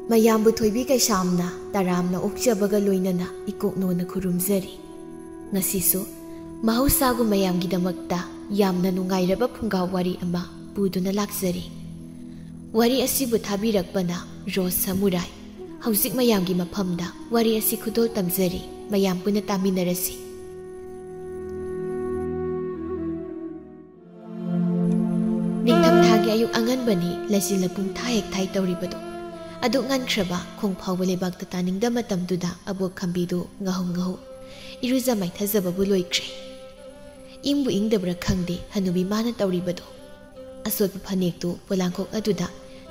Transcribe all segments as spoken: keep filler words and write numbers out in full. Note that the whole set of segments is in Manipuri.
ꯃꯌꯥꯝꯕꯨ ꯊꯣꯏꯕꯤ ꯀꯩꯁꯥꯝꯅ ꯇꯔꯥꯝꯅ ꯑꯣꯛꯆꯕꯒ ꯂꯣꯏꯅꯅ ꯏꯀꯣꯛꯅꯣꯅ ꯈꯨꯔꯨꯝꯖꯔꯤ꯫ ꯉꯁꯤꯁꯨ ꯃꯍꯧꯁꯥꯒꯨꯝ ꯃꯌꯥꯝꯒꯤꯗꯃꯛꯇ ꯌꯥꯝꯅ ꯅꯨꯡꯉꯥꯏꯔꯕ ꯐꯨꯡꯒꯥ ꯋꯥꯔꯤ ꯑꯃ ꯄꯨꯗꯨꯅ ꯂꯥꯛꯆꯔꯤ꯫ ꯋꯥꯔꯤ ꯑꯁꯤꯕꯨ ꯊꯥꯕꯤꯔꯛꯄꯅ ꯔꯣꯁ ꯁꯃꯨꯔꯥꯏ꯫ ꯍꯧꯖꯤꯛ ꯃꯌꯥꯝꯒꯤ ꯃꯐꯝꯗ ꯋꯥꯔꯤ ꯑꯁꯤ ꯈꯨꯗꯣꯜ ꯇꯝꯖꯔꯤ꯫ ꯃꯌꯥꯝ ꯄꯨꯟꯅ ꯇꯥꯃꯤꯟꯅꯔꯁꯤ꯫ ꯅꯤꯡꯊꯝꯊꯥꯒꯤ ꯑꯌꯨꯛ ꯑꯉꯟꯕꯅꯤ, ꯂꯩꯆꯤꯜꯅ ꯄꯨꯡ ꯊꯥ ꯍꯦꯛ ꯊꯥꯏ ꯇꯧꯔꯤꯕꯗꯣ꯫ ꯑꯗꯨꯛ ꯉꯟꯈ꯭ꯔꯕ ꯈꯣꯡ ꯐꯥꯎꯕ ꯂꯩꯕꯥꯛꯇ ꯇꯥꯅꯤꯡꯗ ꯃꯇꯝꯗꯨꯗ ꯑꯕꯣꯛ ꯈꯝꯕꯤꯗꯨ ꯉꯥꯍꯧ ꯉꯥꯍꯧ ꯏꯔꯨꯖ ꯃꯥꯏꯊꯖꯕꯕꯨ ꯂꯣꯏꯈ꯭ꯔꯦ꯫ ꯏꯪꯕꯨ ꯏꯪꯗꯕ꯭ꯔꯥ ꯈꯪꯗꯦ, ꯍꯅꯨꯕꯤ ꯃꯥꯅ ꯇꯧꯔꯤꯕꯗꯣ꯫ ꯑꯆꯣꯠꯄ ꯐꯅꯦꯛꯇꯨ ꯄꯣꯂꯥꯡꯈꯣꯛ ꯑꯗꯨꯗ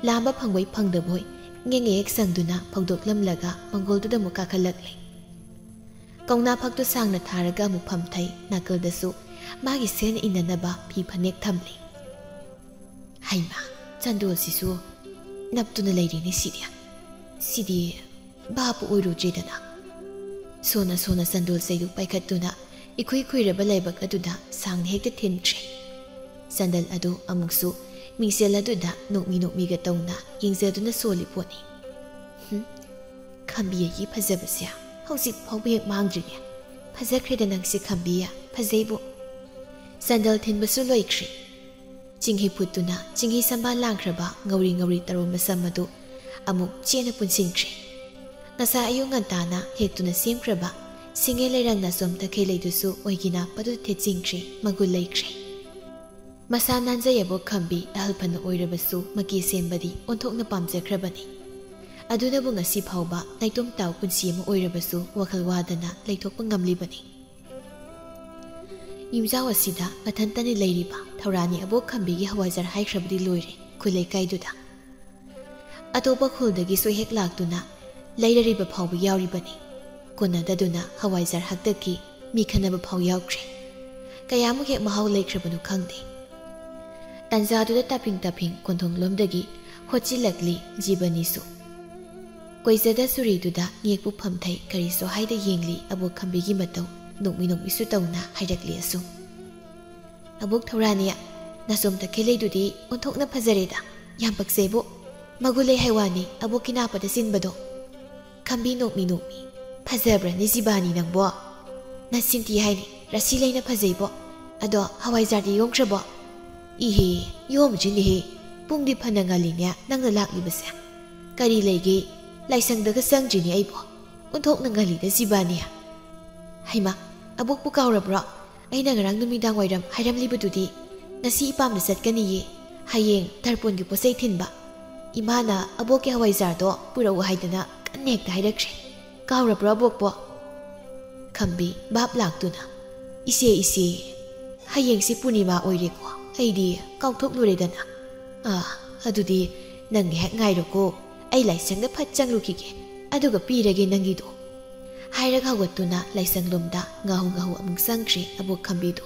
ꯂꯥꯝꯕ ꯐꯪꯕꯣꯏ ꯐꯪꯗꯕꯣꯏ ꯉꯦꯛ ꯉꯦꯛ ꯁꯪꯗꯨꯅ ꯐꯧꯗꯣꯛꯂꯝꯂꯒ ꯃꯪꯒꯣꯜꯗꯨꯗ ꯑꯃꯨꯛ ꯀꯥꯈꯠꯂꯛꯂꯦ꯫ ꯀꯧꯅꯥ ꯐꯛꯇꯨ ꯁꯥꯡꯅ ꯊꯥꯔꯒ ꯑꯃꯨꯛ ꯐꯝꯊꯩ, ꯅꯥꯀꯜꯗꯁꯨ ꯃꯥꯒꯤ ꯁꯦꯠꯅ ꯏꯟꯅꯅꯕ ꯐꯤ ꯐꯅꯦꯛ ꯊꯝꯂꯤ꯫ ꯍꯩꯃꯥ, ꯆꯟꯗꯣꯜꯁꯤꯁꯨ ꯅꯞꯇꯨꯅ ꯂꯩꯔꯤꯅꯤ ꯁꯤꯗꯤ꯫ ꯁꯤꯗꯤ ꯚꯥꯞꯄꯨ ꯑꯣꯏꯔꯨꯗ꯭ꯔꯦꯗꯅ꯫ ꯁꯣꯟꯅ ꯁꯣꯟꯅ ꯆꯟꯗꯣꯜ ꯆꯩꯗꯨ ꯄꯥꯏꯈꯠꯇꯨꯅ ꯏꯈꯨꯏ ꯈꯨꯏꯔꯕ ꯂꯥꯏꯕꯛ ꯑꯗꯨꯗ ꯁꯥꯡꯅ ꯍꯦꯛꯇ ꯊꯤꯟꯈ꯭ꯔꯦ꯫ ꯆꯟꯗꯜ ꯑꯗꯨ ꯑꯃꯨꯛꯁꯨ ꯃꯤꯡꯁꯦꯜ ꯑꯗꯨꯗ ꯅꯣꯛꯃꯤ ꯅꯣꯛꯃꯤꯒ ꯇꯧꯅ ꯌꯦꯡꯖꯗꯨꯅ ꯁꯣꯜꯂꯤ ꯄꯣꯠꯅꯤ꯫ ꯍꯨꯝ, ꯈꯝꯕꯤ ꯑꯩꯒꯤ ꯐꯖꯕꯁꯦ ꯍꯧꯖꯤꯛ ꯐꯥꯎꯕ ꯍꯦꯛ ꯃꯥꯡꯗ꯭ꯔꯤꯅꯦ꯫ ꯐꯖꯈ꯭ꯔꯦꯗ ꯅꯪꯁꯦ ꯈꯝꯕꯤ, ꯐꯖꯩꯕꯨ꯫ ꯆꯟꯗꯜ ꯊꯤꯟꯕꯁꯨ ꯂꯣꯏꯈ꯭ꯔꯦ꯫ ꯆꯤꯡꯍꯤ ꯐꯨꯠꯇꯨꯅ ꯆꯤꯡꯍꯤ ꯁꯝꯕꯥꯜ ꯂꯥꯡꯈ꯭ꯔꯕ ꯉꯧꯔꯤ ꯉꯧꯔꯤ ꯇꯧꯔꯕ ꯃꯁꯝ ꯑꯗꯨ ꯑꯃꯨꯛ ꯆꯦꯅ ꯄꯨꯟꯁꯤꯟꯈ꯭ꯔꯦ꯫ ꯉꯁꯥꯏ ꯑꯌꯨꯛ ꯉꯟꯇꯥꯅ ꯍꯦꯛꯇꯨꯅ ꯁꯦꯝꯈ꯭ꯔꯕ ꯁꯤꯡꯉꯦ ꯂꯩꯔꯪ ꯅꯥꯆꯣꯝ ꯇꯈꯦꯜ ꯂꯩꯗꯨꯁꯨ ꯑꯣꯏꯒꯤꯅꯥ ꯄꯗꯨ ꯊꯦꯠꯆꯤꯟꯈ꯭ꯔꯦ, ꯃꯒꯨꯟ ꯂꯩꯈ꯭ꯔꯦ꯫ ꯃꯁꯥ ꯅꯥꯟꯖꯩ ꯑꯕꯣꯛ ꯈꯝꯕꯤ ꯑꯍꯜ ꯐꯅ ꯑꯣꯏꯔꯕꯁꯨ ꯃꯀꯤ ꯁꯦꯝꯕꯗꯤ ꯑꯣꯟꯊꯣꯛꯅ ꯄꯥꯝꯖꯈ꯭ꯔꯕꯅꯤ꯫ ꯑꯗꯨꯅꯕꯨ ꯉꯁꯤ ꯐꯥꯎꯕ ꯅꯥꯏꯇꯣꯝ ꯇꯥꯎ ꯄꯨꯟꯁꯤ ꯑꯃ ꯑꯣꯏꯔꯕꯁꯨ ꯋꯥꯈꯜ ꯋꯥꯗꯅ ꯂꯩꯊꯣꯛꯄ ꯉꯝꯂꯤꯕꯅꯤ꯫ ꯌꯨꯝꯖꯥꯎ ꯑꯁꯤꯗ ꯃꯊꯟꯇꯅꯤ ꯂꯩꯔꯤꯕ꯫ ꯊꯧꯔꯥꯅꯤ ꯑꯕꯣꯛ ꯈꯝꯕꯤꯒꯤ ꯍꯋꯥꯏꯖꯥꯔ ꯍꯥꯏꯈ꯭ꯔꯕꯗꯤ ꯂꯣꯏꯔꯦ ꯈꯨꯜ ꯂꯩꯀꯥꯏꯗꯨꯗ꯫ ꯑꯇꯣꯞꯄ ꯈꯨꯜꯗꯒꯤꯁꯨ ꯍꯦꯛ ꯂꯥꯛꯇꯨꯅ ꯂꯩꯔꯔꯤꯕ ꯐꯥꯎꯕ ꯌꯥꯎꯔꯤꯕꯅꯤ꯫ ꯀꯣꯟꯅꯗꯗꯨꯅ ꯍꯋꯥꯏꯖꯥꯔ ꯍꯥꯛꯇꯛꯀꯤ ꯃꯤ ꯈꯟꯅꯕ ꯐꯥꯎ ꯌꯥꯎꯈ꯭ꯔꯦ꯫ ꯀꯌꯥꯃꯨꯛ ꯍꯦꯛ ꯃꯍꯥꯎ ꯂꯩꯈ꯭ꯔꯕꯅꯣ ꯈꯪꯗꯦ꯫ ꯇꯟꯖꯥꯗꯨꯗ ꯇꯥꯐꯤꯡ ꯇꯥꯐꯤꯡ ꯀꯣꯟꯊꯣꯡꯂꯣꯝꯗꯒꯤ ꯍꯣꯠꯆꯤꯜꯂꯛꯂꯤ ꯖꯤꯕꯅꯤꯁꯨ꯫ ꯀꯣꯏꯖꯗ ꯁꯨꯔꯤꯗꯨꯗ ꯉꯦꯛꯄꯨ ꯐꯝꯊꯩ, ꯀꯔꯤꯁꯨ ꯍꯥꯏꯗ ꯌꯦꯡꯂꯤ ꯑꯕꯣꯛ ꯈꯝꯕꯤꯒꯤ ꯃꯇꯧ꯫ ꯅꯣꯛꯃꯤ ꯅꯣꯛꯃꯤꯁꯨ ꯇꯧꯅ ꯍꯥꯏꯔꯛꯂꯤ ꯑꯁꯨꯝ꯫ ꯑꯕꯣꯛ ꯊꯧꯔꯥꯅꯤ, ꯅꯥꯆꯣꯝ ꯇꯈꯦꯜꯂꯩꯗꯨꯗꯤ ꯑꯣꯟꯊꯣꯛꯅ ꯐꯖꯔꯦꯗ, ꯌꯥꯝ ꯄꯛꯆꯩꯕꯨ꯫ ꯃꯒꯨꯟ ꯂꯩ ꯍꯥꯏ ꯋꯥꯅꯤ ꯑꯕꯣꯛꯀꯤ ꯅꯥꯄꯗ ꯆꯤꯟꯕꯗꯣ꯫ ꯈꯝꯕꯤ ꯅꯣꯛꯃꯤ ꯅꯣꯛꯃꯤ꯫ "ꯐꯖꯕ꯭ꯔꯅꯦ ꯖꯤꯕꯥꯅꯤ ꯅꯪꯕꯣ? ꯅꯁꯤꯟꯊꯤ ꯍꯥꯏꯅꯤ, ꯔꯁꯤ ꯂꯩꯅ ꯐꯖꯩꯕꯣ꯫ ꯑꯗꯣ ꯍꯋꯥꯏꯖꯥꯔꯗꯤ ꯌꯣꯝꯈ꯭ꯔꯕꯣ?" "ꯏꯍꯦ, ꯌꯣꯝꯗ꯭ꯔꯤꯅꯦꯍꯦ꯫ ꯄꯨꯡꯗꯤ ꯐꯅ ꯉꯜꯂꯤꯅꯦ ꯅꯪꯅ ꯂꯥꯛꯂꯤꯕꯁꯦ꯫ ꯀꯔꯤ ꯂꯩꯒꯦ? ꯂꯥꯏꯁꯪꯗꯒ ꯆꯪꯗ꯭ꯔꯤꯅꯦ ꯑꯩꯕꯣ꯫ ꯑꯣꯟꯊꯣꯛꯅ ꯉꯜꯂꯤꯗ ꯖꯤꯕꯥꯅꯤ꯫" "ꯍꯩꯃꯥ, ꯑꯕꯣꯛꯄꯨ ꯀꯥꯎꯔꯕ꯭ꯔꯣ? ꯑꯩꯅ ꯉꯔꯥꯡ ꯅꯨꯃꯤꯗꯥꯡ ꯋꯥꯏꯔꯝ ꯍꯥꯏꯔꯝꯂꯤꯕꯗꯨꯗꯤ꯫ ꯉꯁꯤ ꯏꯄꯥꯝꯗ ꯆꯠꯀꯅꯤꯌꯦ꯫ ꯍꯌꯦꯡ ꯇꯔꯄꯣꯟꯒꯤ ꯄꯣꯠꯆꯩ ꯊꯤꯟꯕ꯫ ꯏꯃꯥꯅ ꯑꯕꯣꯛꯀꯤ ꯍꯋꯥꯏꯖꯥꯔꯗꯣ ꯄꯨꯔꯛꯎ ꯍꯥꯏꯗꯅ ꯀꯟꯅ ꯍꯦꯛꯇ ꯍꯥꯏꯔꯛꯈ꯭ꯔꯦ꯫ ꯀꯥꯎꯔꯕ꯭ꯔꯣ ꯑꯕꯣꯛꯄꯣ?" ꯈꯝꯕꯤ ꯚꯥꯞ ꯂꯥꯛꯇꯨꯅ, "ꯏꯆꯦ, ꯏꯆꯦ, ꯍꯌꯦꯡꯁꯤ ꯄꯨꯔꯅꯤꯃꯥ ꯑꯣꯏꯔꯦꯀꯣ꯫ ꯑꯩꯗꯤ ꯀꯥꯎꯊꯣꯛꯂꯨꯔꯦꯗꯅ꯫ ꯑꯥ, ꯑꯗꯨꯗꯤ ꯅꯪ ꯉꯥꯏꯍꯥꯛ ꯉꯥꯏꯔꯣꯀꯣ꯫ ꯑꯩ ꯂꯥꯏꯁꯪꯗ ꯐꯠ ꯆꯪꯂꯨꯈꯤꯒꯦ꯫ ꯑꯗꯨꯒ ꯄꯤꯔꯒꯦ ꯅꯪꯒꯤꯗꯣ꯫" ꯍꯥꯏꯔꯒ ꯍꯧꯒꯠꯇꯨꯅ ꯂꯥꯏꯁꯪꯂꯣꯝꯗ ꯉꯥꯍꯨ ꯉꯥꯍꯨ ꯑꯃꯨꯛ ꯆꯪꯈ꯭ꯔꯦ ꯑꯕꯣꯛ ꯈꯝꯕꯤꯗꯨ꯫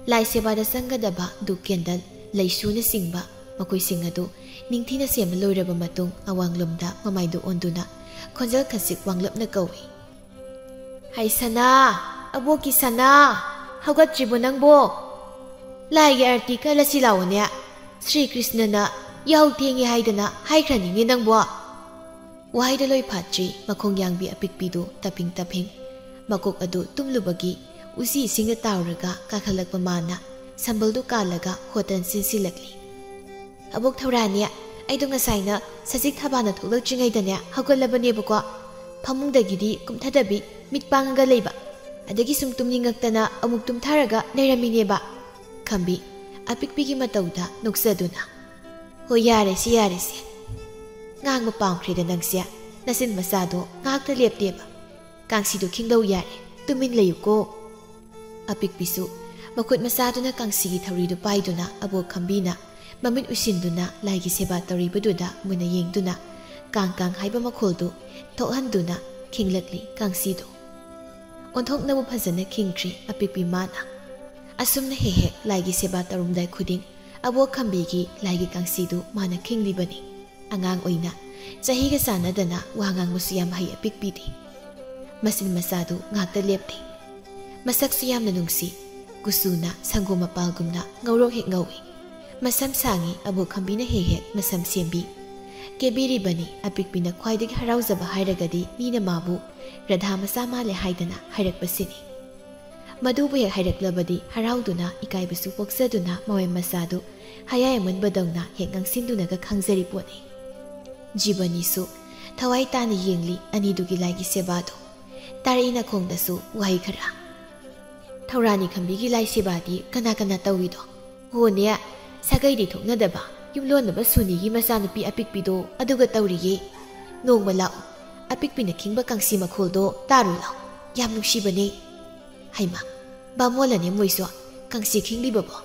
ꯂꯥꯏ ꯁꯦꯕꯥꯗ ꯆꯪꯒꯗꯕ ꯙꯨꯞ ꯀꯦꯟꯗꯜ, ꯂꯩꯁꯨꯅꯆꯤꯡꯕ ꯃꯈꯣꯏꯁꯤꯡ ꯑꯗꯨ ꯅꯤꯡꯊꯤꯅ ꯁꯦꯝꯕ ꯂꯣꯏꯔꯕ ꯃꯇꯨꯡ ꯑꯋꯥꯡꯂꯣꯝꯗ ꯃꯃꯥꯏꯗꯨ ꯑꯣꯟꯗꯨꯅ ꯈꯣꯟꯖꯦꯜ ꯈꯖꯤꯛ ꯋꯥꯡꯂꯞꯅ ꯀꯧꯏ꯫ "ꯍꯩ ꯁꯅꯥ, ꯑꯕꯣꯛꯀꯤ ꯁꯅꯥ, ꯍꯧꯒꯠꯇ꯭ꯔꯤꯕꯣ ꯅꯪꯕꯣ? ꯂꯥꯏꯒꯤ ꯑꯥꯔꯇꯤ ꯀꯜꯂꯁꯤ ꯂꯥꯛꯑꯣꯅꯦ꯫ ꯁ꯭ꯔꯤ ꯀ꯭ꯔꯤꯁꯅꯅ ꯌꯥꯍꯧ ꯊꯦꯡꯉꯤ ꯍꯥꯏꯗꯅ ꯍꯥꯏꯈ꯭ꯔꯅꯤꯅꯦ ꯅꯪꯕꯣ꯫" ꯋꯥꯍꯩꯗ ꯂꯣꯏ ꯐꯥꯠꯇ꯭ꯔꯤ ꯃꯈꯣꯡ ꯌꯥꯡꯕꯤ ꯑꯄꯤꯛꯄꯤꯗꯨ ꯇꯞꯐꯤꯡ ꯇꯞꯐꯤꯡ꯫ ꯃꯀꯣꯛ ꯑꯗꯨ ꯇꯨꯝꯂꯨꯕꯒꯤ ꯎꯆꯤ ꯏꯁꯤꯡꯗ ꯇꯥꯎꯔꯒ ꯀꯥꯈꯠꯂꯛꯄ ꯃꯥꯅ ꯁꯝꯕꯜꯗꯨ ꯀꯥꯜꯂꯒ ꯍꯣꯇꯟ ꯁꯤꯟꯁꯤꯜꯂꯛꯂꯤ꯫ "ꯑꯕꯣꯛ ꯊꯧꯔꯥꯅꯤ, ꯑꯩꯗꯣ ꯉꯁꯥꯏꯅ ꯁꯖꯤꯛ ꯊꯕꯥꯅ ꯊꯣꯛꯂꯛꯇ꯭ꯔꯤꯉꯩꯗꯅꯦ ꯍꯧꯒꯠꯂꯕꯅꯦꯕꯀꯣ꯫ ꯐꯃꯨꯡꯗꯒꯤꯗꯤ ꯀꯨꯝꯊꯗꯕꯤ ꯃꯤꯠ ꯄꯥꯡꯉꯒ ꯂꯩꯕ꯫ ꯑꯗꯒꯤ ꯁꯨꯝ ꯇꯨꯝꯅꯤꯡꯉꯛꯇꯅ ꯑꯃꯨꯛ ꯇꯨꯝꯊꯔꯒ ꯂꯩꯔꯝꯃꯤꯅꯦꯕ꯫" ꯈꯝꯕꯤ ꯑꯄꯤꯛꯄꯤꯒꯤ ꯃꯇꯧꯗ ꯅꯣꯛꯆꯗꯨꯅ, "ꯍꯣꯏ, ꯌꯥꯔꯦꯁꯦ, ꯌꯥꯔꯦꯁꯦ꯫ ꯉꯥꯡꯕ ꯄꯥꯝꯈ꯭ꯔꯦꯗ ꯅꯪꯁꯦ꯫ ꯅꯆꯤꯟ ꯃꯆꯥꯗꯣ ꯉꯥꯏꯍꯥꯛꯇ ꯂꯦꯞꯇꯦꯕ꯫ ꯀꯥꯡꯁꯤꯗꯣ ꯈꯤꯡꯂꯧ ꯌꯥꯔꯦ꯫ ꯇꯨꯃꯤꯟ ꯂꯩꯌꯨꯀꯣ꯫" ꯑꯄꯤꯛꯄꯤꯁꯨ ꯃꯈꯨꯠ ꯃꯆꯥꯗꯨꯅ ꯀꯥꯡꯁꯤꯒꯤ ꯊꯧꯔꯤꯗꯨ ꯄꯥꯏꯗꯨꯅ ꯑꯕꯣꯛ ꯈꯝꯕꯤꯅ ꯃꯃꯤꯠ ꯎꯏꯁꯤꯟꯗꯨꯅ ꯂꯥꯏꯒꯤ ꯁꯦꯕꯥ ꯇꯧꯔꯤꯕꯗꯨꯗ ꯃꯨꯟꯅ ꯌꯦꯡꯗꯨꯅ ꯀꯥꯡ ꯀꯥꯡ ꯍꯥꯏꯕ ꯃꯈꯣꯜꯗꯨ ꯊꯣꯛꯍꯟꯗꯨꯅ ꯈꯤꯡꯂꯛꯂꯤ ꯀꯥꯡꯁꯤꯗꯨ꯫ ꯑꯣꯟꯊꯣꯛꯅꯕꯨ ꯐꯖꯅ ꯈꯤꯡꯈ꯭ꯔꯤ ꯑꯄꯤꯛꯄꯤ ꯃꯥꯅ꯫ ꯑꯁꯨꯝꯅ ꯍꯦꯛ ꯍꯦꯛ ꯂꯥꯏꯒꯤ ꯁꯦꯕꯥ ꯇꯧꯔꯝꯗꯥꯏ ꯈꯨꯗꯤꯡ ꯑꯕꯣꯛ ꯈꯝꯕꯤꯒꯤ ꯂꯥꯏꯒꯤ ꯀꯥꯡꯁꯤꯗꯨ ꯃꯥꯅ ꯈꯤꯡꯂꯤꯕꯅꯤ꯫ ꯑꯉꯥꯡ ꯑꯣꯏꯅ ꯆꯍꯤꯒ ꯆꯥꯟꯅꯗꯅ ꯋꯥ ꯉꯥꯡꯕꯁꯨ ꯌꯥꯝ ꯍꯩ ꯑꯄꯤꯛꯄꯤꯗꯤ꯫ ꯃꯆꯤꯟ ꯃꯆꯥꯗꯨ ꯉꯥꯛꯇ ꯂꯦꯞꯇꯦ꯫ ꯃꯁꯛꯁꯨ ꯌꯥꯝꯅ ꯅꯨꯡꯁꯤ꯫ ꯀꯨꯆꯨꯅ ꯁꯪꯒꯣꯝ ꯃꯄꯥꯜꯒꯨꯝꯅ ꯉꯧꯔꯣꯛ ꯍꯦꯛ ꯉꯧꯏ꯫ ꯃꯁꯝ ꯁꯥꯡꯉꯤ ꯑꯕꯣꯛ ꯈꯝꯕꯤꯅ ꯍꯦꯛ ꯍꯦꯛ ꯃꯁꯝ ꯁꯦꯝꯕꯤ꯫ ꯀꯦꯕꯤꯔꯤꯕꯅꯤ꯫ ꯑꯄꯤꯛꯄꯤꯅ ꯈ꯭ꯋꯥꯏꯗꯒꯤ ꯍꯔꯥꯎꯖꯕ ꯍꯥꯏꯔꯒꯗꯤ ꯃꯤꯅ ꯃꯥꯕꯨ ꯔꯥꯙꯥ ꯃꯆꯥ ꯃꯥꯜꯂꯦ ꯍꯥꯏꯗꯅ ꯍꯥꯏꯔꯛꯄꯁꯤꯅꯤ꯫ ꯃꯗꯨꯕꯨ ꯍꯦꯛ ꯍꯥꯏꯔꯛꯂꯕꯗꯤ ꯍꯔꯥꯎꯗꯨꯅ ꯏꯀꯥꯏꯕꯁꯨ ꯄꯣꯛꯆꯗꯨꯅ ꯃꯋꯦꯝ ꯃꯆꯥꯗꯨ ꯍꯌꯥꯏ ꯑꯃꯟꯕꯗꯧꯅ ꯍꯦꯛ ꯉꯥꯡꯁꯤꯟꯗꯨꯅꯒ ꯈꯪꯖꯔꯤ ꯄꯣꯠꯅꯤ꯫ ꯖꯤꯕꯅꯤꯁꯨ ꯊꯋꯥꯏ ꯇꯥꯅ ꯌꯦꯡꯂꯤ ꯑꯅꯤꯗꯨꯒꯤ ꯂꯥꯏꯒꯤ ꯁꯦꯕꯥꯗꯨ꯫ ꯇꯥꯔꯛꯏ ꯅꯥꯀꯣꯡꯗꯁꯨ ꯋꯥꯍꯩ ꯈꯔ꯫ ꯊꯧꯔꯥꯅꯤ ꯈꯝꯕꯤꯒꯤ ꯂꯥꯏ ꯁꯦꯕꯥꯗꯤ ꯀꯅꯥ ꯀꯅꯥ ꯇꯧꯏꯗꯣ? ꯍꯣꯅꯦ, ꯁꯥꯒꯩꯗꯤ ꯊꯣꯛꯅꯗꯕ ꯌꯨꯝꯂꯣꯟꯅꯕ ꯁꯨꯅꯤꯒꯤ ꯃꯆꯥꯅꯨꯄꯤ ꯑꯄꯤꯛꯄꯤꯗꯣ ꯑꯗꯨꯒ ꯇꯧꯔꯤꯌꯦ꯫ ꯅꯣꯡꯃ ꯂꯥꯛꯑꯣ, ꯑꯄꯤꯛꯄꯤꯅ ꯈꯤꯡꯕ ꯀꯥꯡꯁꯤ ꯃꯈꯣꯜꯗꯣ ꯇꯥꯔꯨ ꯂꯥꯎ, ꯌꯥꯝ ꯅꯨꯡꯁꯤꯕꯅꯦ꯫ ꯍꯩꯃꯥ, ꯕꯥꯃꯣꯟꯂꯅꯦ ꯃꯣꯏꯁꯨ ꯀꯥꯡꯁꯤ ꯈꯤꯡꯂꯤꯕꯕꯣ?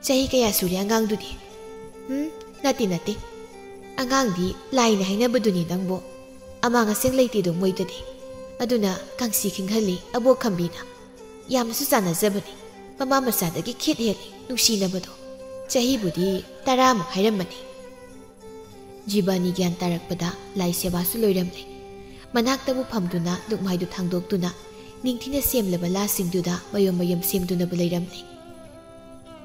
ꯆꯍꯤ ꯀꯌꯥ ꯁꯨꯔꯦ ꯑꯉꯥꯡꯗꯨꯗꯤ? ꯎꯝ, ꯅꯠꯇꯦ ꯅꯠꯇꯦ, ꯑꯉꯥꯡꯗꯤ ꯂꯥꯏꯅ ꯍꯥꯏꯅꯕꯗꯨꯅꯤ ꯅꯪꯕꯨ꯫ ꯑꯃꯥꯡ ꯑꯁꯦꯡ ꯂꯩꯇꯦꯗꯣ ꯃꯣꯏꯗꯗꯤ꯫ ꯑꯗꯨꯅ ꯀꯥꯡꯁꯤ ꯈꯤꯡꯍꯜꯂꯤ ꯑꯕꯣꯛ ꯈꯝꯕꯤꯅ꯫ ꯌꯥꯝꯅꯁꯨ ꯆꯥꯟꯅꯖꯕꯅꯤ꯫ ꯃꯃꯥ ꯃꯆꯥꯗꯒꯤ ꯈꯦꯠ ꯍꯦꯜꯂꯤ ꯅꯨꯡꯁꯤꯅꯕꯗꯣ꯫ ꯆꯍꯤꯕꯨꯗꯤ ꯇꯔꯥꯃꯨꯛ ꯍꯥꯏꯔꯝꯃꯅꯤ꯫ ꯖꯤꯕꯥꯅꯤ ꯒ꯭ꯌꯥꯟ ꯇꯥꯔꯛꯄꯗ ꯂꯥꯏ ꯁꯦꯕꯥꯁꯨ ꯂꯣꯏꯔꯝꯂꯦ꯫ ꯃꯅꯥꯛꯇꯕꯨ ꯐꯝꯗꯨꯅ ꯂꯨꯛꯃꯥꯏꯗꯨ ꯊꯥꯡꯗꯣꯛꯇꯨꯅ ꯅꯤꯡꯊꯤꯅ ꯁꯦꯝꯂꯕ ꯂꯥꯁꯤꯡꯗꯨꯗ ꯃꯌꯨꯝ ꯃꯌꯨꯝ ꯁꯦꯝꯗꯨꯅꯕꯨ ꯂꯩꯔꯝꯂꯦ꯫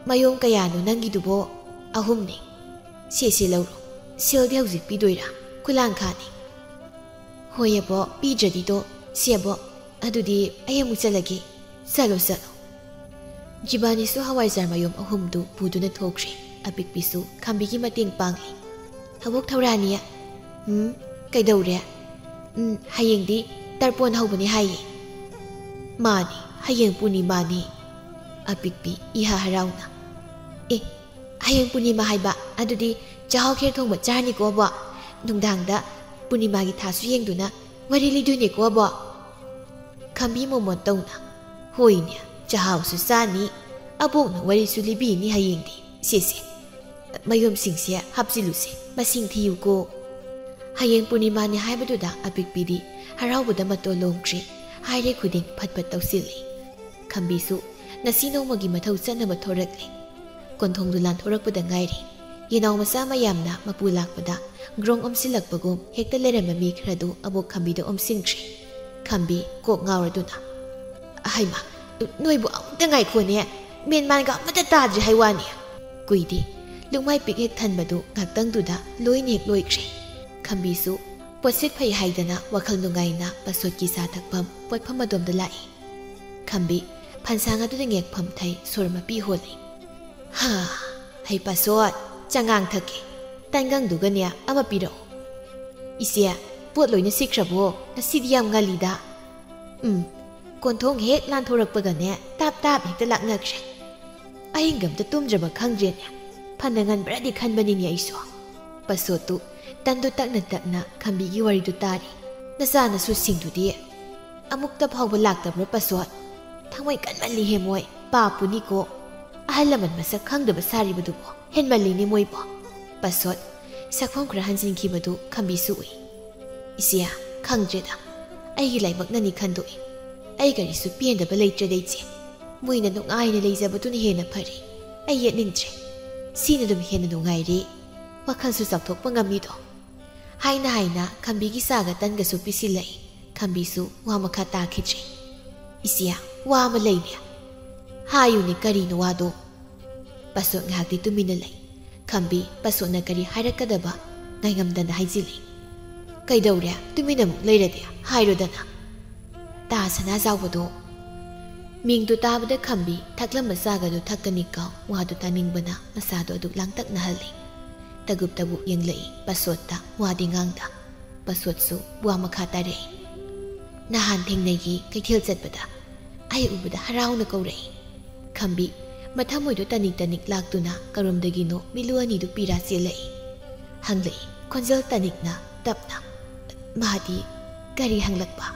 ꯃꯌꯣꯝ ꯀꯌꯥꯅꯣ ꯅꯪꯒꯤꯗꯨꯕꯣ? ꯑꯍꯨꯝꯅꯦ꯫ ꯁꯦ ꯁꯦ ꯂꯧꯔꯣ꯫ ꯁꯦꯜꯗꯤ ꯍꯧꯖꯤꯛ ꯄꯤꯗꯣꯏꯔꯥ? ꯈꯨꯂꯥꯡꯈꯥꯅꯤ꯫ ꯍꯣꯏ ꯑꯕꯣ, ꯄꯤꯗ꯭ꯔꯗꯤꯗꯣ꯫ ꯁꯦ ꯑꯕꯣ, ꯑꯗꯨꯗꯤ ꯑꯩ ꯑꯃꯨꯛ ꯆꯠꯂꯒꯦ꯫ ꯆꯠꯂꯣ ꯆꯠꯂꯣ꯫ ꯖꯤꯕꯥꯅꯤꯁꯨ ꯍꯋꯥꯏꯖꯥꯔ ꯃꯌꯣꯝ ꯑꯍꯨꯝꯗꯨ ꯄꯨꯗꯨꯅ ꯊꯣꯛꯈ꯭ꯔꯦ꯫ ꯑꯄꯤꯛꯄꯤꯁꯨ ꯈꯥꯝꯕꯤꯒꯤ ꯃꯇꯦꯡ ꯄꯥꯡꯂꯤ꯫ ꯑꯕꯣꯛ ꯊꯧꯔꯥꯅꯤ꯫ ꯎꯝ, ꯀꯩꯗꯧꯔꯦ? ꯎꯝ, ꯍꯌꯦꯡꯗꯤ ꯇꯔꯄꯣꯟ ꯍꯧꯕꯅꯤ ꯍꯥꯏꯌꯦ꯫ ꯃꯥꯅꯤ, ꯍꯌꯦꯡ ꯄꯨꯔꯅꯤꯃꯥꯅꯤ꯫ ꯑꯄꯤꯛꯄꯤ ꯏꯍꯥ ꯍꯔꯥꯎꯅ꯫ ꯑꯦ, ꯍꯌꯦꯡ ꯄꯨꯔꯅꯤꯃꯥ ꯍꯥꯏꯕ, ꯑꯗꯨꯗꯤ ꯆꯥꯛꯍꯥꯎ ꯈꯦꯔ ꯊꯣꯡꯕ ꯆꯥꯔꯅꯤꯀꯣ ꯑꯕꯣ꯫ ꯅꯨꯡꯗꯥꯡꯗ ꯄꯨꯔꯅꯤꯃꯥꯒꯤ ꯊꯥꯁꯨ ꯌꯦꯡꯗꯨꯅ ꯋꯥꯔꯤ ꯂꯤꯗꯣꯏꯅꯦꯀꯣ ꯑꯕꯣ꯫ ꯈꯥꯝꯕꯤ ꯃꯣꯃꯣꯟ ꯇꯧꯅ꯫ ꯍꯣꯏꯅꯦ, ꯆꯥꯛꯍꯥꯎꯁꯨ ꯆꯥꯅꯤ, ꯑꯕꯣꯛꯅ ꯋꯥꯔꯤꯁꯨ ꯂꯤꯕꯤꯅꯤ ꯍꯌꯦꯡꯗꯤ꯫ ꯁꯦ ꯁꯦ, ꯃꯌꯨꯝꯁꯤꯡꯁꯦ ꯍꯥꯞꯆꯤꯜꯂꯨꯁꯦ, ꯃꯁꯤꯡ ꯊꯤꯌꯨꯀꯣ꯫ ꯍꯌꯦꯡ ꯄꯨꯔꯅꯤꯃꯥꯅꯤ ꯍꯥꯏꯕꯗꯨꯗ ꯑꯄꯤꯛꯄꯤꯗꯤ ꯍꯔꯥꯎꯕꯗ ꯃꯇꯣ ꯂꯣꯡꯈ꯭ꯔꯦ꯫ ꯍꯥꯏꯔꯦ ꯈꯨꯗꯤꯡ ꯐꯠ ꯐꯠ ꯇꯧꯁꯤꯜꯂꯤ꯫ ꯈꯝꯕꯤꯁꯨ ꯉꯁꯤ ꯅꯣꯡꯃꯒꯤ ꯃꯊꯧ ꯆꯠꯅꯕ ꯊꯣꯔꯛꯂꯦ꯫ ꯀꯣꯟꯊꯣꯡꯗꯨ ꯂꯥꯟꯊꯣꯔꯛꯄꯗ ꯉꯥꯏꯔꯤ꯫ ꯌꯦꯅꯥꯎ ꯃꯆꯥ ꯃꯌꯥꯝꯅ ꯃꯄꯨ ꯂꯥꯛꯄꯗ ꯒ꯭ꯔꯣꯡ ꯑꯣꯝꯁꯤꯜꯂꯛꯄꯒꯨꯝ ꯍꯦꯛꯇ ꯂꯩꯔꯝꯕ ꯃꯤ ꯈꯔꯗꯨ ꯑꯕꯣꯛ ꯈꯝꯕꯤꯗ ꯑꯣꯝꯁꯤꯟꯈ꯭ꯔꯦ꯫ ꯈꯝꯕꯤ ꯀꯣꯛ ꯉꯥꯎꯔꯗꯨꯅ, "ꯍꯩꯃꯥ, ꯅꯣꯏꯕꯨ ꯑꯃꯨꯛꯇ ꯉꯥꯏꯈꯣꯅꯦ, ꯃꯦꯟꯃꯥꯟꯒ ꯑꯃꯠꯇ ꯇꯥꯗ꯭ꯔꯤ ꯍꯥꯏ ꯋꯥꯅꯤ꯫" ꯀꯨꯏꯗꯦ꯫ ꯂꯨꯛꯃꯥꯏ ꯄꯤꯛ ꯍꯦꯛ ꯊꯟꯕꯗꯨ ꯉꯥꯛꯇꯪꯗꯨꯗ ꯂꯣꯏꯅ ꯍꯦꯛ ꯂꯣꯏꯈ꯭ꯔꯦ꯫ ꯈꯝꯕꯤꯁꯨ ꯄꯣꯠꯁꯤꯠ ꯐꯩ ꯍꯥꯏꯗꯅ ꯋꯥꯈꯜ ꯅꯨꯡꯉꯥꯏꯅ ꯄꯁꯣꯠꯀꯤ ꯆꯥ ꯊꯛꯐꯝ ꯄꯣꯠꯐꯝ ꯑꯗꯣꯝꯗ ꯂꯥꯛꯏ꯫ ꯈꯝꯕꯤ ꯐꯟꯁꯥꯡ ꯑꯗꯨꯗ ꯉꯦꯛꯐꯝ ꯊꯩ ꯁꯣꯔ ꯃꯄꯤ ꯍꯣꯜꯂꯤ꯫ "ꯍꯥ, ꯍꯩ ꯄꯁꯣꯠ, ꯆꯉꯥꯡ ꯊꯛꯀꯦ꯫ ꯇꯟꯒꯪꯗꯨꯒꯅꯦ ꯑꯃ ꯄꯤꯔꯛꯑꯣ꯫ ꯏꯆꯦ, ꯄꯣꯠ ꯂꯣꯏꯅ ꯁꯤꯠꯈ꯭ꯔꯕꯣ? ꯉꯁꯤꯗꯤ ꯌꯥꯝ ꯉꯜꯂꯤꯗ꯫" ꯎꯝ, ꯀꯣꯟꯊꯣꯡ ꯍꯦꯛ ꯂꯥꯟꯊꯣꯔꯛꯄꯒꯅꯦ ꯇꯥꯞ ꯇꯥꯞ ꯍꯦꯛꯇ ꯂꯥꯛꯅꯈ꯭ꯔꯦ꯫ ꯑꯍꯤꯡꯒ ꯑꯝꯇ ꯇꯨꯝꯗ꯭ꯔꯕ ꯈꯪꯗ꯭ꯔꯦꯅꯦ꯫ ꯐꯅ ꯉꯟꯕ꯭ꯔꯗꯤ ꯈꯟꯕꯅꯤꯅꯦ ꯑꯩꯁꯨ꯫ ꯄꯁꯣꯠꯇꯨ ꯇꯟꯗꯨ ꯇꯛꯅ ꯇꯛꯅ ꯈꯝꯕꯤꯒꯤ ꯋꯥꯔꯤꯗꯨ ꯇꯥꯔꯤ꯫ "ꯅꯆꯥꯅꯁꯨꯁꯤꯡꯗꯨꯗꯤ ꯑꯃꯨꯛꯇ ꯐꯥꯎꯕ ꯂꯥꯛꯇꯕ꯭ꯔꯥ ꯄꯁꯣꯠ? ꯊꯃꯣꯏ ꯀꯟꯃꯜꯂꯤꯍꯦ ꯃꯣꯏ, ꯄꯥꯞꯄꯨꯅꯤꯀꯣ꯫ ꯑꯍꯜ ꯂꯃꯟ ꯃꯁꯛ ꯈꯪꯗꯕ ꯁꯥꯔꯤꯕꯗꯨꯕꯣ ꯍꯦꯟꯃꯜꯂꯤꯅꯦ ꯃꯣꯏꯕꯣ꯫" ꯄꯁꯣꯠ ꯁꯛꯐꯝ ꯈꯔ ꯍꯟꯖꯤꯟꯈꯤꯕꯗꯨ ꯈꯝꯕꯤꯁꯨ ꯎꯏ꯫ "ꯏꯆꯦ, ꯈꯪꯗ꯭ꯔꯦꯗ꯫ ꯑꯩꯒꯤ ꯂꯥꯏꯕꯛꯅꯅꯤ ꯈꯟꯗꯣꯛꯏ꯫ ꯑꯩ ꯀꯔꯤꯁꯨ ꯄꯦꯟꯗꯕ ꯂꯩꯇ꯭ꯔꯦꯗ ꯏꯆꯦ꯫ ꯃꯣꯏꯅ ꯅꯨꯡꯉꯥꯏꯅ ꯂꯩꯖꯕꯗꯨꯅ ꯍꯦꯟꯅ ꯐꯔꯦ꯫ ꯑꯩ ꯌꯦꯠꯅꯤꯡꯗ꯭ꯔꯦ꯫ ꯁꯤꯅ ꯑꯗꯨꯝ ꯍꯦꯟꯅ ꯅꯨꯡꯉꯥꯏꯔꯦ꯫ ꯋꯥꯈꯜꯁꯨ ꯆꯥꯎꯊꯣꯛꯄ ꯉꯝꯃꯤꯗꯣ꯫" ꯍꯥꯏꯅ ꯍꯥꯏꯅ ꯈꯝꯕꯤꯒꯤ ꯆꯥꯒ ꯇꯟꯒꯁꯨ ꯄꯤꯁꯤꯜꯂꯛꯏ꯫ ꯈꯝꯕꯤꯁꯨ ꯋꯥ ꯃꯈꯥ ꯇꯥꯈꯤꯗ꯭ꯔꯦ꯫ "ꯏꯆꯦ, ꯋꯥ ꯑꯃ ꯂꯩꯅꯦ꯫" "ꯍꯥꯏꯌꯨꯅꯦ, ꯀꯔꯤꯅꯣ ꯋꯥꯗꯣ?" ꯄꯁꯣꯠ ꯉꯥꯏꯍꯥꯛꯇꯤ ꯇꯨꯃꯤꯟꯅ ꯂꯩ꯫ ꯈꯝꯕꯤ ꯄꯁꯣꯠꯅ ꯀꯔꯤ ꯍꯥꯏꯔꯛꯀꯗꯕ ꯉꯥꯏꯉꯝꯗꯅ ꯍꯥꯏꯖꯤꯜꯂꯤ꯫ "ꯀꯩꯗꯧꯔꯦ? ꯇꯨꯃꯤꯟꯅ ꯑꯃꯨꯛ ꯂꯩꯔꯗꯤ? ꯍꯥꯏꯔꯣꯗꯅ꯫" "ꯇꯥ ꯁꯅꯥꯖꯥꯎꯕꯗꯣ꯫" ꯃꯤꯡꯗꯨ ꯇꯥꯕꯗ ꯈꯝꯕꯤ ꯊꯛꯂꯝꯕ ꯆꯥꯒꯗꯨ ꯊꯛꯀꯅꯤ ꯀꯥꯎ ꯋꯥꯗꯨ ꯇꯥꯅꯤꯡꯕꯅ ꯃꯁꯥꯗꯨ ꯑꯗꯨꯛ ꯂꯥꯡꯇꯛꯅꯍꯜꯂꯤ꯫ ꯇꯒꯨꯞ ꯇꯒꯨꯞ ꯌꯦꯡꯂꯛꯏ ꯄꯁꯣꯠꯇ, ꯋꯥꯗꯤ ꯉꯥꯡꯗ꯫ ꯄꯁꯣꯠꯁꯨ ꯋꯥ ꯃꯈꯥ ꯇꯥꯔꯛꯏ꯫ "ꯅꯍꯥꯟ ꯊꯦꯡꯅꯩꯒꯤ ꯀꯩꯊꯦꯜ ꯆꯠꯄꯗ ꯑꯩ ꯎꯕꯗ ꯍꯔꯥꯎꯅ ꯀꯧꯔꯛꯏ꯫" ꯈꯝꯕꯤ ꯃꯊꯃꯣꯏꯗꯨ ꯇꯅꯤꯛ ꯇꯅꯤꯛ ꯂꯥꯛꯇꯨꯅ ꯀꯔꯣꯝꯗꯒꯤꯅꯣ ꯃꯤꯂꯨ ꯑꯅꯤꯗꯨ ꯄꯤꯔꯥ ꯆꯦꯜꯂꯛꯏ꯫ ꯍꯪꯂꯛꯏ ꯈꯣꯟꯖꯦꯜ ꯇꯅꯤꯛꯅ ꯇꯞꯅ꯫ "ꯃꯥꯗꯤ ꯀꯔꯤ ꯍꯪꯂꯛꯄ?"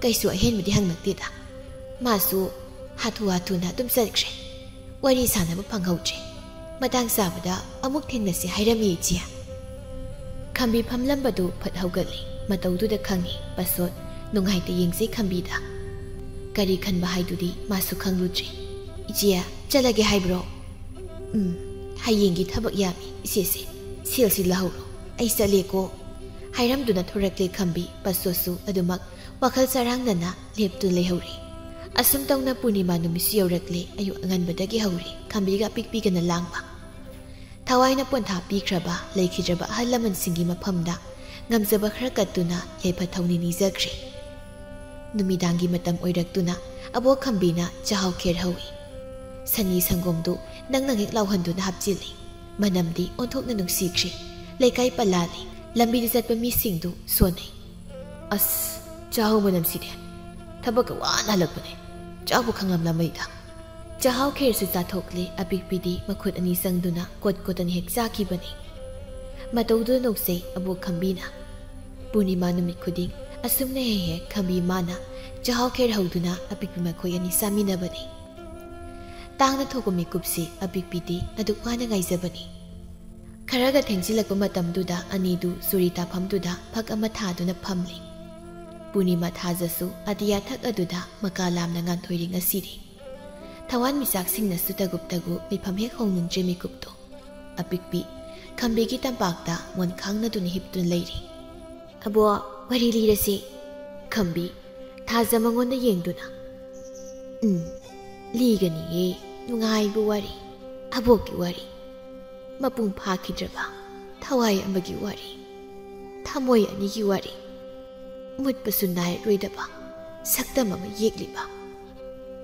"ꯀꯩꯁꯨ ꯑꯍꯦꯟꯕꯗꯤ ꯍꯪꯂꯛꯇꯦꯗ꯫ ꯃꯥꯁꯨ ꯍꯥꯊꯨ ꯍꯥꯊꯨꯅ ꯑꯗꯨꯝ ꯆꯠꯈ꯭ꯔꯦ꯫ ꯋꯥꯔꯤ ꯁꯥꯟꯅꯕ ꯐꯪꯍꯧꯗ꯭ꯔꯦ꯫ ꯃꯇꯥꯡ ꯆꯥꯕꯗ ꯑꯃꯨꯛ ꯊꯦꯡꯅꯁꯤ ꯍꯥꯏꯔꯝꯃꯤ ꯏꯆꯦ꯫" ꯈꯝꯕꯤ ꯐꯝꯂꯝꯕꯗꯨ ꯐꯠ ꯍꯧꯒꯠꯂꯤ꯫ ꯃꯇꯧꯗꯨꯗ ꯈꯪꯉꯤ ꯄꯁꯣꯠ ꯅꯨꯡꯉꯥꯏꯇ ꯌꯦꯡꯖꯩ ꯈꯝꯕꯤꯗ꯫ ꯀꯔꯤ ꯈꯟꯕ ꯍꯥꯏꯗꯨꯗꯤ ꯃꯥꯁꯨ ꯈꯪꯂꯨꯗ꯭ꯔꯦ꯫ "ꯏꯆꯦ, ꯆꯠꯂꯒꯦ ꯍꯥꯏꯕ꯭ꯔꯣ?" "ꯎꯝ, ꯍꯌꯦꯡꯒꯤ ꯊꯕꯛ ꯌꯥꯝꯃꯤ ꯏꯆꯦꯁꯦ꯫ ꯁꯦꯜꯁꯤ ꯂꯧꯍꯧꯔꯣ꯫ ꯑꯩ ꯆꯠꯂꯦꯀꯣ꯫" ꯍꯥꯏꯔꯝꯗꯨꯅ ꯊꯣꯔꯛꯂꯦ ꯈꯝꯕꯤ꯫ ꯄꯁꯣꯠꯁꯨ ꯑꯗꯨꯃꯛ ꯋꯥꯈꯜ ꯆꯔꯥꯡꯅꯅ ꯂꯦꯞꯇꯨꯅ ꯂꯩꯍꯧꯔꯦ꯫ ꯑꯁꯨꯝ ꯇꯧꯅ ꯄꯨꯔꯅꯤꯃꯥ ꯅꯨꯃꯤꯠꯁꯨ ꯌꯧꯔꯛꯂꯦ꯫ ꯑꯌꯨꯛ ꯑꯉꯟꯕꯗꯒꯤ ꯍꯧꯔꯦ ꯈꯝꯕꯤꯒ ꯑꯄꯤꯛꯄꯤꯒꯅ ꯂꯥꯡꯕ꯫ ꯊꯋꯥꯏꯅ ꯄꯣꯟꯊꯥ ꯄꯤꯈ꯭ꯔꯕ ꯂꯩꯈꯤꯗ꯭ꯔꯕ ꯑꯍꯜ ꯂꯃꯟꯁꯤꯡꯒꯤ ꯃꯐꯝꯗ ꯉꯝꯖꯕ ꯈꯔ ꯀꯠꯇꯨꯅ ꯌꯥꯏꯐ ꯊꯧꯅꯤ ꯅꯤꯖꯈ꯭ꯔꯦ꯫ ꯅꯨꯃꯤꯗꯥꯡꯒꯤ ꯃꯇꯝ ꯑꯣꯏꯔꯛꯇꯨꯅ ꯑꯕꯣꯛ ꯈꯝꯕꯤꯅ ꯆꯥꯛꯍꯥꯎ ꯈꯦꯔ ꯍꯧꯏ꯫ ꯁꯟꯒꯤ ꯁꯪꯒꯣꯝꯗꯨ ꯅꯪ ꯅꯪ ꯍꯦꯛ ꯂꯥꯎꯍꯟꯗꯨꯅ ꯍꯥꯞꯆꯤꯜꯂꯤ꯫ ꯃꯅꯝꯗꯤ ꯑꯣꯟꯊꯣꯛꯅ ꯅꯨꯡꯁꯤꯈ꯭ꯔꯦ꯫ ꯂꯩꯀꯥꯏ ꯄꯜꯂꯥꯜꯂꯤ꯫ ꯂꯝꯕꯤꯗ ꯆꯠꯄ ꯃꯤꯁꯤꯡꯗꯨ ꯁꯣꯟꯅꯩ꯫ "ꯑꯁ, ꯆꯥꯛꯍꯥꯎ ꯃꯅꯝꯁꯤꯗꯤ! ꯊꯕꯛꯀ ꯋꯥꯅ ꯍꯜꯂꯛꯄꯅꯦ꯫ ꯆꯥꯛꯄꯨ ꯈꯪꯂꯝꯂꯝꯃꯣꯏꯗ꯫" ꯆꯥꯛꯍꯥꯎ ꯈꯦꯔꯁꯨ ꯆꯥꯊꯣꯛꯂꯦ꯫ ꯑꯄꯤꯛꯄꯤꯗꯤ ꯃꯈꯨꯠ ꯑꯅꯤ ꯆꯪꯗꯨꯅ ꯀꯣꯠ ꯀꯣꯠꯇꯅ ꯍꯦꯛ ꯆꯥꯈꯤꯕꯅꯤ꯫ ꯃꯇꯧꯗꯨꯗ ꯅꯣꯛꯆꯩ ꯑꯕꯣꯛ ꯈꯝꯕꯤꯅ꯫ ꯄꯨꯔꯅꯤꯃꯥ ꯅꯨꯃꯤꯠ ꯈꯨꯗꯤꯡ ꯑꯁꯨꯝꯅ ꯍꯦꯛ ꯍꯦꯛ ꯈꯝꯕꯤ ꯃꯥꯅ ꯆꯥꯛꯍꯥꯎ ꯈꯦꯔ ꯍꯧꯗꯨꯅ ꯑꯄꯤꯛꯄꯤ ꯃꯈꯣꯏ ꯑꯅꯤ ꯆꯥꯃꯤꯟꯅꯕꯅꯤ꯫ ꯇꯥꯡꯅ ꯊꯣꯛꯄ ꯃꯤꯀꯨꯞꯁꯤ ꯑꯄꯤꯛꯄꯤꯗꯤ ꯑꯗꯨꯛ ꯋꯥꯅ ꯉꯥꯏꯖꯕꯅꯤ꯫ ꯈꯔꯒ ꯊꯦꯡꯖꯤꯜꯂꯛꯄ ꯃꯇꯝꯗꯨꯗ ꯑꯅꯤꯗꯨ ꯆꯨꯔꯤ ꯇꯥꯐꯝꯗꯨꯗ ꯐꯛ ꯑꯃ ꯊꯥꯗꯨꯅ ꯐꯝꯂꯤ꯫ ꯄꯨꯔꯅꯤꯃꯥ ꯊꯥꯖꯁꯨ ꯑꯇꯤꯌꯥ ꯊꯛ ꯑꯗꯨꯗ ꯃꯀꯥ ꯂꯥꯝꯅ ꯉꯥꯟꯊꯣꯏꯔꯤ ꯉꯁꯤꯗꯤ꯫ ꯊꯋꯥꯟꯃꯤꯆꯥꯛꯁꯤꯡꯅꯁꯨ ꯇꯒꯨꯞ ꯇꯒꯨꯞ ꯃꯤꯐꯝ ꯍꯦꯛ ꯍꯣꯡꯅꯤꯡꯗ꯭ꯔꯦ ꯃꯤꯀꯨꯞꯇꯣ꯫ ꯑꯄꯤꯛꯄꯤ ꯈꯝꯕꯤꯒꯤ ꯇꯝꯄꯥꯛꯇ ꯃꯣꯟ ꯈꯥꯡꯅꯗꯨꯅ ꯍꯤꯞꯇꯨꯅ ꯂꯩꯔꯤ꯫ "ꯑꯕꯣ, ꯋꯥꯔꯤ ꯂꯤꯔꯁꯤ꯫" ꯈꯝꯕꯤ ꯊꯥꯖ ꯃꯉꯣꯟꯗ ꯌꯦꯡꯗꯨꯅ, "ꯎꯝ, ꯂꯤꯒꯅꯤꯌꯦ, ꯅꯨꯡꯉꯥꯏꯕ ꯋꯥꯔꯤ, ꯑꯕꯣꯛꯀꯤ ꯋꯥꯔꯤ, ꯃꯄꯨꯡ ꯐꯥꯈꯤꯗ꯭ꯔꯕ ꯊꯋꯥꯏ ꯑꯃꯒꯤ ꯋꯥꯔꯤ, ꯊꯃꯣꯏ ꯑꯅꯤꯒꯤ ꯋꯥꯔꯤ, ꯃꯨꯠꯄꯁꯨ ꯅꯥꯏꯔꯔꯣꯏꯗꯕ ꯁꯛꯇꯝ ꯑꯃ ꯌꯦꯛꯂꯤꯕ,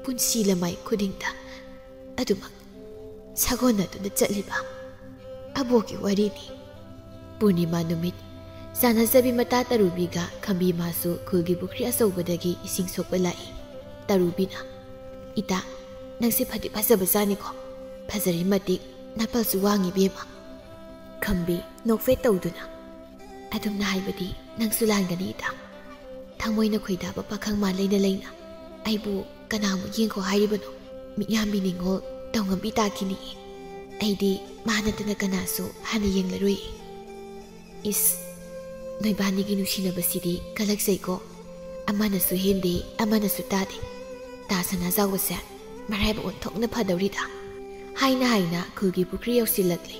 ꯄꯨꯟꯁꯤ ꯂꯃꯥꯏ ꯈꯨꯗꯤꯡꯗ ꯑꯗꯨꯃꯛ ꯁꯥꯒꯣꯟꯅꯗꯨꯅ ꯆꯠꯂꯤꯕ ꯑꯕꯣꯛꯀꯤ ꯋꯥꯔꯤꯅꯤ꯫" ꯄꯨꯔꯅꯤꯃꯥ ꯅꯨꯃꯤꯠ ꯆꯥꯟꯅꯖꯕꯤ ꯃꯇꯥ ꯇꯔꯨꯕꯤꯒ ꯈꯝꯕꯤ ꯃꯥꯁꯨ ꯈꯨꯜꯒꯤ ꯄꯨꯈ꯭ꯔꯤ ꯑꯆꯧꯕꯗꯒꯤ ꯏꯁꯤꯡ ꯁꯣꯛꯄ ꯂꯥꯛꯏ꯫ ꯇꯔꯨꯕꯤꯅ, "ꯏꯇꯥ, ꯅꯪꯁꯦ ꯐꯗꯤ ꯐꯖꯕꯖꯥꯠꯅꯤꯀꯣ꯫ ꯐꯖꯔꯤ ꯃꯇꯤꯛ ꯅꯥꯄꯜꯁꯨ ꯋꯥꯡꯉꯤ ꯏꯕꯦꯝꯃ꯫" ꯈꯝꯕꯤ ꯅꯣꯛꯐꯦꯠ ꯇꯧꯗꯨꯅ, "ꯑꯗꯨꯝꯅ ꯍꯥꯏꯕꯗꯤ ꯅꯪꯁꯨ ꯂꯥꯟꯒꯅꯤ ꯏꯇꯥ꯫ ꯊꯃꯣꯏꯅ ꯈꯣꯏꯗꯥꯕ ꯄꯥꯈꯪ ꯃꯥ ꯂꯩꯅ ꯂꯩꯅ ꯑꯩꯕꯨ ꯀꯅꯥꯃꯨꯛ ꯌꯦꯡꯈꯣ ꯍꯥꯏꯔꯤꯕꯅꯣ? ꯃꯤꯌꯥꯝꯕꯤ ꯅꯤꯉꯣꯜ ꯇꯧꯉꯝꯕꯤ ꯇꯥꯈꯤꯅꯤꯌꯦ꯫ ꯑꯩꯗꯤ ꯃꯥ ꯅꯠꯇꯅ ꯀꯅꯥꯁꯨ ꯍꯥꯟꯅ ꯌꯦꯡꯂꯔꯣꯏꯌꯦ꯫" "ꯏꯁ, ꯅꯣꯏꯕꯥꯅꯤꯒꯤ ꯅꯨꯡꯁꯤꯅꯕꯁꯤꯗꯤ ꯀꯜꯂꯛꯆꯩꯀꯣ꯫ ꯑꯃꯅꯁꯨ ꯍꯦꯟꯗꯦ, ꯑꯃꯅꯁꯨ ꯇꯥꯗꯦ꯫ ꯇꯥ ꯁꯅꯥꯖꯥꯎꯕꯁꯦ ꯃꯔꯥꯏꯕꯛ ꯑꯣꯟꯊꯣꯛꯅ ꯐꯗꯧꯔꯤꯗ꯫" ꯍꯥꯏꯅ ꯍꯥꯏꯅ ꯈꯨꯜꯒꯤ ꯄꯨꯈ꯭ꯔꯤ ꯌꯧꯁꯤꯜꯂꯛꯂꯦ꯫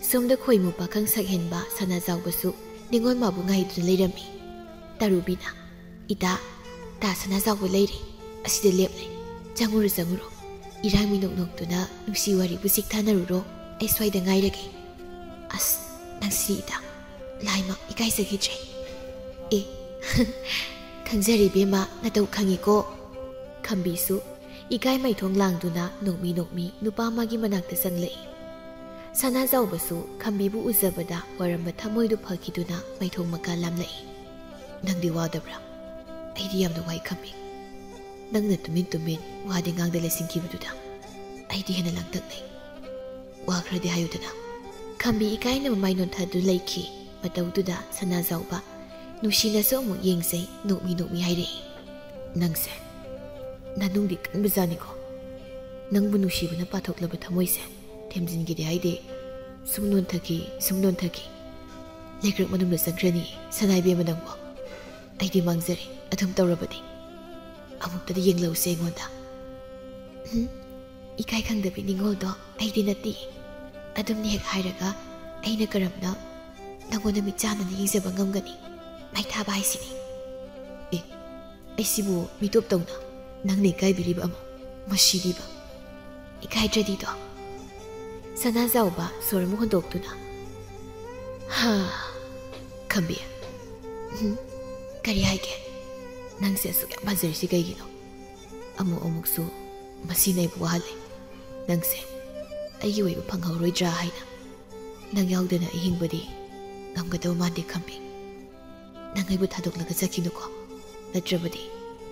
ꯁꯣꯝꯗ ꯈꯣꯏꯃꯨ ꯄꯥꯈꯪ ꯁꯛꯍꯦꯟꯕ ꯁꯅꯥꯖꯥꯎꯕꯁꯨ ꯅꯤꯉꯣꯜ ꯃꯥꯕꯨ ꯉꯥꯏꯗꯨꯅ ꯂꯩꯔꯝꯃꯤ꯫ ꯇꯔꯨꯕꯤꯅ, "ꯏꯇꯥ, ꯇꯥ ꯁꯅꯥꯖꯥꯎꯕ ꯂꯩꯔꯦ꯫ ꯑꯁꯤꯗ ꯂꯦꯞꯂꯦ꯫ ꯆꯪꯉꯨꯔꯣ, ꯆꯪꯉꯨꯔꯣ꯫ ꯏꯔꯥꯡ ꯃꯤꯅꯣꯛ ꯅꯣꯛꯇꯨꯅ ꯅꯨꯡꯁꯤ ꯋꯥꯔꯤꯕꯨ ꯆꯤꯛꯊꯅꯔꯨꯔꯣ꯫" ꯑꯩ ꯁ꯭ꯋꯥꯏꯗ ꯉꯥꯏꯔꯒꯦ꯫ ꯑꯁ, ꯅꯪꯁꯤꯗ ꯂꯥꯏꯃꯛ ꯏꯀꯥꯏꯖꯈꯤꯗ꯭ꯔꯦ꯫ ꯑꯦ, ꯈꯪꯖꯔꯦ ꯏꯕꯦꯝꯃ, ꯅꯇꯧ ꯈꯪꯉꯤꯀꯣ꯫ ꯈꯝꯕꯤꯁꯨ ꯏꯀꯥꯏ ꯃꯥꯏꯊꯣꯡ ꯂꯥꯡꯗꯨꯅ ꯅꯣꯛꯃꯤ ꯅꯣꯛꯃꯤ ꯅꯨꯄꯥ ꯑꯃꯒꯤ ꯃꯅꯥꯛꯇ ꯆꯪꯂꯛꯏ꯫ ꯁꯅꯥꯖꯥꯎꯕꯁꯨ ꯈꯝꯕꯤꯕꯨ ꯎꯖꯕꯗ ꯋꯥꯔꯝꯕ ꯊꯃꯣꯏꯗꯨ ꯐꯈꯤꯗꯨꯅ ꯃꯥꯏꯊꯣꯡ ꯃꯀꯥ ꯂꯥꯝꯂꯛꯏ꯫ "ꯅꯪꯗꯤ ꯋꯥꯗꯕ꯭ꯔꯥ?" "ꯑꯩꯗꯤ ꯌꯥꯝꯅ ꯋꯥꯏ ꯈꯝꯕꯤ꯫ ꯅꯪꯅ ꯇꯨꯃꯤꯟ ꯇꯨꯃꯤꯟ ꯋꯥꯗꯤ ꯉꯥꯡꯗ ꯂꯩꯁꯤꯟꯈꯤꯕꯗꯨꯗ ꯑꯩꯗꯤ ꯍꯦꯟꯅ ꯂꯥꯡꯇꯛꯅꯩ꯫ ꯋꯥ ꯈꯔꯗꯤ ꯍꯥꯏꯌꯨꯗꯅ꯫" ꯈꯝꯕꯤ ꯏꯀꯥꯏꯅ ꯃꯃꯥꯏ ꯅꯣꯟꯊꯗꯨ ꯂꯩꯈꯤ꯫ ꯃꯇꯧꯗꯨꯗ ꯁꯅꯥꯖꯥꯎꯕ ꯅꯨꯡꯁꯤꯅꯁꯨ ꯑꯃꯨꯛ ꯌꯦꯡꯖꯩ, ꯅꯣꯛꯃꯤ ꯅꯣꯛꯃꯤ ꯍꯥꯏꯔꯛꯏ, "ꯅꯪꯁꯦ, ꯅꯅꯨꯡꯗꯤ ꯀꯟꯕꯖꯥꯠꯅꯤꯀꯣ꯫ ꯅꯪꯕꯨ ꯅꯨꯡꯁꯤꯕꯅ ꯄꯥꯊꯣꯛꯂꯕ ꯊꯃꯣꯏꯁꯦ ꯊꯦꯝꯖꯤꯟꯒꯦꯗꯤ ꯍꯥꯏꯗꯦ꯫ ꯁꯨꯝ ꯅꯣꯟꯊꯈꯤ, ꯁꯨꯝ ꯅꯣꯟꯊꯈꯤ꯫ ꯂꯩꯀ꯭ꯔꯛ ꯃꯅꯨꯡꯗ ꯆꯪꯈ꯭ꯔꯅꯤ ꯁꯅꯥꯏꯕꯦꯝꯃ ꯅꯪꯕꯨ꯫ ꯑꯩꯗꯤ ꯃꯥꯡꯖꯔꯦ ꯑꯗꯨꯝ ꯇꯧꯔꯕꯗꯤ꯫ ꯑꯃꯨꯛꯇꯗꯤ ꯌꯦꯡꯂꯧꯁꯦ ꯑꯩꯉꯣꯟꯗ꯫" "ꯎꯝ, ꯏꯀꯥꯏ ꯈꯪꯗꯕꯤ ꯅꯤꯡꯉꯣꯜꯗꯣ ꯑꯩꯗꯤ ꯅꯠꯇꯦ꯫ ꯑꯗꯨꯝꯅ ꯍꯦꯛ ꯍꯥꯏꯔꯒ ꯑꯩꯅ ꯀꯔꯝꯅ ꯅꯪꯉꯣꯟꯗ ꯃꯤꯠ ꯆꯥꯟꯅꯅ ꯌꯦꯡꯖꯕ ꯉꯝꯒꯅꯤ? ꯃꯩ ꯊꯥꯕ ꯍꯥꯏꯁꯤꯅꯤ꯫" "ꯑꯦ, ꯑꯩꯁꯤꯕꯨ ꯃꯤꯇꯣꯞ ꯇꯧꯅ ꯅꯪꯅ ꯏꯀꯥꯏꯕꯤꯔꯤꯕ ꯑꯃ, ꯃꯁꯤꯗꯤꯕ꯫ ꯏꯀꯥꯏꯗ꯭ꯔꯗꯤꯗꯣ꯫" ꯁꯅꯥꯖꯥꯎꯕ ꯁꯣꯔ ꯑꯃ ꯍꯣꯟꯗꯣꯛꯇꯨꯅ, "ꯍꯥ, ꯈꯝꯕꯤ, ꯎꯝ, ꯀꯔꯤ ꯍꯥꯏꯒꯦ? ꯅꯪꯁꯦ ꯑꯁꯨꯛ ꯌꯥꯝ ꯐꯖꯔꯤꯁꯤ ꯀꯩꯒꯤꯅꯣ? ꯑꯃꯨꯛ ꯑꯃꯨꯛꯁꯨ ꯃꯁꯤꯅ ꯑꯩꯕꯨ ꯋꯥꯍꯜꯂꯦ꯫ ꯅꯪꯁꯦ ꯑꯩꯒꯤ ꯑꯣꯏꯕ ꯐꯪꯍꯧꯔꯣꯏꯗ꯭ꯔꯥ ꯍꯥꯏꯅ꯫ ꯅꯪ ꯌꯥꯎꯗꯅ ꯑꯩ ꯍꯤꯡꯕꯗꯤ ꯉꯝꯒꯗꯕ ꯃꯥꯟꯗꯦ ꯈꯝꯕꯤ꯫ ꯅꯪ ꯑꯩꯕꯨ ꯊꯥꯗꯣꯛꯂꯒ ꯆꯠꯈꯤꯅꯨꯀꯣ꯫ ꯅꯠꯇ꯭ꯔꯕꯗꯤ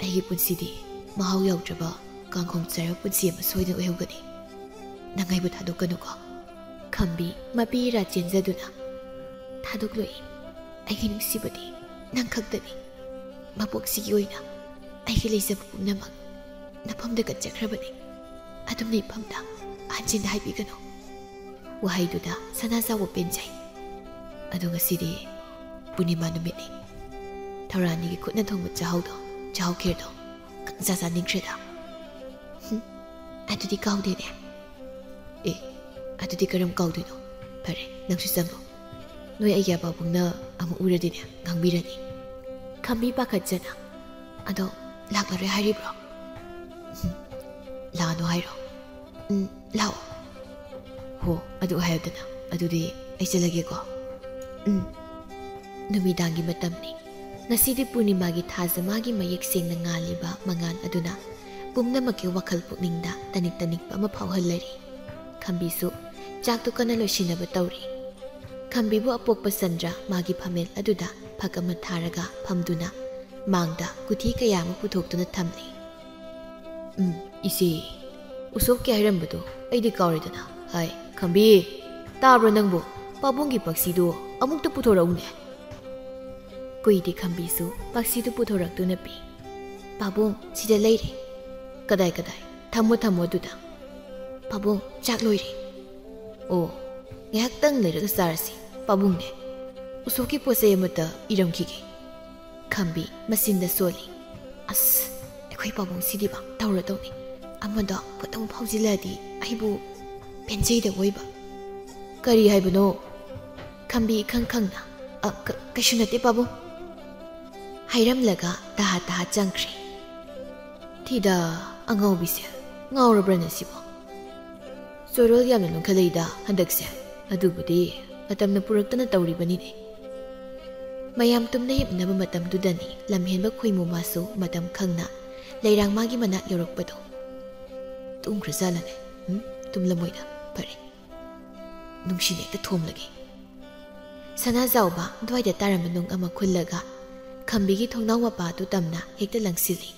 ꯑꯩꯒꯤ ꯄꯨꯟꯁꯤꯗꯤ ꯃꯍꯥꯎ ꯌꯥꯎꯗ꯭ꯔꯕ ꯀꯥꯡꯈꯣꯡ ꯆꯥꯔꯕ ꯄꯨꯟꯁꯤ ꯑꯃ ꯁꯣꯏꯗꯅ ꯑꯣꯏꯍꯧꯒꯅꯤ꯫ ꯅꯪ ꯑꯩꯕꯨ ꯊꯥꯗꯣꯛꯀꯅꯨꯀꯣ꯫" ꯈꯝꯕꯤ ꯃꯄꯤ ꯏꯔꯥ ꯆꯦꯟꯖꯗꯨꯅ, "ꯊꯥꯗꯣꯛꯂꯣꯏ꯫ ꯑꯩꯒꯤ ꯅꯨꯡꯁꯤꯕꯗꯤ ꯅꯪ ꯈꯛꯇꯅꯤ꯫ ꯃꯄꯣꯛꯁꯤꯒꯤ ꯑꯣꯏꯅ ꯑꯩꯒꯤ ꯂꯩꯖꯕ ꯄꯨꯝꯅꯃꯛ ꯅꯐꯝꯗ ꯀꯠꯆꯈ꯭ꯔꯕꯅꯤ꯫ ꯑꯗꯨꯝꯅ ꯏꯐꯝꯗ ꯍꯟꯖꯤꯟꯅ ꯍꯥꯏꯕꯤꯒꯅꯨ꯫" ꯋꯥꯍꯩꯗꯨꯗ ꯁꯅꯥꯖꯥꯎꯕ ꯄꯦꯟꯖꯩ꯫ "ꯑꯗꯣ ꯉꯁꯤꯗꯤ ꯄꯨꯔꯅꯤꯃꯥ ꯅꯨꯃꯤꯠꯅꯤ꯫ ꯊꯧꯔꯥꯅꯤꯒꯤ ꯈꯨꯠꯅ ꯊꯣꯡꯕ ꯆꯥꯛꯍꯥꯎꯗꯣ, ꯆꯥꯛꯍꯥꯎ ꯈꯦꯔꯗꯣ ꯈꯪꯆꯥ ꯆꯥꯅꯤꯡꯈ꯭ꯔꯦꯗ꯫" "ꯍꯨꯝ, ꯑꯗꯨꯗꯤ ꯀꯥꯎꯗꯦꯅꯦ꯫" "ꯑꯦ, ꯑꯗꯨꯗꯤ ꯀꯔꯝ ꯀꯥꯎꯗꯣꯏꯅꯣ? ꯐꯔꯦ, ꯅꯪꯁꯨ ꯆꯪꯉꯣ꯫ ꯅꯣꯏ ꯑꯩꯒꯤ ꯑꯄꯥꯕꯨꯡꯅ ꯑꯃꯨꯛ ꯎꯔꯗꯤꯅꯦ, ꯉꯥꯡꯕꯤꯔꯅꯤ꯫" ꯈꯝꯕꯤ ꯄꯥꯈꯠꯆꯅ, "ꯑꯗꯣ ꯂꯥꯛꯂꯔꯣꯏ ꯍꯥꯏꯔꯤꯕ꯭ꯔꯣ?" "ꯎꯝ, ꯂꯥꯛꯑꯅꯨ ꯍꯥꯏꯔꯣ꯫" "ꯎꯝ, ꯂꯥꯛꯑꯣ꯫" ꯍꯣ, ꯑꯗꯨ ꯍꯥꯏꯌꯨꯗꯅ꯫ ꯑꯗꯨꯗꯤ ꯑꯩ ꯆꯠꯂꯒꯦꯀꯣ꯫ ꯎꯝ꯫ ꯅꯨꯃꯤꯗꯥꯡꯒꯤ ꯃꯇꯝꯅꯤ꯫ ꯉꯁꯤꯗꯤ ꯄꯨꯔꯅꯤꯃꯥꯒꯤ ꯊꯥꯖ ꯃꯥꯒꯤ ꯃꯌꯦꯛ ꯁꯦꯡꯅ ꯉꯥꯜꯂꯤꯕ ꯃꯉꯥꯜ ꯑꯗꯨꯅ ꯄꯨꯝꯅꯃꯛꯀꯤ ꯋꯥꯈꯜ ꯄꯨꯛꯅꯤꯡꯗ ꯇꯅꯤꯛ ꯇꯅꯤꯛꯄ ꯑꯃ ꯐꯥꯎꯍꯜꯂꯔꯤ꯫ ꯈꯝꯕꯤꯁꯨ ꯆꯥꯛꯇꯨ ꯀꯟꯅ ꯂꯣꯏꯁꯤꯟꯅꯕ ꯇꯧꯔꯤ꯫ ꯈꯝꯕꯤꯕꯨ ꯑꯄꯣꯛꯄ ꯆꯟꯗ꯭ꯔ ꯃꯥꯒꯤ ꯐꯝꯃꯦꯜ ꯑꯗꯨꯗ ꯐꯛ ꯑꯃ ꯊꯥꯔꯒ ꯐꯝꯗꯨꯅ ꯃꯥꯡꯗ ꯀꯨꯊꯤ ꯀꯌꯥ ꯑꯃ ꯄꯨꯊꯣꯛꯇꯨꯅ ꯊꯝꯂꯤ꯫ "ꯎꯝ, ꯏꯆꯦ, ꯎꯁꯣꯞꯀꯤ ꯍꯥꯏꯔꯝꯕꯗꯣ ꯑꯩꯗꯤ ꯀꯥꯎꯔꯦꯗꯅ꯫ ꯍꯥꯏ, ꯈꯝꯕꯤ, ꯇꯥꯕ꯭ꯔꯣ ꯅꯪꯕꯨ? ꯄꯥꯕꯨꯡꯒꯤ ꯄꯥꯛꯁꯤꯗꯣ ꯑꯃꯨꯛꯇ ꯄꯨꯊꯣꯔꯛꯎꯅꯦ꯫" ꯀꯨꯏꯗꯦ ꯈꯝꯕꯤꯁꯨ ꯄꯥꯛꯁꯤꯗꯨ ꯄꯨꯊꯣꯔꯛꯇꯨꯅ ꯄꯤ꯫ "ꯄꯥꯕꯨꯡ, ꯁꯤꯗ ꯂꯩꯔꯦ꯫" "ꯀꯗꯥꯏ, ꯀꯗꯥꯏ? ꯊꯝꯃꯣ, ꯊꯝꯃꯣ ꯑꯗꯨꯗ꯫" "ꯄꯥꯕꯨꯡ, ꯆꯥꯛ ꯂꯣꯏꯔꯦ꯫" "ꯑꯣ, ꯉꯥꯏꯍꯥꯛꯇꯪ ꯂꯩꯔꯒ ꯆꯥꯔꯁꯤ꯫ ꯄꯥꯕꯨꯡꯅꯦ, ꯎꯁꯣꯞꯀꯤ ꯄꯣꯠ ꯆꯩ ꯑꯃꯠꯇ ꯏꯔꯝꯈꯤꯒꯦ꯫" ꯈꯝꯕꯤ ꯃꯆꯤꯟꯗ ꯁꯣꯜꯂꯤ꯫ "ꯑꯁ, ꯑꯩꯈꯣꯏ ꯄꯥꯕꯨꯡꯁꯤꯗꯤꯕ ꯇꯧꯔꯗꯧꯅꯤ꯫ ꯑꯃꯗꯣ ꯈꯇꯪ ꯐꯥꯎꯖꯤꯜꯂꯛꯑꯗꯤ ꯑꯩꯕꯨ ꯄꯦꯟꯖꯩꯗ ꯑꯣꯏꯕ꯫" "ꯀꯔꯤ ꯍꯥꯏꯕꯅꯣ?" ꯈꯝꯕꯤ ꯏꯈꯪ ꯈꯪꯅ, "ꯑ, ꯀ-, ꯀꯩꯁꯨ ꯅꯠꯇꯦ ꯄꯥꯕꯨꯡ꯫" ꯍꯥꯏꯔꯝꯂꯒ ꯇꯍꯥ ꯇꯍꯥ ꯆꯪꯈ꯭ꯔꯦ꯫ "ꯊꯤꯗ, ꯑꯉꯥꯎꯕꯤꯁꯦ, ꯉꯥꯎꯔꯕ꯭ꯔꯅꯦ ꯁꯤꯕꯣ? ꯆꯣꯔꯣꯜ ꯌꯥꯝꯅ ꯂꯨꯝꯈꯠꯂꯛꯏꯗ ꯍꯟꯗꯛꯁꯦ꯫ ꯑꯗꯨꯕꯨꯗꯤ ꯃꯇꯝꯅ ꯄꯨꯔꯛꯇꯅ ꯇꯧꯔꯤꯕꯅꯤꯅꯦ꯫" ꯃꯌꯥꯝ ꯇꯨꯝꯅ ꯍꯤꯞꯅꯕ ꯃꯇꯝꯗꯨꯗꯅꯤ ꯂꯝꯍꯦꯟꯕ ꯈꯣꯏꯃꯨ ꯃꯥꯁꯨ ꯃꯇꯝ ꯈꯪꯅ ꯂꯩꯔꯥꯡ ꯃꯥꯒꯤ ꯃꯅꯥꯛ ꯌꯧꯔꯛꯄꯗꯣ꯫ "ꯇꯨꯝꯈ꯭ꯔꯖꯥꯠꯂꯅꯦ? ꯎꯝ, ꯇꯨꯝꯂꯝꯃꯣꯏꯗ꯫ ꯐꯔꯦ, ꯅꯨꯡꯁꯤꯅ ꯍꯦꯛꯇ ꯊꯣꯝꯂꯒꯦ꯫" ꯁꯅꯥꯖꯥꯎꯕ ꯑꯗꯨꯋꯥꯏꯗ ꯇꯥꯔꯝꯕ ꯅꯨꯡ ꯑꯃ ꯈꯨꯜꯂꯒ ꯈꯝꯕꯤꯒꯤ ꯊꯣꯡꯅꯥꯎ ꯃꯄꯥꯗꯨ ꯇꯝꯅ ꯍꯦꯛꯇ ꯂꯪꯁꯤꯜꯂꯤ꯫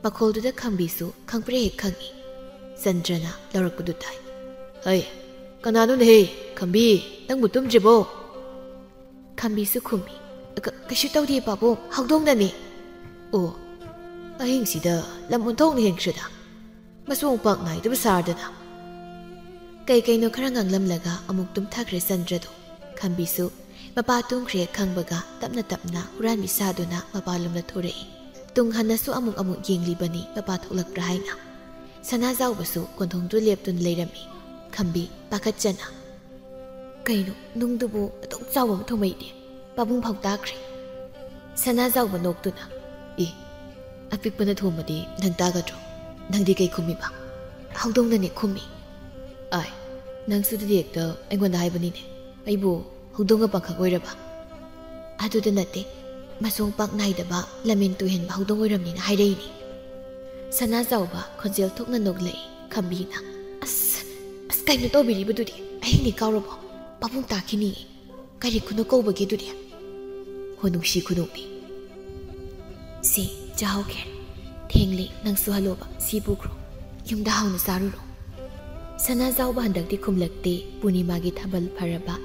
ꯃꯈꯣꯜꯗꯨꯗ ꯈꯝꯕꯤꯁꯨ ꯈꯪꯄ꯭ꯔꯦꯛ ꯍꯦꯛ ꯈꯪꯏ꯫ ꯆꯟꯗ꯭ꯔꯅ ꯂꯥꯎꯔꯛꯄꯗꯨ ꯇꯥꯏ꯫ "ꯍꯩ, ꯀꯅꯥꯅꯣꯅꯦꯍꯦ? ꯈꯝꯕꯤ, ꯅꯪꯕꯨ ꯇꯨꯝꯗ꯭ꯔꯤꯕꯣ?" ꯈꯝꯕꯤꯁꯨ ꯈꯨꯝꯃꯤ꯫ "ꯀ-, ꯀꯩꯁꯨ ꯇꯧꯗꯦ ꯄꯥꯕꯨꯡ, ꯍꯧꯗꯣꯡꯅꯅꯤ꯫" "ꯑꯣ, ꯑꯍꯤꯡꯁꯤꯗ ꯂꯝ ꯑꯣꯟꯊꯣꯛꯅ ꯍꯦꯟꯈ꯭ꯔꯦꯗ꯫ ꯃꯆꯣꯡ ꯄꯥꯛ ꯅꯥꯏꯗꯕ ꯁꯥꯔꯗꯅ꯫" ꯀꯩ ꯀꯩꯅꯣ ꯈꯔ ꯉꯥꯡꯂꯝꯂꯒ ꯑꯃꯨꯛ ꯇꯨꯝꯊꯈ꯭ꯔꯦ ꯆꯟꯗ꯭ꯔꯗꯣ꯫ ꯈꯝꯕꯤꯁꯨ ꯃꯄꯥ ꯇꯨꯝꯈ꯭ꯔꯦ ꯈꯪꯕꯒ ꯇꯞꯅ ꯇꯞꯅ ꯍꯨꯔꯥꯟꯕꯤ ꯁꯥꯗꯨꯅ ꯃꯄꯥꯂꯣꯝꯗ ꯊꯣꯔꯛꯏ꯫ ꯇꯨꯡ ꯍꯟꯅꯁꯨ ꯑꯃꯨꯛ ꯑꯃꯨꯛ ꯌꯦꯡꯂꯤꯕꯅꯤ ꯃꯄꯥ ꯊꯣꯛꯂꯛꯄ꯭ꯔꯥ ꯍꯥꯏꯅ꯫ ꯁꯅꯥꯖꯥꯎꯕꯁꯨ ꯀꯣꯟꯊꯣꯡꯗꯨ ꯂꯦꯞꯇꯨꯅ ꯂꯩꯔꯝꯃꯤ꯫ ꯈꯝꯕꯤ ꯄꯥꯈꯠꯆꯅ, "ꯀꯩꯅꯣ, ꯅꯨꯡꯗꯨꯕꯨ ꯑꯗꯨꯛ ꯆꯥꯎꯕ ꯑꯃ ꯊꯣꯝꯃꯛꯏꯗꯤ?" ꯄꯥꯕꯨꯡ ꯐꯥꯎ ꯇꯥꯈ꯭ꯔꯦ꯫ ꯁꯅꯥꯖꯥꯎꯕ ꯅꯣꯛꯇꯨꯅ, "ꯑꯦ, ꯑꯄꯤꯛꯄꯅ ꯊꯣꯝꯕꯗꯤ ꯅꯪ ꯇꯥꯒꯗ꯭ꯔꯣ? ꯅꯪꯗꯤ ꯀꯩ ꯈꯨꯝꯃꯤꯕ?" "ꯍꯧꯗꯣꯡꯅꯅꯦ ꯈꯨꯝꯃꯤ꯫" "ꯑꯥꯏ, ꯅꯪꯁꯨ ꯑꯗꯨꯗꯤ ꯍꯦꯛꯇ ꯑꯩꯉꯣꯟꯗ ꯍꯥꯏꯕꯅꯤꯅꯦ, ꯑꯩꯕꯨ ꯍꯧꯗꯣꯡꯒ ꯄꯥꯡꯈꯛ ꯑꯣꯏꯔꯕ? ꯑꯗꯨꯗ ꯅꯠꯇꯦ, ꯃꯁꯣꯡ ꯄꯥꯛ ꯅꯥꯏꯗꯕ, ꯂꯝꯍꯦꯟ ꯇꯨꯍꯦꯟꯕ ꯍꯧꯗꯣꯡ ꯑꯣꯏꯔꯝꯅꯤꯅ ꯍꯥꯏꯔꯛꯏꯅꯦ꯫ ꯁꯅꯥꯖꯥꯎꯕ ꯈꯣꯟꯖꯦꯜ ꯊꯣꯛꯅ ꯅꯣꯛꯂꯛꯏ꯫ ꯈꯝꯕꯤꯅ, "ꯑꯁ, ꯑꯁ, ꯀꯩꯅꯣ ꯇꯧꯕꯤꯔꯤꯕꯗꯨꯗꯤ? ꯑꯍꯤꯡꯅꯤ ꯀꯥꯎꯔꯕꯣ? ꯄꯥꯕꯨꯡ ꯇꯥꯈꯤꯅꯤꯌꯦ꯫ ꯀꯔꯤ ꯈꯨꯅꯣ ꯀꯧꯕꯒꯦ ꯑꯗꯨꯗꯤ?" ꯍꯣ, ꯅꯨꯡꯁꯤ ꯈꯨꯅꯣꯛꯅꯤ꯫ "ꯁꯤ, ꯆꯥꯍꯧ ꯈꯦꯔ꯫ ꯊꯦꯡꯂꯦ, ꯅꯪꯁꯨ ꯍꯜꯂꯣꯕ, ꯁꯤ ꯄꯨꯈ꯭ꯔꯣ꯫ ꯌꯨꯝꯗ ꯍꯥꯎꯅ ꯆꯥꯔꯨꯔꯣ꯫" ꯁꯅꯥꯖꯥꯎꯕ ꯍꯟꯗꯛꯇꯤ ꯈꯨꯝꯂꯛꯇꯦ꯫ ꯄꯨꯔꯅꯤꯃꯥꯒꯤ ꯊꯥꯕꯜ ꯐꯔꯕ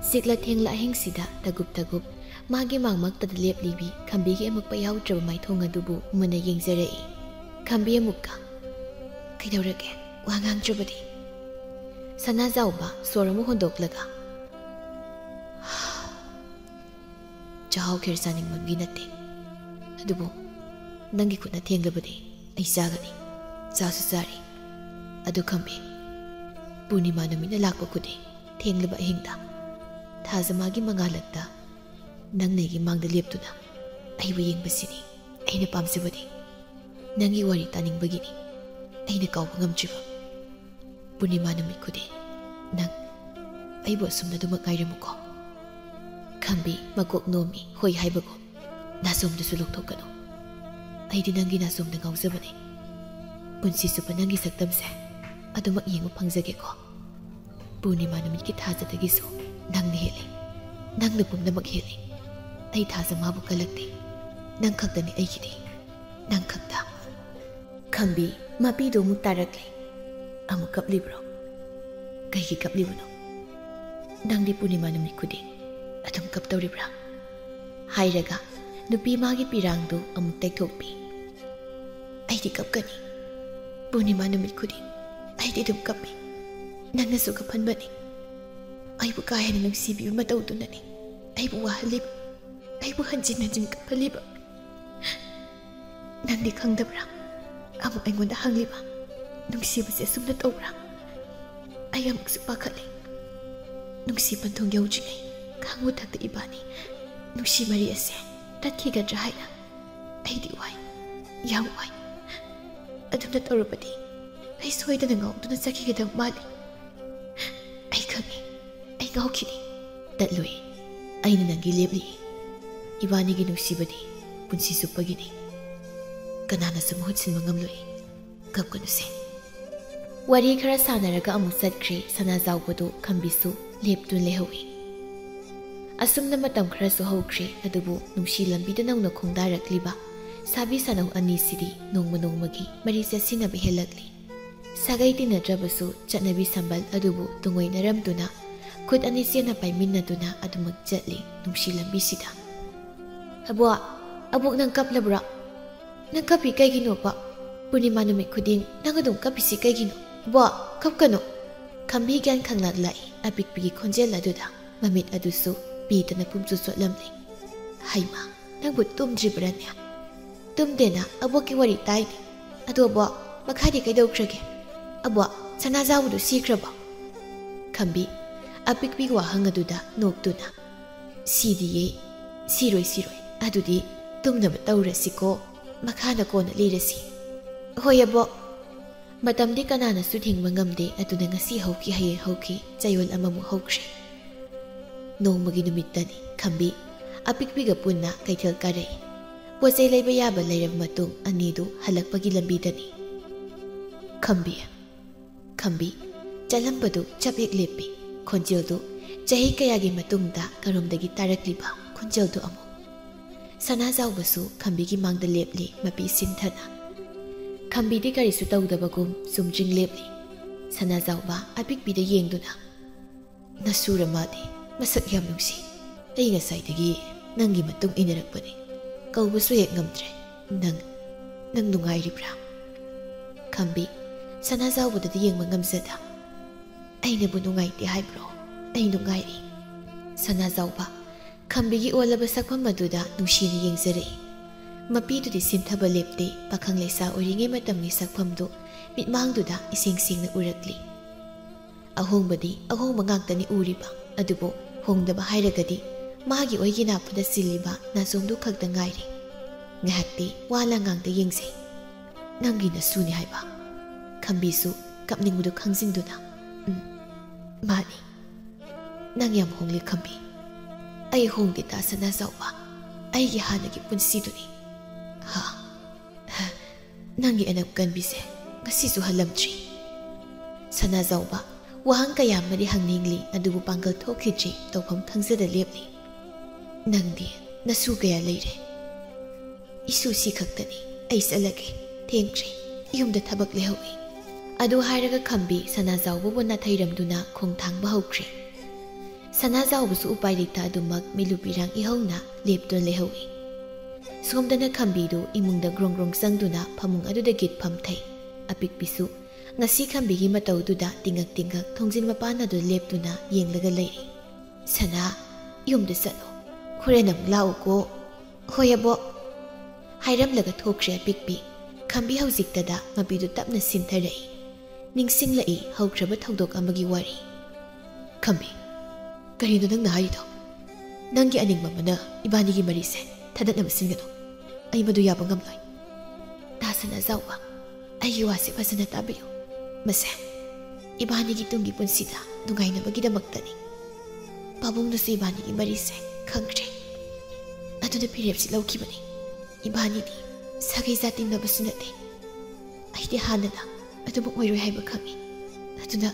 ꯁꯤꯛꯂ ꯊꯦꯡꯂ ꯑꯍꯤꯡꯁꯤꯗ ꯇꯒꯨꯞ ꯇꯒꯨꯞ ꯃꯥꯒꯤ ꯃꯥꯡꯃꯛꯇꯗ ꯂꯦꯞꯂꯤꯕꯤ ꯈꯝꯕꯤꯒꯤ ꯑꯃꯛꯄ ꯌꯥꯎꯗ꯭ꯔꯕ ꯃꯥꯏꯊꯣꯡ ꯑꯗꯨꯕꯨ ꯃꯨꯟꯅ ꯌꯦꯡꯖꯔꯛꯏ꯫ ꯈꯝꯕꯤ ꯑꯃꯨꯛꯀ, "ꯀꯩꯗꯧꯔꯒꯦ? ꯋꯥ ꯉꯥꯡꯗ꯭ꯔꯕꯗꯤ?" ꯁꯅꯥꯖꯥꯎꯕ ꯁꯣꯔ ꯑꯃ ꯍꯣꯟꯗꯣꯛꯂꯒ, "ꯆꯥꯍꯧ ꯈꯦꯔ ꯆꯥꯅꯤꯡꯃꯟꯒꯤ ꯅꯠꯇꯦ, ꯑꯗꯨꯕꯨ ꯅꯪꯒꯤ ꯈꯨꯠꯅ ꯊꯦꯡꯂꯕꯗꯤ ꯑꯩ ꯆꯥꯒꯅꯤ, ꯆꯥꯁꯨ ꯆꯥꯔꯤ꯫ ꯑꯗꯨ ꯈꯝꯕꯤ, ꯄꯨꯔꯅꯤꯃꯥ ꯅꯨꯃꯤꯠꯅ ꯂꯥꯛꯄ ꯈꯨꯗꯤꯡ ꯊꯦꯡꯂꯕ ꯑꯍꯤꯡꯗ ꯊꯥꯖꯃꯥꯒꯤ ꯃꯉꯥꯜꯂꯛꯇ ꯅꯪꯅ ꯑꯩꯒꯤ ꯃꯥꯡꯗ ꯂꯦꯞꯇꯨꯅ ꯑꯩꯕꯨ ꯌꯦꯡꯕꯁꯤꯅꯤ ꯑꯩꯅ ꯄꯥꯝꯖꯕꯗꯤ꯫ ꯅꯪꯒꯤ ꯋꯥꯔꯤ ꯇꯥꯅꯤꯡꯕꯒꯤꯅꯤ ꯑꯩꯅ ꯀꯥꯎꯕ ꯉꯝꯗ꯭ꯔꯤꯕ꯫ ꯄꯨꯔꯅꯤꯃꯥ ꯅꯨꯃꯤꯠ ꯈꯨꯗꯤꯡ ꯅꯪ ꯑꯩꯕꯨ ꯑꯁꯨꯝꯅ ꯑꯗꯨꯃꯛ ꯉꯥꯏꯔꯝꯃꯨꯀꯣ꯫" ꯈꯝꯕꯤ ꯃꯀꯣꯛ ꯅꯣꯝꯃꯤ, ꯍꯣꯏ ꯍꯥꯏꯕꯒꯨꯝ꯫ "ꯅꯥꯆꯣꯝꯗꯨꯁꯨ ꯂꯧꯊꯣꯛꯀꯅꯨ꯫ ꯑꯩꯗꯤ ꯅꯪꯒꯤ ꯅꯥꯆꯣꯝꯗ ꯉꯥꯎꯖꯕꯅꯦ꯫ ꯄꯨꯟꯁꯤ ꯆꯨꯞꯄ ꯅꯪꯒꯤ ꯁꯛꯇꯝꯁꯦ ꯑꯗꯨꯃꯛ ꯌꯦꯡꯕ ꯐꯪꯖꯒꯦꯀꯣ꯫" ꯄꯨꯔꯅꯤꯃꯥ ꯅꯨꯃꯤꯠꯀꯤ ꯊꯥꯖꯗꯒꯤꯁꯨ ꯅꯪꯅ ꯍꯦꯜꯂꯤ꯫ ꯅꯪꯅ ꯄꯨꯝꯅꯃꯛ ꯍꯦꯜꯂꯤ꯫ ꯑꯩ ꯊꯥꯖ ꯃꯥꯕꯨ ꯀꯜꯂꯛꯇꯦ꯫ ꯅꯪ ꯈꯛꯇꯅꯤ ꯑꯩꯒꯤꯗꯤ꯫ ꯅꯪ ꯈꯛꯇ꯫ ꯈꯝꯕꯤ ꯃꯄꯤꯗꯨ ꯑꯃꯨꯛ ꯇꯥꯔꯛꯂꯦ꯫ "ꯑꯃꯨꯛ ꯀꯞꯂꯤꯕ꯭ꯔꯣ? ꯀꯩꯒꯤ ꯀꯞꯂꯤꯕꯅꯣ? ꯅꯪꯗꯤ ꯄꯨꯔꯅꯤꯃꯥ ꯅꯨꯃꯤꯠ ꯈꯨꯗꯤꯡ ꯑꯗꯨꯝ ꯀꯞꯇꯧꯔꯤꯕ꯭ꯔꯥ?" ꯍꯥꯏꯔꯒ ꯅꯨꯄꯤ ꯃꯥꯒꯤ ꯄꯤꯔꯥꯡꯗꯨ ꯑꯃꯨꯛ ꯇꯩꯊꯣꯛꯄꯤ꯫ "ꯑꯩꯗꯤ ꯀꯞꯀꯅꯤ꯫ ꯄꯨꯔꯅꯤꯃꯥ ꯅꯨꯃꯤꯠ ꯈꯨꯗꯤꯡ ꯑꯩꯗꯤ ꯑꯗꯨꯝ ꯀꯞꯄꯤ꯫ ꯅꯪꯅꯁꯨ ꯀꯞꯍꯟꯕꯅꯤ꯫ ꯑꯩꯕꯨ ꯀꯥ ꯍꯦꯟꯅ ꯅꯨꯡꯁꯤꯕꯤꯕ ꯃꯇꯧꯗꯨꯅꯅꯤ ꯑꯩꯕꯨ ꯋꯥꯍꯜꯂꯤꯕ, ꯑꯩꯕꯨ ꯍꯟꯖꯤꯟ ꯍꯟꯖꯤꯟ ꯀꯞꯍꯜꯂꯤꯕ꯫ ꯅꯪꯗꯤ ꯈꯪꯗꯕ꯭ꯔꯥ? ꯑꯃꯨꯛ ꯑꯩꯉꯣꯟꯗ ꯍꯪꯂꯤꯕ, ꯅꯨꯡꯁꯤꯕꯁꯦ ꯑꯁꯨꯝꯅ ꯇꯧꯕ꯭ꯔꯥ?" ꯑꯩ ꯑꯃꯨꯛꯁꯨ ꯄꯥꯈꯠꯂꯤ꯫ ꯅꯨꯡꯁꯤ ꯄꯟꯊꯨꯡ ꯌꯧꯗ꯭ꯔꯤꯉꯩ ꯈꯥꯡꯕ ꯊꯛꯇ ꯏꯕꯥꯅꯤ ꯅꯨꯡꯁꯤ ꯃꯔꯤ ꯑꯁꯦ ꯇꯠꯈꯤꯒꯗ꯭ꯔꯥ ꯍꯥꯏꯅ ꯑꯩꯗꯤ ꯋꯥꯏ, ꯌꯥꯝ ꯋꯥꯏ꯫ ꯑꯗꯨꯝꯅ ꯇꯧꯔꯕꯗꯤ ꯑꯩ ꯁꯣꯏꯗꯅ ꯉꯥꯎꯗꯨꯅ ꯆꯠꯈꯤꯒꯗꯕ ꯃꯥꯜꯂꯤ꯫ ꯇꯣꯛꯈꯤꯅꯤ꯫ ꯇꯠꯂꯣꯏ꯫ ꯑꯩꯅ ꯅꯪꯒꯤ ꯂꯦꯞꯂꯤ꯫ ꯏꯕꯥꯅꯤꯒꯤ ꯅꯨꯡꯁꯤꯕꯗꯤ ꯄꯨꯟꯁꯤ ꯆꯨꯞꯄꯒꯤꯅꯤ꯫ ꯀꯅꯥꯅꯁꯨ ꯃꯍꯨꯠ ꯁꯤꯟꯕ ꯉꯝꯂꯣꯏ꯫ ꯀꯞꯀꯅꯨꯁꯦ꯫ ꯋꯥꯔꯤ ꯈꯔ ꯁꯥꯟꯅꯔꯒ ꯑꯃꯨꯛ ꯆꯠꯈ꯭ꯔꯦ꯫ ꯁꯅꯥꯖꯥꯎꯕꯗꯨ ꯈꯝꯕꯤꯁꯨ ꯂꯦꯞꯇꯨꯅ ꯂꯩꯍꯧꯏ꯫ ꯑꯁꯨꯝꯅ ꯃꯇꯝ ꯈꯔꯁꯨ ꯍꯧꯈ꯭ꯔꯦ꯫ ꯑꯗꯨꯕꯨ ꯅꯨꯡꯁꯤ ꯂꯝꯕꯤꯗ ꯅꯧꯅ ꯈꯣꯡꯗꯥꯔꯛꯂꯤꯕ ꯁꯥꯕꯤ ꯁꯅꯧ ꯑꯅꯤꯁꯤꯗꯤ ꯅꯣꯡꯃ ꯅꯣꯡꯃꯒꯤ ꯃꯔꯤ ꯆꯠꯁꯤꯟꯅꯕ ꯍꯦꯜꯂꯛꯂꯤ꯫ ꯁꯥꯒꯩ ꯇꯤꯟꯅꯗ꯭ꯔꯕꯁꯨ ꯆꯠꯅꯕꯤ ꯁꯝꯕꯜ ꯑꯗꯨꯕꯨ ꯇꯨꯡꯑꯣꯏꯅꯔꯝꯗꯨꯅ ꯈꯨꯠ ꯑꯅꯤ ꯆꯦꯠꯅ ꯄꯥꯏꯃꯤꯟꯅꯗꯨꯅ ꯑꯗꯨꯃꯛ ꯆꯠꯂꯤ ꯅꯨꯡꯁꯤ ꯂꯝꯕꯤꯁꯤꯗ꯫ "ꯑꯕꯣꯛ, ꯑꯕꯣꯛ, ꯅꯪ ꯀꯞꯂꯕ꯭ꯔꯣ? ꯅꯪ ꯀꯞꯄꯤ ꯀꯩꯒꯤꯅꯣꯕ? ꯄꯨꯔꯅꯤꯃꯥ ꯅꯨꯃꯤꯠ ꯈꯨꯗꯤꯡ ꯅꯪ ꯑꯗꯨꯝ ꯀꯞꯄꯤꯁꯤ ꯀꯩꯒꯤꯅꯣ? ꯑꯕꯣꯛ, ꯀꯞꯀꯅꯨ!" ꯈꯝꯕꯤ ꯒ꯭ꯌꯥꯟ ꯈꯪꯂꯛ ꯂꯥꯛꯏ ꯑꯄꯤꯛꯄꯤꯒꯤ ꯈꯣꯟꯖꯦꯜ ꯑꯗꯨꯗ꯫ ꯃꯃꯤꯠ ꯑꯗꯨꯁꯨ ꯄꯤꯗꯅ ꯄꯨꯝꯆꯨ ꯆꯣꯠꯂꯝꯂꯤ꯫ "ꯍꯩꯃꯥ, ꯅꯪꯕꯨ ꯇꯨꯝꯗ꯭ꯔꯤꯕ꯭ꯔꯥꯅꯦ?" "ꯇꯨꯝꯗꯦꯅ, ꯑꯕꯣꯛꯀꯤ ꯋꯥꯔꯤ ꯇꯥꯏꯅꯦ꯫ ꯑꯗꯣ ꯑꯕꯣꯛ, ꯃꯈꯥꯗꯤ ꯀꯩꯗꯧꯈ꯭ꯔꯒꯦ? ꯑꯕꯣꯛ, ꯁꯅꯥꯖꯥꯎꯕꯗꯨ ꯁꯤꯈ꯭ꯔꯕꯣ?" ꯈꯝꯕꯤ ꯑꯄꯤꯛꯄꯤꯒꯤ ꯋꯥꯍꯪ ꯑꯗꯨꯗ ꯅꯣꯛꯇꯨꯅ, "ꯁꯤꯗꯤꯌꯦ, ꯁꯤꯔꯣꯏ, ꯁꯤꯔꯣꯏ꯫ ꯑꯗꯨꯗꯤ ꯇꯨꯝꯅꯕ ꯇꯧꯔꯁꯤꯀꯣ, ꯃꯈꯥꯅ ꯀꯣꯟꯅ ꯂꯤꯔꯁꯤ꯫" "ꯍꯣꯏ ꯑꯕꯣꯛ꯫" ꯃꯇꯝꯗꯤ ꯀꯅꯥꯅꯁꯨ ꯊꯤꯡꯕ ꯉꯝꯗꯦ꯫ ꯑꯗꯨꯅ ꯉꯁꯤ ꯍꯧꯈꯤ, ꯍꯌꯦꯡ ꯍꯧꯈꯤ, ꯆꯌꯣꯜ ꯑꯃꯃꯨꯛ ꯍꯧꯈ꯭ꯔꯦ꯫ ꯅꯣꯡꯃꯒꯤ ꯅꯨꯃꯤꯠꯇꯅꯤ꯫ ꯈꯝꯕꯤ ꯑꯄꯤꯛꯄꯤꯒ ꯄꯨꯟꯅ ꯀꯩꯊꯦꯜ ꯀꯥꯔꯛꯏ꯫ ꯄꯣꯠ ꯆꯩ ꯂꯩꯕ ꯌꯥꯕ ꯂꯩꯔꯕ ꯃꯇꯨꯡ ꯑꯅꯤꯗꯨ ꯍꯜꯂꯛꯄꯒꯤ ꯂꯝꯕꯤꯗꯅꯤ꯫ "ꯈꯝꯕꯤ, ꯈꯝꯕꯤ!" ꯆꯠꯂꯝꯕꯗꯨ ꯆꯞ ꯍꯦꯛ ꯂꯦꯞꯄꯤ꯫ ꯈꯣꯟꯖꯦꯜꯗꯨ ꯆꯍꯤ ꯀꯌꯥꯒꯤ ꯃꯇꯨꯡꯗ ꯀꯔꯣꯝꯗꯒꯤ ꯇꯥꯔꯛꯂꯤꯕ ꯈꯣꯟꯖꯦꯜꯗꯨ ꯑꯃꯨꯛ꯫ ꯁꯅꯥꯖꯥꯎꯕꯁꯨ ꯈꯝꯕꯤꯒꯤ ꯃꯥꯡꯗ ꯂꯦꯞꯂꯤ, ꯃꯄꯤ ꯁꯤꯟꯊꯅ꯫ ꯈꯝꯕꯤꯗꯤ ꯀꯔꯤꯁꯨ ꯇꯧꯗꯕꯒꯨꯝ ꯆꯨꯝꯗ꯭ꯔꯤꯡ ꯂꯦꯞꯂꯤ꯫ ꯁꯅꯥꯖꯥꯎꯕ ꯑꯄꯤꯛꯄꯤꯗ ꯌꯦꯡꯗꯨꯅ, "ꯅꯁꯨꯔ ꯃꯥꯗꯤ ꯃꯁꯛ ꯌꯥꯝ ꯅꯨꯡꯁꯤ꯫ ꯑꯩ ꯉꯁꯥꯏꯗꯒꯤ ꯅꯪꯒꯤ ꯃꯇꯨꯡ ꯏꯟꯅꯔꯛꯄꯅꯤ꯫ ꯀꯧꯕꯁꯨ ꯍꯦꯛ ꯉꯝꯗ꯭ꯔꯦ꯫ ꯅꯪ, ꯅꯪ ꯅꯨꯡꯉꯥꯏꯔꯤꯕ꯭ꯔꯥ?" ꯈꯝꯕꯤ ꯁꯅꯥꯖꯥꯎꯕꯗꯗꯤ ꯌꯦꯡꯕ ꯉꯝꯖꯗ, "ꯑꯩꯅꯕꯨ ꯅꯨꯡꯉꯥꯏꯇꯦ ꯍꯥꯏꯕ꯭ꯔꯣ? ꯑꯩ ꯅꯨꯡꯉꯥꯏꯔꯤ꯫" ꯁꯅꯥꯖꯥꯎꯕ ꯈꯝꯕꯤꯒꯤ ꯑꯣꯜꯂꯕ ꯁꯛꯐꯝ ꯑꯗꯨꯗ ꯅꯨꯡꯁꯤꯅ ꯌꯦꯡꯖꯔꯛꯏ꯫ ꯃꯄꯤꯗꯨꯗꯤ ꯁꯤꯟꯊꯕ ꯂꯦꯞꯇꯦ꯫ ꯄꯥꯈꯪ ꯂꯩꯁꯥ ꯑꯣꯏꯔꯤꯉꯩ ꯃꯇꯝꯒꯤ ꯁꯛꯐꯝꯗꯨ ꯃꯤꯠꯃꯥꯡꯗꯨꯗ ꯏꯁꯦꯡ ꯁꯦꯡꯅ ꯎꯔꯛꯂꯤ꯫ ꯑꯍꯣꯡꯕꯗꯤ ꯑꯍꯣꯡꯕ ꯉꯥꯛꯇꯅꯤ ꯎꯔꯤꯕ, ꯑꯗꯨꯕꯨ ꯍꯣꯡꯗꯕ ꯍꯥꯏꯔꯒꯗꯤ ꯃꯥꯒꯤ ꯑꯣꯏꯒꯤ ꯅꯥꯞꯄꯗ ꯆꯤꯜꯂꯤꯕ ꯅꯥꯆꯣꯝꯗꯨ ꯈꯛꯇ ꯉꯥꯏꯔꯦ꯫ ꯉꯥꯏꯍꯥꯛꯇꯤ ꯋꯥ ꯂꯥꯡꯉꯥꯡꯗ ꯌꯦꯡꯖꯩ꯫ "ꯅꯪꯒꯤ ꯅꯁꯨꯅꯤ ꯍꯥꯏꯕ?" ꯈꯝꯕꯤꯁꯨ ꯀꯞꯅꯤꯡꯕꯗꯨ ꯈꯪꯖꯤꯟꯗꯨꯅ, "ꯎꯝ, ꯃꯥꯅꯤ꯫" ꯅꯪ ꯌꯥꯝ ꯍꯣꯡꯂꯦ, ꯈꯝꯕꯤ꯫ ꯑꯩ ꯍꯣꯡꯗꯦ, ꯇꯥ ꯁꯅꯥꯖꯥꯎꯕ꯫ ꯑꯩꯒꯤ ꯍꯥꯟꯅꯒꯤ ꯄꯨꯟꯁꯤꯗꯨꯅꯤ꯫ ꯍꯥ? ꯅꯪꯒꯤ ꯑꯅꯞ ꯀꯟꯕꯤꯁꯦ ꯉꯁꯤꯁꯨ ꯍꯜꯂꯝꯗ꯭ꯔꯤ꯫ ꯁꯅꯥꯖꯥꯎꯕ, ꯋꯥꯍꯪ ꯀꯌꯥ ꯑꯃꯗꯤ ꯍꯪꯅꯤꯡꯂꯤ, ꯑꯗꯨꯕꯨ ꯄꯥꯡꯒꯜ ꯊꯣꯛꯈꯤꯗ꯭ꯔꯤ, ꯇꯧꯐꯝ ꯈꯪꯖꯗ ꯂꯦꯞꯂꯤ꯫ ꯅꯪꯗꯤ ꯅꯁꯨ ꯀꯌꯥ ꯂꯩꯔꯦ? ꯏꯁꯨ ꯁꯤ ꯈꯛꯇꯅꯤ꯫ ꯑꯩ ꯆꯠꯂꯒꯦ, ꯊꯦꯡꯈ꯭ꯔꯦ, ꯌꯨꯝꯗ ꯊꯕꯛ ꯂꯩꯍꯧꯏ꯫ ꯑꯗꯨ ꯍꯥꯏꯔꯒ ꯈꯝꯕꯤ ꯁꯅꯥꯖꯥꯎꯕꯕꯨ ꯅꯥꯊꯩꯔꯝꯗꯨꯅ ꯈꯣꯡ ꯊꯥꯡꯕ ꯍꯧꯈ꯭ꯔꯦ꯫ ꯁꯅꯥꯖꯥꯎꯕꯁꯨ ꯎꯄꯥꯏ ꯂꯩꯇ ꯑꯗꯨꯃꯛ ꯃꯤꯠꯂꯨ ꯄꯤꯔꯥꯡ ꯏꯍꯧꯅ ꯂꯦꯞꯇꯨꯅ ꯂꯩꯍꯧꯏ꯫ ꯁꯣꯝꯗꯅ ꯈꯝꯕꯤꯗꯨ ꯏꯃꯨꯡꯗ ꯒ꯭ꯔꯣꯡ ꯒ꯭ꯔꯣꯡ ꯆꯪꯗꯨꯅ ꯐꯃꯨꯡ ꯑꯗꯨꯗ ꯒꯤꯠ ꯐꯝꯊꯩ꯫ ꯑꯄꯤꯛꯄꯤꯁꯨ ꯉꯁꯤ ꯈꯝꯕꯤꯒꯤ ꯃꯇꯧꯗꯨꯗ ꯇꯤꯡꯉꯛ ꯇꯤꯡꯉꯛ ꯊꯣꯡꯖꯤꯟ ꯃꯄꯥꯟ ꯑꯗꯨ ꯂꯦꯞꯇꯨꯅ ꯌꯦꯡꯂꯒ ꯂꯩꯔꯤ꯫ "ꯁꯅꯥ, ꯌꯨꯝꯗ ꯆꯠꯂꯣ, ꯍꯣꯔꯦꯟ ꯑꯃꯨꯛ ꯂꯥꯛꯎꯀꯣ꯫" "ꯍꯣꯏ ꯑꯕꯣꯛ꯫" ꯍꯥꯏꯔꯝꯂꯒ ꯊꯣꯛꯈ꯭ꯔꯦ ꯑꯄꯤꯛꯄꯤ꯫ ꯈꯝꯕꯤ ꯍꯧꯖꯤꯛꯇꯗ ꯃꯄꯤꯗꯨ ꯇꯞꯅ ꯁꯤꯟꯊꯔꯛꯏ꯫ ꯅꯤꯡꯁꯤꯡꯂꯛꯏ ꯍꯧꯈ꯭ꯔꯕ ꯊꯧꯗꯣꯛ ꯑꯃꯒꯤ ꯋꯥꯔꯤ꯫ "ꯈꯝꯕꯤ, ꯀꯔꯤꯅꯣ ꯅꯪꯅ ꯍꯥꯏꯔꯤꯗꯣ? ꯅꯪꯒꯤ ꯑꯅꯤꯡꯕ ꯑꯃꯅ ꯏꯕꯥꯅꯤꯒꯤ ꯃꯔꯤꯁꯦ ꯊꯥꯗꯠꯅꯕ ꯁꯤꯟꯒꯅꯨ꯫ ꯑꯩ ꯃꯗꯨ ꯌꯥꯕ ꯉꯝꯂꯣꯏ꯫" "ꯇꯥ ꯁꯅꯥꯖꯥꯎꯕ, ꯑꯩꯒꯤ ꯋꯥꯁꯦ ꯐꯖꯅ ꯇꯥꯕꯤꯌꯨ꯫ ꯃꯁꯦ ꯏꯕꯥꯅꯤꯒꯤ ꯇꯨꯡꯒꯤ ꯄꯨꯟꯁꯤꯗ ꯅꯨꯡꯉꯥꯏꯅꯕꯒꯤꯗꯃꯛꯇꯅꯤ꯫ ꯄꯥꯕꯨꯡꯅꯁꯨ ꯏꯕꯥꯅꯤꯒꯤ ꯃꯔꯤꯁꯦ ꯈꯪꯈ꯭ꯔꯦ꯫ ꯑꯗꯨꯅ ꯐꯤꯔꯦꯞꯁꯤ ꯂꯧꯈꯤꯕꯅꯤ꯫ ꯏꯕꯥꯅꯤꯗꯤ ꯁꯥꯒꯩ ꯖꯥꯇꯤꯡꯅꯕꯁꯨ ꯅꯠꯇꯦ꯫ ꯑꯩꯗꯤ ꯍꯥꯟꯅꯅ ꯑꯗꯨꯃꯛ ꯑꯣꯏꯔꯣꯏ ꯍꯥꯏꯕ ꯈꯪꯏ꯫ ꯑꯗꯨꯅ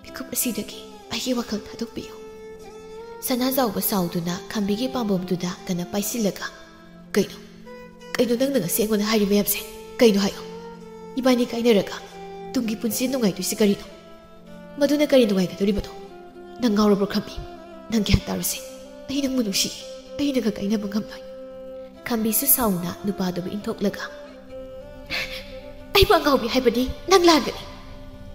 ꯃꯤꯀꯨꯞ ꯑꯁꯤꯗꯒꯤ ꯑꯩꯒꯤ ꯋꯥꯈꯜ ꯊꯥꯗꯣꯛꯄꯤꯌꯨ꯫" ꯁꯅꯥꯖꯥꯎꯕ ꯁꯥꯎꯗꯨꯅ ꯈꯝꯕꯤꯒꯤ ꯄꯥꯝꯕꯣꯝꯗꯨꯗ ꯀꯟꯅ ꯄꯥꯏꯁꯤꯜꯂꯒ, "ꯀꯩꯅꯣ? ꯀꯩꯅꯣ ꯅꯪꯅ ꯉꯁꯤ ꯑꯩꯉꯣꯟꯗ ꯍꯥꯏꯔꯤ ꯃꯌꯥꯝꯁꯦ? ꯀꯩꯅꯣ ꯍꯥꯏꯌꯣ꯫ ꯏꯕꯥꯅꯤ ꯀꯥꯏꯅꯔꯒ ꯇꯨꯡꯒꯤ ꯄꯨꯟꯁꯤ ꯅꯨꯡꯉꯥꯏꯗꯣꯏꯁꯤ ꯀꯔꯤꯅꯣ? ꯃꯗꯨꯅ ꯀꯔꯤ ꯅꯨꯡꯉꯥꯏꯒꯗꯧꯔꯤꯕꯅꯣ? ꯅꯪ ꯉꯥꯎꯔꯕ꯭ꯔꯣ ꯈꯝꯕꯤ? ꯅꯪ ꯒ꯭ꯌꯥꯟ ꯇꯥꯔꯨꯁꯦ꯫ ꯑꯩ ꯅꯪꯕꯨ ꯅꯨꯡꯁꯤ꯫ ꯑꯩ ꯅꯪꯒ ꯀꯥꯏꯅꯕ ꯉꯝꯂꯣꯏ꯫" ꯈꯝꯕꯤꯁꯨ ꯁꯥꯎꯅ ꯅꯨꯄꯥꯗꯨꯕꯨ ꯏꯟꯊꯣꯛꯂꯒ, "ꯑꯩꯕꯨ ꯑꯉꯥꯎꯕꯤ ꯍꯥꯏꯕꯗꯤ ꯅꯪ ꯂꯥꯟꯒꯅꯤ꯫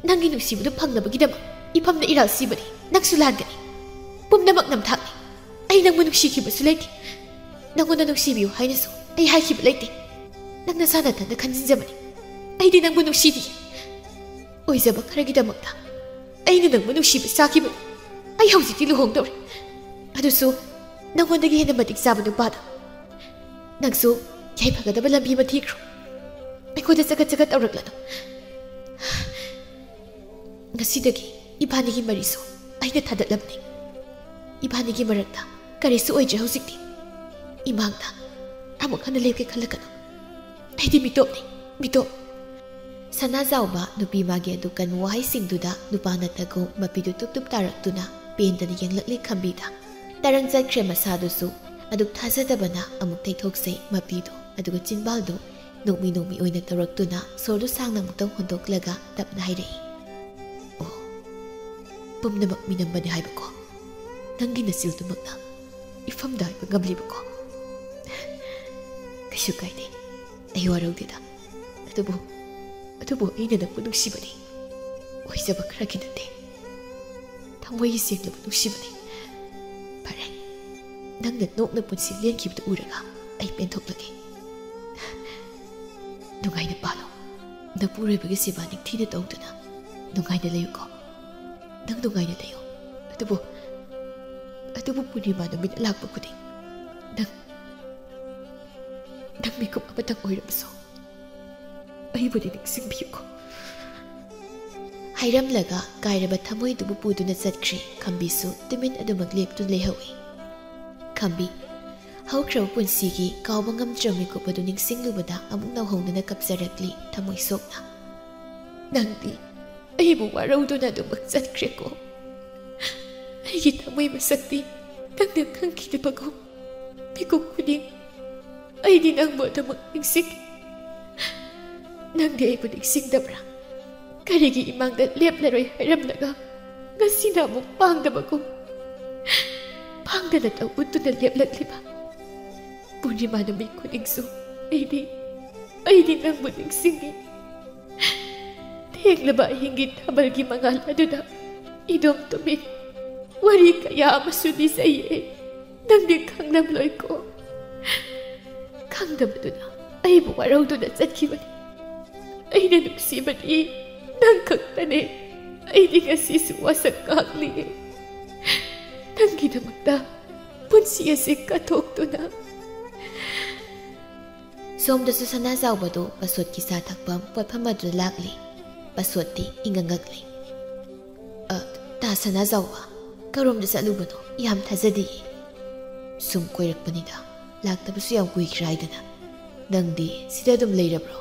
ꯅꯪꯒꯤ ꯅꯨꯡꯁꯤꯕꯗꯨ ꯐꯪꯅꯕꯒꯤꯗꯃꯛ ꯏꯐꯝꯗ ꯏꯔꯥꯜ ꯁꯤꯕꯅꯤ꯫ ꯅꯪꯁꯨ ꯂꯥꯟꯒꯅꯤ꯫ ꯄꯨꯝꯅꯃꯛ ꯅꯝꯊꯥꯛꯅꯤ꯫ ꯑꯩ ꯅꯪꯕꯨ ꯅꯨꯡꯁꯤꯈꯤꯕꯁꯨ ꯂꯩꯇꯦ꯫ ꯅꯪꯉꯣꯟꯗ ꯅꯨꯡꯁꯤꯕꯤꯌꯨ ꯍꯥꯏꯅꯁꯨ ꯑꯩ ꯍꯥꯏꯈꯤꯕ ꯂꯩꯇꯦ꯫ ꯅꯪ ꯅꯁꯥ ꯅꯊꯟꯗ ꯈꯟꯖꯤꯟꯖꯕꯅꯤ꯫ ꯑꯩꯗꯤ ꯅꯪꯕꯨ ꯅꯨꯡꯁꯤꯗꯤꯌꯦ꯫ ꯑꯣꯏꯖꯕ ꯈꯔꯒꯤꯗꯃꯛꯇ ꯑꯩꯅ ꯅꯪꯕꯨ ꯅꯨꯡꯁꯤꯕ ꯆꯥꯈꯤꯕꯅꯤ꯫ ꯑꯩ ꯍꯧꯖꯤꯛꯇꯤ ꯂꯨꯍꯣꯡꯗꯧꯔꯦ꯫ ꯑꯗꯨꯁꯨ ꯅꯪꯉꯣꯟꯗꯒꯤ ꯍꯦꯟꯅ ꯃꯇꯤꯛ ꯆꯥꯕ ꯅꯨꯄꯥꯗ꯫ ꯅꯪꯁꯨ ꯌꯥꯏꯐꯒꯗꯕ ꯂꯝꯕꯤ ꯑꯃ ꯊꯤꯈ꯭ꯔꯣ꯫ ꯑꯩꯉꯣꯟꯗ ꯆꯒꯠ ꯆꯒꯠ ꯇꯧꯔꯛꯂꯅꯨ꯫ ꯉꯁꯤꯗꯒꯤ ꯏꯕꯥꯅꯤꯒꯤ ꯃꯔꯤꯁꯨ ꯑꯩꯅ ꯊꯥꯗꯠꯂꯕꯅꯤ꯫ ꯏꯕꯥꯅꯤꯒꯤ ꯃꯔꯛꯇ ꯀꯔꯤꯁꯨ ꯑꯣꯏꯗ꯭ꯔꯦ ꯍꯧꯖꯤꯛꯇꯤ꯫ ꯏꯃꯥꯡꯗ ꯑꯃꯨꯛ ꯍꯟꯅ ꯂꯦꯞꯀꯦ ꯈꯜꯂꯛꯀꯅꯨ꯫ ꯑꯩꯗꯤ ꯃꯤꯇꯣꯞꯅꯤ, ꯃꯤꯇꯣꯞ꯫ ꯁꯅꯥꯖꯥꯎꯕ ꯅꯨꯄꯤ ꯃꯥꯒꯤ ꯑꯗꯨꯀꯟ ꯋꯥꯍꯩꯁꯤꯡꯗꯨꯗ ꯅꯨꯄꯥ ꯅꯠꯇꯒꯨꯝ ꯃꯄꯤꯗꯨ ꯇꯨꯞ ꯇꯨꯞ ꯇꯥꯔꯛꯇꯨꯅ ꯄꯦꯟꯗꯅ ꯌꯦꯡꯂꯛꯂꯤ ꯈꯝꯕꯤꯗ꯫ ꯇꯔꯪ ꯆꯠꯈ꯭ꯔꯦ ꯃꯁꯥꯗꯨꯁꯨ꯫ ꯑꯗꯨꯛ ꯊꯥꯖꯗꯕꯅ ꯑꯃꯨꯛ ꯊꯩꯊꯣꯛꯆꯩ ꯃꯄꯤꯗꯨ, ꯑꯗꯨꯒ ꯆꯤꯟꯕꯥꯜꯗꯨ ꯅꯣꯛꯃꯤ ꯅꯣꯛꯃꯤ ꯑꯣꯏꯅ ꯇꯧꯔꯛꯇꯨꯅ ꯁꯣꯔꯗꯨ ꯁꯥꯡꯅ ꯑꯃꯨꯛꯇꯪ ꯍꯣꯟꯗꯣꯛꯂꯒ ꯇꯞꯅ ꯍꯥꯏꯔꯛꯏ, "ꯑꯣ, ꯄꯨꯝꯅꯃꯛ ꯃꯤꯅꯝꯕꯅꯤ ꯍꯥꯏꯕꯀꯣ? ꯅꯪꯒꯤ ꯅꯆꯤꯜꯗꯨꯃꯛꯅ ꯏꯐꯝꯗ ꯍꯥꯏꯕ ꯉꯝꯂꯤꯕꯀꯣ?" "ꯀꯩꯁꯨ ꯀꯥꯏꯗꯦ, ꯑꯩ ꯋꯥꯔꯧꯗꯦꯗ꯫ ꯑꯗꯨꯕꯨ, ꯑꯗꯨꯕꯨ ꯑꯩꯅ ꯅꯪꯕꯨ ꯅꯨꯡꯁꯤꯕꯅꯤ꯫ ꯑꯣꯏꯖꯕ ꯈꯔꯒꯤ ꯅꯠꯇꯦ, ꯊꯃꯣꯏꯒꯤ ꯁꯦꯡꯂꯕ ꯅꯨꯡꯁꯤꯕꯅꯤ꯫ ꯐꯔꯦ, ꯅꯪꯅ ꯅꯣꯛꯅ ꯄꯨꯟꯁꯤ ꯂꯦꯟꯈꯤꯕꯗꯨ ꯎꯔꯒ ꯑꯩ ꯄꯦꯟꯊꯣꯛꯂꯒꯦ꯫ ꯅꯨꯡꯉꯥꯏꯅ ꯄꯥꯜꯂꯣ꯫ ꯅꯄꯨꯔꯣꯏꯕꯒꯤ ꯁꯦꯕꯥ ꯅꯤꯡꯊꯤꯅ ꯇꯧꯗꯨꯅ ꯅꯨꯡꯉꯥꯏꯅ ꯂꯩꯌꯨꯀꯣ꯫ ꯅꯪ ꯅꯨꯡꯉꯥꯏꯅ ꯂꯩꯌꯨ꯫ ꯑꯗꯨꯕꯨ, ꯑꯗꯨꯕꯨ ꯄꯨꯔꯅꯤꯃꯥ ꯅꯨꯃꯤꯠ ꯂꯥꯛꯄ ꯈꯨꯗꯤꯡ ꯅꯪ, ꯅꯪ ꯃꯤꯀꯨꯞ ꯑꯃꯇꯪ ꯑꯣꯏꯔꯕꯁꯨ ꯑꯩꯕꯨꯗꯤ ꯅꯤꯡꯁꯤꯡꯕꯤꯌꯨꯀꯣ꯫" ꯍꯥꯏꯔꯝꯂꯒ ꯀꯥꯏꯔꯕ ꯊꯃꯣꯏꯗꯨꯕꯨ ꯄꯨꯗꯨꯅ ꯆꯠꯈ꯭ꯔꯦ꯫ ꯈꯝꯕꯤꯁꯨ ꯇꯨꯃꯤꯟ ꯑꯗꯨꯃꯛ ꯂꯦꯞꯇꯨꯅ ꯂꯩꯍꯧꯏ꯫ ꯈꯝꯕꯤ, ꯍꯧꯈ꯭ꯔꯕ ꯄꯨꯟꯁꯤꯒꯤ ꯀꯥꯎꯕ ꯉꯝꯗ꯭ꯔꯕ ꯃꯤꯀꯨꯞ ꯑꯗꯨ ꯅꯤꯡꯁꯤꯡꯂꯨꯕꯗ ꯑꯃꯨꯛ ꯅꯧꯍꯧꯅꯅ ꯀꯞꯆꯔꯛꯂꯤ ꯊꯃꯣꯏ ꯁꯣꯛꯅ꯫ "ꯅꯪꯗꯤ ꯑꯩꯕꯨ ꯋꯥꯔꯧꯗꯨꯅ ꯑꯗꯨꯃꯛ ꯆꯠꯈ꯭ꯔꯦꯀꯣ꯫ ꯑꯩꯒꯤ ꯊꯃꯣꯏ ꯃꯁꯛꯇꯤ ꯅꯪꯅ ꯈꯪꯈꯤꯗꯕꯒꯨꯝ ꯃꯤꯀꯨꯞ ꯈꯨꯗꯤꯡ ꯑꯩꯗꯤ ꯅꯪꯕꯨ ꯑꯗꯨꯃꯛ ꯅꯤꯡꯁꯤꯡꯏ꯫ ꯅꯪꯗꯤ ꯑꯩꯕꯨ ꯅꯤꯡꯁꯤꯡꯗꯕ꯭ꯔꯥ? ꯀꯔꯤꯒꯤ ꯏꯃꯥꯡꯗ ꯂꯦꯞꯂꯔꯣꯏ ꯍꯥꯏꯔꯝꯂꯒ ꯉꯁꯤꯅ ꯑꯃꯨꯛ ꯄꯥꯡꯗꯕꯒꯨꯝ ꯄꯥꯡꯗꯅ ꯇꯧ ꯎꯠꯇꯨꯅ ꯂꯦꯞꯂꯛꯂꯤꯕ? ꯄꯨꯔꯅꯤꯃꯥ ꯅꯨꯃꯤꯠ ꯈꯨꯗꯤꯡꯁꯨ ꯑꯩꯗꯤ, ꯑꯩꯗꯤ ꯅꯪꯕꯨ ꯅꯤꯡꯁꯤꯡꯏ꯫ ꯊꯦꯡꯂꯕ ꯑꯍꯤꯡꯒꯤ ꯊꯥꯕꯜꯒꯤ ꯃꯉꯥꯜ ꯑꯗꯨꯗ ꯏꯗꯣꯝ ꯇꯨꯝꯃꯤ꯫ ꯋꯥꯔꯤ ꯀꯌꯥ ꯑꯃꯁꯨ ꯂꯤꯖꯩꯌꯦ꯫ ꯅꯪꯗꯤ ꯈꯪꯂꯝꯂꯣꯏꯀꯣ꯫ ꯈꯪꯗꯕꯗꯨꯅ ꯑꯩꯕꯨ ꯋꯥꯔꯧꯗꯨꯅ ꯆꯠꯈꯤꯕꯅꯤ꯫ ꯑꯩꯅ ꯅꯨꯡꯁꯤꯕꯗꯤ ꯅꯪ ꯈꯛꯇꯅꯦ꯫ ꯑꯩꯗꯤ ꯉꯁꯤꯁꯨ ꯋꯥꯁꯛ ꯉꯥꯡꯂꯤꯌꯦ꯫ ꯅꯪꯒꯤꯗꯃꯛꯇ ꯄꯨꯟꯁꯤ ꯑꯁꯤ ꯀꯠꯊꯣꯛꯇꯨꯅ꯫" ꯁꯣꯝꯗꯁꯨ ꯁꯅꯥꯖꯥꯎꯕꯗꯨ ꯄꯁꯣꯠꯀꯤ ꯆꯥ ꯊꯛꯐꯝ ꯄꯣꯠꯐꯝ ꯑꯗꯨꯗ ꯂꯥꯛꯂꯤ꯫ ꯄꯁꯣꯠꯇꯤ ꯏꯪꯉꯪꯉꯛꯂꯤ꯫ "ꯑ, ꯇꯥ ꯁꯅꯥꯖꯥꯎꯕ, "ꯀꯔꯣꯝꯗ ꯆꯠꯂꯨꯕꯅꯣ? ꯌꯥꯝ ꯊꯥꯖꯗꯤꯌꯦ꯫" "ꯁꯨꯝ ꯀꯣꯏꯔꯛꯄꯅꯤꯗ, ꯂꯥꯛꯇꯕꯁꯨ ꯌꯥꯝ ꯀꯨꯏꯈ꯭ꯔꯦ ꯍꯥꯏꯗꯅ꯫ ꯅꯪꯗꯤ ꯁꯤꯗ ꯑꯗꯨꯝ ꯂꯩꯔꯕ꯭ꯔꯣ?"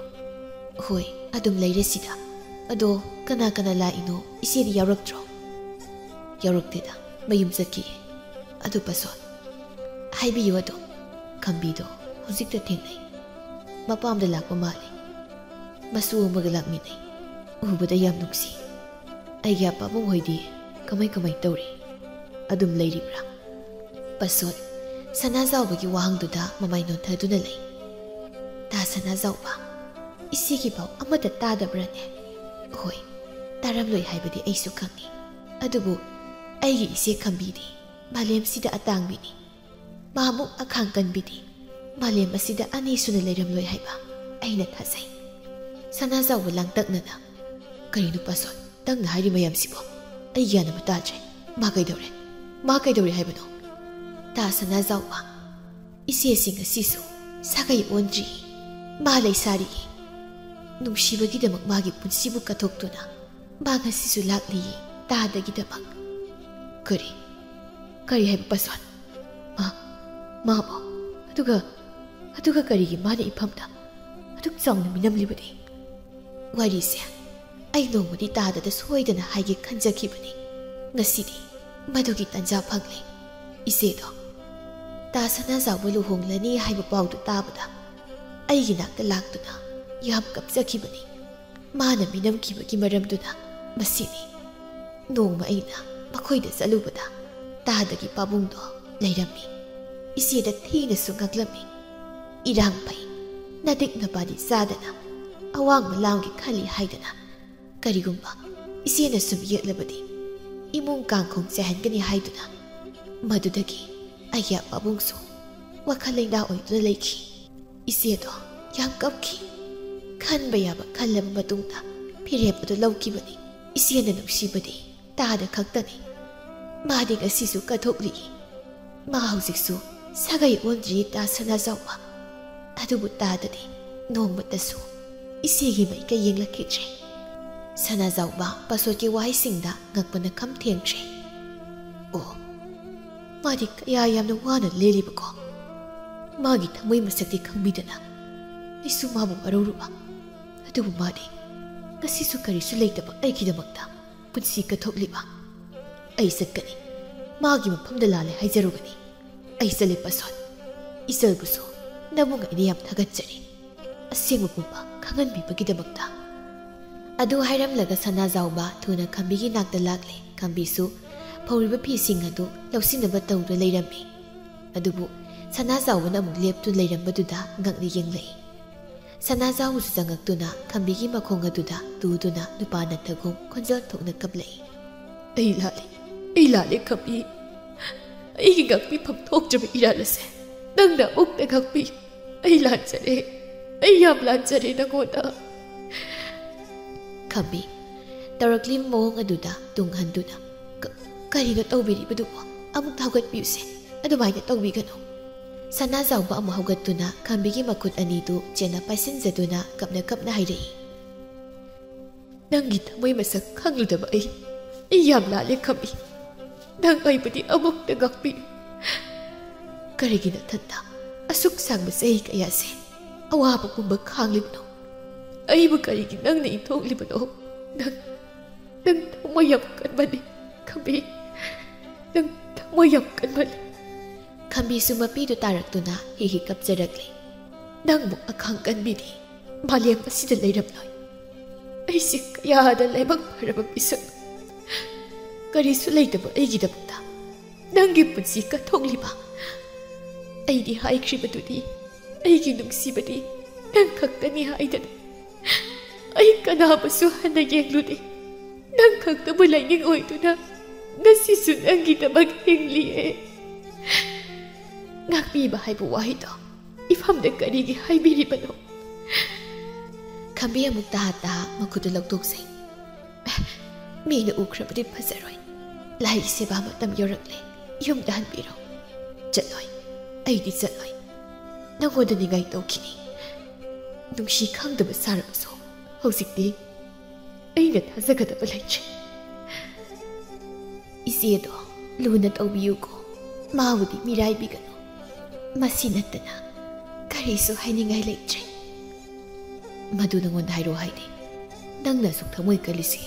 "ꯍꯣꯏ, ꯑꯗꯨꯝ ꯂꯩꯔꯦ ꯁꯤꯗ꯫ ꯑꯗꯣ ꯀꯅꯥ ꯀꯅꯥ ꯂꯥꯛꯏꯅꯣ? ꯏꯆꯦꯗꯤ ꯌꯥꯎꯔꯛꯇ꯭ꯔꯣ?" "ꯌꯥꯎꯔꯛꯇꯦꯗ, ꯃꯌꯨꯝ ꯆꯠꯈꯤꯌꯦ꯫ ꯑꯗꯨ ꯄꯁꯣꯠ, ꯍꯥꯏꯕꯤꯌꯨ ꯑꯗꯨꯝ꯫ ꯈꯝꯕꯤꯗꯣ ꯍꯧꯖꯤꯛꯇ ꯊꯦꯡꯅꯩ꯫ ꯃꯄꯥꯝꯗ ꯂꯥꯛꯄ ꯃꯥꯜꯂꯤ꯫ ꯃꯁꯨ ꯑꯃꯒ ꯂꯥꯛꯃꯤꯟꯅꯩ꯫ ꯎꯕꯗ ꯌꯥꯝ ꯅꯨꯡꯁꯤ꯫ ꯑꯩꯒꯤ ꯄꯥꯕꯨꯡ ꯍꯣꯏꯗꯤ ꯀꯃꯥꯏ ꯀꯃꯥꯏ ꯇꯧꯔꯤ? ꯑꯗꯨꯝ ꯂꯩꯔꯤꯕ꯭ꯔꯥ?" ꯄꯁꯣꯠ ꯁꯅꯥꯖꯥꯎꯕꯒꯤ ꯋꯥꯍꯪꯗꯨꯗ ꯃꯃꯥꯏ ꯅꯣꯟꯊꯗꯨꯅ ꯂꯩ꯫ "ꯇꯥ ꯁꯅꯥꯖꯥꯎꯕ, ꯏꯆꯦꯒꯤ ꯄꯥꯎ ꯑꯃꯠꯇ ꯇꯥꯗꯕ꯭ꯔꯥꯅꯦ?" "ꯍꯣꯏ, ꯇꯥꯔꯝꯂꯣꯏ ꯍꯥꯏꯕꯗꯤ ꯑꯩꯁꯨ ꯈꯪꯏ꯫ ꯑꯗꯨꯕꯨ ꯑꯩꯒꯤ ꯏꯆꯦ ꯈꯝꯕꯤꯗꯤ ꯃꯥꯂꯦꯝꯁꯤꯗ ꯑꯇꯥꯡꯕꯤꯅꯤ꯫ ꯃꯥꯃꯨꯛ ꯑꯈꯥꯡ ꯀꯟꯕꯤꯗꯤ ꯃꯥꯂꯦꯝ ꯑꯁꯤꯗ ꯑꯅꯤ ꯁꯨꯅ ꯂꯩꯔꯝꯂꯣꯏ ꯍꯥꯏꯕ ꯑꯩꯅ ꯊꯥꯖꯩ꯫" ꯁꯅꯥꯖꯥꯎꯕ ꯂꯥꯡꯇꯛꯅꯅ, "ꯀꯔꯤꯅꯣ ꯄꯁꯣꯠ, ꯅꯪꯅ ꯍꯥꯏꯔꯤ ꯃꯌꯥꯝꯁꯤꯕꯣ? ꯑꯩ ꯒ꯭ꯌꯥꯟ ꯑꯃ ꯇꯥꯗ꯭ꯔꯦ꯫ ꯃꯥ ꯀꯩꯗꯧꯔꯦ? ꯃꯥ ꯀꯩꯗꯧꯔꯦ ꯍꯥꯏꯕꯅꯣ?" "ꯇꯥ ꯁꯅꯥꯖꯥꯎꯕ, ꯏꯆꯦꯁꯤ ꯉꯁꯤꯁꯨ ꯁꯥꯒꯩ ꯑꯣꯟꯗ꯭ꯔꯤ꯫ ꯃꯥ ꯂꯩꯁꯥꯔꯤ꯫ ꯅꯨꯡꯁꯤꯕꯒꯤꯗꯃꯛ ꯃꯥꯒꯤ ꯄꯨꯟꯁꯤꯕꯨ ꯀꯠꯊꯣꯛꯇꯨꯅ ꯃꯥ ꯉꯁꯤꯁꯨ ꯂꯥꯛꯂꯤꯌꯦ ꯇꯥꯗꯒꯤꯗꯃꯛ꯫" "ꯀꯔꯤ? ꯀꯔꯤ ꯍꯥꯏꯕ ꯄꯁꯣꯠ? ꯃꯥ, ꯃꯥꯕꯨ? ꯑꯗꯨꯒ, ꯑꯗꯨꯒ ꯀꯔꯤꯒꯤ ꯃꯥꯅ ꯏꯐꯝꯗ ꯑꯗꯨꯛ ꯆꯥꯎꯅ ꯃꯤꯅꯝꯂꯤꯕꯗꯤ?" "ꯋꯥꯔꯤꯁꯦ ꯑꯩ ꯅꯣꯡꯃꯗꯤ ꯇꯥꯗꯗ ꯁꯣꯏꯗꯅ ꯍꯥꯏꯒꯦ ꯈꯟꯖꯈꯤꯕꯅꯤ꯫ ꯉꯁꯤꯗꯤ ꯃꯗꯨꯒꯤ ꯇꯥꯟꯖꯥ ꯐꯪꯂꯦ꯫ ꯏꯆꯦꯗꯣ ꯇꯥ ꯁꯅꯥꯖꯥꯎꯕ ꯂꯨꯍꯣꯡꯂꯅꯤ ꯍꯥꯏꯕ ꯄꯥꯎꯗꯨ ꯇꯥꯕꯗ ꯑꯩꯒꯤ ꯅꯥꯛꯇ ꯂꯥꯛꯇꯨꯅ ꯌꯥꯝ ꯀꯞꯆꯈꯤꯕꯅꯤ꯫ ꯃꯥꯅ ꯃꯤꯅꯝꯈꯤꯕꯒꯤ ꯃꯔꯝꯗꯨꯅ ꯃꯁꯤꯅꯤ꯫ ꯅꯣꯡꯃ ꯑꯩꯅ ꯃꯈꯣꯏꯗ ꯆꯠꯂꯨꯕꯗ ꯇꯥꯗꯒꯤ ꯄꯥꯕꯨꯡꯗꯣ ꯂꯩꯔꯝꯃꯤ꯫ ꯏꯆꯦꯗ ꯊꯤꯅꯁꯨ ꯉꯛꯂꯝꯃꯤ꯫ ꯏꯔꯥꯡ ꯐꯩ, ꯅꯗꯤꯛ ꯅꯄꯥꯗꯤ ꯆꯥꯗꯅ ꯑꯋꯥꯡꯕ ꯂꯥꯝꯒꯦ ꯈꯜꯂꯤ ꯍꯥꯏꯗꯅ ꯀꯔꯤꯒꯨꯝꯕ ꯏꯆꯦꯅ ꯁꯨꯝ ꯌꯦꯛꯂꯕꯗꯤ ꯏꯃꯨꯡ ꯀꯥꯡꯈꯣꯡ ꯆꯥꯏꯍꯟꯒꯅꯤ ꯍꯥꯏꯗꯨꯅ꯫ ꯃꯗꯨꯗꯒꯤ ꯑꯩꯒꯤ ꯄꯥꯕꯨꯡꯁꯨ ꯋꯥꯈꯜ ꯂꯩꯅꯥ ꯑꯣꯏꯗꯨꯅ ꯂꯩꯈꯤ꯫ ꯏꯆꯦꯗꯣ ꯌꯥꯝ ꯀꯞꯈꯤ꯫ ꯈꯟꯕ ꯌꯥꯕ ꯈꯜꯂꯕ ꯃꯇꯨꯡꯗ ꯐꯤꯔꯦꯞ ꯑꯗꯨ ꯂꯧꯈꯤꯕꯅꯤ꯫ ꯏꯆꯦꯅ ꯅꯨꯡꯁꯤꯕꯗꯤ ꯇꯥꯗ ꯈꯛꯇꯅꯤ꯫ ꯃꯥꯗꯤ ꯉꯁꯤꯁꯨ ꯀꯠꯊꯣꯛꯂꯤ꯫ ꯃꯥ ꯍꯧꯖꯤꯛꯁꯨ ꯁꯥꯒꯩ ꯑꯣꯟꯗ꯭ꯔꯤ ꯇꯥ ꯁꯅꯥꯖꯥꯎꯕ꯫ ꯑꯗꯨꯕꯨ ꯇꯥꯗꯗꯤ ꯅꯣꯡꯃꯇꯁꯨ ꯏꯆꯦꯒꯤ ꯃꯥꯏꯀꯩ ꯌꯦꯡꯂꯛꯈꯤꯗ꯭ꯔꯦ꯫" ꯁꯅꯥꯖꯥꯎꯕ ꯄꯥꯁꯣꯠꯀꯤ ꯋꯥꯍꯩꯁꯤꯡꯗ ꯉꯛꯄꯅ ꯈꯝ ꯊꯦꯡꯗ꯭ꯔꯦ꯫ ꯑꯣ, ꯃꯥꯗꯤ ꯀꯌꯥ ꯌꯥꯝꯅ ꯋꯥꯅ ꯂꯦꯜꯂꯤꯕꯀꯣ꯫ ꯃꯥꯒꯤ ꯊꯃꯣꯏ ꯃꯁꯛꯇꯤ ꯈꯪꯕꯤꯗꯅ ꯑꯩꯁꯨ ꯃꯥꯕꯨ ꯋꯥꯔꯧꯔꯨꯕ꯫ ꯑꯗꯨꯕꯨ ꯃꯥꯗꯤ ꯉꯁꯤꯁꯨ ꯀꯔꯤꯁꯨ ꯂꯩꯇꯕ ꯑꯩꯒꯤꯗꯃꯛꯇ ꯄꯨꯟꯁꯤ ꯀꯠꯊꯣꯛꯂꯤꯕ꯫ ꯑꯩ ꯆꯠꯀꯅꯤ, ꯃꯥꯒꯤ ꯃꯐꯝꯗ ꯂꯥꯜꯂꯦ ꯍꯥꯏꯖꯔꯨꯒꯅꯤ꯫ ꯑꯩ ꯆꯠꯂꯦ ꯄꯁꯣꯟ꯫ ꯏꯆꯜꯕꯨꯁꯨ ꯅꯕꯨꯡ ꯑꯩꯅ ꯌꯥꯝ ꯊꯥꯒꯠꯆꯔꯤ, ꯑꯁꯦꯡꯕ ꯄꯨꯝꯕ ꯈꯪꯍꯟꯕꯤꯕꯒꯤꯗꯃꯛꯇ꯫ ꯑꯗꯨ ꯍꯥꯏꯔꯝꯂꯒ ꯁꯅꯥꯖꯥꯎꯕ ꯊꯨꯅ ꯈꯝꯕꯤꯒꯤ ꯅꯥꯛꯇ ꯂꯥꯛꯂꯦ꯫ ꯈꯝꯕꯤꯁꯨ ꯐꯧꯔꯤꯕ ꯐꯤꯁꯤꯡ ꯑꯗꯨ ꯂꯧꯁꯤꯟꯅꯕ ꯇꯧꯗꯨꯅ ꯂꯩꯔꯝꯃꯤ꯫ ꯑꯗꯨꯕꯨ ꯁꯅꯥꯖꯥꯎꯕꯅ ꯑꯃꯨꯛ ꯂꯦꯞꯇꯨꯅ ꯂꯩꯔꯝꯕꯗꯨꯗ ꯉꯛꯅ ꯌꯦꯡꯂꯛꯏ꯫ ꯁꯅꯥꯖꯥꯎꯕꯁꯨ ꯆꯪꯉꯛꯇꯨꯅ ꯈꯝꯕꯤꯒꯤ ꯃꯈꯣꯡ ꯑꯗꯨꯗ ꯇꯨꯗꯨꯅ ꯅꯨꯄꯥ ꯅꯠꯇꯒꯨꯝ ꯈꯣꯟꯖꯦꯜ ꯊꯣꯛꯅ ꯀꯞꯂꯛꯏ꯫ "ꯑꯩ ꯂꯥꯜꯂꯦ, ꯑꯩ ꯂꯥꯜꯂꯦ ꯈꯝꯕꯤ꯫ ꯑꯩꯒꯤ ꯉꯥꯛꯄꯤꯐꯝ ꯊꯣꯛꯇ꯭ꯔꯕ ꯏꯔꯥꯜ ꯑꯁꯦ ꯅꯪꯅ ꯑꯃꯨꯛꯇ ꯉꯥꯛꯄꯤꯌꯨ꯫ ꯑꯩ ꯂꯥꯟꯖꯔꯦ, ꯑꯩ ꯌꯥꯝ ꯂꯥꯟꯖꯔꯦ ꯅꯉꯣꯟꯗ꯫" ꯈꯝꯕꯤ ꯇꯧꯔꯛꯂꯤꯕ ꯃꯑꯣꯡ ꯑꯗꯨꯗ ꯇꯨꯡ ꯍꯟꯗꯨꯅ, "ꯀ-, ꯀꯔꯤꯅꯣ ꯇꯧꯕꯤꯔꯤꯕꯗꯨꯕꯣ? ꯑꯃꯨꯛꯇ ꯍꯧꯒꯠꯄꯤꯌꯨꯁꯦ, ꯑꯗꯨꯃꯥꯏꯅ ꯇꯧꯕꯤꯒꯅꯨ꯫" ꯁꯅꯥꯖꯥꯎꯕ ꯑꯃꯨꯛ ꯍꯧꯒꯠꯇꯨꯅ ꯈꯝꯕꯤꯒꯤ ꯃꯈꯨꯠ ꯑꯅꯤꯗꯨ ꯆꯦꯠꯅ ꯄꯥꯏꯁꯤꯟꯖꯗꯨꯅ ꯀꯞꯅ ꯀꯞꯅ ꯍꯥꯏꯔꯛꯏ꯫ "ꯅꯪꯒꯤ ꯊꯃꯣꯏ ꯃꯁꯛ ꯈꯪꯂꯨꯗꯕ ꯑꯩ, ꯑꯩ ꯌꯥꯝ ꯂꯥꯜꯂꯦ ꯈꯝꯕꯤ꯫ ꯅꯪ ꯑꯩꯕꯨꯗꯤ ꯑꯃꯨꯛꯇ ꯉꯥꯛꯄꯤꯌꯨ꯫ ꯀꯔꯤꯒꯤ ꯅꯊꯟꯇ ꯑꯁꯨꯛ ꯁꯥꯡꯕ ꯆꯍꯤ ꯀꯌꯥꯁꯦ ꯑꯋꯥꯕ ꯄꯨꯝꯕ ꯈꯥꯡꯂꯤꯕꯅꯣ? ꯑꯩꯕꯨ ꯀꯔꯤꯒꯤ ꯅꯪꯅ ꯏꯟꯊꯣꯛꯂꯤꯕꯅꯣ? ꯅꯪ, ꯅꯪ ꯊꯃꯣꯏ ꯌꯥꯝ ꯀꯟꯃꯜꯂꯤ ꯈꯝꯕꯤ꯫ ꯅꯪ ꯊꯃꯣꯏ ꯌꯥꯝ ꯀꯟꯃꯜꯂꯤ꯫" ꯈꯝꯕꯤꯁꯨ ꯃꯄꯤꯗꯨ ꯇꯥꯔꯛꯇꯨꯅ ꯍꯤ ꯍꯤ ꯀꯞꯆꯔꯛꯂꯤ꯫ "ꯅꯪꯃꯨꯛ ꯑꯈꯥꯡ ꯀꯟꯕꯤꯗꯤ ꯃꯥꯂꯦꯝ ꯑꯁꯤꯗ ꯂꯩꯔꯝꯂꯣꯏ꯫ ꯑꯩꯁꯦ ꯀꯌꯥꯗ ꯂꯥꯏꯕꯛ ꯐꯔꯕ ꯃꯤꯁꯛꯅꯣ꯫ ꯀꯔꯤꯁꯨ ꯂꯩꯇꯕ ꯑꯩꯒꯤꯗꯃꯛꯇ ꯅꯪꯒꯤ ꯄꯨꯟꯁꯤ ꯀꯠꯊꯣꯛꯂꯤꯕ꯫ ꯑꯩꯗꯤ ꯍꯥꯏꯈ꯭ꯔꯤꯕꯗꯨꯗꯤ ꯑꯩꯒꯤ ꯅꯨꯡꯁꯤꯕꯗꯤ ꯅꯪ ꯈꯛꯇꯅꯤ ꯍꯥꯏꯗꯅ꯫ ꯑꯩ ꯀꯅꯥꯕꯨꯁꯨ ꯍꯟꯅ ꯌꯦꯡꯂꯨꯗꯦ꯫ ꯅꯪ ꯈꯛꯇꯕꯨ ꯂꯥꯏꯅꯤꯡ ꯑꯣꯏꯗꯨꯅ ꯉꯁꯤꯁꯨ ꯅꯪꯒꯤꯗꯃꯛ ꯍꯤꯡꯂꯤꯌꯦ꯫" ꯉꯥꯛꯄꯤꯕ ꯍꯥꯏꯕ ꯋꯥꯍꯩꯗꯣ ꯏꯐꯝꯗ ꯀꯔꯤꯒꯤ ꯍꯥꯏꯕꯤꯔꯤꯕꯅꯣ? ꯈꯝꯕꯤ ꯑꯃꯨꯛ ꯇꯍꯥ ꯇꯍꯥ ꯃꯈꯨꯠꯇꯨ ꯂꯧꯊꯣꯛꯆꯩ꯫ "ꯃꯤꯅ ꯎꯈ꯭ꯔꯕꯗꯤ ꯐꯖꯔꯣꯏ꯫ ꯂꯥꯏꯒꯤ ꯁꯦꯕꯥ ꯃꯇꯝ ꯌꯧꯔꯛꯂꯦ꯫ ꯌꯨꯝꯗ ꯍꯟꯕꯤꯔꯣ꯫" "ꯆꯠꯂꯣꯏ, ꯑꯩꯗꯤ ꯆꯠꯂꯣꯏ꯫ ꯅꯪꯉꯣꯟꯗ ꯅꯤꯡꯉꯥꯏ ꯇꯧꯈꯤꯅꯤ꯫ ꯅꯨꯡꯁꯤ ꯈꯪꯗꯕ ꯁꯥꯔꯕꯁꯨ ꯍꯧꯖꯤꯛꯇꯤ ꯑꯩꯅ ꯊꯥꯖꯒꯗꯕ ꯂꯩꯇ꯭ꯔꯦ꯫" "ꯏꯆꯦꯗꯣ ꯂꯨꯅ ꯇꯧꯕꯤꯌꯨꯀꯣ꯫ ꯃꯥꯕꯨꯗꯤ ꯃꯤꯔꯥꯏꯕꯤꯒꯅꯨ꯫ ꯃꯁꯤ ꯅꯠꯇꯅ ꯀꯔꯤꯁꯨ ꯍꯥꯏꯅꯤꯡꯉꯥꯏ ꯂꯩꯇ꯭ꯔꯦ꯫ ꯃꯗꯨ ꯅꯉꯣꯟꯗ ꯍꯥꯏꯔꯣ ꯍꯥꯏꯗꯦ꯫ ꯅꯪꯅ ꯑꯁꯨꯛ ꯊꯃꯣꯏ ꯀꯜꯂꯤꯁꯤ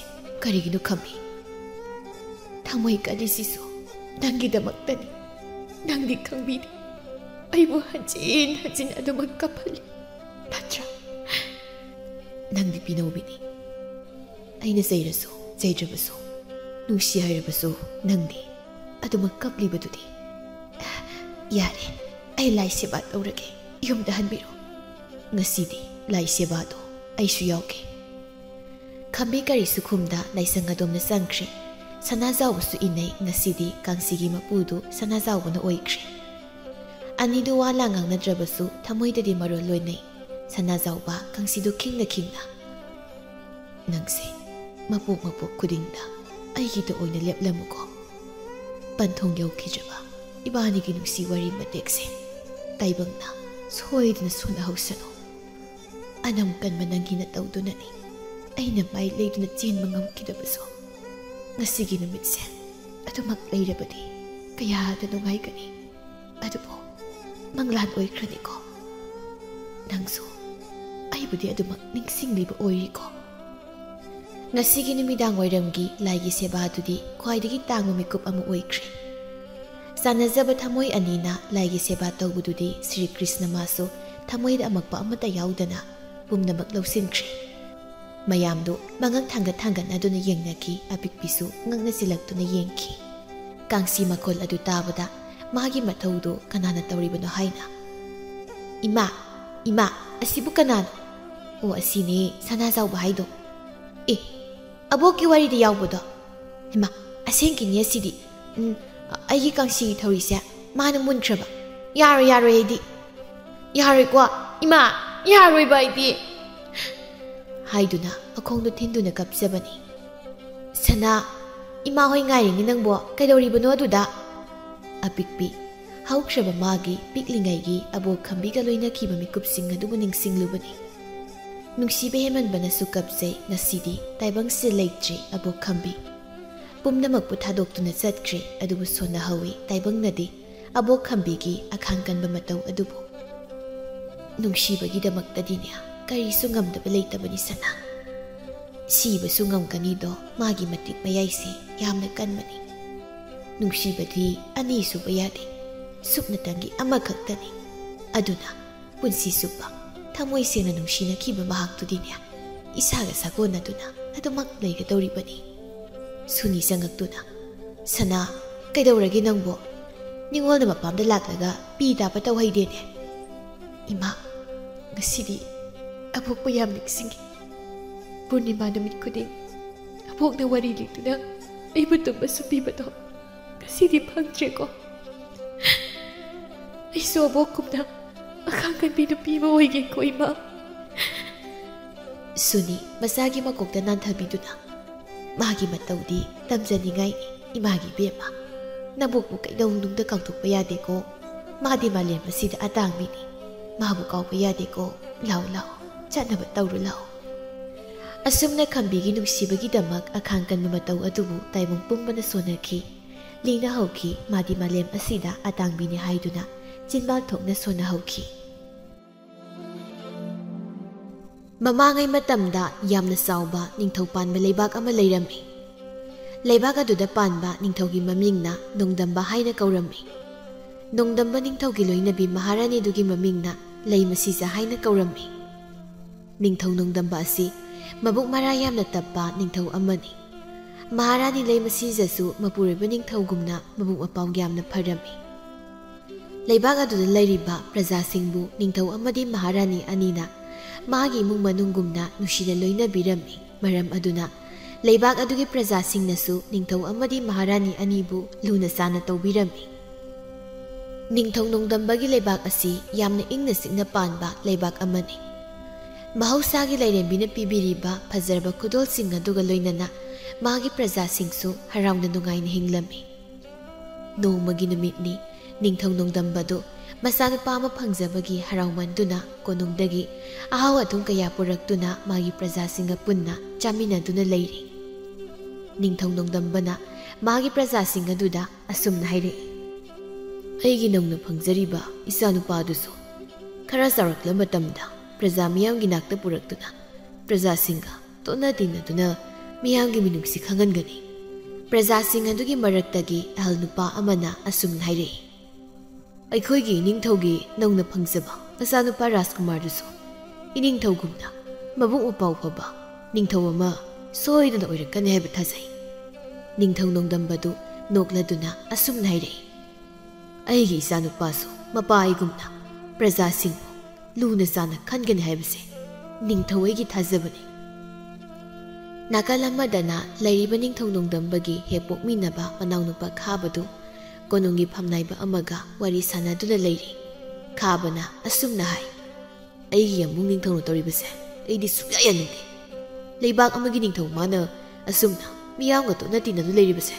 ꯀꯔꯤꯒꯤꯅꯣ, ꯈꯝꯕꯤ? ꯊꯃꯣꯏ ꯀꯜꯂꯤꯁꯤꯁꯨ ꯅꯪꯒꯤꯗꯃꯛꯇꯅꯤ꯫ ꯅꯪꯗꯤ ꯈꯪꯕꯤꯗꯦ꯫ ꯑꯩꯕꯨ ꯍꯟꯖꯤꯟ ꯍꯟꯖꯤꯟ ꯑꯗꯨꯃꯛ ꯀꯞꯍꯜꯂꯤ꯫ ꯅꯠꯇ꯭ꯔꯥ? ꯅꯪꯗꯤ ꯄꯤꯅꯧꯕꯤꯅꯤ꯫ ꯑꯩꯅ ꯆꯩꯔꯁꯨ ꯆꯩꯗ꯭ꯔꯕꯁꯨ, ꯅꯨꯡꯁꯤ ꯍꯥꯏꯔꯕꯁꯨ, ꯅꯪꯗꯤ ꯑꯗꯨꯃꯛ ꯀꯞꯂꯤꯕꯗꯨꯗꯤ꯫ ꯌꯥꯔꯦ, ꯑꯩ ꯂꯥꯏ ꯁꯦꯕꯥ ꯇꯧꯔꯒꯦ꯫ ꯌꯨꯝꯗ ꯍꯟꯕꯤꯔꯣ꯫ ꯉꯁꯤꯗꯤ ꯂꯥꯏ ꯁꯦꯕꯥꯗꯣ ꯑꯩꯁꯨ ꯌꯥꯎꯒꯦ꯫ ꯈꯝꯕꯤ ꯀꯔꯤꯁꯨ ꯈꯨꯝꯗ ꯂꯥꯏꯁꯪ ꯑꯗꯣꯝꯗ ꯆꯪꯈ꯭ꯔꯦ꯫ ꯁꯅꯥꯖꯥꯎꯕꯁꯨ ꯏꯟꯅꯩ꯫ ꯉꯁꯤꯗꯤ ꯀꯥꯡꯁꯤꯒꯤ ꯃꯄꯨꯗꯨ ꯁꯅꯥꯖꯥꯎꯕꯅ ꯑꯣꯏꯈ꯭ꯔꯦ꯫ ꯑꯅꯤꯗꯨ ꯋꯥ ꯂꯥꯡ ꯉꯥꯡꯅꯗ꯭ꯔꯕꯁꯨ ꯊꯃꯣꯏꯗꯗꯤ ꯃꯔꯣꯜ ꯂꯣꯏꯅꯩ꯫ ꯁꯅꯥꯖꯥꯎꯕ ꯀꯥꯡꯁꯤꯗꯨ ꯈꯤꯡꯅ ꯈꯤꯡꯅ, "ꯅꯪꯁꯦ ꯃꯄꯣꯛ ꯃꯄꯣꯛ ꯈꯨꯗꯤꯡꯗ ꯑꯩꯒꯤꯗ ꯑꯣꯏꯅ ꯂꯦꯞꯂꯝꯃꯨꯀꯣ꯫ ꯄꯟꯊꯨꯡ ꯌꯧꯈꯤꯗ꯭ꯔꯕ ꯏꯕꯥꯅꯤꯒꯤ ꯅꯨꯡꯁꯤ ꯋꯥꯔꯤ ꯃꯇꯦꯛꯁꯦ ꯇꯥꯏꯕꯪꯅ ꯁꯣꯏꯗꯅ ꯁꯣꯟꯅꯍꯧꯁꯅꯨ꯫ ꯑꯅꯝ ꯀꯟꯕ ꯅꯪꯒꯤ ꯅꯇꯧꯗꯨꯅꯅꯤ ꯑꯩꯅ ꯃꯥꯏ ꯂꯩꯗꯨꯅ ꯆꯦꯟꯕ ꯉꯝꯈꯤꯗꯕꯁꯨ꯫ ꯉꯁꯤꯒꯤ ꯅꯨꯃꯤꯠꯁꯦ ꯑꯗꯨꯃꯛ ꯂꯩꯔꯕꯗꯤ ꯀꯌꯥꯗ ꯅꯨꯡꯉꯥꯏꯒꯅꯤ꯫ ꯑꯗꯨꯕꯨ ꯃꯪꯂꯥꯟ ꯑꯣꯏꯈ꯭ꯔꯅꯤꯀꯣ꯫ ꯅꯪꯁꯨ ꯑꯩꯕꯨꯗꯤ ꯑꯗꯨꯃꯛ ꯅꯤꯡꯁꯤꯡꯂꯤꯕ ꯑꯣꯏꯔꯤꯀꯣ?" ꯉꯁꯤꯒꯤ ꯅꯨꯃꯤꯗꯥꯡ ꯋꯥꯏꯔꯝꯒꯤ ꯂꯥꯏꯒꯤ ꯁꯦꯕꯥꯗꯨꯗꯤ ꯈ꯭ꯋꯥꯏꯗꯒꯤ ꯇꯥꯡꯕ ꯃꯤꯀꯨꯞ ꯑꯃ ꯑꯣꯏꯈ꯭ꯔꯦ꯫ ꯆꯥꯟꯅꯖꯕ ꯊꯃꯣꯏ ꯑꯅꯤꯅ ꯂꯥꯏꯒꯤ ꯁꯦꯕꯥ ꯇꯧꯕꯗꯨꯗꯤ ꯁ꯭ꯔꯤ ꯀ꯭ꯔꯤꯁꯅ ꯃꯥꯁꯨ ꯊꯃꯣꯏꯗ ꯑꯃꯛꯄ ꯑꯃꯠꯇ ꯌꯥꯎꯗꯅ ꯄꯨꯝꯅꯃꯛ ꯂꯧꯁꯤꯟꯈ꯭ꯔꯦ꯫ ꯃꯌꯥꯝꯗꯨ ꯃꯉꯛ ꯊꯥꯡꯒꯠ ꯊꯥꯡꯒꯠꯅꯗꯨꯅ ꯌꯦꯡꯅꯈꯤ꯫ ꯑꯄꯤꯛꯄꯤꯁꯨ ꯉꯛꯅ ꯆꯤꯜꯂꯛꯇꯨꯅ ꯌꯦꯡꯈꯤ꯫ ꯀꯥꯡꯁꯤ ꯃꯈꯣꯜ ꯑꯗꯨ ꯇꯥꯕꯗ ꯃꯥꯒꯤ ꯃꯊꯧꯗꯨ ꯀꯅꯥꯅ ꯇꯧꯔꯤꯕꯅꯣ ꯍꯥꯏꯅ, "ꯏꯃꯥ, ꯏꯃꯥ, ꯑꯁꯤꯕꯨ ꯀꯅꯥꯅꯣ?" "ꯑꯣ, ꯑꯁꯤꯅꯦ ꯁꯅꯥꯖꯥꯎꯕ ꯍꯥꯏꯗꯣ꯫ ꯑꯦ, ꯑꯕꯣꯛꯀꯤ ꯋꯥꯔꯤꯗ ꯌꯥꯎꯕꯗꯣ꯫ ꯍꯩꯃꯥ, ꯑꯁꯦꯡꯀꯤꯅꯤ ꯑꯁꯤꯗꯤ꯫ ꯎꯝ, ꯑꯩꯒꯤ ꯀꯥꯡꯁꯤꯒꯤ ꯊꯧꯔꯤꯁꯦ ꯃꯥꯅ ꯃꯨꯟꯈ꯭ꯔꯕ꯫ ꯌꯥꯔꯣꯏ, ꯌꯥꯔꯣꯏ ꯑꯩꯗꯤ꯫ ꯌꯥꯔꯣꯏꯀꯣ, ꯏꯃꯥ, ꯌꯥꯔꯣꯏꯕ ꯑꯩꯗꯤ," ꯍꯥꯏꯗꯨꯅ ꯃꯈꯣꯡꯗꯨ ꯊꯤꯟꯗꯨꯅ ꯀꯞꯆꯕꯅꯤ꯫ "ꯁꯅꯥ, ꯏꯃꯥ ꯍꯣꯏ ꯉꯥꯏꯔꯤꯅꯤ ꯅꯪꯕꯣ, ꯀꯩꯗꯧꯔꯤꯕꯅꯣ ꯑꯗꯨꯗ?" ꯑꯄꯤꯛꯄꯤ, ꯍꯧꯈ꯭ꯔꯕ ꯃꯥꯒꯤ ꯄꯤꯛꯂꯤꯉꯩꯒꯤ ꯑꯕꯣꯛ ꯈꯝꯕꯤꯒ ꯂꯣꯏꯅꯈꯤꯕ ꯃꯤꯀꯨꯞꯁꯤꯡ ꯑꯗꯨꯕꯨ ꯅꯤꯡꯁꯤꯡꯂꯨꯕꯅꯤ꯫ ꯅꯨꯡꯁꯤꯕ ꯍꯦꯟꯃꯟꯕꯅꯁꯨ ꯀꯞꯆꯩ꯫ ꯉꯁꯤꯗꯤ ꯇꯥꯏꯕꯪꯁꯤꯗ ꯂꯩꯇ꯭ꯔꯦ ꯑꯕꯣꯛ ꯈꯝꯕꯤ꯫ ꯄꯨꯝꯅꯃꯛꯄꯨ ꯊꯥꯗꯣꯛꯇꯨꯅ ꯆꯠꯈ꯭ꯔꯦ꯫ ꯑꯗꯨꯕꯨ ꯁꯣꯟꯅꯍꯧꯋꯤ ꯇꯥꯏꯕꯪꯅꯗꯤ ꯑꯕꯣꯛ ꯈꯝꯕꯤꯒꯤ ꯑꯈꯥꯡ ꯀꯟꯕ ꯃꯇꯧ ꯑꯗꯨꯕꯨ꯫ ꯅꯨꯡꯁꯤꯕꯒꯤꯗꯃꯛꯇꯗꯤꯅꯦ ꯀꯔꯤꯁꯨ ꯉꯝꯗꯕ ꯂꯩꯇꯕꯅꯤ ꯁꯅꯥ꯫ ꯁꯤꯕꯁꯨ ꯉꯝꯒꯅꯤꯗꯣ, ꯃꯥꯒꯤ ꯃꯇꯤꯛ ꯃꯌꯥꯏꯁꯦ ꯌꯥꯝꯅ ꯀꯟꯕꯅꯤ꯫ ꯅꯨꯡꯁꯤꯕꯗꯤ ꯑꯅꯤ ꯁꯨꯕ ꯌꯥꯗꯦ, ꯁꯨꯞꯅꯇꯪꯒꯤ ꯑꯃꯈꯛꯇꯅꯤ꯫ ꯑꯗꯨꯅ ꯄꯨꯟꯁꯤ ꯆꯨꯞꯄ ꯊꯃꯣꯏ ꯁꯦꯡꯅ ꯅꯨꯡꯁꯤꯅꯈꯤꯕ ꯃꯍꯥꯛꯇꯨꯗꯤꯅꯦ ꯏꯁꯥꯒ ꯁꯥꯒꯣꯟꯅꯗꯨꯅ ꯑꯗꯨꯃꯛ ꯂꯩꯒꯗꯧꯔꯤꯕꯅꯤ꯫ ꯁꯨꯅꯤ ꯆꯪꯉꯛꯇꯨꯅ, "ꯁꯅꯥ, ꯀꯩꯗꯧꯔꯒꯦ ꯅꯪꯕꯣ? ꯅꯤꯉꯣꯜꯅ ꯃꯄꯥꯝꯗ ꯂꯥꯛꯂꯒ ꯄꯤ ꯇꯥꯕ ꯇꯧꯍꯩꯗꯦꯅꯦ꯫ ꯏꯃꯥ, ꯉꯁꯤꯗꯤ ꯑꯕꯣꯛꯄꯨ ꯌꯥꯝ ꯅꯤꯡꯁꯤꯡꯉꯤ꯫ ꯄꯨꯔꯅꯤꯃꯥ ꯅꯨꯃꯤꯠ ꯈꯨꯗꯤꯡ ꯑꯕꯣꯛꯅ ꯋꯥꯔꯤ ꯂꯤꯗꯨꯅ ꯑꯩꯕꯨ ꯇꯨꯝꯕ ꯁꯨꯝꯕꯤꯕꯗꯣ ꯉꯁꯤꯗꯤ ꯐꯪꯗ꯭ꯔꯦꯀꯣ꯫ ꯑꯩꯁꯨ ꯑꯕꯣꯛꯀꯨꯝꯅ ꯑꯈꯥꯡ ꯀꯟꯕꯤ ꯅꯨꯄꯤ ꯑꯃ ꯑꯣꯏꯒꯦꯀꯣ, ꯏꯃꯥ꯫" ꯁꯨꯅꯤ ꯃꯆꯥꯒꯤ ꯃꯀꯣꯛꯇ ꯅꯥꯟꯊꯕꯤꯗꯨꯅ, "ꯃꯥꯒꯤ ꯃꯇꯧꯗꯤ ꯇꯝꯖꯅꯤꯡꯉꯥꯏꯅꯤ, ꯏꯃꯥꯒꯤ ꯏꯕꯦꯝꯃ꯫ ꯅꯕꯣꯛꯄꯨ ꯀꯩꯗꯧꯅꯨꯡꯗ ꯀꯥꯎꯊꯣꯛꯄ ꯌꯥꯗꯦꯀꯣ꯫ ꯃꯥꯗꯤ ꯃꯥꯂꯦꯝ ꯑꯁꯤꯗ ꯑꯇꯥꯡꯕꯤꯅꯤ꯫ ꯃꯥꯕꯨ ꯀꯥꯎꯕ ꯌꯥꯗꯦꯀꯣ꯫ ꯂꯥꯎ, ꯂꯥꯎ, ꯆꯠꯅꯕ ꯇꯧꯔꯨ ꯂꯥꯎ꯫" ꯑꯁꯨꯝꯅ ꯈꯝꯕꯤꯒꯤ ꯅꯨꯡꯁꯤꯕꯒꯤꯗꯃꯛ ꯑꯈꯥꯡ ꯀꯟꯕ ꯃꯇꯧ ꯑꯗꯨꯕꯨ ꯇꯥꯏꯕꯪ ꯄꯨꯝꯕꯅ ꯁꯣꯟꯅꯈꯤ꯫ ꯂꯤꯡꯅ ꯍꯧꯈꯤ, ꯃꯥꯗꯤ ꯃꯥꯂꯦꯝ ꯑꯁꯤꯗ ꯑꯇꯥꯡꯕꯤꯅꯤ ꯍꯥꯏꯗꯨꯅ ꯆꯤꯟꯕꯥꯜ ꯊꯣꯛꯅ ꯁꯣꯟꯅꯍꯧꯈꯤ꯫ ꯃꯃꯥꯡꯉꯩ ꯃꯇꯝꯗ ꯌꯥꯝꯅ ꯆꯥꯎꯕ ꯅꯤꯡꯊꯧ ꯄꯥꯟꯕ ꯂꯩꯕꯥꯛ ꯑꯃ ꯂꯩꯔꯝꯃꯤ꯫ ꯂꯩꯕꯥꯛ ꯑꯗꯨꯗ ꯄꯥꯟꯕ ꯅꯤꯡꯊꯧꯒꯤ ꯃꯃꯤꯡꯅ ꯅꯣꯡꯗꯝꯕ ꯍꯥꯏꯅ ꯀꯧꯔꯝꯃꯤ꯫ ꯅꯣꯡꯗꯝꯕ ꯅꯤꯡꯊꯧꯒꯤ ꯂꯣꯏꯅꯕꯤ ꯃꯍꯥꯔꯥꯅꯤꯗꯨꯒꯤ ꯃꯃꯤꯡꯅ ꯂꯩꯃꯁꯤꯖ ꯍꯥꯏꯅ ꯀꯧꯔꯝꯃꯤ꯫ ꯅꯤꯡꯊꯧ ꯅꯣꯡꯗꯝꯕ ꯑꯁꯤ ꯃꯕꯨꯛ ꯃꯔꯥ ꯌꯥꯝꯅ ꯇꯞꯄ ꯅꯤꯡꯊꯧ ꯑꯃꯅꯤ꯫ ꯃꯍꯥꯔꯥꯅꯤ ꯂꯩꯃꯁꯤꯖꯁꯨ ꯃꯄꯨꯔꯣꯏꯕ ꯅꯤꯡꯊꯧꯒꯨꯝꯅ ꯃꯕꯨꯛ ꯃꯄꯥꯎ ꯌꯥꯝꯅ ꯐꯔꯝꯃꯤ꯫ ꯂꯩꯕꯥꯛ ꯑꯗꯨꯗ ꯂꯩꯔꯤꯕ ꯄ꯭ꯔꯖꯥꯁꯤꯡꯕꯨ ꯅꯤꯡꯊꯧ ꯑꯃꯗꯤ ꯃꯍꯥꯔꯥꯅꯤ ꯑꯅꯤꯅ ꯃꯥꯒꯤ ꯏꯃꯨꯡ ꯃꯅꯨꯡꯒꯨꯝꯅ ꯅꯨꯡꯁꯤꯅ ꯂꯣꯏꯅꯕꯤꯔꯝꯃꯤ꯫ ꯃꯔꯝ ꯑꯗꯨꯅ ꯂꯩꯕꯥꯛ ꯑꯗꯨꯒꯤ ꯄ꯭ꯔꯖꯥꯁꯤꯡꯅꯁꯨ ꯅꯤꯡꯊꯧ ꯑꯃꯗꯤ ꯃꯍꯥꯔꯥꯅꯤ ꯑꯅꯤꯕꯨ ꯂꯨꯅ ꯆꯥꯟꯅ ꯇꯧꯕꯤꯔꯝꯃꯤ꯫ ꯅꯤꯡꯊꯧ ꯅꯣꯡꯗꯝꯕꯒꯤ ꯂꯩꯕꯥꯛ ꯑꯁꯤ ꯌꯥꯝꯅ ꯏꯪꯅ ꯆꯤꯛꯅ ꯄꯥꯟꯕ ꯂꯩꯕꯥꯛ ꯑꯃꯅꯤ꯫ ꯃꯍꯧꯁꯥꯒꯤ ꯂꯥꯏꯔꯦꯝꯕꯤꯅ ꯄꯤꯕꯤꯔꯤꯕ ꯐꯖꯔꯕ ꯈꯨꯗꯣꯜꯁꯤꯡ ꯑꯗꯨꯒ ꯂꯣꯏꯅꯅ ꯃꯥꯒꯤ ꯄ꯭ꯔꯖꯥꯁꯤꯡꯁꯨ ꯍꯔꯥꯎꯅ ꯅꯨꯡꯉꯥꯏꯅ ꯍꯤꯡꯂꯝꯃꯤ꯫ ꯅꯣꯡꯃꯒꯤ ꯅꯨꯃꯤꯠꯅꯤ꯫ ꯅꯤꯡꯊꯧ ꯅꯣꯡꯗꯝꯕꯗꯨ ꯃꯆꯥꯅꯨꯄꯥ ꯑꯃ ꯐꯪꯖꯕꯒꯤ ꯍꯔꯥꯎꯃꯟꯗꯨꯅ ꯀꯣꯅꯨꯡꯗꯒꯤ ꯑꯍꯥꯎ ꯑꯊꯨꯝ ꯀꯌꯥ ꯄꯨꯔꯛꯇꯨꯅ ꯃꯥꯒꯤ ꯄ꯭ꯔꯖꯥꯁꯤꯡꯒ ꯄꯨꯟꯅ ꯆꯥꯃꯤꯟꯅꯗꯨꯅ ꯂꯩꯔꯤ꯫ ꯅꯤꯡꯊꯧ ꯅꯣꯡꯗꯝꯕꯅ ꯃꯥꯒꯤ ꯄ꯭ꯔꯖꯥꯁꯤꯡ ꯑꯗꯨꯗ ꯑꯁꯨꯝꯅ ꯍꯥꯏꯔꯛꯏ, "ꯑꯩꯒꯤ ꯅꯧꯅ ꯐꯪꯖꯔꯤꯕ ꯏꯆꯥꯅꯨꯄꯥꯗꯨꯁꯨ ꯈꯔ ꯆꯥꯎꯔꯛꯂ ꯃꯇꯝꯗ ꯄ꯭ꯔꯖꯥ ꯃꯤꯌꯥꯝꯒꯤ ꯅꯥꯛꯇ ꯄꯨꯔꯛꯇꯨꯅ ꯄ꯭ꯔꯖꯥꯁꯤꯡꯒ ꯇꯣꯠꯅ ꯇꯤꯟꯅꯗꯨꯅ ꯃꯤꯌꯥꯝꯒꯤ ꯃꯤꯅꯨꯡꯁꯤ ꯈꯪꯍꯟꯒꯅꯤ꯫" ꯄ꯭ꯔꯖꯥꯁꯤꯡ ꯑꯗꯨꯒꯤ ꯃꯔꯛꯇꯒꯤ ꯑꯍꯜ ꯅꯨꯄꯥ ꯑꯃꯅ ꯑꯁꯨꯝꯅ ꯍꯥꯏꯔꯛꯏ, "ꯑꯩꯈꯣꯏꯒꯤ ꯏꯅꯤꯡꯊꯧꯒꯤ ꯅꯧꯅ ꯐꯪꯖꯕ ꯃꯆꯥꯅꯨꯄꯥ ꯔꯥꯖꯀꯨꯃꯥꯔꯗꯨꯁꯨ ꯏꯅꯤꯡꯊꯧꯒꯨꯝꯅ ꯃꯕꯨꯛ ꯃꯄꯥꯎ ꯐꯕ ꯅꯤꯡꯊꯧ ꯑꯃ ꯁꯣꯏꯗꯅ ꯑꯣꯏꯔꯛꯀꯅꯤ ꯍꯥꯏꯕ ꯊꯥꯖꯩ꯫" ꯅꯤꯡꯊꯧ ꯅꯣꯡꯗꯝꯕꯗꯨ ꯅꯣꯛꯂꯗꯨꯅ ꯑꯁꯨꯝꯅ ꯍꯥꯏꯔꯛꯏ, "ꯑꯩꯒꯤ ꯏꯆꯥꯅꯨꯄꯥꯁꯨ ꯃꯄꯥ ꯑꯩꯒꯨꯝꯅ ꯄ꯭ꯔꯖꯥꯁꯤꯡꯕꯨ ꯂꯨꯅ ꯆꯥꯟꯅ ꯈꯟꯒꯅꯤ ꯍꯥꯏꯕꯁꯦ ꯅꯤꯡꯊꯧ ꯑꯩꯒꯤ ꯊꯥꯖꯕꯅꯤ꯫" ꯅꯥꯀꯜ ꯑꯃꯗꯅ ꯂꯩꯔꯤꯕ ꯅꯤꯡꯊꯧ ꯅꯣꯡꯗꯝꯕꯒꯤ ꯍꯦꯛ ꯄꯣꯛꯃꯤꯟꯅꯕ ꯃꯅꯥꯎꯅꯨꯄꯥ ꯈꯥꯕꯗꯨ ꯀꯣꯅꯨꯡꯒꯤ ꯐꯝꯅꯥꯏꯕ ꯑꯃꯒ ꯋꯥꯔꯤ ꯁꯥꯟꯅꯗꯨꯅ ꯂꯩꯔꯤ꯫ ꯈꯥꯕꯅ ꯑꯁꯨꯝꯅ ꯍꯥꯏ, "ꯑꯩꯒꯤ ꯌꯥꯝꯕꯨꯡ ꯅꯤꯡꯊꯧꯅ ꯇꯧꯔꯤꯕꯁꯦ ꯑꯩꯗꯤ ꯁꯨꯡꯌꯥ ꯌꯥꯅꯤꯡꯗꯦ꯫ ꯂꯩꯕꯥꯛ ꯑꯃꯒꯤ ꯅꯤꯡꯊꯧ ꯃꯥꯅ ꯑꯁꯨꯝꯅ ꯃꯤꯌꯥꯝꯒ ꯇꯣꯠꯅ ꯇꯤꯟꯅꯗꯨ ꯂꯩꯔꯤꯕꯁꯦ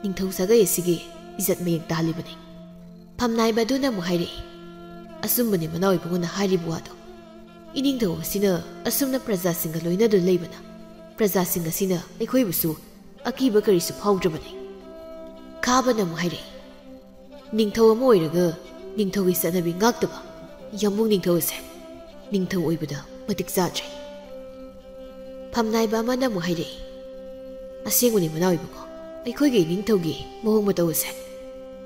ꯅꯤꯡꯊꯧ ꯁꯥꯒꯩ ꯑꯁꯤꯒꯤ ꯏꯖꯠ ꯃꯌꯦꯡ ꯇꯥꯍꯜꯂꯤꯕꯅꯤ꯫" ꯐꯝꯅꯥꯏꯕꯗꯨꯅ ꯑꯃꯨꯛ ꯍꯥꯏꯔꯛꯏ, "ꯑꯆꯨꯝꯕꯅꯤ ꯃꯅꯥꯎ ꯏꯕꯨꯡꯉꯣꯅ ꯍꯥꯏꯔꯤꯕ ꯋꯥꯗꯣ꯫ ꯏꯅꯤꯡꯊꯧ ꯑꯁꯤꯅ ꯑꯁꯨꯝꯅ ꯄ꯭ꯔꯖꯥꯁꯤꯡꯒ ꯂꯣꯏꯅꯗꯨꯅ ꯂꯩꯕꯅ ꯄ꯭ꯔꯖꯥꯁꯤꯡ ꯑꯁꯤꯅ ꯑꯩꯈꯣꯏꯕꯨꯁꯨ ꯑꯀꯤꯕ ꯀꯔꯤꯁꯨ ꯐꯥꯎꯗ꯭ꯔꯕꯅꯤ꯫" ꯈꯥꯕꯅ ꯑꯃꯨꯛ ꯍꯥꯏꯔꯛꯏ, "ꯅꯤꯡꯊꯧ ꯑꯃ ꯑꯣꯏꯔꯒ ꯅꯤꯡꯊꯧꯒꯤ ꯆꯠꯅꯕꯤ ꯉꯥꯛꯇꯕ ꯌꯥꯝꯕꯨꯡ ꯅꯤꯡꯊꯧ ꯑꯁꯦ ꯅꯤꯡꯊꯧ ꯑꯣꯏꯕꯗ ꯃꯇꯤꯛ ꯆꯥꯗ꯭ꯔꯦ꯫" ꯐꯝꯅꯥꯏꯕ ꯑꯃꯅ ꯑꯃꯨꯛ ꯍꯥꯏꯔꯛꯏ, "ꯑꯁꯦꯡꯕꯅꯤ ꯃꯅꯥꯎ ꯏꯕꯨꯡꯉꯣ, ꯑꯩꯈꯣꯏꯒꯤ ꯏꯅꯤꯡꯊꯧꯒꯤ ꯃꯑꯣꯡ ꯃꯇꯧ ꯑꯁꯦ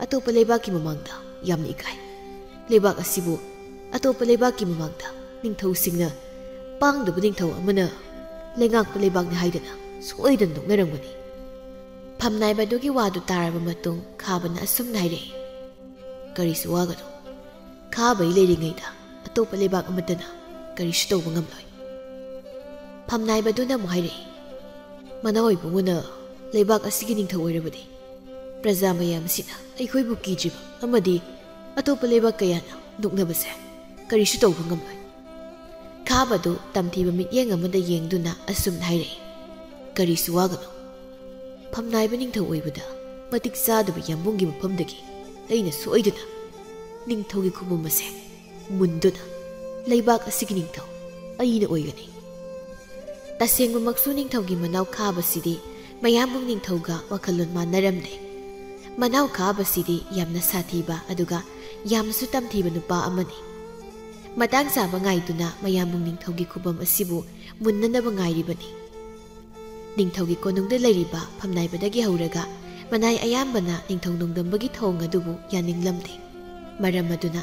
ꯑꯇꯣꯞꯄ ꯂꯩꯕꯥꯛꯀꯤ ꯃꯃꯥꯡꯗ ꯌꯥꯝꯅ ꯏꯀꯥꯏ꯫ ꯂꯩꯕꯥꯛ ꯑꯁꯤꯕꯨ ꯑꯇꯣꯞꯄ ꯂꯩꯕꯥꯛꯀꯤ ꯃꯃꯥꯡꯗ ꯅꯤꯡꯊꯧꯁꯤꯡꯅ ꯄꯥꯡꯗꯕ ꯅꯤꯡꯊꯧ ꯑꯃꯅ ꯂꯩꯉꯥꯛꯄ ꯂꯩꯕꯥꯛꯅꯤ ꯍꯥꯏꯗꯅ ꯁꯣꯏꯗꯅ ꯅꯣꯛꯅꯔꯝꯒꯅꯤ꯫" ꯐꯝꯅꯥꯏꯕꯗꯨꯒꯤ ꯋꯥꯗꯨ ꯇꯥꯔꯕ ꯃꯇꯨꯡ ꯈꯥꯕꯅ ꯑꯁꯨꯝꯅ ꯍꯥꯏꯔꯛꯏ, "ꯀꯔꯤꯁꯨ ꯋꯥꯒꯅꯨ꯫ ꯈꯥꯕꯩ ꯂꯩꯔꯤꯉꯩꯗ ꯑꯇꯣꯞꯄ ꯂꯩꯕꯥꯛ ꯑꯃꯠꯇꯅ ꯀꯔꯤꯁꯨ ꯇꯧꯕ ꯉꯝꯂꯣꯏ꯫" ꯐꯝꯅꯥꯏꯕꯗꯨꯅ ꯑꯃꯨꯛ ꯍꯥꯏꯔꯛꯏ, "ꯃꯅꯥꯎ ꯏꯕꯨꯡꯉꯣꯅ ꯂꯩꯕꯥꯛ ꯑꯁꯤꯒꯤ ꯅꯤꯡꯊꯧ ꯑꯣꯏꯔꯕꯗꯤ ꯄ꯭ꯔꯖꯥ ꯃꯌꯥꯝ ꯑꯁꯤꯅ ꯑꯩꯈꯣꯏꯕꯨ ꯀꯤꯗ꯭ꯔꯤꯕ ꯑꯃꯗꯤ ꯑꯇꯣꯞꯄ ꯂꯩꯕꯥꯛ ꯀꯌꯥꯅ ꯅꯣꯛꯅꯕꯁꯦ ꯀꯔꯤꯁꯨ ꯇꯧꯕ ꯉꯝꯂꯣꯏ꯫" ꯈꯥꯕꯗꯨ ꯇꯝꯊꯤꯕ ꯃꯤꯠꯌꯦꯡ ꯑꯃꯗ ꯌꯦꯡꯗꯨꯅ ꯑꯁꯨꯝꯅ ꯍꯥꯏꯔꯛꯏ, "ꯀꯔꯤꯁꯨ ꯋꯥꯒꯅꯨ꯫ ꯐꯝꯅꯥꯏꯕ ꯅꯤꯡꯊꯧ ꯑꯣꯏꯕꯗ ꯃꯇꯤꯛ ꯆꯥꯗꯕ ꯌꯥꯝꯕꯨꯡꯒꯤ ꯃꯐꯝꯗꯒꯤ ꯑꯩꯅ ꯁꯣꯏꯗꯅ ꯅꯤꯡꯊꯧꯒꯤ ꯈꯨꯕꯝ ꯑꯁꯦ ꯃꯨꯟꯗꯨꯅ ꯂꯩꯕꯥꯛ ꯑꯁꯤꯒꯤ ꯅꯤꯡꯊꯧ ꯑꯩꯅ ꯑꯣꯏꯒꯅꯤ꯫" ꯇꯁꯦꯡꯕꯃꯛꯁꯨ ꯅꯤꯡꯊꯧꯒꯤ ꯃꯅꯥꯎ ꯈꯥꯕꯁꯤꯗꯤ ꯃꯌꯥꯝꯕꯨꯡ ꯅꯤꯡꯊꯧꯒ ꯋꯥꯈꯜꯂꯣꯟ ꯃꯥꯟꯅꯔꯝꯗꯦ꯫ ꯃꯅꯥꯎ ꯈꯥꯕꯁꯤꯗꯤ ꯌꯥꯝꯅ ꯁꯥꯊꯤꯕ ꯑꯗꯨꯒ ꯌꯥꯝꯅꯁꯨ ꯇꯝꯊꯤꯕ ꯅꯨꯄꯥ ꯑꯃꯅꯤ꯫ ꯃꯇꯥꯡ ꯆꯥꯕ ꯉꯥꯏꯗꯨꯅ ꯃꯌꯥꯝꯕꯨꯡ ꯅꯤꯡꯊꯧꯒꯤ ꯈꯨꯕꯝ ꯑꯁꯤꯕꯨ ꯃꯨꯟꯅꯅꯕ ꯉꯥꯏꯔꯤꯕꯅꯤ꯫ ꯅꯤꯡꯊꯧꯒꯤ ꯀꯣꯅꯨꯡꯗ ꯂꯩꯔꯤꯕ ꯐꯝꯅꯥꯏꯕꯗꯒꯤ ꯍꯧꯔꯒ ꯃꯅꯥꯏ ꯑꯌꯥꯝꯕꯅ ꯅꯤꯡꯊꯧ ꯅꯣꯡꯗꯝꯕꯒꯤ ꯊꯧꯑꯣꯡ ꯑꯗꯨꯕꯨ ꯌꯥꯅꯤꯡꯂꯝꯗꯦ꯫ ꯃꯔꯝ ꯑꯗꯨꯅ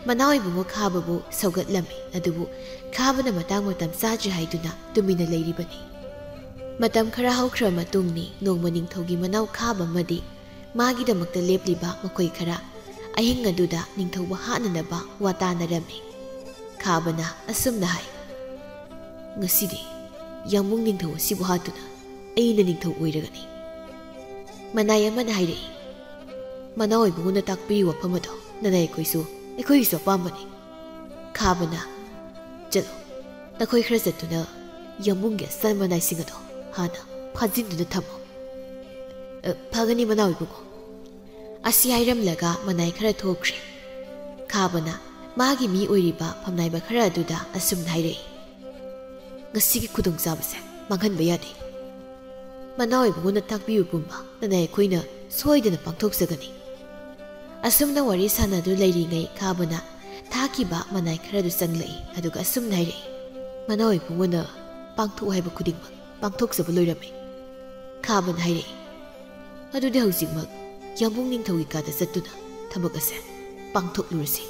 ꯃꯅꯥꯎ ꯏꯕꯨꯡꯉꯣ ꯈꯥꯕꯕꯨ ꯁꯧꯒꯠꯂꯝꯃꯤ, ꯑꯗꯨꯕꯨ ꯈꯥꯕꯅ ꯃꯇꯥꯡ ꯃꯇꯝ ꯆꯥꯗ꯭ꯔꯤ ꯍꯥꯏꯗꯨꯅ ꯇꯨꯃꯤꯟꯅ ꯂꯩꯔꯤꯕꯅꯤ꯫ ꯃꯇꯝ ꯈꯔ ꯍꯧꯈ꯭ꯔ ꯃꯇꯨꯡꯅꯤ, ꯅꯣꯡꯃ ꯅꯤꯡꯊꯧꯒꯤ ꯃꯅꯥꯎ ꯈꯥꯕ ꯑꯃꯗꯤ ꯃꯥꯒꯤꯗꯃꯛꯇ ꯂꯦꯞꯂꯤꯕ ꯃꯈꯣꯏ ꯈꯔ ꯑꯍꯤꯡ ꯑꯗꯨꯗ ꯅꯤꯡꯊꯧꯕꯨ ꯍꯥꯠꯅꯅꯕ ꯋꯥ ꯇꯥꯅꯔꯝꯃꯤ꯫ ꯈꯥꯕꯅ ꯑꯁꯨꯝꯅ ꯍꯥꯏ, "ꯉꯁꯤꯗꯤ ꯌꯥꯝꯕꯨꯡ ꯅꯤꯡꯊꯧ ꯑꯁꯤꯕꯨ ꯍꯥꯠꯇꯨꯅ ꯑꯩꯅ ꯅꯤꯡꯊꯧ ꯑꯣꯏꯔꯒꯅꯤ꯫" ꯃꯅꯥꯏ ꯑꯃꯅ ꯍꯥꯏꯔꯛꯏ, "ꯃꯅꯥꯎ ꯏꯕꯨꯡꯉꯣꯅ ꯇꯥꯛꯄꯤꯔꯤ ꯋꯥꯐꯝ ꯑꯗꯣ ꯅꯅꯥꯏ ꯑꯩꯈꯣꯏꯁꯨ, ꯑꯩꯈꯣꯏꯒꯤꯁꯨ ꯑꯄꯥꯝꯕꯅꯤ꯫" ꯈꯥꯕꯅ, "ꯆꯠꯂꯣ, ꯅꯈꯣꯏ ꯈꯔ ꯆꯠꯇꯨꯅ ꯌꯥꯝꯕꯨꯡꯒꯤ ꯑꯁꯟ ꯃꯅꯥꯏꯁꯤꯡ ꯑꯗꯣ ꯍꯥꯟꯅ ꯐꯥꯖꯤꯟꯗꯨꯅ ꯊꯝꯃꯣ꯫" "ꯑ, ꯐꯒꯅꯤ ꯃꯅꯥꯎ ꯏꯕꯨꯡꯉꯣ꯫" ꯑꯁꯤ ꯍꯥꯏꯔꯝꯂꯒ ꯃꯅꯥꯏ ꯈꯔ ꯊꯣꯛꯈ꯭ꯔꯦ꯫ ꯈꯥꯕꯅ ꯃꯥꯒꯤ ꯃꯤ ꯑꯣꯏꯔꯤꯕ ꯐꯝꯅꯥꯏꯕ ꯈꯔ ꯑꯗꯨꯗ ꯑꯁꯨꯝꯅ ꯍꯥꯏꯔꯛꯏ, "ꯉꯁꯤꯒꯤ ꯈꯨꯗꯣꯡꯆꯥꯕꯁꯦ ꯃꯥꯡꯍꯟꯕ ꯌꯥꯗꯦ꯫ ꯃꯅꯥꯎ ꯏꯕꯨꯡꯉꯣꯅ ꯇꯥꯛꯄꯤꯕ ꯄꯨꯝꯕ ꯅꯅꯥꯏ ꯑꯩꯈꯣꯏꯅ ꯁꯣꯏꯗꯅ ꯄꯥꯡꯊꯣꯛꯆꯒꯅꯤ꯫" ꯑꯁꯨꯝꯅ ꯋꯥꯔꯤ ꯁꯥꯟꯅꯗꯨꯅ ꯂꯩꯔꯤꯉꯩ ꯈꯥꯕꯅ ꯊꯥꯈꯤꯕ ꯃꯅꯥꯏ ꯈꯔꯗꯨ ꯆꯪꯂꯛꯏ, ꯑꯗꯨꯒ ꯑꯁꯨꯝꯅ ꯍꯥꯏꯔꯛꯏ, "ꯃꯅꯥꯎ ꯏꯕꯨꯡꯉꯣꯅ ꯄꯥꯡꯊꯣꯛꯎ ꯍꯥꯏꯕ ꯈꯨꯗꯤꯡꯃꯛ ꯄꯥꯡꯊꯣꯛꯆꯕ ꯂꯣꯏꯔꯝꯃꯤ꯫" ꯈꯥꯕꯅ ꯍꯥꯏꯔꯛꯏ, "ꯑꯗꯨꯗꯤ ꯍꯧꯖꯤꯛꯃꯛ ꯌꯥꯝꯕꯨꯡ ꯅꯤꯡꯊꯧꯒꯤ ꯀꯥꯗ ꯆꯠꯇꯨꯅ ꯊꯕꯛ ꯑꯁꯦ ꯄꯥꯡꯊꯣꯛꯂꯨꯔꯁꯤ꯫"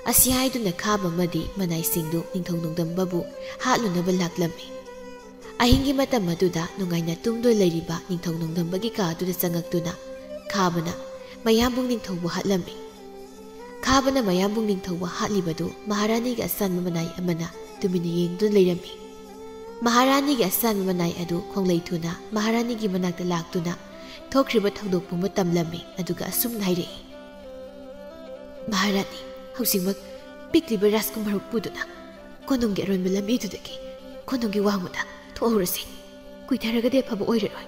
ꯑꯁꯤ ꯍꯥꯏꯗꯨꯅ ꯈꯥꯕ ꯑꯃꯗꯤ ꯃꯅꯥꯏꯁꯤꯡꯗꯨ ꯅꯤꯡꯊꯧ ꯅꯣꯡꯗꯝꯕꯕꯨ ꯍꯥꯠꯂꯨꯅꯕ ꯂꯥꯛꯂꯝꯃꯤ꯫ ꯑꯍꯤꯡꯒꯤ ꯃꯇꯝ ꯑꯗꯨꯗ ꯅꯨꯡꯉꯥꯏꯅ ꯇꯨꯝꯗꯨꯅ ꯂꯩꯔꯤꯕ ꯅꯤꯡꯊꯧ ꯅꯣꯡꯗꯝꯕꯒꯤ ꯀꯥ ꯑꯗꯨꯗ ꯆꯪꯉꯛꯇꯨꯅ ꯈꯥꯕꯅ ꯃꯌꯥꯝꯕꯨꯡ ꯅꯤꯡꯊꯧꯕꯨ ꯍꯥꯠꯂꯝꯃꯤ꯫ ꯈꯥꯕꯅ ꯃꯌꯥꯝꯕꯨꯡ ꯅꯤꯡꯊꯧꯕꯨ ꯍꯥꯠꯂꯤꯕꯗꯨ ꯃꯍꯥꯔꯥꯅꯤꯒꯤ ꯑꯆꯥꯟꯕ ꯃꯅꯥꯏ ꯑꯃꯅ ꯇꯨꯃꯤꯟꯅ ꯌꯦꯡꯗꯨꯅ ꯂꯩꯔꯝꯃꯤ꯫ ꯃꯍꯥꯔꯥꯅꯤꯒꯤ ꯑꯆꯥꯟꯕ ꯃꯅꯥꯏ ꯑꯗꯨ ꯈꯣꯡꯂꯩ ꯊꯨꯅ ꯃꯍꯥꯔꯥꯅꯤꯒꯤ ꯃꯅꯥꯛꯇ ꯂꯥꯛꯇꯨꯅ ꯊꯣꯛꯈ꯭ꯔꯤꯕ ꯊꯧꯗꯣꯛ ꯄꯨꯝꯕ ꯇꯝꯂꯝꯃꯤ, ꯑꯗꯨꯒ ꯑꯁꯨꯝꯅ ꯍꯥꯏꯔꯛꯏ, "ꯃꯍꯥꯔꯥꯅꯤ, ꯍꯧꯖꯤꯛꯃꯛ ꯄꯤꯛꯂꯤꯕ ꯔꯥꯖꯀꯨꯃꯥꯔꯕꯨ ꯄꯨꯗꯨꯅ ꯀꯣꯅꯨꯡꯒꯤ ꯑꯔꯣꯟꯕ ꯂꯝꯕꯤꯗꯨꯗꯒꯤ ꯀꯣꯅꯨꯡꯒꯤ ꯋꯥꯡꯃꯗ ꯊꯣꯛꯍꯧꯔꯁꯤ꯫ ꯀꯨꯏꯊꯔꯒꯗꯤ ꯑꯐꯕ ꯑꯣꯏꯔꯔꯣꯏ꯫"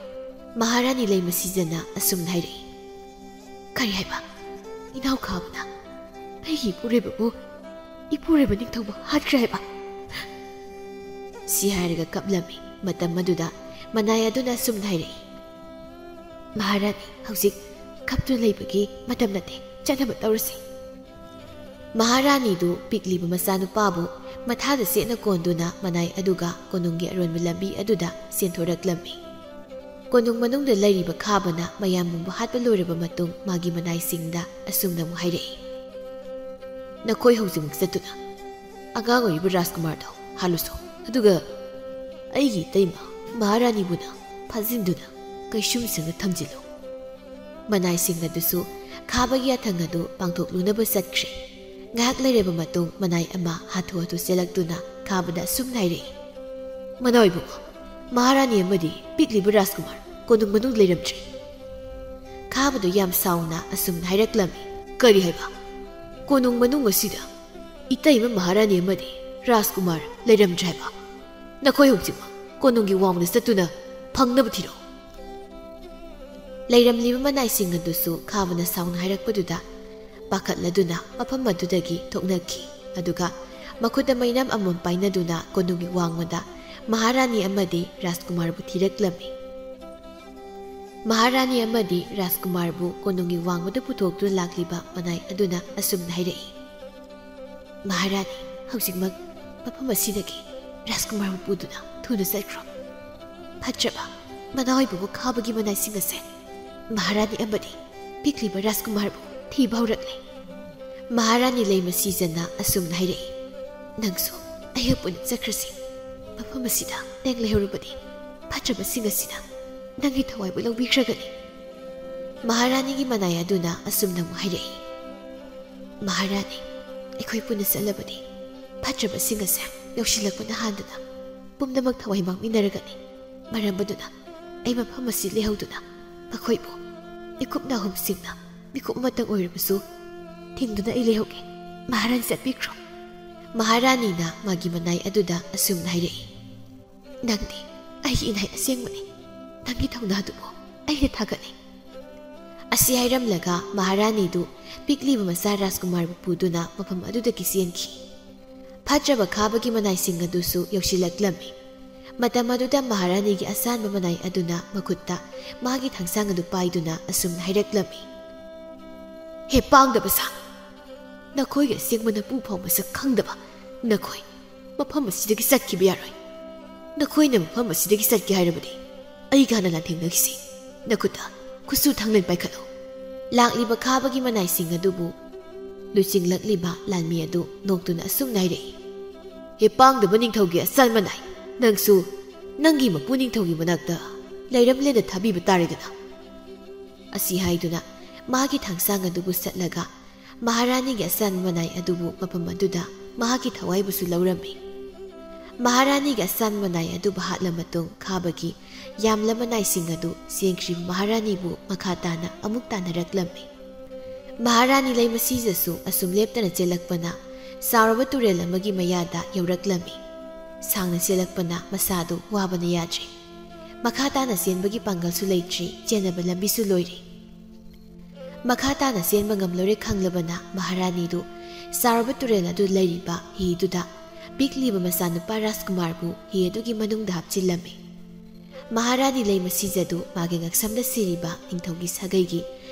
ꯃꯍꯥꯔꯥꯅꯤ ꯂꯩꯃ ꯁꯤꯖꯅ ꯑꯁꯨꯝꯅ ꯍꯥꯏꯔꯛꯏ, "ꯀꯔꯤ ꯍꯥꯏꯕ? ꯏꯅꯥꯎ ꯈꯥꯕꯅ ꯑꯩꯒꯤ ꯏꯄꯨꯔꯣꯏꯕꯕꯨ, ꯏꯄꯨꯔꯣꯏꯕ ꯅꯤꯡꯊꯧꯕꯨ ꯍꯥꯠꯈ꯭ꯔꯦ ꯍꯥꯏꯕ?" ꯁꯤ ꯍꯥꯏꯔꯒ ꯀꯞꯂꯝꯃꯤ꯫ ꯃꯇꯝ ꯑꯗꯨꯗ ꯃꯅꯥꯏ ꯑꯗꯨꯅ ꯑꯁꯨꯝꯅ ꯍꯥꯏꯔꯛꯏ, "ꯃꯍꯥꯔꯥꯅꯤ, ꯍꯧꯖꯤꯛ ꯀꯞꯇꯨꯅ ꯂꯩꯕꯒꯤ ꯃꯇꯝ ꯅꯠꯇꯦ, ꯆꯠꯅꯕ ꯇꯧꯔꯁꯤ꯫" ꯃꯍꯥꯔꯥꯅꯤꯗꯨ ꯄꯤꯛꯂꯤꯕ ꯃꯆꯥꯅꯨꯄꯥꯕꯨ ꯃꯊꯥꯗ ꯆꯦꯠꯅ ꯀꯣꯟꯗꯨꯅ ꯃꯅꯥꯏ ꯑꯗꯨꯒ ꯀꯣꯅꯨꯡꯒꯤ ꯑꯔꯣꯟꯕ ꯂꯝꯕꯤ ꯑꯗꯨꯗ ꯆꯦꯟꯊꯣꯔꯛꯂꯝꯃꯤ꯫ ꯀꯣꯅꯨꯡ ꯃꯅꯨꯡꯗ ꯂꯩꯔꯤꯕ ꯈꯥꯕꯅ ꯃꯌꯥꯝ ꯄꯨꯝꯕ ꯍꯥꯠꯄ ꯂꯣꯏꯔꯕ ꯃꯇꯨꯡ ꯃꯥꯒꯤ ꯃꯅꯥꯏꯁꯤꯡꯗ ꯑꯁꯨꯝꯅ ꯑꯃꯨꯛ ꯍꯥꯏꯔꯛꯏ, "ꯅꯈꯣꯏ ꯍꯧꯖꯤꯛꯃꯛ ꯆꯠꯇꯨꯅ ꯑꯉꯥꯡ ꯑꯣꯏꯔꯤꯕ ꯔꯥꯖꯀꯨꯃꯥꯔꯗꯣ ꯍꯥꯠꯂꯨꯁꯣ, ꯑꯗꯨꯒ ꯑꯩꯒꯤ ꯏꯇꯩꯃ ꯃꯍꯥꯔꯥꯅꯤꯕꯨꯅ ꯐꯥꯖꯤꯟꯗꯨꯅ ꯀꯩꯁꯨꯝꯁꯪꯗ ꯊꯝꯖꯤꯜꯂꯨ꯫" ꯃꯅꯥꯏꯁꯤꯡ ꯑꯗꯨꯁꯨ ꯈꯥꯕꯒꯤ ꯌꯥꯊꯪ ꯑꯗꯨ ꯄꯥꯡꯊꯣꯛꯂꯨꯅꯕ ꯆꯠꯈ꯭ꯔꯦ꯫ ꯉꯥꯏꯍꯥꯛ ꯂꯩꯔꯕ ꯃꯇꯨꯡ ꯃꯅꯥꯏ ꯑꯃ ꯍꯥꯊꯨ ꯍꯥꯊꯨ ꯆꯦꯜꯂꯛꯇꯨꯅ ꯈꯥꯕꯗ ꯑꯁꯨꯝꯅ ꯍꯥꯏꯔꯛꯏ, "ꯃꯅꯥꯏ ꯏꯕꯨꯡꯉꯣ, ꯃꯍꯥꯔꯥꯅꯤ ꯑꯃꯗꯤ ꯄꯤꯛꯂꯤꯕ ꯔꯥꯖꯀꯨꯃꯥꯔ ꯀꯣꯅꯨꯡ ꯃꯅꯨꯡ ꯂꯩꯔꯝꯗ꯭ꯔꯦ꯫" ꯈꯥꯕꯗꯨ ꯌꯥꯝ ꯁꯥꯎꯅ ꯑꯁꯨꯝꯅ ꯍꯥꯏꯔꯛꯂꯝꯃꯤ, "ꯀꯔꯤ ꯍꯥꯏꯕ? ꯀꯣꯅꯨꯡ ꯃꯅꯨꯡ ꯑꯁꯤꯗ ꯏꯇꯩꯃ ꯃꯍꯥꯔꯥꯅꯤ ꯑꯃꯗꯤ ꯔꯥꯖꯀꯨꯃꯥꯔ ꯂꯩꯔꯝꯗ꯭ꯔꯦ ꯍꯥꯏꯕ? ꯅꯈꯣꯏ ꯍꯧꯖꯤꯛꯃꯛ ꯀꯣꯅꯨꯡꯒꯤ ꯋꯥꯡꯃꯗ ꯆꯠꯇꯨꯅ ꯐꯪꯅꯕ ꯊꯤꯔꯛꯎ꯫" ꯂꯩꯔꯝꯂꯤꯕ ꯃꯅꯥꯏꯁꯤꯡ ꯑꯗꯨꯁꯨ ꯈꯥꯕꯅ ꯁꯥꯎꯅ ꯍꯥꯏꯔꯛꯄꯗꯨꯗ ꯄꯥꯈꯠꯂꯗꯨꯅ ꯃꯐꯝ ꯑꯗꯨꯗꯒꯤ ꯊꯣꯛꯅꯈꯤ꯫ ꯑꯗꯨꯒ ꯃꯈꯨꯠꯇ ꯃꯩꯅꯝ ꯑꯃꯃꯝ ꯄꯥꯏꯅꯗꯨꯅ ꯀꯣꯅꯨꯡꯒꯤ ꯋꯥꯡꯃꯗ ꯃꯍꯥꯔꯥꯅꯤ ꯑꯃꯗꯤ ꯔꯥꯖꯀꯨꯃꯥꯔꯕꯨ ꯊꯤꯔꯛꯂꯝꯃꯤ꯫ ꯃꯍꯥꯔꯥꯅꯤ ꯑꯃꯗꯤ ꯔꯥꯖꯀꯨꯃꯥꯔꯕꯨ ꯀꯣꯅꯨꯡꯒꯤ ꯋꯥꯡꯃꯗ ꯄꯨꯊꯣꯛꯇꯨꯅ ꯂꯥꯛꯂꯤꯕ ꯃꯅꯥꯏ ꯑꯗꯨꯅ ꯑꯁꯨꯝꯅ ꯍꯥꯏꯔꯛꯏ, "ꯃꯍꯥꯔꯥꯅꯤ, ꯍꯧꯖꯤꯛꯃꯛ ꯃꯐꯝ ꯑꯁꯤꯗꯒꯤ ꯔꯥꯖꯀꯨꯃꯥꯔꯕꯨ ꯄꯨꯗꯨꯅ ꯊꯨꯅ ꯆꯠꯈ꯭ꯔꯣ꯫ ꯐꯠꯇ꯭ꯔꯕ ꯃꯅꯥ ꯑꯣꯏꯕꯕꯨ ꯈꯥꯕꯒꯤ ꯃꯅꯥꯏꯁꯤꯡ ꯑꯁꯦ ꯃꯍꯥꯔꯥꯅꯤ ꯑꯃꯗꯤ ꯄꯤꯛꯂꯤꯕ ꯔꯥꯖꯀꯨꯃꯥꯔꯕꯨ ꯊꯤꯕ ꯍꯧꯔꯛꯂꯦ꯫" ꯃꯍꯥꯔꯥꯅꯤ ꯂꯩꯃ ꯁꯤꯖꯅ ꯑꯁꯨꯝꯅ ꯍꯥꯏꯔꯛꯏ, "ꯅꯪꯁꯨ ꯑꯩꯒ ꯄꯨꯟꯅ ꯆꯠꯈ꯭ꯔꯁꯤ꯫ ꯃꯐꯝ ꯑꯁꯤꯗ ꯅꯪ ꯂꯩꯍꯧꯔꯕꯗꯤ ꯐꯠꯇ꯭ꯔꯕꯁꯤꯡ ꯑꯁꯤꯅ ꯅꯪꯒꯤ ꯊꯋꯥꯏꯕꯨ ꯂꯧꯕꯤꯈ꯭ꯔꯒꯅꯤ꯫" ꯃꯍꯥꯔꯥꯅꯤꯒꯤ ꯃꯅꯥꯏ ꯑꯗꯨꯅ ꯑꯁꯨꯝꯅ ꯑꯃꯨꯛ ꯍꯥꯏꯔꯛꯏ, "ꯃꯍꯥꯔꯥꯅꯤ, ꯑꯩꯈꯣꯏ ꯄꯨꯟꯅ ꯆꯠꯂꯕꯗꯤ ꯐꯠꯇ꯭ꯔꯕꯁꯤꯡ ꯑꯁꯦ ꯌꯧꯁꯤꯜꯂꯛꯄꯅ ꯍꯥꯟꯗꯅ ꯄꯨꯝꯅꯃꯛ ꯊꯋꯥꯏ ꯃꯥꯡꯃꯤꯟꯅꯔꯒꯅꯤ꯫ ꯃꯔꯝ ꯑꯗꯨꯅ ꯑꯩ ꯃꯐꯝ ꯑꯁꯤ ꯂꯩꯍꯧꯗꯨꯅ ꯃꯈꯣꯏꯕꯨ ꯃꯤꯀꯨꯞ ꯅꯥꯍꯨꯝꯁꯤꯡꯅ ꯃꯤꯀꯨꯞ ꯑꯃꯇꯪ ꯑꯣꯏꯔꯕꯁꯨ ꯊꯤꯡꯗꯨꯅ ꯑꯩ ꯂꯩꯍꯧꯒꯦ꯫ ꯃꯍꯥꯔꯥꯅꯤ ꯆꯠꯄꯤꯈ꯭ꯔꯣ꯫" ꯃꯍꯥꯔꯥꯅꯤꯅ ꯃꯥꯒꯤ ꯃꯅꯥꯏ ꯑꯗꯨꯗ ꯑꯁꯨꯝꯅ ꯍꯥꯏꯔꯛꯏ, "ꯅꯪꯗꯤ ꯑꯩꯒꯤ ꯏꯅꯥꯏ ꯑꯁꯦꯡꯕꯅꯤ꯫ ꯅꯪꯒꯤ ꯊꯧꯅꯥꯗꯨꯕꯨ ꯑꯩꯅ ꯊꯥꯒꯠꯂꯤ꯫" ꯑꯁꯤ ꯍꯥꯏꯔꯝꯂꯒ ꯃꯍꯥꯔꯥꯅꯤꯗꯨ ꯄꯤꯛꯂꯤꯕ ꯃꯆꯥ ꯔꯥꯖꯀꯨꯃꯥꯔꯕꯨ ꯄꯨꯗꯨꯅ ꯃꯐꯝ ꯑꯗꯨꯗꯒꯤ ꯆꯦꯟꯈꯤ꯫ ꯐꯠꯇ꯭ꯔꯕ ꯈꯥꯕꯒꯤ ꯃꯅꯥꯏꯁꯤꯡ ꯑꯗꯨꯁꯨ ꯌꯧꯁꯤꯜꯂꯛꯂꯝꯃꯤ꯫ ꯃꯇꯝ ꯑꯗꯨꯗ ꯃꯍꯥꯔꯥꯅꯤꯒꯤ ꯑꯁꯥꯟꯕ ꯃꯅꯥꯏ ꯑꯗꯨꯅ ꯃꯈꯨꯠꯇ ꯃꯥꯒꯤ ꯊꯥꯡꯁꯥꯡ ꯑꯗꯨ ꯄꯥꯏꯗꯨꯅ ꯑꯁꯨꯝꯅ ꯍꯥꯏꯔꯛꯂꯝꯃꯤ, "ꯍꯦ ꯄꯥꯡꯗꯕ ꯁꯥ, ꯅꯈꯣꯏꯒꯤ ꯑꯁꯦꯡꯕ ꯅꯄꯨ ꯐꯥꯎ ꯃꯁꯛ ꯈꯪꯗꯕ ꯅꯈꯣꯏ, ꯃꯐꯝ ꯑꯁꯤꯗꯒꯤ ꯆꯠꯈꯤꯕ ꯌꯥꯔꯣꯏ꯫ ꯅꯈꯣꯏꯅ ꯃꯐꯝ ꯑꯁꯤꯗꯒꯤ ꯆꯠꯀꯦ ꯍꯥꯏꯔꯕꯗꯤ ꯑꯩꯒ ꯍꯥꯟꯅ ꯂꯥꯟꯊꯦꯡꯅꯈꯤꯁꯤ꯫ ꯅꯈꯨꯠꯇ ꯈꯨꯠꯁꯨ ꯊꯥꯡꯅ ꯄꯥꯏꯈꯠꯂꯨ꯫" ꯂꯥꯛꯂꯤꯕ ꯈꯥꯕꯒꯤ ꯃꯅꯥꯏꯁꯤꯡ ꯑꯗꯨꯕꯨ ꯂꯨꯆꯤꯡꯂꯛꯂꯤꯕ ꯂꯥꯟꯃꯤ ꯑꯗꯨ ꯅꯣꯛꯇꯨꯅ ꯑꯁꯨꯝꯅ ꯍꯥꯏꯔꯛꯏ, "ꯍꯦ ꯄꯥꯡꯗꯕ ꯅꯤꯡꯊꯧꯒꯤ ꯑꯁꯥꯟ ꯃꯅꯥꯏ, ꯅꯪꯁꯨ ꯅꯪꯒꯤ ꯃꯄꯨ ꯅꯤꯡꯊꯧꯒꯤ ꯃꯅꯥꯛꯇ ꯂꯩꯔꯝꯂꯦꯟꯗ ꯊꯥꯕꯤꯕ ꯇꯥꯔꯦꯗꯅ꯫" ꯑꯁꯤ ꯍꯥꯏꯗꯨꯅ ꯃꯥꯒꯤ ꯊꯥꯡꯁꯥꯡ ꯑꯗꯨꯕꯨ ꯁꯠꯂꯒ ꯃꯍꯥꯔꯥꯅꯤꯒꯤ ꯑꯁꯥꯟꯕ ꯃꯅꯥꯏ ꯑꯗꯨꯕꯨ ꯃꯐꯝ ꯑꯗꯨꯗ ꯃꯍꯥꯛꯀꯤ ꯊꯋꯥꯏꯕꯨꯁꯨ ꯂꯧꯔꯝꯃꯤ꯫ ꯃꯍꯥꯔꯥꯅꯤꯒꯤ ꯑꯁꯥꯟꯕ ꯃꯅꯥꯏ ꯑꯗꯨꯕꯨ ꯍꯥꯠꯂ ꯃꯇꯨꯡ ꯈꯥꯕꯒꯤ ꯌꯥꯝꯂꯕ ꯅꯥꯏꯁꯤꯡ ꯑꯗꯨ ꯆꯦꯟꯈ꯭ꯔꯤꯕ ꯃꯍꯥꯔꯥꯅꯤꯕꯨ ꯃꯈꯥ ꯇꯥꯅ ꯑꯃꯨꯛ ꯇꯥꯟꯅꯔꯛꯂꯝꯃꯤ꯫ ꯃꯍꯥꯔꯥꯅꯤ ꯂꯩꯃꯁꯤꯖꯁꯨ ꯑꯁꯨꯝ ꯂꯦꯞꯇꯅ ꯆꯦꯜꯂꯛꯄꯅ ꯆꯥꯎꯔꯕ ꯇꯨꯔꯦꯜ ꯑꯃꯒꯤ ꯃꯌꯥꯗ ꯌꯧꯔꯛꯂꯝꯃꯤ꯫ ꯁꯥꯡꯅ ꯆꯦꯜꯂꯛꯄꯅ ꯃꯁꯥꯗꯨ ꯋꯥꯕꯅ ꯌꯥꯗ꯭ꯔꯦ꯫ ꯃꯈꯥ ꯇꯥꯅ ꯆꯦꯟꯕꯒꯤ ꯄꯥꯡꯒꯜꯁꯨ ꯂꯩꯇ꯭ꯔꯤ, ꯆꯦꯟꯅꯕ ꯂꯝꯕꯤꯁꯨ ꯂꯣꯏꯔꯦ꯫ ꯃꯈꯥ ꯇꯥꯅ ꯆꯦꯟꯕ ꯉꯝꯂꯣꯏꯔꯦ ꯈꯪꯂꯕꯅ ꯃꯍꯥꯔꯥꯅꯤꯗꯨ ꯆꯥꯎꯔꯕ ꯇꯨꯔꯦꯜ ꯑꯗꯨ ꯂꯩꯔꯤꯕ ꯍꯤꯗꯨꯗ ꯄꯤꯛꯂꯤꯕ ꯃꯆꯥꯅꯨꯄꯥ ꯔꯥꯖꯀꯨꯃꯥꯔꯕꯨ ꯍꯤ ꯑꯗꯨꯒꯤ ꯃꯅꯨꯡꯗ ꯍꯥꯞꯆꯤꯜꯂꯝꯃꯤ꯫ ꯃꯍꯥꯔꯥꯅꯤ ꯂꯩꯃꯁꯤꯖꯗꯨ ꯃꯥꯒꯤ ꯉꯛꯁꯝꯗ ꯁꯤꯔꯤꯕ ꯅꯤꯡꯊꯧꯒꯤ ꯁꯥꯒꯩꯒꯤ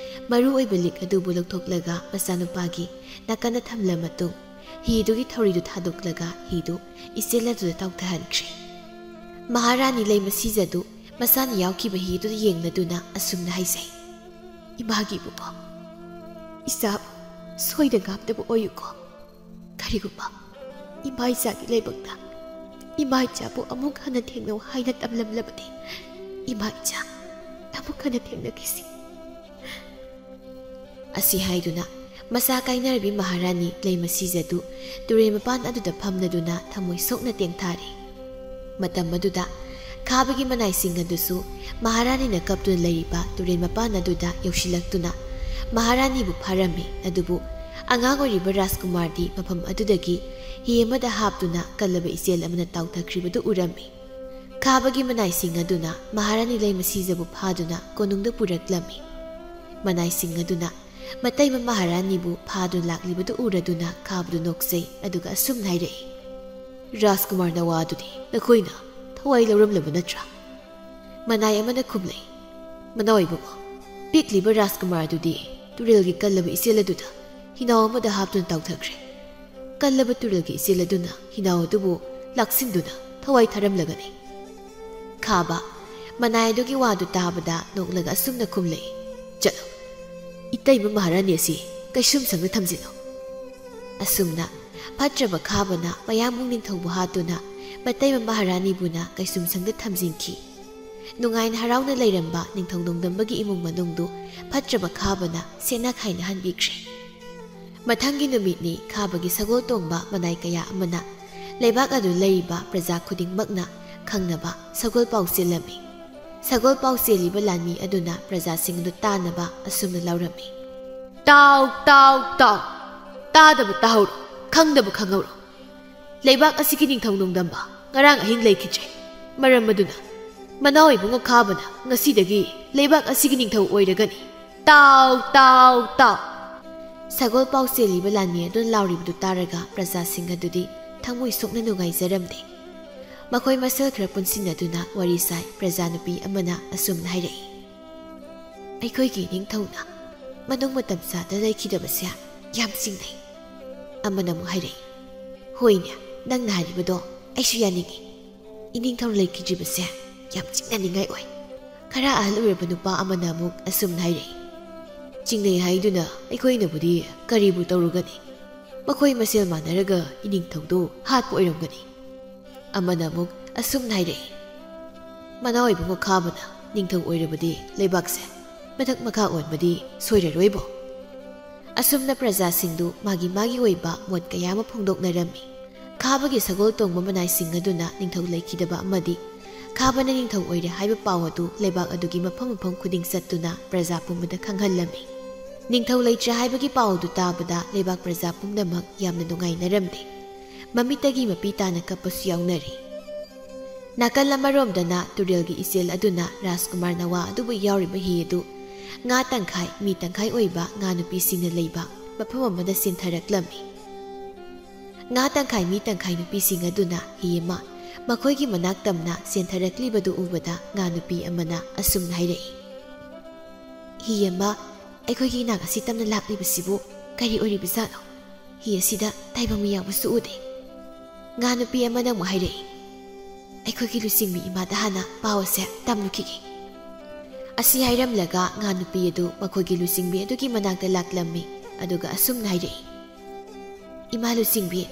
ꯃꯔꯨ ꯑꯣꯏꯕ ꯂꯤꯛ ꯑꯗꯨꯕꯨ ꯂꯧꯊꯣꯛꯂꯒ ꯃꯆꯥꯅꯨꯄꯥꯒꯤ ꯅꯥꯀꯟꯗ ꯊꯝꯂ ꯃꯇꯨꯡ ꯍꯤꯗꯨꯒꯤ ꯊꯧꯔꯤꯗꯨ ꯊꯥꯗꯣꯛꯂꯒ ꯍꯤꯗꯨ ꯏꯆꯦꯜ ꯑꯗꯨꯗ ꯇꯥꯎꯊꯍꯟꯈ꯭ꯔꯦ꯫ ꯃꯍꯥꯔꯥꯅꯤ ꯂꯩꯃꯁꯤꯖꯗꯨ ꯃꯁꯥꯅ ꯌꯥꯎꯈꯤꯕ ꯍꯤꯗꯨꯗ ꯌꯦꯡꯂꯗꯨꯅ ꯑꯁꯨꯝꯅ ꯍꯥꯏꯖꯩ, "ꯏꯃꯥꯒꯤ ꯏꯕꯨꯡꯉꯣ, ꯏꯆꯥꯕꯨ ꯁꯣꯏꯗ ꯉꯥꯛꯇꯕ ꯑꯣꯏꯌꯨꯀꯣ꯫ ꯀꯔꯤꯒꯨꯝꯕ ꯏꯃꯥ ꯏꯆꯥꯒꯤ ꯂꯥꯏꯕꯛꯇ ꯏꯃꯥ ꯏꯆꯥꯕꯨ ꯑꯃꯨꯛ ꯍꯟꯅ ꯊꯦꯡꯅꯧ ꯍꯥꯏꯅ ꯇꯝꯂꯝꯂꯕꯗꯤ ꯏꯃꯥ ꯏꯆꯥ ꯑꯃꯨꯛ ꯍꯟꯅ ꯊꯦꯡꯅꯈꯤꯁꯤ꯫" ꯑꯁꯤ ꯍꯥꯏꯗꯨꯅ ꯃꯁꯥ ꯀꯥꯏꯅꯔꯕꯤ ꯃꯍꯥꯔꯥꯅꯤ ꯂꯩꯃꯁꯤꯖꯗꯨ ꯇꯨꯔꯦꯜ ꯃꯄꯥꯟ ꯑꯗꯨꯗ ꯐꯝꯂꯗꯨꯅ ꯊꯃꯣꯏ ꯁꯣꯛꯅ ꯇꯦꯡꯊꯥꯔꯦ꯫ ꯃꯇꯝ ꯑꯗꯨꯗ ꯈꯥꯕꯒꯤ ꯃꯅꯥꯏꯁꯤꯡ ꯑꯗꯨꯁꯨ ꯃꯍꯥꯔꯥꯅꯤꯅ ꯀꯞꯇꯨꯅ ꯂꯩꯔꯤꯕ ꯇꯨꯔꯦꯜ ꯃꯄꯥꯟ ꯑꯗꯨꯗ ꯌꯧꯁꯤꯜꯂꯛꯇꯨꯅ ꯃꯍꯥꯔꯥꯅꯤꯕꯨ ꯐꯥꯔꯝꯃꯤ꯫ ꯑꯗꯨꯕꯨ ꯑꯉꯥꯡ ꯑꯣꯏꯔꯤꯕ ꯔꯥꯖꯀꯨꯃꯥꯔꯗꯤ ꯃꯐꯝ ꯑꯗꯨꯗꯒꯤ ꯍꯤ ꯑꯃꯗ ꯍꯥꯞꯇꯨꯅ ꯀꯜꯂꯕ ꯏꯆꯦꯜ ꯑꯃꯅ ꯇꯥꯎꯊꯈ꯭ꯔꯤꯕꯗꯨ ꯎꯔꯝꯃꯤ꯫ ꯈꯥꯕꯒꯤ ꯃꯅꯥꯏꯁꯤꯡ ꯑꯗꯨꯅ ꯃꯍꯥꯔꯥꯅꯤ ꯂꯩꯃꯁꯤꯖꯕꯨ ꯐꯥꯗꯨꯅ ꯀꯣꯅꯨꯡꯗ ꯄꯨꯔꯛꯂꯝꯃꯤ꯫ ꯃꯅꯥꯏꯁꯤꯡ ꯑꯗꯨꯅ ꯃꯇꯩꯃ ꯃꯍꯥꯔꯥꯅꯤꯕꯨ ꯐꯥꯗꯨꯅ ꯂꯥꯛꯂꯤꯕꯗꯨ ꯎꯔꯗꯨꯅ ꯈꯥꯕꯗꯨ ꯅꯣꯛꯆꯩ, ꯑꯗꯨꯒ ꯑꯁꯨꯝꯅ ꯍꯥꯏꯔꯛꯏ, "ꯔꯥꯖꯀꯨꯃꯥꯔ ꯅꯋꯥꯗꯨꯗꯤ ꯅꯈꯣꯏꯅ ꯋꯥꯏ ꯂꯧꯔꯝꯂꯕ ꯅꯠꯇ꯭ꯔꯥ? ꯃꯅꯥꯏ ꯑꯃꯅ ꯈꯨꯝꯂꯛꯏ, "ꯃꯅꯥꯎ ꯏꯕꯨꯡꯉꯣ, ꯄꯤꯛꯂꯤꯕ ꯔꯥꯖꯀꯨꯃꯥꯔ ꯑꯗꯨꯗꯤ ꯇꯨꯔꯦꯜꯒꯤ ꯀꯜꯂꯕ ꯏꯆꯦꯜ ꯑꯗꯨꯗ ꯍꯤꯅꯥꯎ ꯑꯃꯗ ꯍꯥꯞꯇꯨꯅ ꯇꯥꯎꯊꯈ꯭ꯔꯦ꯫ ꯀꯜꯂꯕ ꯇꯨꯔꯦꯜꯒꯤ ꯏꯆꯦꯜ ꯑꯗꯨꯅ ꯍꯤꯅꯥꯎ ꯑꯗꯨꯕꯨ ꯂꯥꯛꯁꯤꯟꯗꯨꯅ ꯊꯋꯥꯏ ꯊꯥꯔꯝꯂꯒꯅꯤ꯫" ꯈꯥꯕ ꯃꯅꯥꯏ ꯑꯗꯨꯒꯤ ꯋꯥꯗꯨ ꯇꯥꯕꯗ ꯅꯣꯛꯂꯒ ꯑꯁꯨꯝꯅ ꯈꯨꯝꯂꯛꯏ, "ꯆꯠꯂꯣ, ꯏꯇꯩꯃ ꯃꯍꯥꯔꯥꯅꯤ ꯑꯁꯤ ꯀꯩꯁꯨꯝ ꯁꯪꯗ ꯊꯝꯖꯤꯜꯂꯣ꯫" ꯑꯁꯨꯝꯅ ꯐꯠꯇ꯭ꯔꯕ ꯈꯥꯕꯅ ꯃꯌꯥꯝꯕꯨꯡ ꯅꯤꯡꯊꯧꯕꯨ ꯍꯥꯠꯇꯨꯅ ꯃꯇꯩꯃ ꯃꯍꯥꯔꯥꯅꯤꯕꯨꯅ ꯀꯩꯁꯨꯝ ꯁꯪꯗ ꯊꯝꯖꯤꯟꯈꯤ꯫ ꯅꯨꯡꯉꯥꯏꯅ ꯍꯔꯥꯎꯅ ꯂꯩꯔꯝꯕ ꯅꯤꯡꯊꯧ ꯅꯣꯡꯗꯝꯕꯒꯤ ꯏꯃꯨꯡ ꯃꯅꯨꯡꯗꯨ ꯐꯠꯇ꯭ꯔꯕ ꯈꯥꯕꯅ ꯁꯦꯠꯅ ꯈꯥꯏꯅꯍꯟꯕꯤꯈ꯭ꯔꯦ꯫ ꯃꯊꯪꯒꯤ ꯅꯨꯃꯤꯠꯅꯤ ꯈꯥꯕꯒꯤ ꯁꯒꯣꯜ ꯇꯣꯡꯕ ꯃꯅꯥꯏ ꯀꯌꯥ ꯑꯃꯅ ꯂꯩꯕꯥꯛ ꯑꯗꯨ ꯂꯩꯔꯤꯕ ꯄ꯭ꯔꯖꯥ ꯈꯨꯗꯤꯡꯃꯛꯅ ꯈꯪꯅꯕ ꯁꯒꯣꯜ ꯄꯥꯎ ꯆꯦꯜꯂꯝꯃꯤ꯫ ꯁꯒꯣꯜ ꯄꯥꯎ ꯆꯦꯜꯂꯤꯕ ꯂꯥꯟꯃꯤ ꯑꯗꯨꯅ ꯄ꯭ꯔꯖꯥꯁꯤꯡ ꯑꯗꯨ ꯇꯥꯅꯕ ꯑꯁꯨꯝꯅ ꯂꯥꯎꯔꯝꯃꯤ, "ꯇꯥꯎ, ꯇꯥꯎ, ꯇꯥꯎ! ꯇꯥꯗꯕ ꯇꯥꯍꯧꯔꯣ, ꯈꯪꯗꯕ ꯈꯪꯍꯧꯔꯣ꯫ ꯂꯩꯕꯥꯛ ꯑꯁꯤꯒꯤ ꯅꯤꯡꯊꯧ ꯅꯣꯡꯗꯝꯕ ꯉꯔꯥꯡ ꯑꯍꯤꯡ ꯂꯩꯈꯤꯗ꯭ꯔꯦ꯫ ꯃꯔꯝ ꯑꯗꯨꯅ ꯃꯅꯥꯎ ꯏꯕꯨꯡꯉꯣ ꯈꯥꯕꯅ ꯉꯁꯤꯗꯒꯤ ꯂꯩꯕꯥꯛ ꯑꯁꯤꯒꯤ ꯅꯤꯡꯊꯧ ꯑꯣꯏꯔꯒꯅꯤ꯫ ꯇꯥꯎ, ꯇꯥꯎ, ꯇꯥꯎ!" ꯁꯒꯣꯜ ꯄꯥꯎ ꯆꯦꯜꯂꯤꯕ ꯂꯥꯟꯃꯤ ꯑꯗꯨꯅ ꯂꯥꯎꯔꯤꯕꯗꯨ ꯇꯥꯔꯒ ꯄ꯭ꯔꯖꯥꯁꯤꯡ ꯑꯗꯨꯗꯤ ꯊꯃꯣꯏ ꯁꯣꯛꯅ ꯅꯨꯡꯉꯥꯏꯖꯔꯝꯗꯦ꯫ ꯃꯈꯣꯏ ꯃꯁꯦꯜ ꯈꯔ ꯄꯨꯟꯁꯤꯟꯅꯗꯨꯅ ꯋꯥꯔꯤ ꯁꯥꯏ꯫ ꯄ꯭ꯔꯖꯥ ꯅꯨꯄꯤ ꯑꯃꯅ ꯑꯁꯨꯝꯅ ꯍꯥꯏꯔꯛꯏ, "ꯑꯩꯈꯣꯏꯒꯤ ꯏꯅꯤꯡꯊꯧꯅ ꯃꯅꯨꯡ ꯃꯇꯝ ꯆꯥꯗ ꯂꯩꯈꯤꯗꯕꯁꯦ ꯌꯥꯝ ꯆꯤꯡꯅꯩ꯫" ꯑꯃꯅ ꯑꯃꯨꯛ ꯍꯥꯏꯔꯛꯏ, "ꯍꯣꯏꯅꯦ, ꯅꯪꯅ ꯍꯥꯏꯔꯤꯕꯗꯣ ꯑꯩꯁꯨ ꯌꯥꯅꯤꯡꯉꯤ꯫ ꯏꯅꯤꯡꯊꯧ ꯂꯩꯈꯤꯗ꯭ꯔꯤꯕꯁꯦ ꯌꯥꯝ ꯆꯤꯡꯅꯅꯤꯡꯉꯥꯏ ꯑꯣꯏ꯫" ꯈꯔ ꯑꯍꯜ ꯑꯣꯏꯔꯕ ꯅꯨꯄꯥ ꯑꯃꯅ ꯑꯃꯨꯛ ꯑꯁꯨꯝꯅ ꯍꯥꯏꯔꯛꯏ, "ꯆꯤꯡꯅꯩ ꯍꯥꯏꯗꯨꯅ ꯑꯩꯈꯣꯏꯅꯕꯨꯗꯤ ꯀꯔꯤꯕꯨ ꯇꯧꯔꯨꯒꯅꯤ? ꯃꯈꯣꯏ ꯃꯁꯦꯜ ꯃꯥꯟꯅꯔꯒ ꯏꯅꯤꯡꯊꯧꯗꯨ ꯍꯥꯠꯄ ꯑꯣꯏꯔꯝꯒꯅꯤ꯫" ꯑꯃꯅ ꯑꯃꯨꯛ ꯑꯁꯨꯝꯅ ꯍꯥꯏꯔꯛꯏ, "ꯃꯅꯥꯎ ꯏꯕꯨꯡꯉꯣ ꯈꯥꯕꯅ ꯅꯤꯡꯊꯧ ꯑꯣꯏꯔꯕꯗꯤ ꯂꯩꯕꯥꯛꯁꯦ ꯃꯊꯛ ꯃꯈꯥ ꯑꯣꯟꯕꯗꯤ ꯁꯣꯏꯔꯔꯣꯏꯕꯣ꯫" ꯑꯁꯨꯝꯅ ꯄ꯭ꯔꯖꯥꯁꯤꯡꯗꯨ ꯃꯥꯒꯤ ꯃꯥꯒꯤ ꯑꯣꯏꯕ ꯃꯣꯠ ꯀꯌꯥ ꯑꯃ ꯐꯣꯡꯗꯣꯛꯅꯔꯝꯃꯤ꯫ ꯈꯥꯕꯒꯤ ꯁꯒꯣꯜ ꯇꯣꯡꯕ ꯃꯅꯥꯏꯁꯤꯡ ꯑꯗꯨꯅ ꯅꯤꯡꯊꯧ ꯂꯩꯈꯤꯗꯕ ꯑꯃꯗꯤ ꯈꯥꯕꯅ ꯅꯤꯡꯊꯧ ꯑꯣꯏꯔꯦ ꯍꯥꯏꯕ ꯄꯥꯎ ꯑꯗꯨ ꯂꯩꯕꯥꯛ ꯑꯗꯨꯒꯤ ꯃꯐꯝ ꯃꯐꯝ ꯈꯨꯗꯤꯡ ꯆꯠꯇꯨꯅ ꯄ꯭ꯔꯖꯥ ꯄꯨꯝꯕꯗ ꯈꯪꯍꯜꯂꯝꯃꯤ꯫ ꯅꯤꯡꯊꯧ ꯂꯩꯇ꯭ꯔꯦ ꯍꯥꯏꯕꯒꯤ ꯄꯥꯎ ꯑꯗꯨ ꯇꯥꯕꯗ ꯂꯩꯕꯥꯛ ꯄ꯭ꯔꯖꯥ ꯄꯨꯝꯅꯃꯛ ꯌꯥꯝꯅ ꯅꯨꯡꯉꯥꯏꯅꯔꯝꯗꯦ꯫ ꯃꯃꯤꯠꯇꯒꯤ ꯃꯄꯤ ꯇꯥꯅ ꯀꯞꯄꯁꯨ ꯌꯥꯎꯅꯔꯤ꯫ ꯅꯥꯀꯜ ꯑꯃꯔꯣꯝꯗꯅ ꯇꯨꯔꯦꯜꯒꯤ ꯏꯆꯦꯜ ꯑꯗꯨꯅ ꯔꯥꯖꯀꯨꯃꯥꯔ ꯅꯋꯥ ꯑꯗꯨꯕꯨ ꯌꯥꯎꯔꯤꯕ ꯍꯤ ꯑꯗꯨ ꯉꯥ ꯇꯪꯈꯥꯏ, ꯃꯤ ꯇꯪꯈꯥꯏ ꯑꯣꯏꯕ ꯉꯥ ꯅꯨꯄꯤꯁꯤꯡꯅ ꯂꯩꯕ ꯃꯐꯝ ꯑꯃꯗ ꯆꯦꯟꯊꯔꯛꯂꯝꯃꯤ꯫ ꯉꯥ ꯇꯪꯈꯥꯏ, ꯃꯤ ꯇꯪꯈꯥꯏ ꯅꯨꯄꯤꯁꯤꯡ ꯑꯗꯨꯅ ꯍꯤ ꯑꯃ ꯃꯈꯣꯏꯒꯤ ꯃꯅꯥꯛ ꯇꯝꯅ ꯆꯦꯟꯊꯔꯛꯂꯤꯕꯗꯨ ꯎꯕꯗ ꯉꯥ ꯅꯨꯄꯤ ꯑꯃꯅ ꯑꯁꯨꯝꯅ ꯍꯥꯏꯔꯛꯏ, "ꯍꯤ ꯑꯃ ꯑꯩꯈꯣꯏꯒꯤ ꯏꯅꯥꯛ ꯑꯁꯤ ꯇꯝꯅ ꯂꯥꯛꯂꯤꯕꯁꯤꯕꯨ ꯀꯔꯤ ꯑꯣꯏꯔꯤꯕꯖꯥꯠꯅꯣ? ꯍꯤ ꯑꯁꯤꯗ ꯇꯥꯏꯕꯪ ꯃꯤ ꯌꯥꯎꯕꯁꯨ ꯎꯗꯦ꯫" ꯉꯥ ꯅꯨꯄꯤ ꯑꯃꯅ ꯑꯃꯨꯛ ꯍꯥꯏꯔꯛꯏ, "ꯑꯩꯈꯣꯏꯒꯤ ꯂꯨꯆꯤꯡꯕꯤ ꯏꯃꯥꯗ ꯍꯥꯟꯅ ꯄꯥꯎ ꯑꯁꯦ ꯇꯝꯂꯨꯈꯤꯒꯦ꯫" ꯑꯁꯤ ꯍꯥꯏꯔꯝꯂꯒ ꯉꯥ ꯅꯨꯄꯤ ꯑꯗꯨ ꯃꯈꯣꯏꯒꯤ ꯂꯨꯆꯤꯡꯕꯤ ꯑꯗꯨꯒꯤ ꯃꯅꯥꯛꯇ ꯂꯥꯛꯂꯝꯃꯤ, ꯑꯗꯨꯒ ꯑꯁꯨꯝꯅ ꯍꯥꯏꯔꯛꯏ, "ꯏꯃꯥ ꯂꯨꯆꯤꯡꯕꯤ,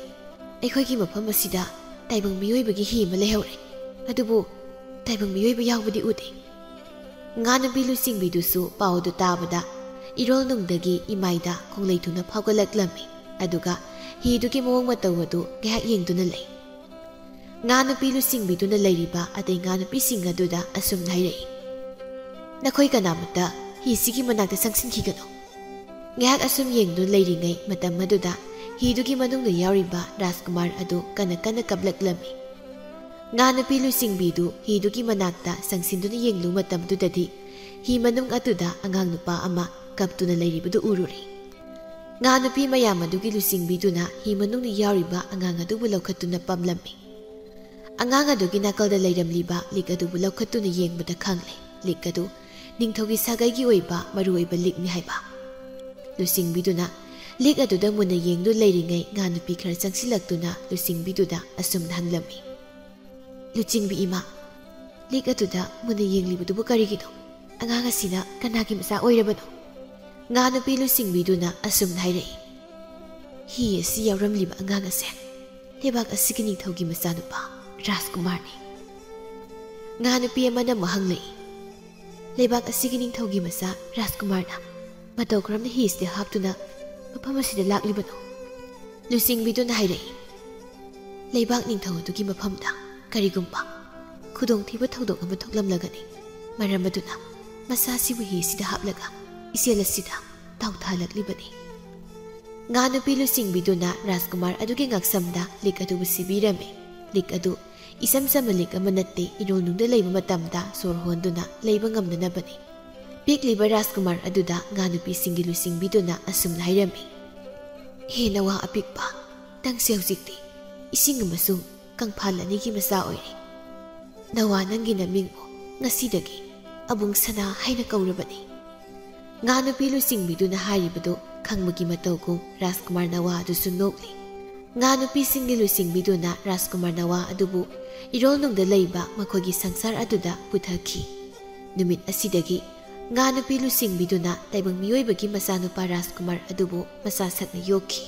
ꯑꯩꯈꯣꯏꯒꯤ ꯃꯐꯝ ꯑꯁꯤꯗ ꯇꯥꯏꯕꯪ ꯃꯤꯑꯣꯏꯕꯒꯤ ꯍꯤ ꯑꯃ ꯂꯩꯍꯧꯔꯦ, ꯑꯗꯨꯕꯨ ꯇꯥꯏꯕꯪ ꯃꯤꯑꯣꯏꯕ ꯌꯥꯎꯕꯗꯤ ꯎꯗꯦ꯫" ꯉꯥ ꯅꯨꯄꯤ ꯂꯨꯆꯤꯡꯕꯤꯗꯨꯁꯨ ꯄꯥꯎꯗꯨ ꯇꯥꯕꯗ ꯏꯔꯣꯜ ꯅꯨꯡꯗꯒꯤ ꯏꯃꯥꯏꯗ ꯈꯣꯡꯂꯩ ꯊꯨꯅ ꯐꯥꯎꯒꯠꯂꯛꯂꯝꯃꯤ, ꯑꯗꯨꯒ ꯍꯤꯗꯨꯒꯤ ꯃꯑꯣꯡ ꯃꯇꯧ ꯑꯗꯨ ꯉꯥꯏꯍꯥꯛ ꯌꯦꯡꯗꯨꯅ ꯂꯩ꯫ ꯉꯥ ꯅꯨꯄꯤ ꯂꯨꯆꯤꯡꯕꯤꯗꯨꯅ ꯂꯩꯔꯤꯕ ꯑꯇꯩ ꯉꯥ ꯅꯨꯄꯤꯁꯤꯡ ꯑꯗꯨꯗ ꯑꯁꯨꯝꯅ ꯍꯥꯏꯔꯛꯏ, "ꯅꯈꯣꯏ ꯀꯅꯥꯃꯠꯇ ꯍꯤꯁꯤꯒꯤ ꯃꯅꯥꯛꯇ ꯆꯪꯁꯤꯟꯈꯤꯒꯅꯨ꯫" ꯉꯥꯏꯍꯥꯛ ꯑꯁꯨꯝ ꯌꯦꯡꯗꯨꯅ ꯂꯩꯔꯤꯉꯩ ꯃꯇꯝ ꯑꯗꯨꯗ ꯍꯤꯗꯨꯒꯤ ꯃꯅꯨꯡꯗ ꯌꯥꯎꯔꯤꯕ ꯔꯥꯖꯀꯨꯃꯥꯔ ꯑꯗꯨ ꯀꯟꯅ ꯀꯟꯅ ꯀꯞꯂꯛꯂꯝꯃꯤ꯫ ꯉꯥ ꯅꯨꯄꯤ ꯂꯨꯆꯤꯡꯕꯤꯗꯨ ꯍꯤꯗꯨꯒꯤ ꯃꯅꯥꯛꯇ ꯆꯪꯁꯤꯟꯗꯨꯅ ꯌꯦꯡꯂꯨ ꯃꯇꯝꯗꯨꯗꯗꯤ ꯍꯤ ꯃꯅꯨꯡ ꯑꯗꯨꯗ ꯑꯉꯥꯡ ꯅꯨꯄꯥ ꯑꯃ ꯀꯞꯇꯨꯅ ꯂꯩꯔꯤꯕꯗꯨ ꯎꯔꯨꯔꯦ꯫ ꯉꯥ ꯅꯨꯄꯤ ꯃꯌꯥꯝ ꯑꯗꯨꯒꯤ ꯂꯨꯆꯤꯡꯕꯤꯗꯨꯅ ꯍꯤ ꯃꯅꯨꯡꯗ ꯌꯥꯎꯔꯤꯕ ꯑꯉꯥꯡ ꯑꯗꯨꯕꯨ ꯂꯧꯈꯠꯇꯨꯅ ꯄꯝꯂꯝꯃꯤ꯫ ꯑꯉꯥꯡ ꯑꯗꯨꯒꯤ ꯅꯥꯀꯜꯗ ꯂꯩꯔꯝꯂꯤꯕ ꯂꯤꯛ ꯑꯗꯨꯕꯨ ꯂꯧꯈꯠꯇꯨꯅ ꯌꯦꯡꯕꯗ ꯈꯪꯂꯦ, ꯂꯤꯛ ꯑꯗꯨ ꯅꯤꯡꯊꯧꯒꯤ ꯁꯥꯒꯩꯒꯤ ꯑꯣꯏꯕ ꯃꯔꯨꯑꯣꯏꯕ ꯂꯤꯛꯅꯤ ꯍꯥꯏꯕ꯫ ꯂꯨꯆꯤꯡꯕꯤꯗꯨꯅ ꯂꯤꯛ ꯑꯗꯨꯗ ꯃꯨꯟꯅ ꯌꯦꯡꯗꯨꯅ ꯂꯩꯔꯤꯉꯩ ꯉꯥ ꯅꯨꯄꯤ ꯈꯔ ꯆꯪꯁꯤꯜꯂꯛꯇꯨꯅ ꯂꯨꯆꯤꯡꯕꯤꯗꯨꯗ ꯑꯁꯨꯝꯅ ꯍꯪꯂꯝꯃꯤ, "ꯂꯨꯆꯤꯡꯕꯤ ꯏꯃꯥ, ꯂꯤꯛ ꯑꯗꯨꯗ ꯃꯨꯟꯅ ꯌꯦꯡꯂꯤꯕꯗꯨꯕꯨ ꯀꯔꯤꯒꯤꯅꯣ? ꯑꯉꯥꯡ ꯑꯁꯤꯅ ꯀꯅꯥꯒꯤ ꯃꯆꯥ ꯑꯣꯏꯔꯕꯅꯣ?" ꯉꯥ ꯅꯨꯄꯤ ꯂꯨꯆꯤꯡꯕꯤꯗꯨꯅ ꯑꯁꯨꯝꯅ ꯍꯥꯏꯔꯛꯏ, "ꯍꯤ ꯑꯁꯤ ꯌꯥꯎꯔꯝꯂꯤꯕ ꯑꯉꯥꯡ ꯑꯁꯦ ꯂꯩꯕꯥꯛ ꯑꯁꯤꯒꯤ ꯅꯤꯡꯊꯧꯒꯤ ꯃꯆꯥꯅꯨꯄꯥ ꯔꯥꯖꯀꯨꯃꯥꯔꯅꯤ꯫" ꯉꯥ ꯅꯨꯄꯤ ꯑꯃꯅ ꯑꯃꯨꯛ ꯍꯪꯂꯛꯏ, "ꯂꯩꯕꯥꯛ ꯑꯁꯤꯒꯤ ꯅꯤꯡꯊꯧꯒꯤ ꯃꯆꯥ ꯔꯥꯖꯀꯨꯃꯥꯔꯅ ꯃꯇꯧ ꯀꯔꯝꯅ ꯍꯤ ꯑꯁꯤꯗ ꯍꯥꯞꯇꯨꯅ ꯃꯐꯝ ꯑꯁꯤꯗ ꯂꯥꯛꯂꯤꯕꯅꯣ?" ꯂꯨꯆꯤꯡꯕꯤꯗꯨꯅ ꯍꯥꯏꯔꯛꯏ, "ꯂꯩꯕꯥꯛ ꯅꯤꯡꯊꯧ ꯑꯗꯨꯒꯤ ꯃꯐꯝꯗ ꯀꯔꯤꯒꯨꯝꯕ ꯈꯨꯗꯣꯡꯊꯤꯕ ꯊꯧꯗꯣꯛ ꯑꯃ ꯊꯣꯛꯂꯝꯂꯒꯅꯤ, ꯃꯔꯝ ꯑꯗꯨꯅ ꯃꯆꯥꯁꯤꯕꯨ ꯍꯤ ꯑꯁꯤꯗ ꯍꯥꯞꯂꯒ ꯏꯆꯦꯜ ꯑꯁꯤꯗ ꯇꯥꯎꯊꯍꯜꯂꯛꯂꯤꯕꯅꯤ꯫" ꯉꯥ ꯅꯨꯄꯤ ꯂꯨꯆꯤꯡꯕꯤꯗꯨꯅ ꯔꯥꯖꯀꯨꯃꯥꯔ ꯑꯗꯨꯒꯤ ꯉꯛꯁꯝꯗ ꯂꯤꯛ ꯑꯗꯨꯕꯨ ꯁꯤꯕꯤꯔꯝꯃꯤ꯫ ꯂꯤꯛ ꯑꯗꯨ ꯏꯆꯝ ꯆꯝꯕ ꯂꯤꯛ ꯑꯃ ꯅꯠꯇꯦ, ꯏꯔꯣꯜꯅꯨꯡꯗ ꯂꯩꯕ ꯃꯇꯝꯗ ꯁꯣꯔ ꯍꯣꯟꯗꯨꯅ ꯂꯩꯕ ꯉꯝꯅꯅꯕꯅꯤ꯫ ꯄꯤꯛꯂꯤꯕ ꯔꯥꯖꯀꯨꯃꯥꯔ ꯑꯗꯨꯗ ꯉꯥ ꯅꯨꯄꯤꯁꯤꯡꯒꯤ ꯂꯨꯆꯤꯡꯕꯤꯗꯨꯅ ꯑꯁꯨꯝꯅ ꯍꯥꯏꯔꯝꯃꯤ, "ꯍꯦ ꯅꯋꯥ ꯑꯄꯤꯛꯄ, ꯅꯪꯁꯦ ꯍꯧꯖꯤꯛꯇꯤ ꯏꯁꯤꯡ ꯑꯃꯁꯨꯡ ꯀꯪꯐꯥꯜ ꯑꯅꯤꯒꯤ ꯃꯆꯥ ꯑꯣꯏꯔꯦ꯫ ꯅꯋꯥ ꯅꯪꯒꯤ ꯅꯃꯤꯡꯕꯨ ꯉꯁꯤꯗꯒꯤ ꯑꯕꯨꯡ ꯁꯅꯥ ꯍꯥꯏꯅ ꯀꯧꯔꯕꯅꯤ꯫ ꯉꯥ ꯅꯨꯄꯤ ꯂꯨꯆꯤꯡꯕꯤꯗꯨꯅ ꯍꯥꯏꯔꯤꯕꯗꯨ ꯈꯪꯕꯒꯤ ꯃꯇꯧꯒꯨꯝ ꯔꯥꯖꯀꯨꯃꯥꯔ ꯅꯋꯥ ꯑꯗꯨꯁꯨ ꯅꯣꯛꯂꯤ꯫ ꯉꯥ ꯅꯨꯄꯤꯁꯤꯡꯒꯤ ꯂꯨꯆꯤꯡꯕꯤꯗꯨꯅ ꯔꯥꯖꯀꯨꯃꯥꯔ ꯅꯋꯥ ꯑꯗꯨꯕꯨ ꯏꯔꯣꯜꯅꯨꯡꯗ ꯂꯩꯕ ꯃꯈꯣꯏꯒꯤ ꯁꯪꯁꯥꯔ ꯑꯗꯨꯗ ꯄꯨꯊꯈꯤ꯫ ꯅꯨꯃꯤꯠ ꯑꯁꯤꯗꯒꯤ ꯉꯥ ꯅꯨꯄꯤ ꯂꯨꯆꯤꯡꯕꯤꯗꯨꯅ ꯇꯥꯏꯕꯪ ꯃꯤꯑꯣꯏꯕꯒꯤ ꯃꯆꯥꯅꯨꯄꯥ ꯔꯥꯖꯀꯨꯃꯥꯔ ꯑꯗꯨꯕꯨ ꯃꯆꯥ ꯁꯛꯅ ꯌꯣꯛꯈꯤ꯫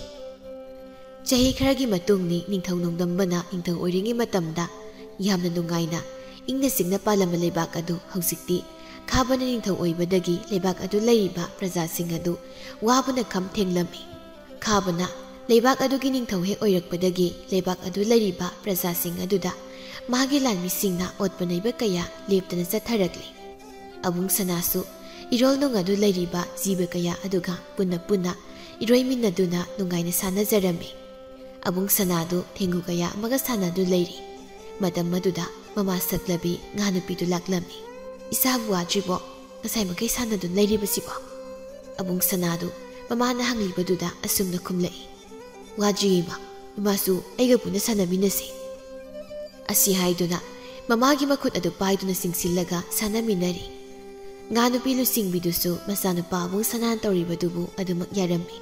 ꯆꯍꯤ ꯈꯔꯒꯤ ꯃꯇꯨꯡꯅꯤ ꯅꯤꯡꯊꯧ ꯅꯣꯡꯗꯝꯕꯅ ꯅꯤꯡꯊꯧ ꯑꯣꯏꯔꯤꯉꯩ ꯃꯇꯝꯗ ꯌꯥꯝꯅ ꯅꯨꯡꯉꯥꯏꯅ ꯏꯪꯅ ꯆꯤꯛꯅ ꯄꯥꯜꯂꯝꯕ ꯂꯩꯕꯥꯛ ꯑꯗꯨ ꯍꯧꯖꯤꯛꯇꯤ ꯈꯥꯕꯅ ꯅꯤꯡꯊꯧ ꯑꯣꯏꯕꯗꯒꯤ ꯂꯩꯕꯥꯛ ꯑꯗꯨ ꯂꯩꯔꯤꯕ ꯄ꯭ꯔꯖꯥꯁꯤꯡ ꯑꯗꯨ ꯋꯥꯕꯅ ꯈꯝ ꯊꯦꯡꯂꯝꯃꯤ꯫ ꯈꯥꯕꯅ ꯂꯩꯕꯥꯛ ꯑꯗꯨꯒꯤ ꯅꯤꯡꯊꯧ ꯍꯦꯛ ꯑꯣꯏꯔꯛꯄꯗꯒꯤ ꯂꯩꯕꯥꯛ ꯑꯗꯨ ꯂꯩꯔꯤꯕ ꯄ꯭ꯔꯖꯥꯁꯤꯡ ꯑꯗꯨꯗ ꯃꯥꯒꯤ ꯂꯥꯟꯃꯤꯁꯤꯡꯅ ꯑꯣꯠꯄ ꯅꯩꯕ ꯀꯌꯥ ꯂꯦꯞꯇꯅ ꯆꯠꯊꯔꯛꯂꯤ꯫ ꯑꯕꯨꯡ ꯁꯅꯥꯁꯨ ꯏꯔꯣꯜꯅꯨꯡ ꯑꯗꯨ ꯂꯩꯔꯤꯕ ꯖꯤꯕ ꯀꯌꯥ ꯑꯗꯨꯒ ꯄꯨꯟꯅ ꯄꯨꯟꯅ ꯏꯔꯣꯏꯃꯤꯟꯅꯗꯨꯅ ꯅꯨꯡꯉꯥꯏꯅ ꯁꯥꯟꯅꯖꯔꯝꯃꯤ꯫ ꯑꯕꯨꯡ ꯁꯅꯥꯗꯨ ꯊꯦꯡꯒꯨ ꯀꯌꯥ ꯑꯃꯒ ꯁꯥꯟꯅꯗꯨ ꯂꯩꯔꯤ꯫ ꯃꯇꯝ ꯑꯗꯨꯗ ꯃꯃꯥ ꯁꯛꯂꯕꯤ ꯉꯥ ꯅꯨꯄꯤꯗꯨ ꯂꯥꯛꯂꯝꯃꯤ꯫ "ꯏꯆꯥꯕꯨ ꯋꯥꯗ꯭ꯔꯤꯕꯣ? ꯉꯁꯥꯏ ꯃꯈꯩ ꯁꯥꯟꯅꯗꯨꯅ ꯂꯩꯔꯤꯕꯁꯤꯕꯣ?" ꯑꯕꯨꯡ ꯁꯅꯥꯗꯨ ꯃꯃꯥꯅ ꯍꯪꯂꯤꯕꯗꯨꯗ ꯑꯁꯨꯝꯅ ꯈꯨꯝꯂꯛꯏ, "ꯋꯥꯗ꯭ꯔꯤ ꯏꯃꯥ, ꯏꯃꯥꯁꯨ ꯑꯩꯒ ꯄꯨꯟꯅ ꯁꯥꯟꯅꯃꯤꯟꯅꯁꯤ꯫" ꯑꯁꯤ ꯍꯥꯏꯗꯨꯅ ꯃꯃꯥꯒꯤ ꯃꯈꯨꯠ ꯑꯗꯨ ꯄꯥꯏꯗꯨꯅ ꯆꯤꯡꯁꯤꯜꯂꯒ ꯁꯥꯟꯅꯃꯤꯟꯅꯔꯤ꯫ ꯉꯥ ꯅꯨꯄꯤ ꯂꯨꯆꯤꯡꯕꯤꯗꯨꯁꯨ ꯃꯆꯥꯅꯨꯄꯥ ꯑꯕꯨꯡ ꯁꯅꯥꯅ ꯇꯧꯔꯤꯕꯗꯨꯕꯨ ꯑꯗꯨꯃꯛ ꯌꯥꯔꯝꯃꯤ꯫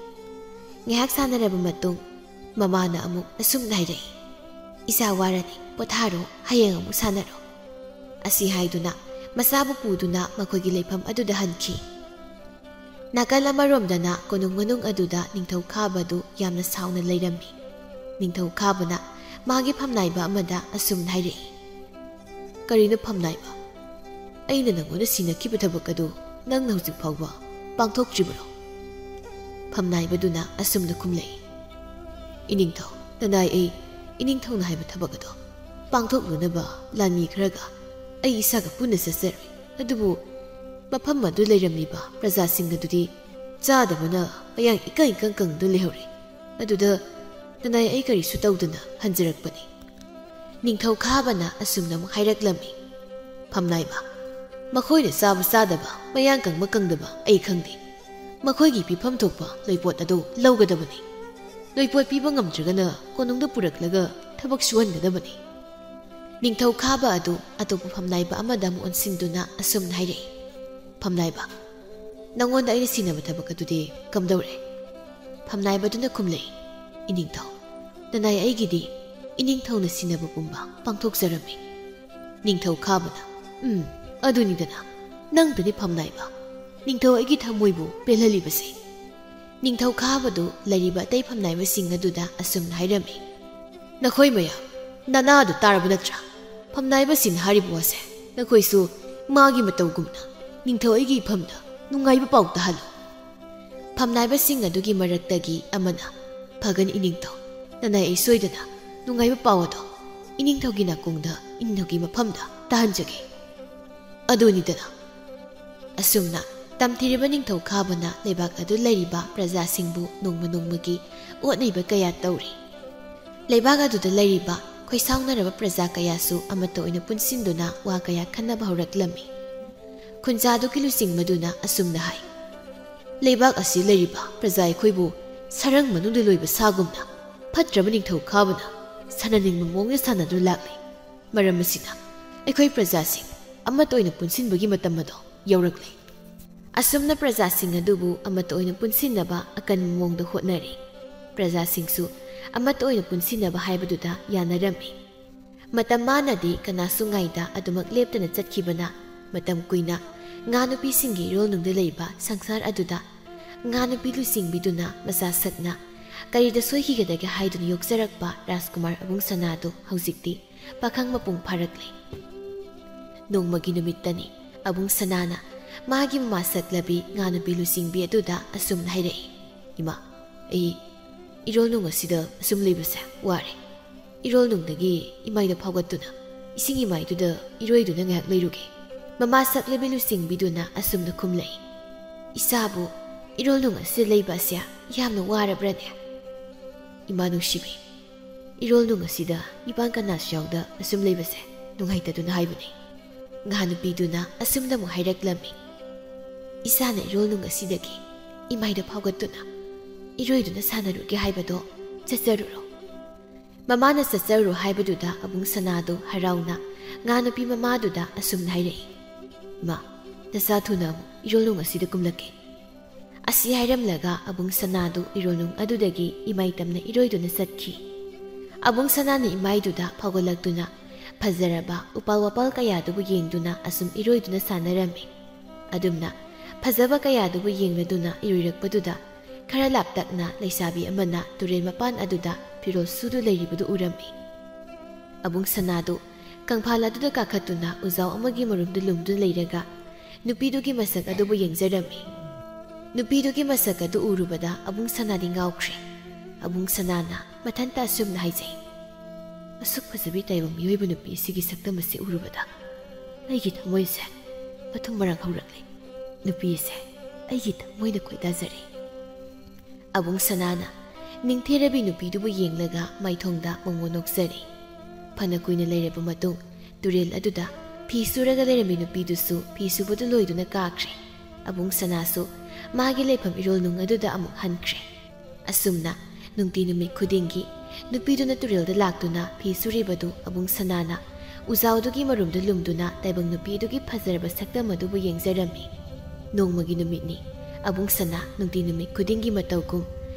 ꯉꯥꯏꯍꯥꯛ ꯁꯥꯟꯅꯔꯕ ꯃꯇꯨꯡ ꯃꯃꯥꯅ ꯑꯃꯨꯛ ꯑꯁꯨꯝꯅ ꯍꯥꯏꯔꯛꯏ, "ꯏꯆꯥ ꯋꯥꯔꯅꯤ, ꯄꯣꯊꯥꯔꯣ, ꯍꯌꯦꯡ ꯑꯃꯨꯛ ꯁꯥꯟꯅꯔꯣ꯫" ꯑꯁꯤ ꯍꯥꯏꯗꯨꯅ ꯃꯆꯥꯕꯨ ꯄꯨꯗꯨꯅ ꯃꯈꯣꯏꯒꯤ ꯂꯩꯐꯝ ꯑꯗꯨꯗ ꯍꯟꯈꯤ꯫ ꯅꯥꯀꯜ ꯑꯃꯔꯣꯝꯗꯅ ꯀꯣꯅꯨꯡ ꯃꯅꯨꯡ ꯑꯗꯨꯗ ꯅꯤꯡꯊꯧ ꯈꯥꯕꯗꯨ ꯌꯥꯝꯅ ꯁꯥꯎꯅ ꯂꯩꯔꯝꯃꯤ꯫ ꯅꯤꯡꯊꯧ ꯈꯥꯕꯅ ꯃꯥꯒꯤ ꯐꯝꯅꯥꯏꯕ ꯑꯃꯗ ꯑꯁꯨꯝꯅ ꯍꯥꯏꯔꯛꯏ, "ꯀꯔꯤꯅꯣ ꯐꯝꯅꯥꯏꯕ? ꯑꯩꯅ ꯅꯪꯉꯣꯟꯗ ꯁꯤꯟꯅꯈꯤꯕ ꯊꯕꯛ ꯑꯗꯨ ꯅꯪꯅ ꯍꯧꯖꯤꯛ ꯐꯥꯎꯕ ꯄꯥꯡꯊꯣꯛꯇ꯭ꯔꯤꯕꯔꯣ?" ꯐꯝꯅꯥꯏꯕꯗꯨꯅ ꯑꯁꯨꯝꯅ ꯈꯨꯝꯂꯛꯏ, "ꯏꯅꯤꯡꯊꯧ, ꯅꯅꯥꯏ ꯑꯩ ꯏꯅꯤꯡꯊꯧꯅ ꯍꯥꯏꯕ ꯊꯕꯛ ꯑꯗꯣ ꯄꯥꯡꯊꯣꯛꯅꯅꯕ ꯂꯥꯟꯃꯤ ꯈꯔꯒ ꯑꯩ ꯏꯁꯥꯒ ꯄꯨꯟꯅ ꯆꯠꯆꯔꯨꯏ꯫ ꯑꯗꯨꯕꯨ ꯃꯐꯝ ꯑꯗꯨ ꯂꯩꯔꯝꯂꯤꯕ ꯄ꯭ꯔꯖꯥꯁꯤꯡ ꯑꯗꯨꯗꯤ ꯆꯥꯗꯕꯅ ꯃꯌꯥꯡ ꯏꯀꯪ ꯏꯀꯪ ꯀꯪꯗꯨꯅ ꯂꯩꯍꯧꯔꯦ꯫ ꯑꯗꯨꯗ ꯅꯅꯥꯏ ꯑꯩ ꯀꯔꯤꯁꯨ ꯇꯧꯗꯅ ꯍꯟꯖꯔꯛꯄꯅꯤ꯫" ꯅꯤꯡꯊꯧ ꯈꯥꯕꯅ ꯑꯁꯨꯝꯅ ꯑꯃꯨꯛ ꯍꯥꯏꯔꯛꯂꯝꯃꯤ, "ꯐꯝꯅꯥꯏꯕ, ꯃꯈꯣꯏꯅ ꯆꯥꯕ ꯆꯥꯗꯕ, ꯃꯌꯥꯡ ꯀꯪꯕ ꯀꯪꯗꯕ ꯑꯩ ꯈꯪꯗꯦ꯫ ꯃꯈꯣꯏꯒꯤ ꯄꯤꯐꯝ ꯊꯣꯛꯄ ꯂꯣꯏꯄꯣꯠ ꯑꯗꯨ ꯂꯧꯒꯗꯕꯅꯤ꯫ ꯂꯣꯏꯄꯣꯠ ꯄꯤꯕ ꯉꯝꯗ꯭ꯔꯒꯅ ꯀꯣꯅꯨꯡꯗ ꯄꯨꯔꯛꯂꯒ ꯊꯕꯛ ꯁꯨꯍꯟꯒꯗꯕꯅꯤ꯫ ꯅꯤꯡꯊꯧ ꯈꯥꯕ ꯑꯗꯨ ꯑꯇꯣꯞꯄ ꯐꯝꯅꯥꯏꯕ ꯑꯃꯗ ꯑꯃꯨꯛ ꯑꯣꯟꯁꯤꯟꯗꯨꯅ ꯑꯁꯨꯝꯅ ꯍꯥꯏꯔꯛꯏ, "ꯐꯝꯅꯥꯏꯕ, ꯅꯪꯉꯣꯟꯗ ꯑꯩꯅ ꯁꯤꯟꯅꯕ ꯊꯕꯛ ꯑꯗꯨꯗꯤ ꯀꯝꯗꯧꯔꯦ?" ꯐꯝꯅꯥꯏꯕꯗꯨꯅ ꯈꯨꯝꯂꯛꯏ, "ꯏꯅꯤꯡꯊꯧ, ꯅꯅꯥꯏ ꯑꯩꯒꯤꯗꯤ ꯏꯅꯤꯡꯊꯧꯅ ꯁꯤꯟꯅꯕ ꯄꯨꯝꯕ ꯄꯥꯡꯊꯣꯛꯆꯔꯝꯃꯤ꯫" ꯅꯤꯡꯊꯧ ꯈꯥꯕꯅ, "ꯎꯝ, ꯑꯗꯨꯅꯤꯗꯅ, ꯅꯪꯗꯅꯤ ꯐꯝꯅꯥꯏꯕ ꯅꯤꯡꯊꯧ ꯑꯩꯒꯤ ꯊꯃꯣꯏꯕꯨ ꯄꯦꯜꯍꯜꯂꯤꯕꯁꯦ꯫" ꯅꯤꯡꯊꯧ ꯈꯥꯕꯗꯨ ꯂꯩꯔꯤꯕ ꯑꯇꯩ ꯐꯝꯅꯥꯏꯕꯁꯤꯡ ꯑꯗꯨꯗ ꯑꯁꯨꯝꯅ ꯍꯥꯏꯔꯝꯃꯤ, "ꯅꯈꯣꯏ ꯃꯌꯥꯝ, ꯅꯅꯥꯗꯨ ꯇꯥꯔꯕ ꯅꯠꯇ꯭ꯔꯥ? ꯐꯝꯅꯥꯏꯕꯁꯤꯡꯅ ꯍꯥꯏꯔꯤꯕ ꯋꯥꯁꯦ ꯅꯈꯣꯏꯁꯨ ꯃꯥꯒꯤ ꯃꯇꯧꯒꯨꯝꯅ ꯅꯤꯡꯊꯧ ꯑꯩꯒꯤ ꯏꯐꯝꯗ ꯅꯨꯡꯉꯥꯏꯕ ꯄꯥꯎ ꯇꯥꯍꯜꯂꯨ꯫" ꯐꯝꯅꯥꯏꯕꯁꯤꯡ ꯑꯗꯨꯒꯤ ꯃꯔꯛꯇꯒꯤ ꯑꯃꯅ, "ꯐꯒꯅꯤ ꯏꯅꯤꯡꯊꯧ, ꯅꯅꯥꯏ ꯑꯩ ꯁꯣꯏꯗꯅ ꯅꯨꯡꯉꯥꯏꯕ ꯄꯥꯎ ꯑꯗꯣ ꯏꯅꯤꯡꯊꯧꯒꯤ ꯅꯥꯀꯣꯡꯗ, ꯏꯅꯤꯡꯊꯧꯒꯤ ꯃꯐꯝꯗ ꯇꯥꯍꯟꯖꯒꯦ꯫" ꯑꯗꯨꯅꯤꯗꯅ꯫ ꯑꯁꯨꯝꯅ ꯇꯝꯊꯤꯔꯤꯕ ꯅꯤꯡꯊꯧ ꯈꯥꯕꯅ ꯂꯩꯕꯥꯛ ꯑꯗꯨ ꯂꯩꯔꯤꯕ ꯄ꯭ꯔꯖꯥꯁꯤꯡꯕꯨ ꯅꯣꯡꯃ ꯅꯣꯡꯃꯒꯤ ꯑꯣꯠ ꯅꯩꯕ ꯀꯌꯥ ꯇꯧꯔꯤ꯫ ꯂꯩꯕꯥꯛ ꯑꯗꯨꯗ ꯂꯩꯔꯤꯕ ꯈꯣꯏꯁꯥꯎꯅꯔꯕ ꯄ꯭ꯔꯖꯥ ꯀꯌꯥꯁꯨ ꯑꯃꯠꯇ ꯑꯣꯏꯅ ꯄꯨꯟꯁꯤꯟꯗꯨꯅ ꯋꯥ ꯀꯌꯥ ꯈꯟꯅꯕ ꯍꯧꯔꯛꯂꯝꯃꯤ꯫ ꯈꯨꯟꯖꯥꯗꯨꯒꯤ ꯂꯨꯆꯤꯡꯕꯗꯨꯅ ꯑꯁꯨꯝꯅ ꯍꯥꯏ, "ꯂꯩꯕꯥꯛ ꯑꯁꯤ ꯂꯩꯔꯤꯕ ꯄ꯭ꯔꯖꯥ ꯑꯩꯈꯣꯏꯕꯨ ꯁꯔꯪ ꯃꯅꯨꯡꯗ ꯂꯣꯏꯕ ꯁꯥꯒꯨꯝꯅ ꯐꯠꯇ꯭ꯔꯕ ꯅꯤꯡꯊꯧ ꯈꯥꯕꯅ ꯁꯥꯟꯅꯅꯤꯡꯕ ꯃꯑꯣꯡꯗ ꯁꯥꯟꯅꯗꯨꯅ ꯂꯥꯛꯂꯤ꯫ ꯃꯔꯝ ꯑꯁꯤꯅ ꯑꯩꯈꯣꯏ ꯄ꯭ꯔꯖꯥꯁꯤꯡ ꯑꯃꯠꯇ ꯑꯣꯏꯅ ꯄꯨꯟꯁꯤꯟꯕꯒꯤ ꯃꯇꯝ ꯑꯗꯣ ꯌꯧꯔꯛꯂꯦ꯫" ꯑꯁꯨꯝꯅ ꯄ꯭ꯔꯖꯥꯁꯤꯡ ꯑꯗꯨꯕꯨ ꯑꯃꯠꯇ ꯑꯣꯏꯅ ꯄꯨꯟꯁꯤꯟꯅꯕ ꯑꯀꯟꯕ ꯃꯑꯣꯡꯗ ꯍꯣꯠꯅꯔꯤ꯫ ꯄ꯭ꯔꯖꯥꯁꯤꯡꯁꯨ ꯑꯃꯠꯇ ꯑꯣꯏꯅ ꯄꯨꯟꯁꯤꯟꯅꯕ ꯍꯥꯏꯕꯗꯨꯗ ꯌꯥꯅꯔꯝꯃꯤ꯫ ꯃꯇꯝ ꯃꯥꯅꯗꯤ ꯀꯅꯥꯁꯨ ꯉꯥꯏꯗ ꯑꯗꯨꯃꯛ ꯂꯦꯞꯇꯅ ꯆꯠꯈꯤꯕꯅ ꯃꯇꯝ ꯀꯨꯏꯅ ꯉꯥ ꯅꯨꯄꯤꯁꯤꯡꯒꯤ ꯏꯔꯣꯜꯅꯨꯡꯗ ꯂꯩꯕ ꯁꯪꯁꯥꯔ ꯑꯗꯨꯗ ꯉꯥ ꯅꯨꯄꯤ ꯂꯨꯆꯤꯡꯕꯤꯗꯨꯅ ꯃꯆꯥ ꯁꯛꯅ ꯀꯔꯤꯗ ꯁꯣꯏꯈꯤꯒꯗꯒꯦ ꯍꯥꯏꯗꯨꯅ ꯌꯣꯛꯆꯔꯛꯄ ꯔꯥꯖꯀꯨꯃꯥꯔ ꯑꯕꯨꯡ ꯁꯅꯥꯗꯨ ꯍꯧꯖꯤꯛꯇꯤ ꯄꯥꯈꯪ ꯃꯄꯨꯡ ꯐꯥꯔꯛꯂꯦ꯫ ꯅꯣꯡꯃꯒꯤ ꯅꯨꯃꯤꯠꯇꯅꯤ ꯑꯕꯨꯡ ꯁꯅꯥꯅ ꯃꯥꯒꯤ ꯃꯃꯥ ꯁꯛꯂꯕꯤ ꯉꯥ ꯅꯨꯄꯤ ꯂꯨꯆꯤꯡꯕꯤ ꯑꯗꯨꯗ ꯑꯁꯨꯝꯅ ꯍꯥꯏꯔꯛꯏ, "ꯏꯃꯥ, ꯑꯩ ꯏꯔꯣꯜꯅꯨꯡ ꯑꯁꯤꯗ ꯑꯁꯨꯝ ꯂꯩꯕꯁꯦ ꯋꯥꯔꯦ꯫ ꯏꯔꯣꯜꯅꯨꯡꯗꯒꯤ ꯏꯃꯥꯏꯗ ꯐꯥꯎꯒꯠꯇꯨꯅ ꯏꯁꯤꯡ ꯏꯃꯥꯏꯗꯨꯗ ꯏꯔꯣꯏꯗꯨꯅ ꯉꯥꯏꯍꯥꯛ ꯂꯩꯔꯨꯒꯦ꯫" ꯃꯃꯥ ꯁꯛꯂꯕꯤ ꯂꯨꯆꯤꯡꯕꯤꯗꯨꯅ ꯑꯁꯨꯝꯅ ꯈꯨꯝꯂꯛꯏ, "ꯏꯆꯥꯕꯨ ꯏꯔꯣꯜꯅꯨꯡ ꯑꯁꯤꯗ ꯂꯩꯕ ꯑꯁꯦ ꯌꯥꯝꯅ ꯋꯥꯔꯕ꯭ꯔꯅꯦ?" "ꯏꯃꯥ ꯅꯨꯡꯁꯤꯕꯤ, ꯏꯔꯣꯜꯅꯨꯡ ꯑꯁꯤꯗ ꯏꯄꯥꯡ ꯀꯅꯥꯁꯨ ꯌꯥꯎꯗ ꯑꯁꯨꯝ ꯂꯩꯕꯁꯦ ꯅꯨꯡꯉꯥꯏꯇꯗꯨꯅ ꯍꯥꯏꯕꯅꯤ꯫" ꯉꯥ ꯅꯨꯄꯤꯗꯨꯅ ꯑꯁꯨꯝꯅ ꯑꯃꯨꯛ ꯍꯥꯏꯔꯛꯂꯝꯃꯤ, "ꯏꯆꯥꯅ ꯏꯔꯣꯜꯅꯨꯡ ꯑꯁꯤꯗꯒꯤ ꯏꯃꯥꯏꯗ ꯐꯥꯎꯒꯠꯇꯨꯅ ꯏꯔꯣꯏꯗꯨꯅ ꯁꯥꯟꯅꯔꯨꯒꯦ ꯍꯥꯏꯕꯗꯣ ꯆꯠꯆꯔꯨꯔꯣ꯫ ꯃꯃꯥꯅ ꯆꯠꯆꯔꯨ ꯍꯥꯏꯕꯗꯨꯗ ꯑꯕꯨꯡ ꯁꯅꯥꯗꯨ ꯍꯔꯥꯎꯅ ꯉꯥ ꯅꯨꯄꯤ ꯃꯃꯥꯗꯨꯗ ꯑꯁꯨꯝꯅ ꯍꯥꯏꯔꯛꯏ, "ꯏꯃꯥ, ꯅꯆꯥ ꯊꯨꯅ ꯑꯃꯨꯛ ꯏꯔꯣꯜꯅꯨꯡ ꯑꯁꯤꯗ ꯀꯨꯝꯂꯛꯀꯦ꯫" ꯑꯁꯤ ꯍꯥꯏꯔꯝꯂꯒ ꯑꯕꯨꯡ ꯁꯅꯥꯗꯨ ꯏꯔꯣꯜꯅꯨꯡ ꯑꯗꯨꯗꯒꯤ ꯏꯃꯥꯏ ꯇꯝꯅ ꯏꯔꯣꯏꯗꯨꯅ ꯆꯠꯈꯤ꯫ ꯑꯕꯨꯡ ꯁꯅꯥꯅ ꯏꯃꯥꯏꯗꯨꯗ ꯐꯥꯎꯒꯠꯂꯛꯇꯨꯅ ꯐꯖꯔꯕ ꯎꯄꯥꯜ ꯋꯥꯄꯥꯜ ꯀꯌꯥꯗꯨꯕꯨ ꯌꯦꯡꯗꯨꯅ ꯑꯁꯨꯝ ꯏꯔꯣꯏꯗꯨꯅ ꯁꯥꯟꯅꯔꯝꯃꯤ꯫ ꯑꯗꯨꯝꯅ ꯐꯖꯕ ꯀꯌꯥꯗꯨꯕꯨ ꯌꯦꯡꯂꯗꯨꯅ ꯏꯔꯣꯏꯔꯛꯄꯗꯨꯗ ꯈꯔ ꯂꯥꯞꯇꯛꯅ ꯂꯩꯁꯥꯕꯤ ꯑꯃꯅ ꯇꯨꯔꯦꯜ ꯃꯄꯥꯟ ꯑꯗꯨꯗ ꯐꯤꯔꯣꯜ ꯁꯨꯗꯨ ꯂꯩꯔꯤꯕꯗꯨ ꯎꯔꯝꯃꯤ꯫ ꯑꯕꯨꯡ ꯁꯅꯥꯗꯨ ꯀꯪꯐꯥꯜ ꯑꯗꯨꯗ ꯀꯥꯈꯠꯇꯨꯅ ꯎꯖꯥꯎ ꯑꯃꯒꯤ ꯃꯔꯨꯝꯗ ꯂꯨꯝꯗꯨꯅ ꯂꯩꯔꯒ ꯅꯨꯄꯤꯗꯨꯒꯤ ꯃꯁꯛ ꯑꯗꯨꯕꯨ ꯌꯦꯡꯖꯔꯝꯃꯤ꯫ ꯅꯨꯄꯤꯗꯨꯒꯤ ꯃꯁꯛ ꯑꯗꯨ ꯎꯔꯨꯕꯗ ꯑꯕꯨꯡ ꯁꯅꯥꯗꯤ ꯉꯥꯎꯈ꯭ꯔꯦ꯫ ꯑꯕꯨꯡ ꯁꯅꯥꯅ ꯃꯊꯟꯇ ꯑꯁꯨꯝꯅ ꯍꯥꯏꯖꯩ, "ꯑꯁꯨꯛ ꯐꯖꯕꯤ ꯇꯥꯏꯕꯪ ꯃꯤꯑꯣꯏꯕ ꯅꯨꯄꯤ ꯑꯁꯤꯒꯤ ꯁꯛꯇꯝ ꯑꯁꯤ ꯎꯔꯨꯕꯗ ꯑꯩꯒꯤ ꯊꯃꯣꯏꯁꯦ ꯃꯊꯨꯝ ꯃꯔꯥꯡ ꯍꯧꯔꯛꯂꯦ꯫ ꯅꯨꯄꯤꯁꯦ ꯑꯩꯒꯤ ꯊꯃꯣꯏꯅ ꯈꯣꯏꯗꯥꯖꯔꯦ꯫" ꯑꯕꯨꯡ ꯁꯅꯥꯅ ꯅꯤꯡꯊꯤꯔꯕꯤ ꯅꯨꯄꯤꯗꯨꯕꯨ ꯌꯦꯡꯂꯒ ꯃꯥꯏꯊꯣꯡꯗ ꯃꯣꯃꯣ ꯅꯣꯛꯆꯔꯤ꯫ ꯐꯅ ꯀꯨꯏꯅ ꯂꯩꯔꯕ ꯃꯇꯨꯡ ꯇꯨꯔꯦꯜ ꯑꯗꯨꯗ ꯐꯤ ꯁꯨꯔꯒ ꯂꯩꯔꯝꯃꯤ ꯅꯨꯄꯤꯗꯨꯁꯨ ꯐꯤ ꯁꯨꯕꯗꯨ ꯂꯣꯏꯗꯨꯅ ꯀꯥꯈ꯭ꯔꯦ꯫ ꯑꯕꯨꯡ ꯁꯅꯥꯁꯨ ꯃꯥꯒꯤ ꯂꯩꯐꯝ ꯏꯔꯣꯜꯅꯨꯡ ꯑꯗꯨꯗ ꯑꯃꯨꯛ ꯍꯟꯈ꯭ꯔꯦ꯫ ꯑꯁꯨꯝꯅ ꯅꯨꯡꯇꯤ ꯅꯨꯃꯤꯠ ꯈꯨꯗꯤꯡꯒꯤ ꯅꯨꯄꯤꯗꯨꯅ ꯇꯨꯔꯦꯜꯗ ꯂꯥꯛꯇꯨꯅ ꯐꯤ ꯁꯨꯔꯤꯕꯗꯨ ꯑꯕꯨꯡ ꯁꯅꯥꯅ ꯎꯖꯥꯎꯗꯨꯒꯤ ꯃꯔꯨꯝꯗ ꯂꯨꯝꯗꯨꯅ ꯇꯥꯏꯕꯪ ꯅꯨꯄꯤ ꯑꯗꯨꯒꯤ ꯐꯖꯔꯕ ꯁꯛꯇꯝ ꯑꯗꯨꯕꯨ ꯌꯦꯡꯖꯔꯝꯃꯤ꯫ ꯅꯣꯡꯃꯒꯤ ꯅꯨꯃꯤꯠꯅꯤ꯫ ꯑꯕꯨꯡ ꯁꯅꯥ ꯅꯨꯡꯇꯤ ꯅꯨꯃꯤꯠ ꯈꯨꯗꯤꯡꯒꯤ ꯃꯇꯧꯒꯨꯝ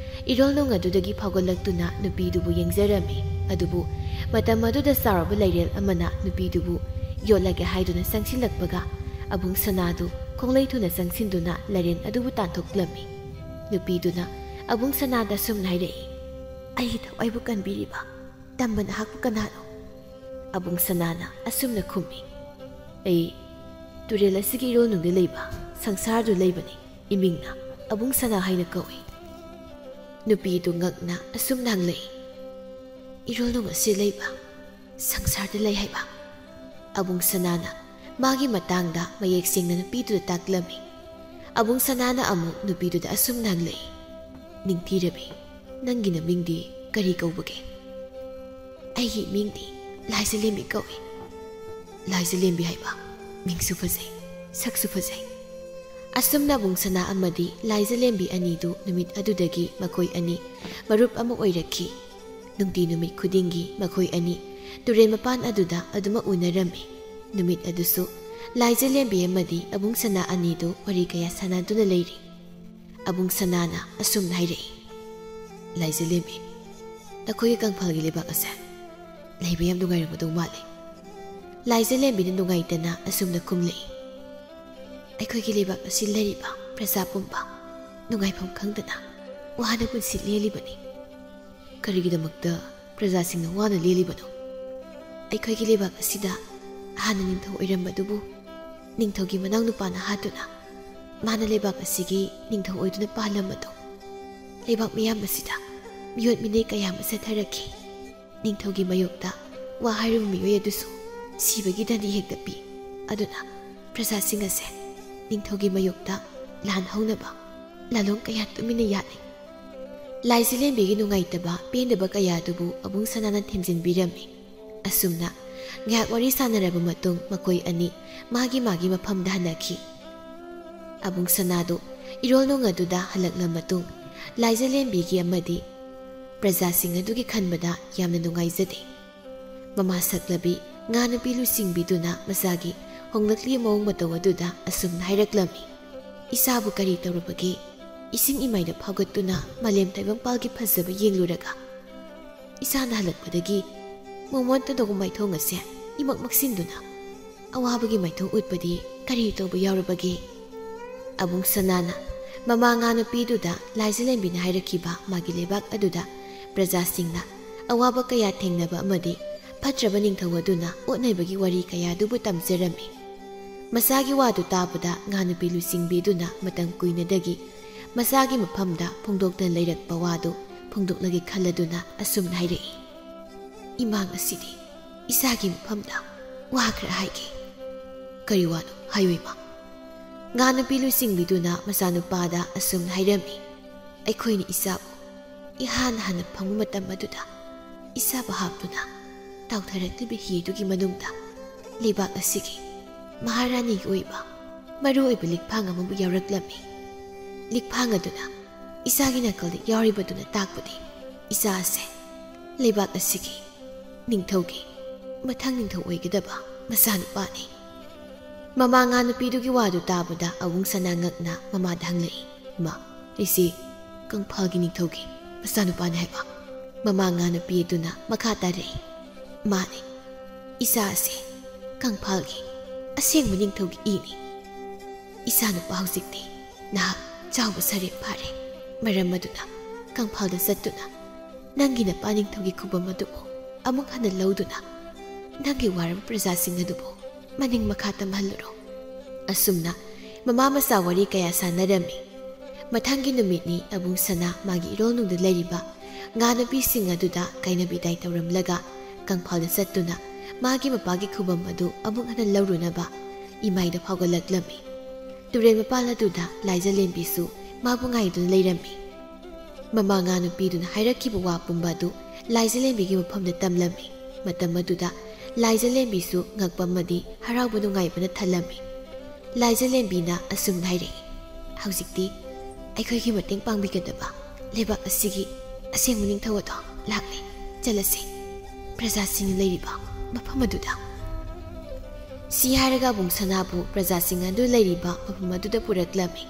ꯏꯔꯣꯜꯅꯨꯡ ꯑꯗꯨꯗꯒꯤ ꯐꯥꯎꯒꯠꯂꯛꯇꯨꯅ ꯅꯨꯄꯤꯗꯨꯕꯨ ꯌꯦꯡꯖꯔꯝꯃꯤ꯫ ꯑꯗꯨꯕꯨ ꯃꯇꯝ ꯑꯗꯨꯗ ꯆꯥꯎꯔꯕ ꯂꯩꯔꯦꯜ ꯑꯃꯅ ꯅꯨꯄꯤꯗꯨꯕꯨ ꯌꯣꯠꯂꯒꯦ ꯍꯥꯏꯗꯨꯅ ꯆꯪꯁꯤꯜꯂꯛꯄꯒ ꯑꯕꯨꯡ ꯁꯅꯥꯗꯨ ꯈꯣꯡꯂꯩ ꯊꯨꯅ ꯆꯪꯁꯤꯟꯗꯨꯅ ꯂꯩꯔꯦꯜ ꯑꯗꯨꯕꯨ ꯇꯥꯟꯊꯣꯛꯂꯝꯃꯤ꯫ ꯅꯨꯄꯤꯗꯨꯅ ꯑꯕꯨꯡ ꯁꯅꯥꯗ ꯑꯁꯨꯝꯅ ꯍꯥꯏꯔꯛꯏ, "ꯑꯩꯒꯤ ꯊꯋꯥꯏꯕꯨ ꯀꯟꯕꯤꯔꯤꯕ ꯇꯝꯕ ꯅꯍꯥꯛꯄꯨ ꯀꯅꯥꯅꯣ?" ꯑꯕꯨꯡ ꯁꯅꯥꯅ ꯑꯁꯨꯝꯅ ꯈꯨꯝꯃꯤ, "ꯑꯩ ꯇꯨꯔꯦꯜ ꯑꯁꯤꯒꯤ ꯏꯔꯣꯜꯅꯨꯡꯗ ꯂꯩꯕ ꯁꯪꯁꯥꯔꯗꯨ ꯂꯩꯕꯅꯤ꯫ ꯏꯃꯤꯡꯅ ꯑꯕꯨꯡ ꯁꯅꯥ ꯍꯥꯏꯅ ꯀꯧꯏ꯫" ꯅꯨꯄꯤꯗꯨ ꯉꯛꯅ ꯑꯁꯨꯝꯅ ꯍꯪꯂꯛꯏ, "ꯏꯔꯣꯜꯅꯨꯡ ꯑꯁꯤ ꯂꯩꯕ ꯁꯪꯁꯥꯔꯗ ꯂꯩ ꯍꯥꯏꯕ?" ꯑꯕꯨꯡ ꯁꯅꯥꯅ ꯃꯥꯒꯤ ꯃꯇꯥꯡꯗ ꯃꯌꯦꯛ ꯁꯦꯡꯅ ꯅꯨꯄꯤꯗꯨꯗ ꯇꯥꯛꯂꯝꯃꯤ꯫ ꯑꯕꯨꯡ ꯁꯅꯥꯅ ꯑꯃꯨꯛ ꯅꯨꯄꯤꯗꯨꯗ ꯑꯁꯨꯝꯅ ꯍꯪꯂꯛꯏ, "ꯅꯤꯡꯊꯤꯔꯕꯤ, ꯅꯪꯒꯤ ꯅꯃꯤꯡꯗꯤ ꯀꯔꯤ ꯀꯧꯕꯒꯦ?" "ꯑꯩꯒꯤ ꯃꯤꯡꯗꯤ ꯂꯥꯏꯖꯂꯦꯝꯕꯤ ꯀꯧꯏ꯫" "ꯂꯥꯏꯖꯂꯦꯝꯕꯤ ꯍꯥꯏꯕ ꯃꯤꯡꯁꯨ ꯐꯖꯩ, ꯁꯛꯁꯨ ꯐꯖꯩ꯫" ꯑꯁꯨꯝꯅ ꯑꯕꯨꯡ ꯁꯅꯥ ꯑꯃꯗꯤ ꯂꯥꯏꯖꯂꯦꯝꯕꯤ ꯑꯅꯤꯗꯨ ꯅꯨꯃꯤꯠ ꯑꯗꯨꯗꯒꯤ ꯃꯈꯣꯏ ꯑꯅꯤ ꯃꯔꯨꯞ ꯑꯃ ꯑꯣꯏꯔꯛꯈꯤ꯫ ꯅꯨꯡꯇꯤ ꯅꯨꯃꯤꯠ ꯈꯨꯗꯤꯡꯒꯤ ꯃꯈꯣꯏ ꯑꯅꯤ ꯇꯨꯔꯦꯜ ꯃꯄꯥꯟ ꯑꯗꯨꯗ ꯑꯗꯨꯃꯛ ꯎꯅꯔꯝꯃꯤ꯫ ꯅꯨꯃꯤꯠ ꯑꯗꯨꯁꯨ ꯂꯥꯏꯖꯂꯦꯝꯕꯤ ꯑꯃꯗꯤ ꯑꯕꯨꯡ ꯁꯅꯥ ꯑꯅꯤꯗꯨ ꯋꯥꯔꯤ ꯀꯌꯥ ꯁꯥꯟꯅꯗꯨꯅ ꯂꯩꯔꯤ꯫ ꯑꯕꯨꯡ ꯁꯅꯥꯅ ꯑꯁꯨꯝꯅ ꯍꯥꯏꯔꯛꯏ, "ꯂꯥꯏꯖꯂꯦꯝꯕꯤ, ꯅꯈꯣꯏꯒꯤ ꯀꯪꯐꯥꯜꯒꯤ ꯂꯩꯕꯥꯛ ꯑꯁꯦ ꯂꯩꯕ ꯌꯥꯝ ꯅꯨꯡꯉꯥꯏꯔꯝꯒꯗꯧ ꯃꯥꯜꯂꯤ꯫" ꯂꯥꯏꯖꯂꯦꯝꯕꯤꯅ ꯅꯨꯡꯉꯥꯏꯇꯅ ꯑꯁꯨꯝꯅ ꯈꯨꯝꯂꯛꯏ, "ꯑꯩꯈꯣꯏꯒꯤ ꯂꯩꯕꯥꯛ ꯑꯁꯤ ꯂꯩꯔꯤꯕ ꯄ꯭ꯔꯖꯥ ꯄꯨꯝꯕ ꯅꯨꯡꯉꯥꯏꯐꯝ ꯈꯪꯗꯅ ꯋꯥꯅ ꯄꯨꯟꯁꯤ ꯂꯦꯜꯂꯤꯕꯅꯤ꯫ ꯀꯔꯤꯒꯤꯗꯃꯛꯇ ꯄ꯭ꯔꯖꯥꯁꯤꯡꯅ ꯋꯥꯅ ꯂꯦꯜꯂꯤꯕꯅꯣ? ꯑꯩꯈꯣꯏꯒꯤ ꯂꯩꯕꯥꯛ ꯑꯁꯤꯗ ꯍꯥꯟꯅ ꯅꯤꯡꯊꯧ ꯑꯣꯏꯔꯝꯕꯗꯨꯕꯨ ꯅꯤꯡꯊꯧꯒꯤ ꯃꯅꯥꯎꯅꯨꯄꯥꯅ ꯍꯥꯠꯇꯨꯅ ꯃꯥꯅ ꯂꯩꯕꯥꯛ ꯑꯁꯤꯒꯤ ꯅꯤꯡꯊꯧ ꯑꯣꯏꯗꯨꯅ ꯄꯥꯜꯂꯝꯕꯗꯣ ꯂꯩꯕꯥꯛ ꯃꯤꯌꯥꯝ ꯑꯁꯤꯗ ꯃꯤꯑꯣꯠ ꯃꯤꯅꯩ ꯀꯌꯥ ꯑꯃ ꯆꯠꯊꯔꯛꯈꯤ꯫ ꯅꯤꯡꯊꯧꯒꯤ ꯃꯥꯌꯣꯛꯇ ꯋꯥ ꯍꯥꯏꯔꯨꯕ ꯃꯤꯑꯣꯏ ꯑꯗꯨꯁꯨ ꯁꯤꯕꯒꯤ ꯗꯟꯗꯤ ꯍꯦꯛꯇ ꯄꯤ꯫ ꯑꯗꯨꯅ ꯄ꯭ꯔꯖꯥꯁꯤꯡ ꯑꯁꯦ ꯅꯤꯡꯊꯧꯒꯤ ꯃꯥꯌꯣꯛꯇ ꯂꯥꯟ ꯍꯧꯅꯕ ꯂꯥꯂꯣꯡ ꯀꯌꯥ ꯇꯨꯃꯤꯟꯅ ꯌꯥꯠꯂꯤ꯫" ꯂꯥꯏꯖꯂꯦꯝꯕꯤꯒꯤ ꯅꯨꯡꯉꯥꯏꯇꯕ ꯄꯦꯟꯗꯕ ꯀꯌꯥ ꯑꯗꯨꯕꯨ ꯑꯕꯨꯡ ꯁꯅꯥꯅ ꯊꯦꯝꯖꯤꯟꯕꯤꯔꯝꯃꯤ꯫ ꯑꯁꯨꯝꯅ ꯉꯥꯏꯍꯥꯛ ꯋꯥꯔꯤ ꯁꯥꯟꯅꯔꯕ ꯃꯇꯨꯡ ꯃꯈꯣꯏ ꯑꯅꯤ ꯃꯥꯒꯤ ꯃꯥꯒꯤ ꯃꯐꯝꯗ ꯍꯟꯅꯈꯤ꯫ ꯑꯕꯨꯡ ꯁꯅꯥꯗꯨ ꯏꯔꯣꯜ ꯅꯨꯡ ꯑꯗꯨꯗ ꯍꯜꯂꯛꯂ ꯃꯇꯨꯡ ꯂꯥꯏꯖꯂꯦꯝꯕꯤꯒꯤ ꯑꯃꯗꯤ ꯄ꯭ꯔꯖꯥꯁꯤꯡ ꯑꯗꯨꯒꯤ ꯈꯟꯕꯗ ꯌꯥꯝꯅ ꯅꯨꯡꯉꯥꯏꯖꯗꯦ꯫ ꯃꯃꯥ ꯁꯛꯂꯕꯤ ꯉꯥ ꯅꯨꯄꯤ ꯂꯨꯆꯤꯡꯕꯤꯗꯨꯅ ꯃꯆꯥꯒꯤ ꯍꯣꯡꯂꯛꯂꯤ ꯃꯑꯣꯡ ꯃꯇꯧ ꯑꯗꯨꯗ ꯑꯁꯨꯝꯅ ꯍꯥꯏꯔꯛꯂꯝꯃꯤ, "ꯏꯆꯥꯕꯨ ꯀꯔꯤ ꯇꯧꯔꯕꯒꯦ? ꯏꯁꯤꯡ ꯏꯃꯥꯏꯗ ꯐꯥꯎꯒꯠꯇꯨꯅ ꯃꯥꯂꯦꯝ ꯇꯥꯏꯕꯪꯄꯥꯜꯒꯤ ꯐꯖꯕ ꯌꯦꯡꯂꯨꯔꯒ ꯏꯆꯥꯅ ꯍꯜꯂꯛꯄꯗꯒꯤ ꯃꯣꯃꯣꯟ ꯇꯗꯣꯒ ꯃꯥꯏꯊꯣꯡ ꯑꯁꯦ ꯏꯃꯛ ꯃꯛꯁꯤꯟꯗꯨꯅ ꯑꯋꯥꯕꯒꯤ ꯃꯥꯏꯊꯣꯡ ꯎꯠꯄꯗꯤ ꯀꯔꯤ ꯇꯧꯕ ꯌꯥꯎꯔꯕꯒꯦ?" ꯑꯕꯨꯡ ꯁꯅꯥꯅ ꯃꯃꯥ ꯉꯥ ꯅꯨꯄꯤꯗꯨꯗ ꯂꯥꯏꯖꯂꯦꯝꯕꯤꯅ ꯍꯥꯏꯔꯛꯈꯤꯕ ꯃꯥꯒꯤ ꯂꯩꯕꯥꯛ ꯑꯗꯨꯗ ꯄ꯭ꯔꯖꯥꯁꯤꯡꯅ ꯑꯋꯥꯕ ꯀꯌꯥ ꯊꯦꯡꯅꯕ ꯑꯃꯗꯤ ꯐꯠꯇ꯭ꯔꯕ ꯅꯤꯡꯊꯧ ꯑꯗꯨꯅ ꯑꯣꯠꯅꯩꯕꯒꯤ ꯋꯥꯔꯤ ꯀꯌꯥ ꯑꯗꯨꯕꯨ ꯇꯝꯖꯔꯝꯃꯤ꯫ ꯃꯆꯥꯒꯤ ꯋꯥꯗꯨ ꯇꯥꯕꯗ ꯉꯥ ꯅꯨꯄꯤ ꯂꯨꯆꯤꯡꯕꯤꯗꯨꯅ ꯃꯇꯝ ꯀꯨꯏꯅꯗꯒꯤ ꯃꯆꯥꯒꯤ ꯃꯐꯝꯗ ꯐꯣꯡꯗꯣꯛꯇꯅ ꯂꯩꯔꯛꯄ ꯋꯥꯗꯨ ꯐꯣꯡꯗꯣꯛꯂꯒꯦ ꯈꯜꯂꯗꯨꯅ ꯑꯁꯨꯝꯅ ꯍꯥꯏꯔꯛꯏ, "ꯏꯃꯥ, ꯉꯁꯤꯗꯤ ꯏꯆꯥꯒꯤ ꯃꯐꯝꯗ ꯋꯥ ꯈꯔ ꯍꯥꯏꯒꯦ꯫" "ꯀꯔꯤ ꯋꯥꯅꯣ? ꯍꯥꯏꯌꯨ ꯏꯃꯥ꯫" ꯉꯥ ꯅꯨꯄꯤ ꯂꯨꯆꯤꯡꯕꯤꯗꯨꯅ ꯃꯆꯥꯅꯨꯄꯥꯗ ꯑꯁꯨꯝꯅ ꯍꯥꯏꯔꯝꯃꯤ, "ꯑꯩꯈꯣꯏꯅ ꯏꯆꯥꯕꯨ ꯏꯍꯥꯟ ꯍꯥꯟꯅ ꯐꯪꯕ ꯃꯇꯝ ꯑꯗꯨꯗ ꯏꯆꯥꯕꯨ ꯍꯥꯞꯇꯨꯅ ꯇꯥꯎꯊꯔꯛꯂꯤꯕ ꯍꯤ ꯑꯗꯨꯒꯤ ꯃꯅꯨꯡꯗ ꯂꯩꯕꯥꯛ ꯑꯁꯤꯒꯤ ꯃꯍꯥꯔꯥꯅꯤꯒꯤ ꯑꯣꯏꯕ ꯃꯔꯨ ꯑꯣꯏꯕ ꯂꯤꯛꯐꯥꯡ ꯑꯃꯕꯨ ꯌꯥꯎꯔꯛꯂꯝꯃꯤ꯫ ꯂꯤꯛꯐꯥꯡ ꯑꯗꯨꯅ ꯏꯆꯥꯒꯤ ꯅꯥꯀꯜꯗ ꯌꯥꯎꯔꯤꯕꯗꯨꯅ ꯇꯥꯛꯄꯗꯤ ꯏꯆꯥ ꯑꯁꯦ ꯂꯩꯕꯥꯛ ꯑꯁꯤꯒꯤ ꯅꯤꯡꯊꯧꯒꯤ ꯃꯊꯪ ꯅꯤꯡꯊꯧ ꯑꯣꯏꯒꯗꯕ ꯃꯆꯥꯅꯨꯄꯥꯅꯤ꯫ ꯃꯃꯥ ꯉꯥ ꯅꯨꯄꯤꯗꯨꯒꯤ ꯋꯥꯗꯨ ꯇꯥꯕꯗ ꯑꯕꯨꯡ ꯁꯅꯥ ꯉꯛꯅ ꯃꯃꯥꯗ ꯍꯪꯂꯛꯏ, "ꯏꯃꯥ, ꯑꯩꯁꯤ ꯀꯪꯐꯥꯜꯒꯤ ꯅꯤꯡꯊꯧꯒꯤ ꯃꯆꯥꯅꯨꯄꯥꯅꯤ ꯍꯥꯏꯕ?" ꯃꯃꯥ ꯉꯥ ꯅꯨꯄꯤ ꯑꯗꯨꯅ ꯃꯈꯥ ꯇꯥꯔꯛꯏ, "ꯃꯥꯅꯤ, ꯏꯆꯥ ꯑꯁꯤ ꯀꯪꯐꯥꯜꯒꯤ ꯑꯁꯦꯡꯕ ꯅꯤꯡꯊꯧꯒꯤ ꯏꯅꯤ꯫ ꯏꯆꯥꯅꯨꯄꯥ ꯍꯧꯖꯤꯛꯇꯤ ꯅꯍꯥꯛ ꯆꯥꯎꯕ ꯁꯔꯦꯞ ꯐꯥꯔꯦ꯫ ꯃꯔꯝ ꯑꯗꯨꯅ ꯀꯪꯐꯥꯜꯗ ꯆꯠꯇꯨꯅ ꯅꯪꯒꯤ ꯅꯄꯥ ꯅꯤꯡꯊꯧꯒꯤ ꯈꯨꯕꯝ ꯑꯗꯨꯕꯨ ꯑꯃꯨꯛ ꯍꯟꯅ ꯂꯧꯗꯨꯅ ꯅꯪꯒꯤ ꯋꯥꯔꯕ ꯄ꯭ꯔꯖꯥꯁꯤꯡ ꯑꯗꯨꯕꯨ ꯃꯅꯤꯡ ꯃꯈꯥ ꯇꯝꯍꯜꯂꯨꯔꯣ꯫" ꯑꯁꯨꯝꯅ ꯃꯃꯥ ꯃꯆꯥ ꯋꯥꯔꯤ ꯀꯌꯥ ꯁꯥꯟꯅꯔꯝꯃꯤ꯫ ꯃꯊꯪꯒꯤ ꯅꯨꯃꯤꯠꯅꯤ ꯑꯕꯨꯡ ꯁꯅꯥ ꯃꯥꯒꯤ ꯏꯔꯣꯜꯅꯨꯡꯗ ꯂꯩꯔꯤꯕ ꯉꯥ ꯅꯨꯄꯤꯁꯤꯡ ꯑꯗꯨꯗ ꯀꯥꯏꯅ ꯕꯤꯗꯥꯏ ꯇꯧꯔꯝꯂꯒ ꯀꯪꯐꯥꯜꯗ ꯆꯠꯇꯨꯅ ꯃꯥꯒꯤ ꯃꯄꯥꯒꯤ ꯈꯨꯕꯝ ꯑꯗꯨ ꯑꯃꯨꯛ ꯍꯟꯅ ꯂꯧꯔꯨꯅꯕ ꯏꯃꯥꯏꯗ ꯐꯥꯎꯒꯠꯂꯛꯂꯝꯃꯤ꯫ ꯇꯨꯔꯦꯜ ꯃꯄꯥꯜ ꯑꯗꯨꯗ ꯂꯥꯏꯖꯂꯦꯝꯕꯤꯁꯨ ꯃꯥꯕꯨ ꯉꯥꯏꯗꯨꯅ ꯂꯩꯔꯝꯃꯤ꯫ ꯃꯃꯥ ꯉꯥ ꯅꯨꯄꯤꯗꯨꯅ ꯍꯥꯏꯔꯛꯈꯤꯕ ꯋꯥ ꯄꯨꯝꯕ ꯑꯗꯨ ꯂꯥꯏꯖꯂꯦꯝꯕꯤꯒꯤ ꯃꯐꯝꯗ ꯇꯝꯂꯝꯃꯤ꯫ ꯃꯇꯝ ꯑꯗꯨꯗ ꯂꯥꯏꯖꯂꯦꯝꯕꯤꯁꯨ ꯉꯛꯄ ꯑꯃꯗꯤ ꯍꯔꯥꯎꯕ ꯅꯨꯡꯉꯥꯏꯕꯅ ꯊꯜꯂꯝꯃꯤ꯫ ꯂꯥꯏꯖꯂꯦꯝꯕꯤꯅ ꯑꯁꯨꯝꯅ ꯍꯥꯏꯔꯛꯏ, "ꯍꯧꯖꯤꯛꯇꯤ ꯑꯩꯈꯣꯏꯒꯤ ꯃꯇꯦꯡ ꯄꯥꯡꯕꯤꯒꯗꯕ ꯂꯩꯕꯥꯛ ꯑꯁꯤꯒꯤ ꯑꯁꯦꯡꯕ ꯅꯤꯡꯊꯧ ꯑꯗꯣ ꯂꯥꯛꯂꯦ꯫ ꯆꯠꯂꯁꯤ, ꯄ꯭ꯔꯖꯥꯁꯤꯡꯅ ꯂꯩꯔꯤꯕ ꯃꯐꯝ ꯑꯗꯨꯗ꯫" ꯁꯤ ꯍꯥꯏꯔꯒ ꯑꯕꯨꯡ ꯁꯅꯥꯕꯨ ꯄ꯭ꯔꯖꯥꯁꯤꯡ ꯑꯗꯨ ꯂꯩꯔꯤꯕ ꯃꯐꯝ ꯑꯗꯨꯗ ꯄꯨꯔꯛꯂꯝꯃꯤ꯫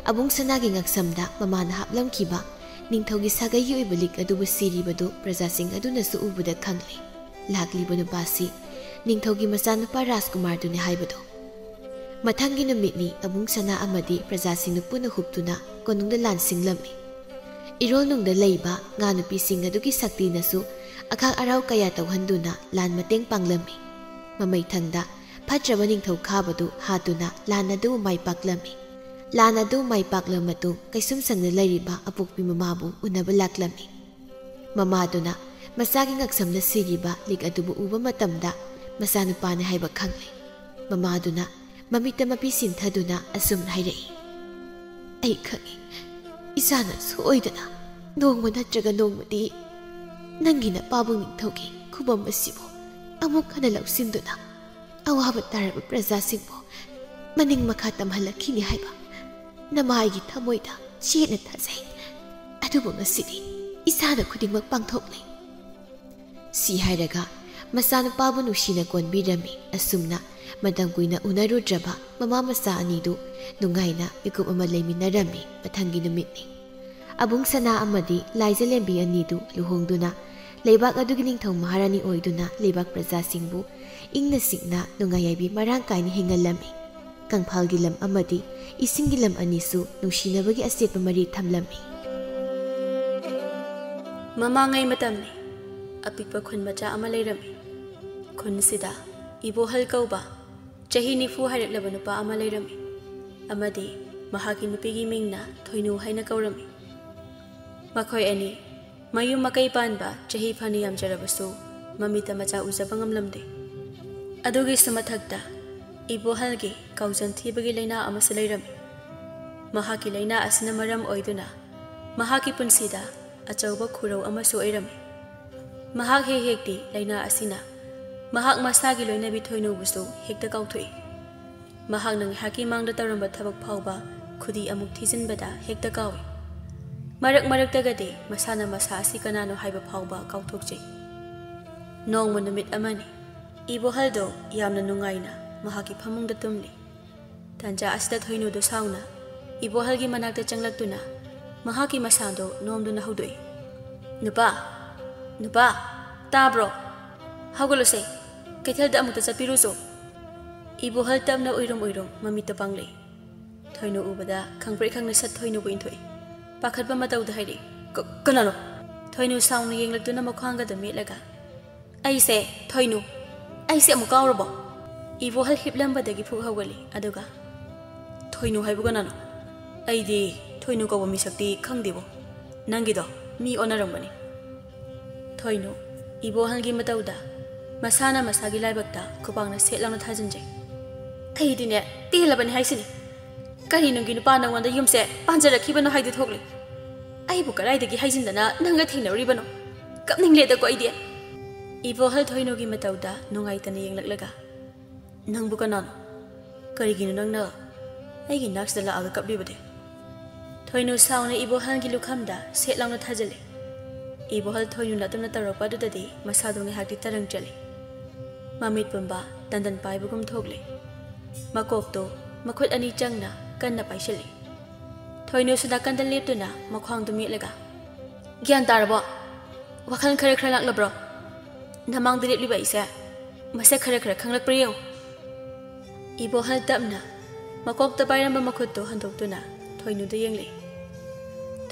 ꯑꯕꯨꯡ ꯁꯅꯥꯒꯤ ꯉꯛꯁꯝꯗ ꯃꯃꯥꯅ ꯍꯥꯞꯂꯝꯈꯤꯕ ꯅꯤꯡꯊꯧꯒꯤ ꯁꯥꯒꯩꯒꯤ ꯑꯣꯏꯕ ꯂꯤꯛ ꯑꯗꯨꯕꯨ ꯁꯤꯔꯤꯕꯗꯨ ꯄ꯭ꯔꯖꯥꯁꯤꯡ ꯑꯗꯨꯅꯁꯨ ꯎꯕꯗ ꯈꯪꯂꯦ꯫ ꯂꯥꯛꯂꯤꯕ ꯅꯨꯄꯥꯁꯤ ꯅꯤꯡꯊꯧꯒꯤ ꯃꯆꯥꯅꯨꯄꯥ ꯔꯥꯖꯀꯨꯃꯥꯔꯗꯨꯅꯤ ꯍꯥꯏꯕꯗꯨ꯫ ꯃꯊꯪꯒꯤ ꯅꯨꯃꯤꯠꯅꯤ ꯑꯕꯨꯡ ꯁꯅꯥ ꯑꯃꯗꯤ ꯄ꯭ꯔꯖꯥꯁꯤꯡꯅ ꯄꯨꯟꯅ ꯍꯨꯞꯇꯨꯅ ꯀꯣꯅꯨꯡꯗ ꯂꯥꯟ ꯁꯤꯡꯂꯝꯃꯤ꯫ ꯏꯔꯣꯜꯅꯨꯡꯗ ꯂꯩꯕ ꯉꯥ ꯅꯨꯄꯤꯁꯤꯡ ꯑꯗꯨꯒꯤ ꯁꯛꯇꯤꯅꯁꯨ ꯑꯈꯥꯛ ꯑꯔꯥꯎ ꯀꯌꯥ ꯇꯧꯍꯟꯗꯨꯅ ꯂꯥꯟ ꯃꯇꯦꯡ ꯄꯥꯡꯂꯝꯃꯤ꯫ ꯃꯃꯩꯊꯪꯗ ꯐꯠꯇ꯭ꯔꯕ ꯅꯤꯡꯊꯧ ꯈꯥꯕꯗꯨ ꯍꯥꯠꯇꯨꯅ ꯂꯥꯟ ꯑꯗꯨ ꯃꯥꯏ ꯄꯥꯛꯂꯝꯃꯤ꯫ ꯂꯥꯟ ꯑꯗꯨ ꯃꯥꯏ ꯄꯥꯛꯂꯕ ꯃꯇꯨꯡ ꯀꯩꯁꯨꯝꯁꯪꯗ ꯂꯩꯔꯤꯕ ꯑꯄꯣꯛꯄꯤ ꯃꯃꯥꯕꯨ ꯎꯅꯕ ꯂꯥꯛꯂꯝꯃꯤ꯫ ꯃꯃꯥꯗꯨꯅ ꯃꯆꯥꯒꯤ ꯉꯛꯁꯝꯗ ꯁꯤꯔꯤꯕ ꯂꯤꯛ ꯑꯗꯨꯕꯨ ꯎꯕ ꯃꯇꯝꯗ ꯃꯆꯥꯅꯨꯄꯥꯅꯤ ꯍꯥꯏꯕ ꯈꯪꯂꯦ꯫ ꯃꯃꯥꯗꯨꯅ ꯃꯃꯤꯠꯇ ꯃꯄꯤ ꯁꯤꯟꯊꯗꯨꯅ ꯑꯁꯨꯝꯅ ꯍꯥꯏꯔꯛꯏ, "ꯑꯩ ꯈꯪꯏ, ꯏꯆꯥꯅ ꯁꯣꯏꯗꯅ ꯅꯣꯡꯃ ꯅꯠꯇ꯭ꯔꯒ ꯅꯣꯡꯃꯗꯤ ꯅꯪꯒꯤ ꯅꯄꯥꯕꯨꯡ ꯅꯤꯡꯊꯧꯒꯤ ꯈꯨꯕꯝ ꯑꯁꯤꯕꯨ ꯑꯃꯨꯛ ꯍꯟꯅ ꯂꯧꯁꯤꯟꯗꯨꯅ ꯑꯋꯥꯕ ꯇꯥꯔꯕ ꯄ꯭ꯔꯖꯥꯁꯤꯡꯕꯨ ꯃꯅꯤꯡ ꯃꯈꯥ ꯇꯝꯍꯜꯂꯛꯈꯤꯅꯤ ꯍꯥꯏꯕ ꯅꯃꯥꯏꯒꯤ ꯊꯃꯣꯏꯗ ꯆꯦꯠꯅ ꯊꯥꯖꯩ꯫ ꯑꯗꯨꯕꯨ ꯉꯁꯤꯗꯤ ꯏꯆꯥꯅ ꯈꯨꯗꯤꯡꯃꯛ ꯄꯥꯡꯊꯣꯛꯂꯦ꯫ ꯁꯤ ꯍꯥꯏꯔꯒ ꯃꯆꯥꯅꯨꯄꯥꯕꯨ ꯅꯨꯡꯁꯤꯅ ꯀꯣꯟꯕꯤꯔꯝꯃꯤ꯫ ꯑꯁꯨꯝꯅ ꯃꯇꯝ ꯀꯨꯏꯅ ꯎꯅꯔꯨꯗ꯭ꯔꯕ ꯃꯃꯥ ꯃꯆꯥ ꯑꯅꯤꯗꯨ ꯅꯨꯡꯉꯥꯏꯅ ꯃꯤꯀꯨꯞ ꯑꯃ ꯂꯩꯃꯤꯟꯅꯔꯝꯃꯤ꯫ ꯃꯊꯪꯒꯤ ꯅꯨꯃꯤꯠꯅꯤ꯫ ꯑꯕꯨꯡ ꯁꯅꯥ ꯑꯃꯗꯤ ꯂꯥꯏꯖꯂꯦꯝꯕꯤ ꯑꯅꯤꯗꯨ ꯂꯨꯍꯣꯡꯗꯨꯅ ꯂꯩꯕꯥꯛ ꯑꯗꯨꯒꯤ ꯅꯤꯡꯊꯧ ꯃꯍꯥꯔꯥꯅꯤ ꯑꯣꯏꯗꯨꯅ ꯂꯩꯕꯥꯛ ꯄ꯭ꯔꯖꯥꯁꯤꯡꯕꯨ ꯏꯪꯅ ꯆꯤꯛꯅ ꯅꯨꯡꯉꯥꯏ ꯌꯥꯏꯕꯤ ꯃꯔꯥꯡ ꯀꯥꯏꯅ ꯍꯤꯡꯍꯜꯂꯝꯃꯤ꯫ ꯀꯪꯐꯥꯜꯒꯤ ꯂꯝ ꯑꯃꯗꯤ ꯏꯁꯤꯡꯒꯤ ꯂꯝ ꯑꯅꯤꯁꯨ ꯅꯨꯡꯁꯤꯅꯕꯒꯤ ꯑꯆꯦꯠꯄ ꯃꯔꯤ ꯊꯝꯂꯝꯃꯤ꯫ ꯃꯃꯥꯡꯉꯩ ꯃꯇꯝꯅꯤ꯫ ꯑꯄꯤꯛꯄ ꯈꯨꯟ ꯃꯆꯥ ꯑꯃ ꯂꯩꯔꯝꯃꯤ꯫ ꯈꯨꯟꯁꯤꯗ ꯏꯕꯣꯍꯜ ꯀꯧꯕ ꯆꯍꯤ ꯅꯤꯐꯨ ꯍꯥꯏꯔꯛꯂꯕ ꯅꯨꯄꯥ ꯑꯃ ꯂꯩꯔꯝꯃꯤ꯫ ꯑꯃꯗꯤ ꯃꯍꯥꯛꯀꯤ ꯅꯨꯄꯤꯒꯤ ꯃꯤꯡꯅ ꯊꯣꯏꯅꯨ ꯍꯥꯏꯅ ꯀꯧꯔꯝꯃꯤ꯫ ꯃꯈꯣꯏ ꯑꯅꯤ ꯃꯌꯨꯝ ꯃꯀꯩ ꯄꯥꯟꯕ ꯆꯍꯤ ꯐꯅ ꯌꯥꯝꯖꯔꯕꯁꯨ ꯃꯃꯤꯠꯇ ꯃꯆꯥ ꯎꯖꯕ ꯉꯝꯂꯝꯗꯦ꯫ ꯑꯗꯨꯒꯤꯁꯨ ꯃꯊꯛꯇ ꯏꯕꯣꯍꯜꯒꯤ ꯀꯥꯎꯖꯟ ꯊꯤꯕꯒꯤ ꯂꯥꯏꯅꯥ ꯑꯃꯁꯨ ꯂꯩꯔꯝꯃꯤ꯫ ꯃꯍꯥꯛꯀꯤ ꯂꯥꯏꯅꯥ ꯑꯁꯤꯅ ꯃꯔꯝ ꯑꯣꯏꯗꯨꯅ ꯃꯍꯥꯛꯀꯤ ꯄꯨꯟꯁꯤꯗ ꯑꯆꯧꯕ ꯈꯨꯔꯧ ꯑꯃꯁꯨ ꯑꯣꯏꯔꯝꯃꯤ꯫ ꯃꯍꯥꯛ ꯍꯦꯛ ꯍꯦꯛꯇꯤ ꯂꯥꯏꯅꯥ ꯑꯁꯤꯅ ꯃꯍꯥꯛ ꯃꯁꯥꯒꯤ ꯂꯣꯏꯅꯕꯤ ꯊꯣꯏꯅꯨꯕꯨꯁꯨ ꯍꯦꯛꯇ ꯀꯥꯎꯊꯣꯛꯏ꯫ ꯃꯍꯥꯛꯅ ꯉꯥꯏꯍꯥꯛꯀꯤ ꯃꯥꯡꯗ ꯇꯧꯔꯝꯕ ꯊꯕꯛ ꯐꯥꯎꯕ ꯈꯨꯗꯤ ꯑꯃꯨꯛ ꯊꯤꯖꯤꯟꯕꯗ ꯍꯦꯛꯇ ꯀꯥꯎꯏ꯫ ꯃꯔꯛ ꯃꯔꯛꯇꯒꯗꯤ ꯃꯁꯥꯅ ꯃꯁꯥ ꯑꯁꯤ ꯀꯅꯥꯅꯣ ꯍꯥꯏꯕ ꯐꯥꯎꯕ ꯀꯥꯎꯊꯣꯛꯆꯩ꯫ ꯅꯣꯡꯃ ꯅꯨꯃꯤꯠ ꯑꯃꯅꯤ꯫ ꯏꯕꯣꯍꯜꯗꯣ ꯌꯥꯝꯅ ꯅꯨꯡꯉꯥꯏꯅ ꯃꯍꯥꯛꯀꯤ ꯐꯃꯨꯡꯗ ꯇꯨꯝꯂꯤ꯫ ꯇꯥꯟꯖꯥ ꯑꯁꯤꯗ ꯊꯣꯏꯅꯨꯗꯨ ꯁꯥꯎꯅ ꯏꯕꯣꯍꯜꯒꯤ ꯃꯅꯥꯛꯇ ꯆꯪꯂꯛꯇꯨꯅ ꯃꯍꯥꯛꯀꯤ ꯃꯁꯥꯗꯣ ꯅꯣꯝꯗꯨꯅ ꯍꯧꯗꯣꯛꯏ꯫ "ꯅꯨꯄꯥ, ꯅꯨꯄꯥ, ꯇꯥꯕ꯭ꯔꯣ? ꯍꯧꯒꯠꯂꯨꯁꯦ, ꯀꯩꯊꯦꯜꯗ ꯑꯃꯨꯛꯇ ꯆꯠꯄꯤꯔꯨꯁꯣ꯫" ꯏꯕꯣꯍꯜ ꯇꯞꯅ ꯎꯏꯔꯨꯝ ꯎꯏꯔꯨꯝ ꯃꯃꯤꯠꯇ ꯄꯥꯡꯂꯛꯏ꯫ ꯊꯣꯏꯅꯨ ꯎꯕꯗ ꯈꯪꯄ꯭ꯔꯦꯛ ꯈꯪꯅ ꯁꯠ ꯊꯣꯏꯅꯨꯕꯨ ꯏꯟꯊꯣꯛꯏ꯫ ꯄꯥꯈꯠꯄ ꯃꯇꯧꯗ ꯍꯥꯏꯔꯛꯏ, "ꯀ-, ꯀꯅꯥꯅꯣ?" ꯊꯣꯏꯅꯨ ꯁꯥꯎꯅ ꯌꯦꯡꯂꯛꯇꯨꯅ ꯃꯈ꯭ꯋꯥꯡꯒꯗ ꯃꯦꯠꯂꯒ, "ꯑꯩꯁꯦ ꯊꯣꯏꯅꯨ꯫ ꯑꯩꯁꯦ ꯑꯃꯨꯛ ꯀꯥꯎꯔꯕꯣ?" ꯏꯕꯣꯍꯜ ꯍꯤꯞꯂꯝꯕꯗꯒꯤ ꯐꯨꯛ ꯍꯧꯒꯠꯂꯤ꯫ ꯑꯗꯨꯒ, "ꯊꯣꯏꯅꯨ ꯍꯥꯏꯕꯨ ꯀꯅꯥꯅꯣ? ꯑꯩꯗꯤ ꯊꯣꯏꯅꯨ ꯀꯧꯕ ꯃꯤꯁꯛꯇꯤ ꯈꯪꯗꯦꯕꯣ꯫ ꯅꯪꯒꯤꯗꯣ ꯃꯤ ꯑꯣꯟꯅꯔꯝꯒꯅꯤ꯫" ꯊꯣꯏꯅꯨ ꯏꯕꯣꯍꯜꯒꯤ ꯃꯇꯧꯗ ꯃꯁꯥꯅ ꯃꯁꯥꯒꯤ ꯂꯥꯏꯕꯛꯇ ꯈꯨꯕꯥꯛꯅ ꯁꯦꯠ ꯂꯥꯎꯅ ꯊꯥꯖꯤꯟꯖꯩ꯫ "ꯑꯩꯗꯤꯅꯦ ꯇꯦꯜꯂꯕꯅꯤ ꯍꯥꯏꯁꯤꯅꯤ꯫ ꯀꯔꯤ ꯅꯨꯡꯒꯤ ꯅꯨꯄꯥ ꯅꯉꯣꯟꯗ ꯌꯨꯝꯁꯦ ꯄꯥꯟꯖꯔꯛꯈꯤꯕꯅꯣ ꯍꯥꯏꯗꯨ ꯊꯣꯛꯂꯤ꯫ ꯑꯩꯕꯨ ꯀꯗꯥꯏꯗꯒꯤ ꯍꯥꯏꯖꯤꯟꯗꯅ ꯅꯪꯒ ꯊꯦꯡꯅꯔꯨꯔꯤꯕꯅꯣ? ꯀꯞꯅꯤꯡꯂꯦꯗꯀꯣ ꯑꯩꯗꯤ꯫" ꯏꯕꯣꯍꯜ ꯊꯣꯏꯅꯨꯒꯤ ꯃꯇꯧꯗ ꯅꯨꯡꯉꯥꯏꯇꯅ ꯌꯦꯡꯂꯛꯂꯒ, "ꯅꯪꯕꯨ ꯀꯅꯥꯅꯣ? ꯀꯔꯤꯒꯤꯅꯣ ꯅꯪꯅ ꯑꯩꯒꯤ ꯅꯥꯛꯁꯤꯗ ꯂꯥꯛꯑꯒ ꯀꯞꯂꯤꯕꯗꯤ?" ꯊꯣꯏꯅꯨ ꯁꯥꯎꯅ ꯏꯕꯣꯍꯜꯒꯤ ꯂꯨꯈꯝꯗ ꯁꯦꯠ ꯂꯥꯎꯅ ꯊꯥꯖꯤꯜꯂꯤ꯫ ꯏꯕꯣꯍꯜ ꯊꯣꯏꯅꯨꯅ ꯑꯗꯨꯝꯅ ꯇꯧꯔꯛꯄ ꯑꯗꯨꯗꯗꯤ ꯃꯁꯥꯗꯣ ꯉꯥꯏꯍꯥꯛꯇꯤ ꯇꯔꯪ ꯆꯠꯂꯤ꯫ ꯃꯃꯤꯠ ꯄꯨꯝꯕ ꯇꯟꯗꯟ ꯄꯥꯏꯕꯒꯨꯝ ꯊꯣꯛꯂꯦ꯫ ꯃꯀꯣꯛꯇꯣ ꯃꯈꯨꯠ ꯑꯅꯤ ꯆꯪꯅ ꯀꯟꯅ ꯄꯥꯏꯁꯤꯜꯂꯤ꯫ ꯊꯣꯏꯅꯨꯁꯨ ꯅꯥꯀꯟꯗ ꯂꯦꯞꯇꯨꯅ ꯃꯈ꯭ꯋꯥꯡꯗꯨ ꯃꯦꯠꯂꯒ, "ꯒ꯭ꯌꯥꯟ ꯇꯥꯔꯕꯣ? ꯋꯥꯈꯜ ꯈꯔ ꯈꯔ ꯂꯥꯛꯂꯕ꯭ꯔꯣ? ꯅꯃꯥꯡꯗ ꯂꯦꯞꯂꯤꯕ ꯑꯩꯁꯦ ꯃꯁꯛ ꯈꯔ ꯈꯔ ꯈꯪꯂꯛꯄ꯭ꯔꯥ ꯌꯦꯡꯉꯨ꯫" ꯏꯕꯣꯍꯜ ꯇꯞꯅ ꯃꯀꯣꯛꯇ ꯄꯥꯏꯔꯝꯕ ꯃꯈꯨꯠꯇꯨ ꯍꯟꯗꯣꯛꯇꯨꯅ ꯊꯣꯏꯅꯨꯗ ꯌꯦꯡꯂꯛꯏ꯫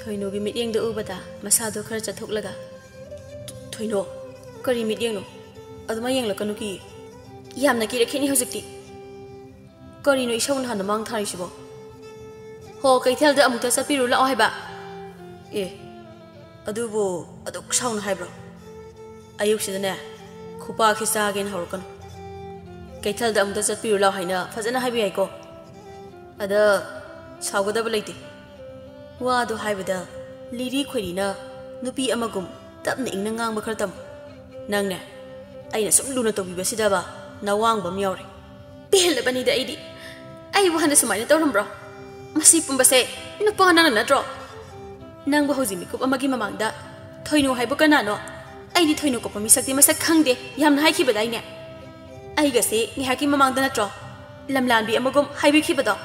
ꯊꯣꯏꯅꯨꯒꯤ ꯃꯤꯠꯌꯦꯡꯗꯨ ꯎꯕꯗ ꯃꯁꯥꯗꯨ ꯈꯔ ꯆꯠꯊꯣꯛꯂꯒ, "ꯊꯣꯏꯅꯨ, ꯀꯔꯤ ꯃꯤꯠꯌꯦꯡꯅꯣ? ꯑꯗꯨꯃꯥꯏ ꯌꯦꯡꯂꯛꯀꯅꯨ, ꯀꯤ꯫ ꯌꯥꯝꯅ ꯀꯤꯔꯛꯈꯤꯅꯤ ꯍꯧꯖꯤꯛꯇꯤ꯫ ꯀꯔꯤꯅꯣ ꯏꯁꯧ ꯅꯍꯥꯟꯅ ꯃꯥꯡ ꯊꯥꯔꯤꯁꯤꯕꯣ? ꯍꯣ, ꯀꯩꯊꯦꯜꯗ ꯑꯃꯨꯛꯇ ꯆꯠꯄꯤꯔꯨ ꯂꯥꯛꯑꯣ ꯍꯥꯏꯕ?" "ꯑꯦ, ꯑꯗꯨꯕꯨ ꯑꯗꯨꯛ ꯁꯥꯎꯅ ꯍꯥꯏꯕ꯭ꯔꯣ? ꯑꯌꯨꯛꯁꯤꯗꯅꯦ, ꯈꯨꯄꯥꯛꯁꯤ ꯆꯥꯒꯦꯅ ꯍꯧꯔꯛꯀꯅꯨ꯫ ꯀꯩꯊꯦꯜꯗ ꯑꯃꯨꯛꯇ ꯆꯠꯄꯤꯔꯨ ꯂꯥꯛꯑꯣ ꯍꯥꯏꯅ ꯐꯖꯅ ꯍꯥꯏꯕ ꯌꯥꯏꯀꯣ꯫ ꯑꯗ ꯁꯥꯎꯒꯗꯕ ꯂꯩꯇꯦ꯫ ꯋꯥꯗꯣ ꯍꯥꯏꯕꯗ ꯂꯤꯔꯤ ꯈꯣꯏꯔꯤꯅ ꯅꯨꯄꯤ ꯑꯃꯒꯨꯝ ꯇꯞꯅ ꯏꯪꯅ ꯉꯥꯡꯕ ꯈꯔ ꯇꯝꯃꯨ꯫ ꯅꯪꯅꯦ, ꯑꯩꯅ ꯁꯨꯝ ꯂꯨꯅ ꯇꯧꯕꯤꯕꯁꯤꯗꯕ ꯅꯋꯥꯡꯕ ꯑꯃ ꯌꯥꯎꯔꯦ꯫" "ꯄꯦꯜꯂꯕꯅꯤꯗ ꯑꯩꯗꯤ꯫ ꯑꯩꯕꯨ ꯍꯥꯟꯅ ꯁꯨꯃꯥꯏꯅ ꯇꯧꯔꯝꯕ꯭ꯔꯣ? ꯃꯁꯤ ꯄꯨꯝꯕꯁꯦ ꯅꯨꯄꯥ ꯅꯪꯅ ꯅꯠꯇ꯭ꯔꯣ? ꯅꯪꯕꯨ ꯍꯧꯖꯤꯛ ꯃꯤꯀꯨꯞ ꯑꯃꯒꯤ ꯃꯃꯥꯡꯗ ꯊꯣꯏꯅꯨ ꯍꯥꯏꯕꯨ ꯀꯅꯥꯅꯣ? ꯑꯩꯗꯤ ꯊꯣꯏꯅꯨ ꯀꯣꯛꯄ ꯃꯤꯁꯛꯇꯤ ꯃꯁꯛ ꯈꯪꯗꯦ ꯌꯥꯝꯅ ꯍꯥꯏꯈꯤꯕꯗꯥꯏꯅꯦ? ꯑꯩꯒꯁꯦ ꯉꯥꯏꯍꯥꯛꯀꯤ ꯃꯃꯥꯡꯗ ꯅꯠꯇ꯭ꯔꯣ ꯂꯝꯂꯥꯟꯕꯤ ꯑꯃꯒꯨꯝ ꯍꯥꯏꯕꯤꯈꯤꯕꯗꯣ?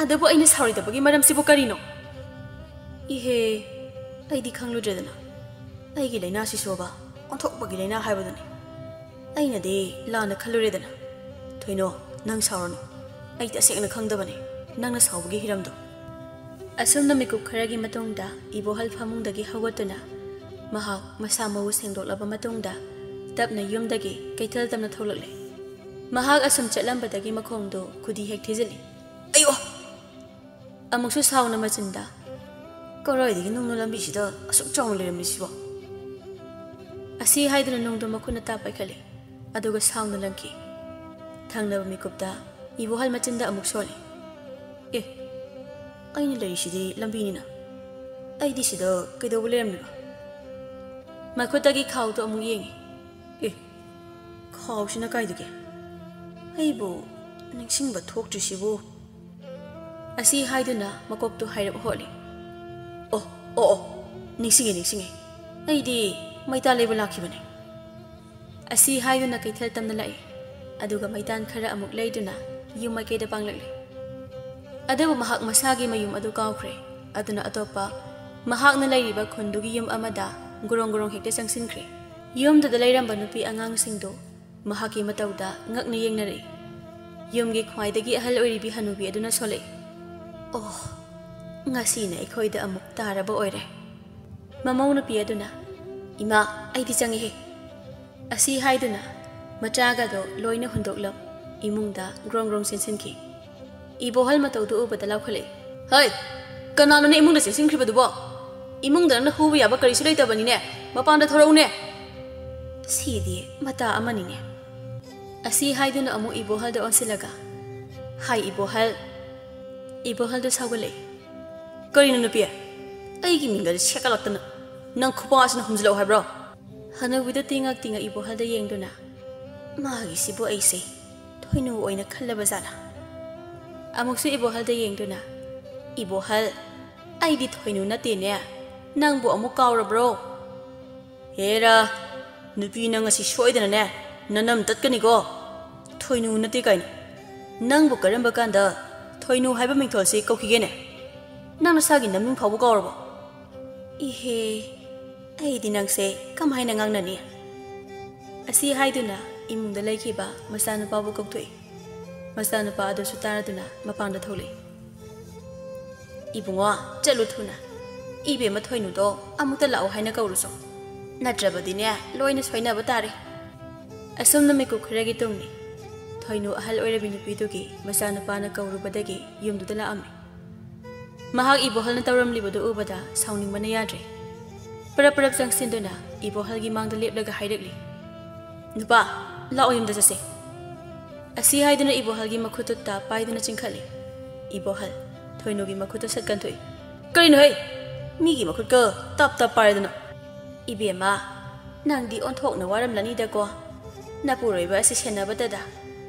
ꯑꯗꯨꯕꯨ ꯑꯩꯅ ꯁꯥꯎꯔꯣꯏꯗꯕꯒꯤ ꯃꯔꯝꯁꯤꯕꯨ ꯀꯔꯤꯅꯣ?" "ꯏꯍꯦ, ꯑꯩꯗꯤ ꯈꯪꯂꯨꯗ꯭ꯔꯦꯗꯅ꯫ ꯑꯩꯒꯤ ꯂꯥꯏꯅꯥꯁꯤꯁꯨꯕ ꯑꯣꯟꯊꯣꯛꯄꯒꯤ ꯂꯥꯏꯅꯥ ꯍꯥꯏꯕꯗꯨꯅꯤ꯫ ꯑꯩꯅꯗꯤ ꯂꯥꯟꯅ ꯈꯜꯂꯨꯔꯦꯗꯅ꯫ ꯊꯣꯏꯅꯣ, ꯅꯪ ꯁꯥꯎꯔꯅꯨ꯫ ꯑꯩ ꯇꯁꯦꯡꯅ ꯈꯪꯗꯕꯅꯤ ꯅꯪꯅ ꯁꯥꯎꯕꯒꯤ ꯍꯤꯔꯝꯗꯣ꯫" ꯑꯁꯨꯝꯅ ꯃꯤꯀꯨꯞ ꯈꯔꯒꯤ ꯃꯇꯨꯡꯗ ꯏꯕꯣꯍꯜ ꯐꯃꯨꯡꯗꯒꯤ ꯍꯧꯒꯠꯇꯨꯅ ꯃꯍꯥꯛ ꯃꯁꯥ ꯃꯎ ꯁꯦꯡꯗꯣꯛꯂꯕ ꯃꯇꯨꯡꯗ ꯇꯞꯅ ꯌꯨꯝꯗꯒꯤ ꯀꯩꯊꯦꯜ ꯇꯝꯅ ꯊꯣꯛꯂꯛꯂꯦ꯫ ꯃꯍꯥꯛ ꯑꯁꯨꯝ ꯆꯠꯂꯝꯕꯗꯒꯤ ꯃꯈꯣꯡꯗꯨ ꯈꯨꯗꯤ ꯍꯦꯛ ꯊꯤꯖꯤꯜꯂꯤ꯫ "ꯑꯌꯣ!" ꯑꯃꯨꯛꯁꯨ ꯁꯥꯎꯅ ꯃꯆꯤꯟꯗ, "ꯀꯔꯥꯏꯗꯒꯤ ꯅꯨꯡꯅꯣ ꯂꯝꯕꯤꯁꯤꯗ ꯑꯁꯨꯛ ꯆꯥꯎꯅ ꯂꯩꯔꯝꯂꯤꯁꯤꯕꯣ?" ꯑꯁꯤ ꯍꯥꯏꯗꯨꯅ ꯅꯨꯡꯗꯣ ꯃꯈꯨꯠꯅ ꯇꯥ ꯄꯥꯏꯈꯠꯂꯦ, ꯑꯗꯨꯒ ꯁꯥꯎꯅ ꯂꯪꯈꯤ꯫ ꯊꯪꯅꯕ ꯃꯤꯀꯨꯞꯇ ꯏꯕꯣꯍꯜ ꯃꯆꯤꯟꯗ ꯑꯃꯨꯛ ꯁꯣꯜꯂꯤ꯫ "ꯑꯦ, ꯑꯩꯅ ꯂꯩꯔꯤꯁꯤꯗꯤ ꯂꯝꯕꯤꯅꯤꯅ, ꯑꯩꯗꯤ ꯁꯤꯗ ꯀꯩꯗꯧꯕ ꯂꯩꯔꯝꯂꯤꯕ?" ꯃꯈꯨꯠꯇꯒꯤ ꯈꯥꯎꯗꯣ ꯑꯃꯨꯛ ꯌꯦꯡꯉꯤ꯫ "ꯑꯦ, ꯈꯥꯎꯁꯤꯅ ꯀꯥꯏꯗꯒꯤ? ꯑꯩꯕꯨ ꯅꯤꯡꯁꯤꯡꯕ ꯊꯣꯛꯇ꯭ꯔꯤꯁꯤꯕꯨ?" ꯑꯁꯤ ꯍꯥꯏꯗꯨꯅ ꯃꯀꯣꯛꯇꯨ ꯍꯥꯏꯔꯞ ꯍꯣꯠꯂꯤ꯫ "ꯑꯣ, ꯑꯣ, ꯑꯣ, ꯅꯤꯡꯁꯤꯡꯉꯦ, ꯅꯤꯡꯁꯤꯡꯉꯦ꯫ "ꯑꯩꯗꯤ ꯃꯩꯇꯥꯟ ꯂꯩꯕ ꯂꯥꯛꯈꯤꯕꯅꯦ" ꯑꯁꯤ ꯍꯥꯏꯗꯨꯅ ꯀꯩꯊꯦꯜ ꯇꯝꯅ ꯂꯥꯛꯏ꯫ ꯑꯗꯨꯒ ꯃꯩꯇꯥꯟ ꯈꯔ ꯑꯃꯨꯛ ꯂꯩꯗꯨꯅ ꯌꯨꯝ ꯃꯥꯏꯀꯩꯗ ꯄꯥꯡꯂꯛꯂꯤ꯫ ꯑꯗꯨꯕꯨ ꯃꯍꯥꯛ ꯃꯁꯥꯒꯤ ꯃꯌꯨꯝ ꯑꯗꯨ ꯀꯥꯎꯈ꯭ꯔꯦ꯫ ꯑꯗꯨꯅ ꯑꯇꯣꯞꯄ ꯃꯍꯥꯛꯅ ꯂꯩꯔꯤꯕ ꯈꯨꯟꯗꯨꯒꯤ ꯌꯨꯝ ꯑꯃꯗ ꯒꯣꯔꯣꯡ ꯒꯣꯔꯣꯡ ꯍꯦꯛꯇ ꯆꯪꯁꯤꯟꯈ꯭ꯔꯦ꯫ ꯌꯨꯝꯗꯨꯗ ꯂꯩꯔꯝꯕ ꯅꯨꯄꯤ ꯑꯉꯥꯡꯁꯤꯡꯗꯨ ꯃꯍꯥꯛꯀꯤ ꯃꯇꯧꯗ ꯉꯛꯅ ꯌꯦꯡꯅꯔꯛꯏ꯫ ꯌꯨꯝꯒꯤ ꯈ꯭ꯋꯥꯏꯗꯒꯤ ꯑꯍꯜ ꯑꯣꯏꯔꯤꯕꯤ ꯍꯅꯨꯕꯤ ꯑꯗꯨꯅ ꯁꯣꯜꯂꯛꯏ, "ꯑꯣ, ꯉꯁꯤꯅ ꯑꯩꯈꯣꯏꯗ ꯑꯃꯨꯛ ꯇꯥꯔꯕ ꯑꯣꯏꯔꯦ"꯫ ꯃꯃꯧ ꯅꯨꯄꯤ ꯑꯗꯨꯅ, "ꯏꯃꯥ, ꯑꯩꯗꯤ ꯆꯪꯉꯤꯍꯦ" ꯑꯁꯤ ꯍꯥꯏꯗꯨꯅ ꯃꯆꯥꯒꯗꯣ ꯂꯣꯏꯅ ꯍꯨꯟꯗꯣꯛꯂꯝ ꯏꯃꯨꯡꯗ ꯒ꯭ꯔꯣꯡ ꯒ꯭ꯔꯣꯡ ꯆꯦꯟꯁꯤꯟꯈꯤ꯫ ꯏꯕꯣꯍꯜ ꯃꯇꯧꯗꯨ ꯎꯕꯗ ꯂꯥꯎꯈꯠꯂꯛꯏ, "ꯍꯩ, ꯀꯅꯥꯅꯣꯅꯦ ꯏꯃꯨꯡꯗ ꯆꯦꯟꯁꯤꯟꯈ꯭ꯔꯤꯕꯗꯨꯕꯣ? ꯏꯃꯨꯡꯗ ꯅꯪꯅ ꯍꯨꯕ ꯌꯥꯕ ꯀꯔꯤꯁꯨ ꯂꯩꯇꯕꯅꯤꯅꯦ, ꯃꯄꯥꯟꯗ ꯊꯣꯔꯛꯎꯅꯦ"꯫ "ꯁꯤꯗꯤ ꯃꯇꯥ ꯑꯃꯅꯤꯅꯦ" ꯑꯁꯤ ꯍꯥꯏꯗꯨꯅ ꯑꯃꯨꯛ ꯏꯕꯣꯍꯜꯗ ꯑꯣꯟꯁꯤꯜꯂꯒ, "ꯍꯥꯏ ꯏꯕꯣꯍꯜ"꯫ ꯏꯕꯣꯍꯜꯗꯨ ꯁꯥꯎꯒꯠꯂꯛꯏ, "ꯀꯔꯤꯅꯣ ꯅꯨꯄꯤ? ꯑꯩꯒꯤ ꯃꯤꯡꯒꯗꯤ ꯁꯦꯠꯀꯠꯂꯛꯇꯅ, ꯅꯪ ꯈꯨꯄꯥꯛ ꯑꯁꯤꯅ ꯍꯨꯝꯖꯤꯜꯂꯛꯑꯣ ꯍꯥꯏꯕ꯭ꯔꯣ?" ꯍꯅꯨꯕꯤꯗꯨ ꯇꯤꯡꯉꯛ ꯇꯤꯡꯉꯛ ꯏꯕꯣꯍꯜꯗ ꯌꯦꯡꯗꯨꯅ, "ꯃꯥꯒꯤꯁꯤꯕꯨ ꯑꯩꯁꯦ ꯊꯣꯏꯅꯨ ꯑꯣꯏꯅ ꯈꯜꯂꯕ ꯖꯥꯠꯂꯥ?" ꯑꯃꯨꯛꯁꯨ ꯏꯕꯣꯍꯜꯗ ꯌꯦꯡꯗꯨꯅ, "ꯏꯕꯣꯍꯜ, ꯑꯩꯗꯤ ꯊꯣꯏꯅꯨ ꯅꯠꯇꯦꯅꯦ, ꯅꯪꯕꯨ ꯑꯃꯨꯛ ꯀꯥꯎꯔꯕ꯭ꯔꯣ?" "ꯍꯦꯔꯥ, ꯅꯨꯄꯤ ꯅꯪ ꯉꯁꯤ ꯁꯣꯏꯗꯅꯅꯦ ꯅꯅꯝ ꯇꯠꯀꯅꯤꯀꯣ꯫ ꯊꯣꯏꯅꯨ ꯅꯠꯇꯦ ꯀꯥꯏꯅ꯫ ꯅꯪꯕꯨ ꯀꯔꯝꯕ ꯀꯥꯟꯗ ꯊꯣꯏꯅꯨ ꯍꯥꯏꯕ ꯃꯤꯡꯊꯣꯜꯁꯤ ꯀꯧꯈꯤꯒꯦꯅꯦ? ꯅꯪ ꯅꯁꯥꯒꯤ ꯅꯃꯤꯡ ꯐꯥꯎꯕ ꯀꯥꯎꯔꯕꯣ?" "ꯏꯍꯦ, ꯑꯩꯗꯤ ꯅꯪꯁꯦ ꯀꯃꯥꯏꯅ ꯉꯥꯡꯅꯅꯤ?" ꯑꯁꯤ ꯍꯥꯏꯗꯨꯅ ꯏꯃꯨꯡꯗ ꯂꯩꯈꯤꯕ ꯃꯆꯥꯅꯨꯄꯥꯕꯨ ꯀꯧꯊꯣꯛꯏ꯫ ꯃꯆꯥꯅꯨꯄꯥ ꯑꯗꯨꯁꯨ ꯇꯥꯔꯗꯨꯅ ꯃꯄꯥꯟꯗ ꯊꯣꯛꯂꯛꯏ꯫ "ꯏꯕꯨꯡꯉꯣ, ꯆꯠꯂꯨ ꯊꯨꯅ꯫ ꯏꯕꯦꯝꯃ ꯊꯣꯏꯅꯨꯗꯣ ꯑꯃꯨꯛꯇ ꯂꯥꯛꯑꯣ ꯍꯥꯏꯅ ꯀꯧꯔꯨꯆꯣ꯫ ꯅꯠꯇ꯭ꯔꯕꯗꯤꯅꯦ, ꯂꯣꯏꯅ ꯁꯣꯏꯅꯕ ꯇꯥꯔꯦ"꯫ ꯑꯁꯨꯝꯅ ꯃꯤꯀꯨꯞ ꯈꯔꯒꯤ ꯇꯨꯡꯅꯤ꯫ ꯊꯣꯏꯅꯨ ꯑꯍꯜ ꯑꯣꯏꯔꯕꯤ ꯅꯨꯄꯤꯗꯨꯒꯤ ꯃꯆꯥꯅꯨꯄꯥꯅ ꯀꯧꯔꯨꯕꯗꯒꯤ ꯌꯨꯝꯗꯨꯗ ꯂꯥꯛꯑꯝꯃꯤ꯫ ꯃꯍꯥꯛ ꯏꯕꯣꯍꯜꯅ ꯇꯧꯔꯝꯂꯤꯕꯗꯨ ꯎꯕꯗ ꯁꯥꯎꯅꯤꯡꯕꯅ ꯌꯥꯗ꯭ꯔꯦ꯫ ꯄꯔꯞ ꯄꯔꯞ ꯆꯪꯁꯤꯟꯗꯨꯅ ꯏꯕꯣꯍꯜꯒꯤ ꯃꯥꯡꯗ ꯂꯦꯞꯂꯒ ꯍꯥꯏꯔꯛꯂꯤ, "ꯅꯨꯄꯥ, ꯂꯥꯛꯑꯣ, ꯌꯨꯝꯗ ꯆꯠꯁꯦ"꯫ ꯑꯁꯤ ꯍꯥꯏꯗꯨꯅ ꯏꯕꯣꯍꯜꯒꯤ ꯃꯈꯨꯠꯇꯨ ꯇꯥꯞ ꯄꯥꯏꯗꯨꯅ ꯆꯤꯡꯈꯠꯂꯤ꯫ ꯏꯕꯣꯍꯜ, ꯊꯣꯏꯅꯨꯒꯤ ꯃꯈꯨꯠꯇꯨ ꯁꯠ ꯀꯟꯊꯣꯛꯏ꯫ "ꯀꯔꯤꯅꯣꯍꯦ? ꯃꯤꯒꯤ ꯃꯈꯨꯠꯀ ꯇꯥꯞ ꯇꯥꯞ ꯄꯥꯏꯗꯅ?" "ꯏꯕꯦꯝꯃ, ꯅꯪꯗꯤ ꯑꯣꯟꯊꯣꯛꯅ ꯋꯥꯔꯝꯂꯅꯤꯗꯀꯣ, ꯅꯄꯨꯔꯣꯏꯕ ꯑꯁꯤ ꯁꯦꯟꯅꯕꯗꯗ꯫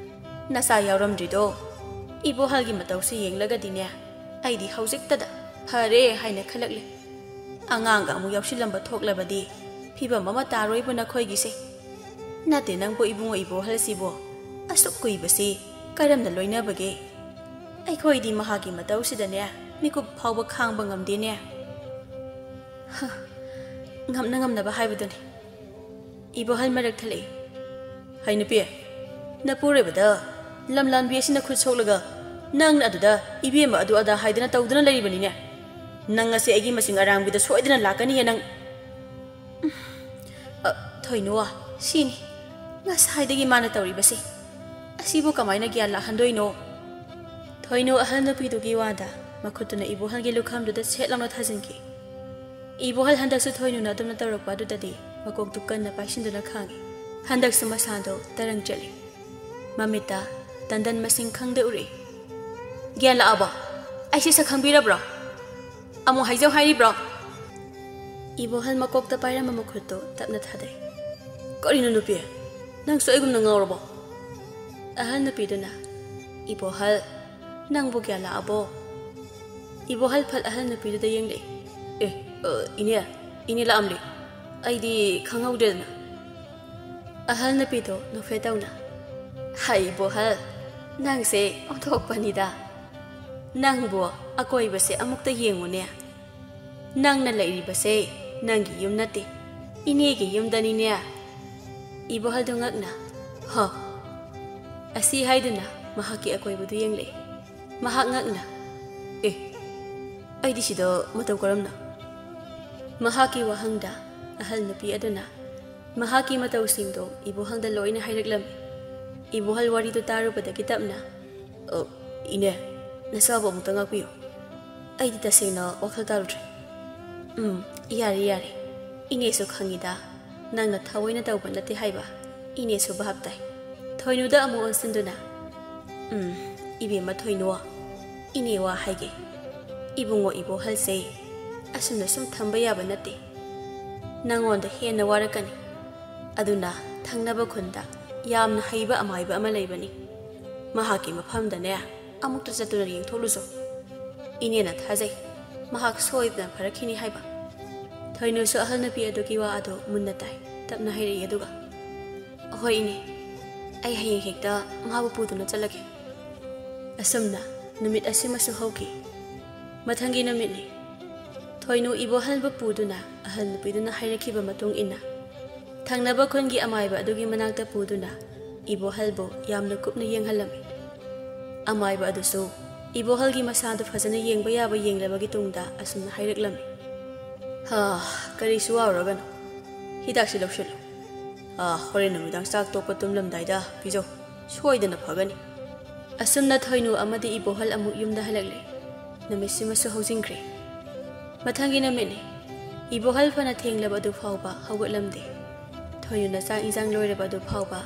ꯅꯆꯥ ꯌꯥꯎꯔꯝꯗ꯭ꯔꯤꯗꯣ ꯏꯕꯣꯍꯜꯒꯤ ꯃꯇꯧꯁꯤ ꯌꯦꯡꯂꯒꯗꯤꯅꯦ, ꯑꯩꯗꯤ ꯍꯧꯖꯤꯛꯇꯗ ꯐꯔꯦ ꯍꯥꯏꯅ ꯈꯜꯂꯛꯂꯦ"꯫ ꯑꯉꯥꯡꯒ ꯑꯃꯨꯛ ꯌꯥꯎꯁꯤꯜꯂꯝꯕ ꯊꯣꯛꯂꯕꯗꯤ ꯐꯤꯕꯝ ꯑꯃ ꯇꯥꯔꯣꯏꯕꯨ ꯅꯈꯣꯏꯒꯤꯁꯦ꯫ ꯅꯠꯇꯦ, ꯅꯪꯕꯨ ꯏꯕꯨꯡꯉꯣ ꯏꯕꯣꯍꯜꯁꯤꯕꯨ ꯑꯁꯨꯛ ꯀꯨꯏꯕꯁꯤ ꯀꯔꯝꯅ ꯂꯣꯏꯅꯕꯒꯦ? ꯑꯩꯈꯣꯏꯗꯤ ꯃꯍꯥꯛꯀꯤ ꯃꯇꯧꯁꯤꯗꯅꯦ ꯃꯤꯀꯨꯞ ꯐꯥꯎꯕ ꯈꯥꯡꯕ ꯉꯝꯗꯦꯅꯦ꯫ ꯍ, ꯉꯝꯅ ꯉꯝꯅꯕ ꯍꯥꯏꯕꯗꯨꯅꯤ꯫ ꯏꯕꯣꯍꯜ ꯃꯔꯛ ꯊꯠꯂꯛꯏ꯫ "ꯍꯩ ꯅꯨꯄꯤ, ꯅꯄꯨꯔꯣꯏꯕꯗ ꯂꯝꯂꯥꯟꯕꯤ ꯑꯁꯤꯅ ꯈꯨꯠ ꯁꯣꯛꯂꯒ ꯅꯪꯅ ꯑꯗꯨꯗ ꯏꯕꯦꯝꯃ ꯑꯗꯨ ꯑꯗꯥ ꯍꯥꯏꯗꯅ ꯇꯧꯗꯨꯅ ꯂꯩꯔꯤꯕꯅꯤꯅꯦ꯫ ꯅꯪ ꯉꯁꯤ ꯑꯩꯒꯤ ꯃꯁꯤꯡ ꯑꯔꯥꯡꯕꯤꯗ ꯁꯣꯏꯗꯅ ꯂꯥꯛꯀꯅꯤꯌꯦ ꯅꯪ꯫" ꯑ, ꯊꯣꯏꯅꯨ, ꯁꯤꯅꯤ ꯉꯁꯥꯏꯗꯒꯤ ꯃꯥꯅ ꯇꯧꯔꯤꯕꯁꯦ꯫ ꯑꯁꯤꯕꯨ ꯀꯃꯥꯏꯅ ꯒ꯭ꯌꯥꯟ ꯂꯥꯛꯍꯟꯗꯣꯏꯅꯣ? ꯊꯣꯏꯅꯨ ꯑꯍꯜ ꯅꯨꯄꯤꯗꯨꯒꯤ ꯋꯥꯗ ꯃꯈꯨꯠꯇꯨꯅ ꯏꯕꯣꯍꯜꯒꯤ ꯂꯨꯈꯝꯗꯨꯗ ꯁꯦꯠ ꯂꯥꯎꯅ ꯊꯥꯖꯤꯟꯈꯤ꯫ ꯏꯕꯣꯍꯜ ꯍꯟꯗꯛꯁꯨ ꯊꯣꯏꯅꯨꯅ ꯑꯗꯨꯝꯅ ꯇꯧꯔꯛꯄ ꯑꯗꯨꯗꯗꯤ ꯃꯀꯣꯛꯇꯨ ꯀꯟꯅ ꯄꯥꯏꯁꯤꯟꯗꯨꯅ ꯈꯥꯡꯉꯤ꯫ ꯍꯟꯗꯛꯁꯨ ꯃꯁꯥꯗꯣ ꯇꯔꯪ ꯆꯠꯂꯤ꯫ ꯃꯃꯤꯠꯇ ꯇꯟꯗꯟ ꯃꯁꯤꯡ ꯈꯪꯗ ꯎꯔꯛꯏ꯫ "ꯒ꯭ꯌꯥꯟ ꯂꯥꯛꯑꯕꯣ? ꯑꯩꯁꯦ ꯁꯛ ꯈꯪꯕꯤꯔꯕ꯭ꯔꯣ? ꯑꯃꯨꯛ ꯍꯥꯏꯖꯧ ꯍꯥꯏꯔꯤꯕ꯭ꯔꯣ?" ꯏꯕꯣꯍꯜ ꯃꯀꯣꯛꯇ ꯄꯥꯏꯔꯝꯕ ꯃꯈꯨꯠꯇꯨ ꯇꯞꯅ ꯊꯥꯗꯩ꯫ "ꯀꯔꯤꯅꯣ ꯅꯨꯄꯤ? ꯅꯪꯁꯨ ꯑꯩꯒꯨꯝꯅ ꯉꯥꯎꯔꯕꯣ?" ꯑꯍꯜ ꯅꯨꯄꯤꯗꯨꯅ, "ꯏꯕꯣꯍꯜ, ꯅꯪꯕꯨ ꯒ꯭ꯌꯥꯟ ꯂꯥꯛꯑꯕꯣ?" ꯏꯕꯣꯍꯜ ꯐꯠ ꯑꯍꯜ ꯅꯨꯄꯤꯗꯨꯗ ꯌꯦꯡꯂꯛꯏ꯫ "ꯑꯦ, ꯑ, ꯏꯅꯦ, ꯏꯅꯦ ꯂꯥꯛꯑꯝꯂꯦ꯫ ꯑꯩꯗꯤ ꯈꯪꯍꯧꯗ꯭ꯔꯦꯗꯅ꯫" ꯑꯍꯜ ꯅꯨꯄꯤꯗꯣ ꯅꯣꯛꯐꯦꯠ ꯇꯧꯅ, "ꯍꯩ ꯏꯕꯣꯍꯜ, ꯅꯪꯁꯦ ꯑꯣꯟꯊꯣꯛꯄꯅꯤꯗ꯫ ꯅꯪꯕꯨ ꯑꯀꯣꯏꯕꯁꯦ ꯑꯃꯨꯛꯇ ꯌꯦꯡꯉꯨꯅꯦ꯫ ꯅꯪꯅ ꯂꯩꯔꯤꯕꯁꯦ ꯅꯪꯒꯤ ꯌꯨꯝ ꯅꯠꯇꯦ, ꯏꯅꯦꯒꯤ ꯌꯨꯝꯗꯅꯤꯅꯦ꯫" ꯏꯕꯣꯍꯜꯗꯨ ꯉꯛꯅ, "ꯍ?" ꯑꯁꯤ ꯍꯥꯏꯗꯨꯅ ꯃꯍꯥꯛꯀꯤ ꯑꯀꯣꯏꯕꯗꯨ ꯌꯦꯡꯂꯛꯏ꯫ ꯃꯍꯥꯛ ꯉꯛꯅ, "ꯑꯦ, ꯑꯩꯗꯤ ꯁꯤꯗ ꯃꯇꯧ ꯀꯔꯝꯅ?" ꯃꯍꯥꯛꯀꯤ ꯋꯥꯍꯪꯗ ꯑꯍꯜ ꯅꯨꯄꯤ ꯑꯗꯨꯅ ꯃꯍꯥꯛꯀꯤ ꯃꯇꯧꯁꯤꯡꯗꯣ ꯏꯕꯣꯍꯜꯗ ꯂꯣꯏꯅ ꯍꯥꯏꯔꯛꯂꯝꯃꯤ꯫ ꯏꯕꯣꯍꯜ ꯋꯥꯔꯤꯗꯨ ꯇꯥꯔꯨꯕꯗꯒꯤ ꯇꯞꯅ, "ꯑ, ꯏꯅꯦ, ꯅꯆꯥꯕꯨ ꯑꯃꯨꯛꯇ ꯉꯥꯛꯄꯤꯌꯨ꯫ ꯑꯩꯗꯤ ꯇꯁꯦꯡꯅ ꯋꯥꯈꯜ ꯇꯥꯔꯨꯗ꯭ꯔꯦ꯫" "ꯎꯝ, ꯌꯥꯔꯦ, ꯌꯥꯔꯦ꯫ ꯏꯅꯦꯁꯨ ꯈꯪꯉꯤꯗ, ꯅꯪꯅ ꯊꯑꯣꯏꯅ ꯇꯧꯕ ꯅꯠꯇꯦ ꯍꯥꯏꯕ꯫ ꯏꯅꯦꯁꯨ ꯚꯥꯞ ꯇꯥꯏ꯫" ꯊꯣꯏꯅꯨꯗ ꯑꯃꯨꯛ ꯑꯣꯟꯁꯤꯟꯗꯨꯅ, "ꯎꯝ, ꯏꯕꯦꯝꯃ ꯊꯣꯏꯅꯨ, ꯏꯅꯦ ꯋꯥ ꯍꯥꯏꯒꯦ꯫ ꯏꯕꯨꯡꯉꯣ ꯏꯕꯣꯍꯜꯁꯦ ꯑꯁꯨꯝꯅ ꯁꯨꯝ ꯊꯝꯕ ꯌꯥꯕ ꯅꯠꯇꯦ꯫ ꯅꯪꯉꯣꯟꯗ ꯍꯦꯟꯅ ꯋꯥꯔꯛꯀꯅꯤ꯫ ꯑꯗꯨꯅ ꯊꯪꯅꯕ ꯈꯨꯟꯗ ꯌꯥꯝꯅ ꯍꯩꯕ ꯑꯃꯥꯏꯕ ꯑꯃ ꯂꯩꯕꯅꯤ꯫ ꯃꯍꯥꯛꯀꯤ ꯃꯐꯝꯗꯅꯦ ꯑꯃꯨꯛꯇ ꯆꯠꯇꯨꯅ ꯌꯦꯡꯊꯣꯛꯂꯨꯆꯣ꯫ ꯏꯅꯦꯅ ꯊꯥꯖꯩ, ꯃꯍꯥꯛ ꯁꯣꯏꯗꯅ ꯐꯔꯛꯈꯤꯅꯤ ꯍꯥꯏꯕ꯫" ꯊꯣꯏꯅꯨꯁꯨ ꯑꯍꯜ ꯅꯨꯄꯤ ꯑꯗꯨꯒꯤ ꯋꯥ ꯑꯗꯨ ꯃꯨꯟꯅ ꯇꯥꯏ꯫ ꯇꯞꯅ ꯍꯥꯏꯔꯛꯏ ꯑꯗꯨꯒ, "ꯍꯣꯏ ꯏꯅꯦ, ꯑꯩ ꯍꯌꯦꯡ ꯍꯦꯛꯇ ꯃꯥꯕꯨ ꯄꯨꯗꯨꯅ ꯆꯠꯂꯒꯦ"꯫ ꯑꯁꯨꯝꯅ ꯅꯨꯃꯤꯠ ꯑꯁꯤꯃꯁꯨ ꯍꯧꯈꯤ꯫ ꯃꯊꯪꯒꯤ ꯅꯨꯃꯤꯠꯅꯤ꯫ ꯊꯣꯏꯅꯨ ꯏꯕꯣꯍꯜꯕꯨ ꯄꯨꯗꯨꯅ ꯑꯍꯜ ꯅꯨꯄꯤꯗꯨꯅ ꯍꯥꯏꯔꯛꯈꯤꯕ ꯃꯇꯨꯡ ꯏꯟꯅ ꯊꯪꯅꯕ ꯈꯨꯟꯒꯤ ꯑꯃꯥꯏꯕ ꯑꯗꯨꯒꯤ ꯃꯅꯥꯛꯇ ꯄꯨꯗꯨꯅ ꯏꯕꯣꯍꯜꯕꯨ ꯌꯥꯝꯅ ꯀꯨꯞꯅ ꯌꯦꯡꯍꯜꯂꯝꯃꯤ꯫ ꯑꯃꯥꯏꯕ ꯑꯗꯨꯁꯨ ꯏꯕꯣꯍꯜꯒꯤ ꯃꯁꯥꯗꯨ ꯐꯖꯅ ꯌꯦꯡꯕ ꯌꯥꯕ ꯌꯦꯡꯂꯕꯒꯤ ꯇꯨꯡꯗ ꯑꯁꯨꯝꯅ ꯍꯥꯏꯔꯛꯂꯝꯃꯤ, "ꯍꯥ, ꯀꯔꯤꯁꯨ ꯋꯥꯔꯨꯔꯒꯅꯨ꯫ ꯍꯤꯗꯥꯛꯁꯤ ꯂꯧꯁꯤꯜꯂꯨ꯫ ꯑꯥ, ꯍꯣꯔꯦꯟ ꯅꯨꯃꯤꯗꯥꯡ ꯆꯥꯛ ꯇꯣꯛꯄ ꯇꯨꯝꯂꯝꯗꯥꯏꯗ ꯄꯤꯖꯧ꯫ ꯁꯣꯏꯗꯅ ꯐꯒꯅꯤ"꯫ ꯑꯁꯨꯝꯅ ꯊꯣꯏꯅꯨ ꯑꯃꯗꯤ ꯏꯕꯣꯍꯜ ꯑꯃꯨꯛ ꯌꯨꯝꯗ ꯍꯜꯂꯛꯂꯦ꯫ ꯅꯨꯃꯤꯠꯁꯤꯃꯁꯨ ꯍꯧꯖꯤꯟꯈ꯭ꯔꯦ꯫ ꯃꯊꯪꯒꯤ ꯅꯨꯃꯤꯠꯅꯤ꯫ ꯏꯕꯣꯍꯜ ꯐꯅ ꯊꯦꯡꯂꯕ ꯑꯗꯨ ꯐꯥꯎꯕ ꯍꯧꯒꯠꯂꯝꯗꯦ꯫ ꯊꯣꯏꯅꯨꯅ ꯆꯥꯛ ꯏꯟꯁꯥꯡ ꯂꯣꯏꯔꯕ ꯑꯗꯨ ꯐꯥꯎꯕ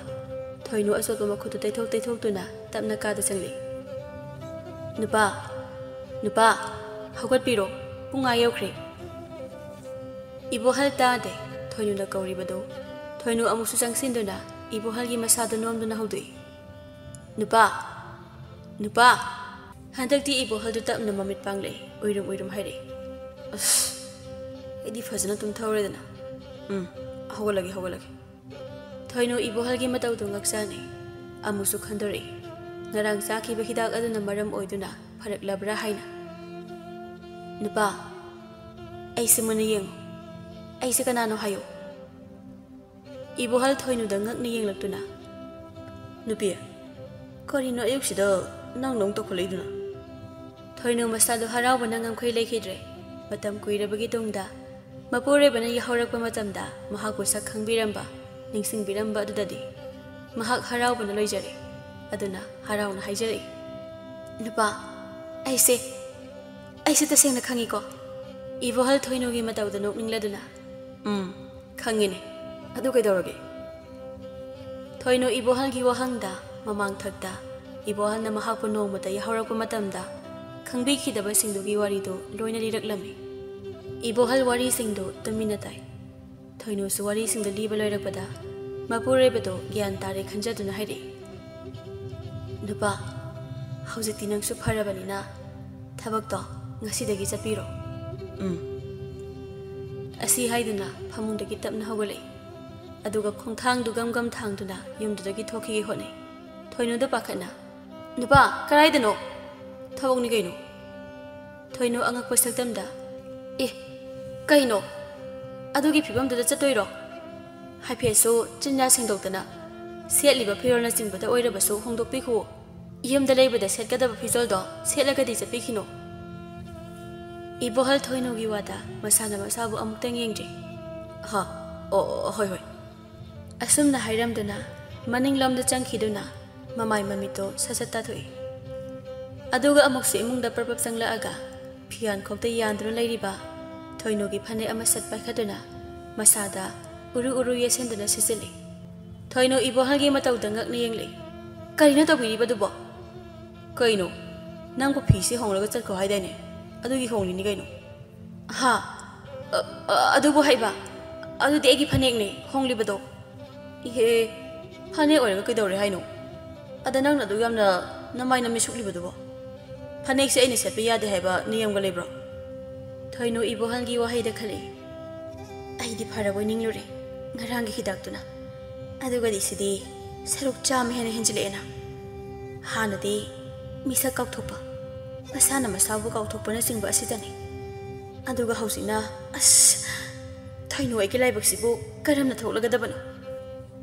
ꯊꯣꯏꯅꯨ ꯑꯆꯣꯠꯄ ꯃꯈꯨꯠꯇꯨ ꯇꯩꯊꯣꯛ ꯇꯩꯊꯣꯛꯇꯨꯅ ꯇꯞꯅ ꯀꯥꯗ ꯆꯪꯂꯛꯏ꯫ "ꯅꯨꯄꯥ, ꯅꯨꯄꯥ, ꯍꯧꯒꯠꯄꯤꯔꯣ, ꯄꯨꯡ ꯑꯥ ꯌꯧꯈ꯭ꯔꯦ"꯫ ꯏꯕꯣꯍꯜ ꯇꯥꯗꯦ ꯊꯣꯏꯅꯨꯅ ꯀꯧꯔꯤꯕꯗꯨ꯫ ꯊꯣꯏꯅꯨ ꯑꯃꯨꯛꯁꯨ ꯆꯪꯁꯤꯟꯗꯨꯅ ꯏꯕꯣꯍꯜꯒꯤ ꯃꯁꯥꯗꯨ ꯅꯣꯝꯗꯨꯅ ꯍꯧꯗꯣꯛꯏ꯫ "ꯅꯨꯄꯥ! ꯅꯨꯄꯥ!" ꯍꯟꯗꯛꯇꯤ ꯏꯕꯣꯍꯜꯗꯨ ꯇꯞꯅ ꯃꯃꯤꯠ ꯄꯥꯡꯂꯛꯏ꯫ ꯎꯏꯔꯨꯝ ꯎꯏꯔꯨꯝ ꯍꯥꯏꯔꯛꯏ, "ꯑꯁ, ꯑꯩꯗꯤ ꯐꯖꯅ ꯇꯨꯝꯊꯍꯧꯔꯦꯗꯅ꯫ ꯎꯝ, ꯍꯧꯒꯠꯂꯒꯦ, ꯍꯧꯒꯠꯂꯒꯦ"꯫ ꯊꯣꯏꯅꯨ ꯏꯕꯣꯍꯜꯒꯤ ꯃꯇꯧꯗꯨ ꯉꯛꯆꯥꯅꯩ꯫ ꯑꯃꯨꯛꯁꯨ ꯈꯟꯗꯣꯔꯛꯏ, ꯉꯔꯥꯡ ꯆꯥꯈꯤꯕ ꯍꯤꯗꯥꯛ ꯑꯗꯨꯅ ꯃꯔꯝ ꯑꯣꯏꯗꯨꯅ ꯐꯔꯛꯂꯕ꯭ꯔꯥ ꯍꯥꯏꯅ꯫ "ꯅꯨꯄꯥ, ꯑꯩꯁꯦ ꯃꯨꯟꯅ ꯌꯦꯡꯉꯨ꯫ ꯑꯩꯁꯦ ꯀꯅꯥꯅꯣ ꯍꯥꯏꯌꯨ"꯫ ꯏꯕꯣꯍꯜ ꯊꯣꯏꯅꯨꯗ ꯉꯛꯅ ꯌꯦꯡꯂꯛꯇꯨꯅ, "ꯅꯨꯄꯤ, ꯀꯔꯤꯅꯣ ꯑꯌꯨꯛꯁꯤꯗ ꯅꯪ ꯅꯪ ꯇꯧꯈꯠꯂꯛꯏꯗꯨꯅ?" ꯊꯣꯏꯅꯨ ꯃꯁꯥꯗꯨ ꯍꯔꯥꯎꯕꯅ ꯉꯝꯈꯩ ꯂꯩꯈꯤꯗ꯭ꯔꯦ꯫ ꯃꯇꯝ ꯀꯨꯏꯔꯕꯒꯤ ꯇꯨꯡꯗ ꯃꯄꯨꯔꯣꯏꯕꯅ ꯌꯥꯍꯧꯔꯛꯄ ꯃꯇꯝꯗ ꯃꯍꯥꯛꯄꯨ ꯁꯛ ꯈꯪꯕꯤꯔꯝꯕ, ꯅꯤꯡꯁꯤꯡꯕꯤꯔꯝꯕ ꯑꯗꯨꯗꯗꯤ ꯃꯍꯥꯛ ꯍꯔꯥꯎꯕꯅ ꯂꯣꯏꯖꯔꯦ꯫ ꯑꯗꯨꯅ ꯍꯔꯥꯎꯅ ꯍꯥꯏꯖꯔꯛꯏ, "ꯅꯨꯄꯥ, ꯑꯩꯁꯦ, ꯑꯩꯁꯦ ꯇꯁꯦꯡꯅ ꯈꯪꯉꯤꯀꯣ"꯫ ꯏꯕꯣꯍꯜ ꯊꯣꯏꯅꯨꯒꯤ ꯃꯇꯧꯗ ꯅꯣꯛꯅꯤꯡꯂꯗꯨꯅ, "ꯎꯝ, ꯈꯪꯉꯤꯅꯦ꯫ ꯑꯗꯨ ꯀꯩꯗꯧꯔꯒꯦ?" ꯊꯣꯏꯅꯨ ꯏꯕꯣꯍꯜꯒꯤ ꯋꯥꯍꯪꯗ ꯃꯃꯥꯡꯊꯛꯇ ꯏꯕꯣꯍꯜꯅ ꯃꯍꯥꯛꯄꯨ ꯅꯣꯡꯃꯇ ꯌꯥꯍꯧꯔꯛꯄ ꯃꯇꯝꯗ ꯈꯪꯕꯤꯈꯤꯗꯕꯁꯤꯡꯗꯨꯒꯤ ꯋꯥꯔꯤꯗꯨ ꯂꯣꯏꯅ ꯂꯤꯔꯛꯂꯝꯃꯤ꯫ ꯏꯕꯣꯍꯜ ꯋꯥꯔꯤꯁꯤꯡꯗꯨ ꯇꯨꯃꯤꯟꯅ ꯇꯥꯏ꯫ ꯊꯣꯏꯅꯨꯁꯨ ꯋꯥꯔꯤꯁꯤꯡꯗꯨ ꯂꯤꯕ ꯂꯣꯏꯔꯛꯄꯗ ꯃꯄꯨꯔꯣꯏꯕꯗꯨ ꯒ꯭ꯌꯥꯟ ꯇꯥꯔꯦ ꯈꯟꯖꯗꯨꯅ ꯍꯥꯏꯔꯛꯏ, "ꯅꯨꯄꯥ, ꯍꯧꯖꯤꯛꯇꯤ ꯅꯪꯁꯨ ꯐꯔꯕꯅꯤꯅ ꯊꯕꯛꯇꯣ ꯉꯁꯤꯗꯒꯤ ꯆꯠꯄꯤꯔꯣ"꯫ "ꯎꯝ"꯫ ꯑꯁꯤ ꯍꯥꯏꯗꯨꯅ ꯐꯃꯨꯡꯗꯒꯤ ꯇꯞꯅ ꯍꯧꯒꯠꯂꯛꯏ꯫ ꯑꯗꯨꯒ ꯈꯣꯡꯊꯥꯡꯗꯨ ꯒꯝ ꯒꯝ ꯊꯥꯡꯗꯨꯅ ꯌꯨꯝꯗꯨꯗꯒꯤ ꯊꯣꯛꯈꯤꯒꯦ ꯍꯣꯠꯅꯩ꯫ ꯊꯣꯏꯅꯨꯗ ꯄꯥꯈꯠꯅ, "ꯅꯨꯄꯥ, ꯀꯗꯥꯏꯗꯅꯣ?" "ꯊꯕꯛꯅꯤ ꯀꯩꯅꯣ?" ꯊꯣꯏꯅꯨ ꯑꯉꯛꯄ ꯁꯛꯇꯝꯗ, "ꯑꯦ, ꯀꯩꯅꯣ? ꯑꯗꯨꯒꯤ ꯐꯤꯕꯝꯗꯨꯗ ꯆꯠꯇꯣꯏꯔꯣ? ꯍꯥꯏꯐꯦꯠꯁꯨ ꯆꯤꯟꯌꯥ ꯁꯦꯡꯗꯣꯛꯇꯅ, ꯁꯦꯠꯂꯤꯕ ꯐꯤꯔꯣꯜꯅꯆꯤꯡꯕꯗ ꯑꯣꯏꯔꯕꯁꯨ ꯍꯣꯡꯗꯣꯛꯄꯤꯈꯨꯋꯣ꯫ ꯌꯨꯝꯗ ꯂꯩꯕꯗ ꯁꯦꯠꯀꯗꯕ ꯐꯤꯖꯣꯜꯗꯣ ꯁꯦꯠꯂꯒꯗꯤ ꯆꯠꯄꯤꯈꯤꯅꯣ꯫" ꯏꯕꯣꯍꯜ ꯊꯣꯏꯅꯨꯒꯤ ꯋꯥꯗ ꯃꯁꯥꯅ ꯃꯁꯥꯕꯨ ꯑꯃꯨꯛꯇꯪ ꯌꯦꯡꯗ꯭ꯔꯤ꯫ "ꯍꯥ? ꯑꯣ, ꯑꯣ, ꯍꯣꯏ, ꯍꯣꯏ꯫" ꯑꯁꯨꯝꯅ ꯍꯥꯏꯔꯝꯗꯨꯅ ꯃꯅꯤꯡꯂꯣꯝꯗ ꯆꯪꯈꯤꯗꯨꯅ ꯃꯃꯥꯏ ꯃꯃꯤꯠꯇꯣ ꯁꯠ ꯁꯠ ꯇꯥꯊꯣꯛꯏ꯫ ꯑꯗꯨꯒ ꯑꯃꯨꯛꯁꯨ ꯏꯃꯨꯡꯗ ꯄ꯭ꯔꯞ ꯄ꯭ꯔꯞ ꯆꯪꯂꯛꯑꯒ ꯐꯤꯌꯥꯟꯈꯣꯛꯇ ꯌꯥꯟꯗꯨꯅ ꯂꯩꯔꯤꯕ ꯊꯣꯏꯅꯨꯒꯤ ꯐꯅꯦꯛ ꯑꯃ ꯁꯠ ꯄꯥꯏꯈꯠꯇꯨꯅ ꯃꯁꯥꯗ ꯎꯔꯨ ꯎꯔꯨ ꯌꯦꯠꯁꯤꯟꯗꯨꯅ ꯁꯤꯠꯆꯤꯜꯂꯤ꯫ "ꯊꯣꯏꯅꯨ, ꯏꯕꯣꯍꯜꯒꯤ ꯃꯇꯧꯗ ꯉꯛꯅ ꯌꯦꯡꯂꯛꯏ꯫ "ꯀꯔꯤꯅꯣ ꯇꯧꯕꯤꯔꯤꯕꯗꯨꯕꯣ?" "ꯀꯩꯅꯣ? ꯅꯪꯕꯨ ꯐꯤꯁꯦ ꯍꯣꯡꯂꯒ ꯆꯠꯈꯣ ꯍꯥꯏꯗꯥꯏꯅꯦ? ꯑꯗꯨꯒꯤ ꯍꯣꯡꯂꯤꯅꯤ ꯀꯩꯅꯣ꯫" "ꯍꯥ? ꯑ, ꯑ, ꯑꯗꯨꯕꯨ ꯍꯥꯏꯕ, ꯑꯗꯨꯗꯤ ꯑꯩꯒꯤ ꯐꯅꯦꯛꯅꯦ ꯍꯣꯡꯂꯤꯕꯗꯣ꯫" "ꯏꯍꯦ, ꯐꯅꯦꯛ ꯑꯣꯏꯔꯒ ꯀꯩꯗꯧꯔꯦ ꯍꯥꯏꯅꯣ? ꯑꯗ ꯅꯪꯅ ꯑꯗꯨ ꯌꯥꯝꯅ ꯅꯃꯥꯏ ꯅꯃꯤꯠ ꯁꯨꯛꯂꯤꯕꯗꯨꯕꯣ? ꯐꯅꯦꯛꯁꯦ ꯑꯩꯅ ꯁꯦꯠꯄ ꯌꯥꯗꯦ ꯍꯥꯏꯕ ꯅꯤꯌꯝꯒ ꯂꯩꯕ꯭ꯔꯣ?" ꯊꯣꯏꯅꯨ ꯏꯕꯣꯍꯜꯒꯤ ꯋꯥꯍꯩꯗ ꯈꯜꯂꯛꯏ꯫ "ꯑꯩꯗꯤ ꯐꯔꯕꯣꯏ ꯅꯤꯡꯂꯨꯔꯦ ꯉꯔꯥꯡꯒꯤ ꯍꯤꯗꯥꯛꯇꯨꯅ꯫ ꯑꯗꯨꯒꯗꯤ ꯁꯤꯗꯤ ꯁꯔꯨꯛ ꯆꯥꯝꯃ ꯍꯦꯟꯅ ꯍꯦꯟꯖꯤꯜꯂꯛꯑꯦꯅ꯫ ꯍꯥꯟꯅꯗꯤ ꯃꯤꯁꯛ ꯀꯥꯎꯊꯣꯛꯄ, ꯃꯁꯥꯅ ꯃꯁꯥꯕꯨ ꯀꯥꯎꯊꯣꯛꯄꯅꯆꯤꯡꯕ ꯑꯁꯤꯗꯅꯤ꯫ ꯑꯗꯨꯒ ꯍꯧꯖꯤꯛꯅ, ꯑꯁ, ꯊꯣꯏꯅꯨ ꯑꯩꯒꯤ ꯂꯥꯏꯕꯛꯁꯤꯕꯨ ꯀꯔꯝꯅ ꯊꯣꯛꯂꯒꯗꯕꯅꯣ?"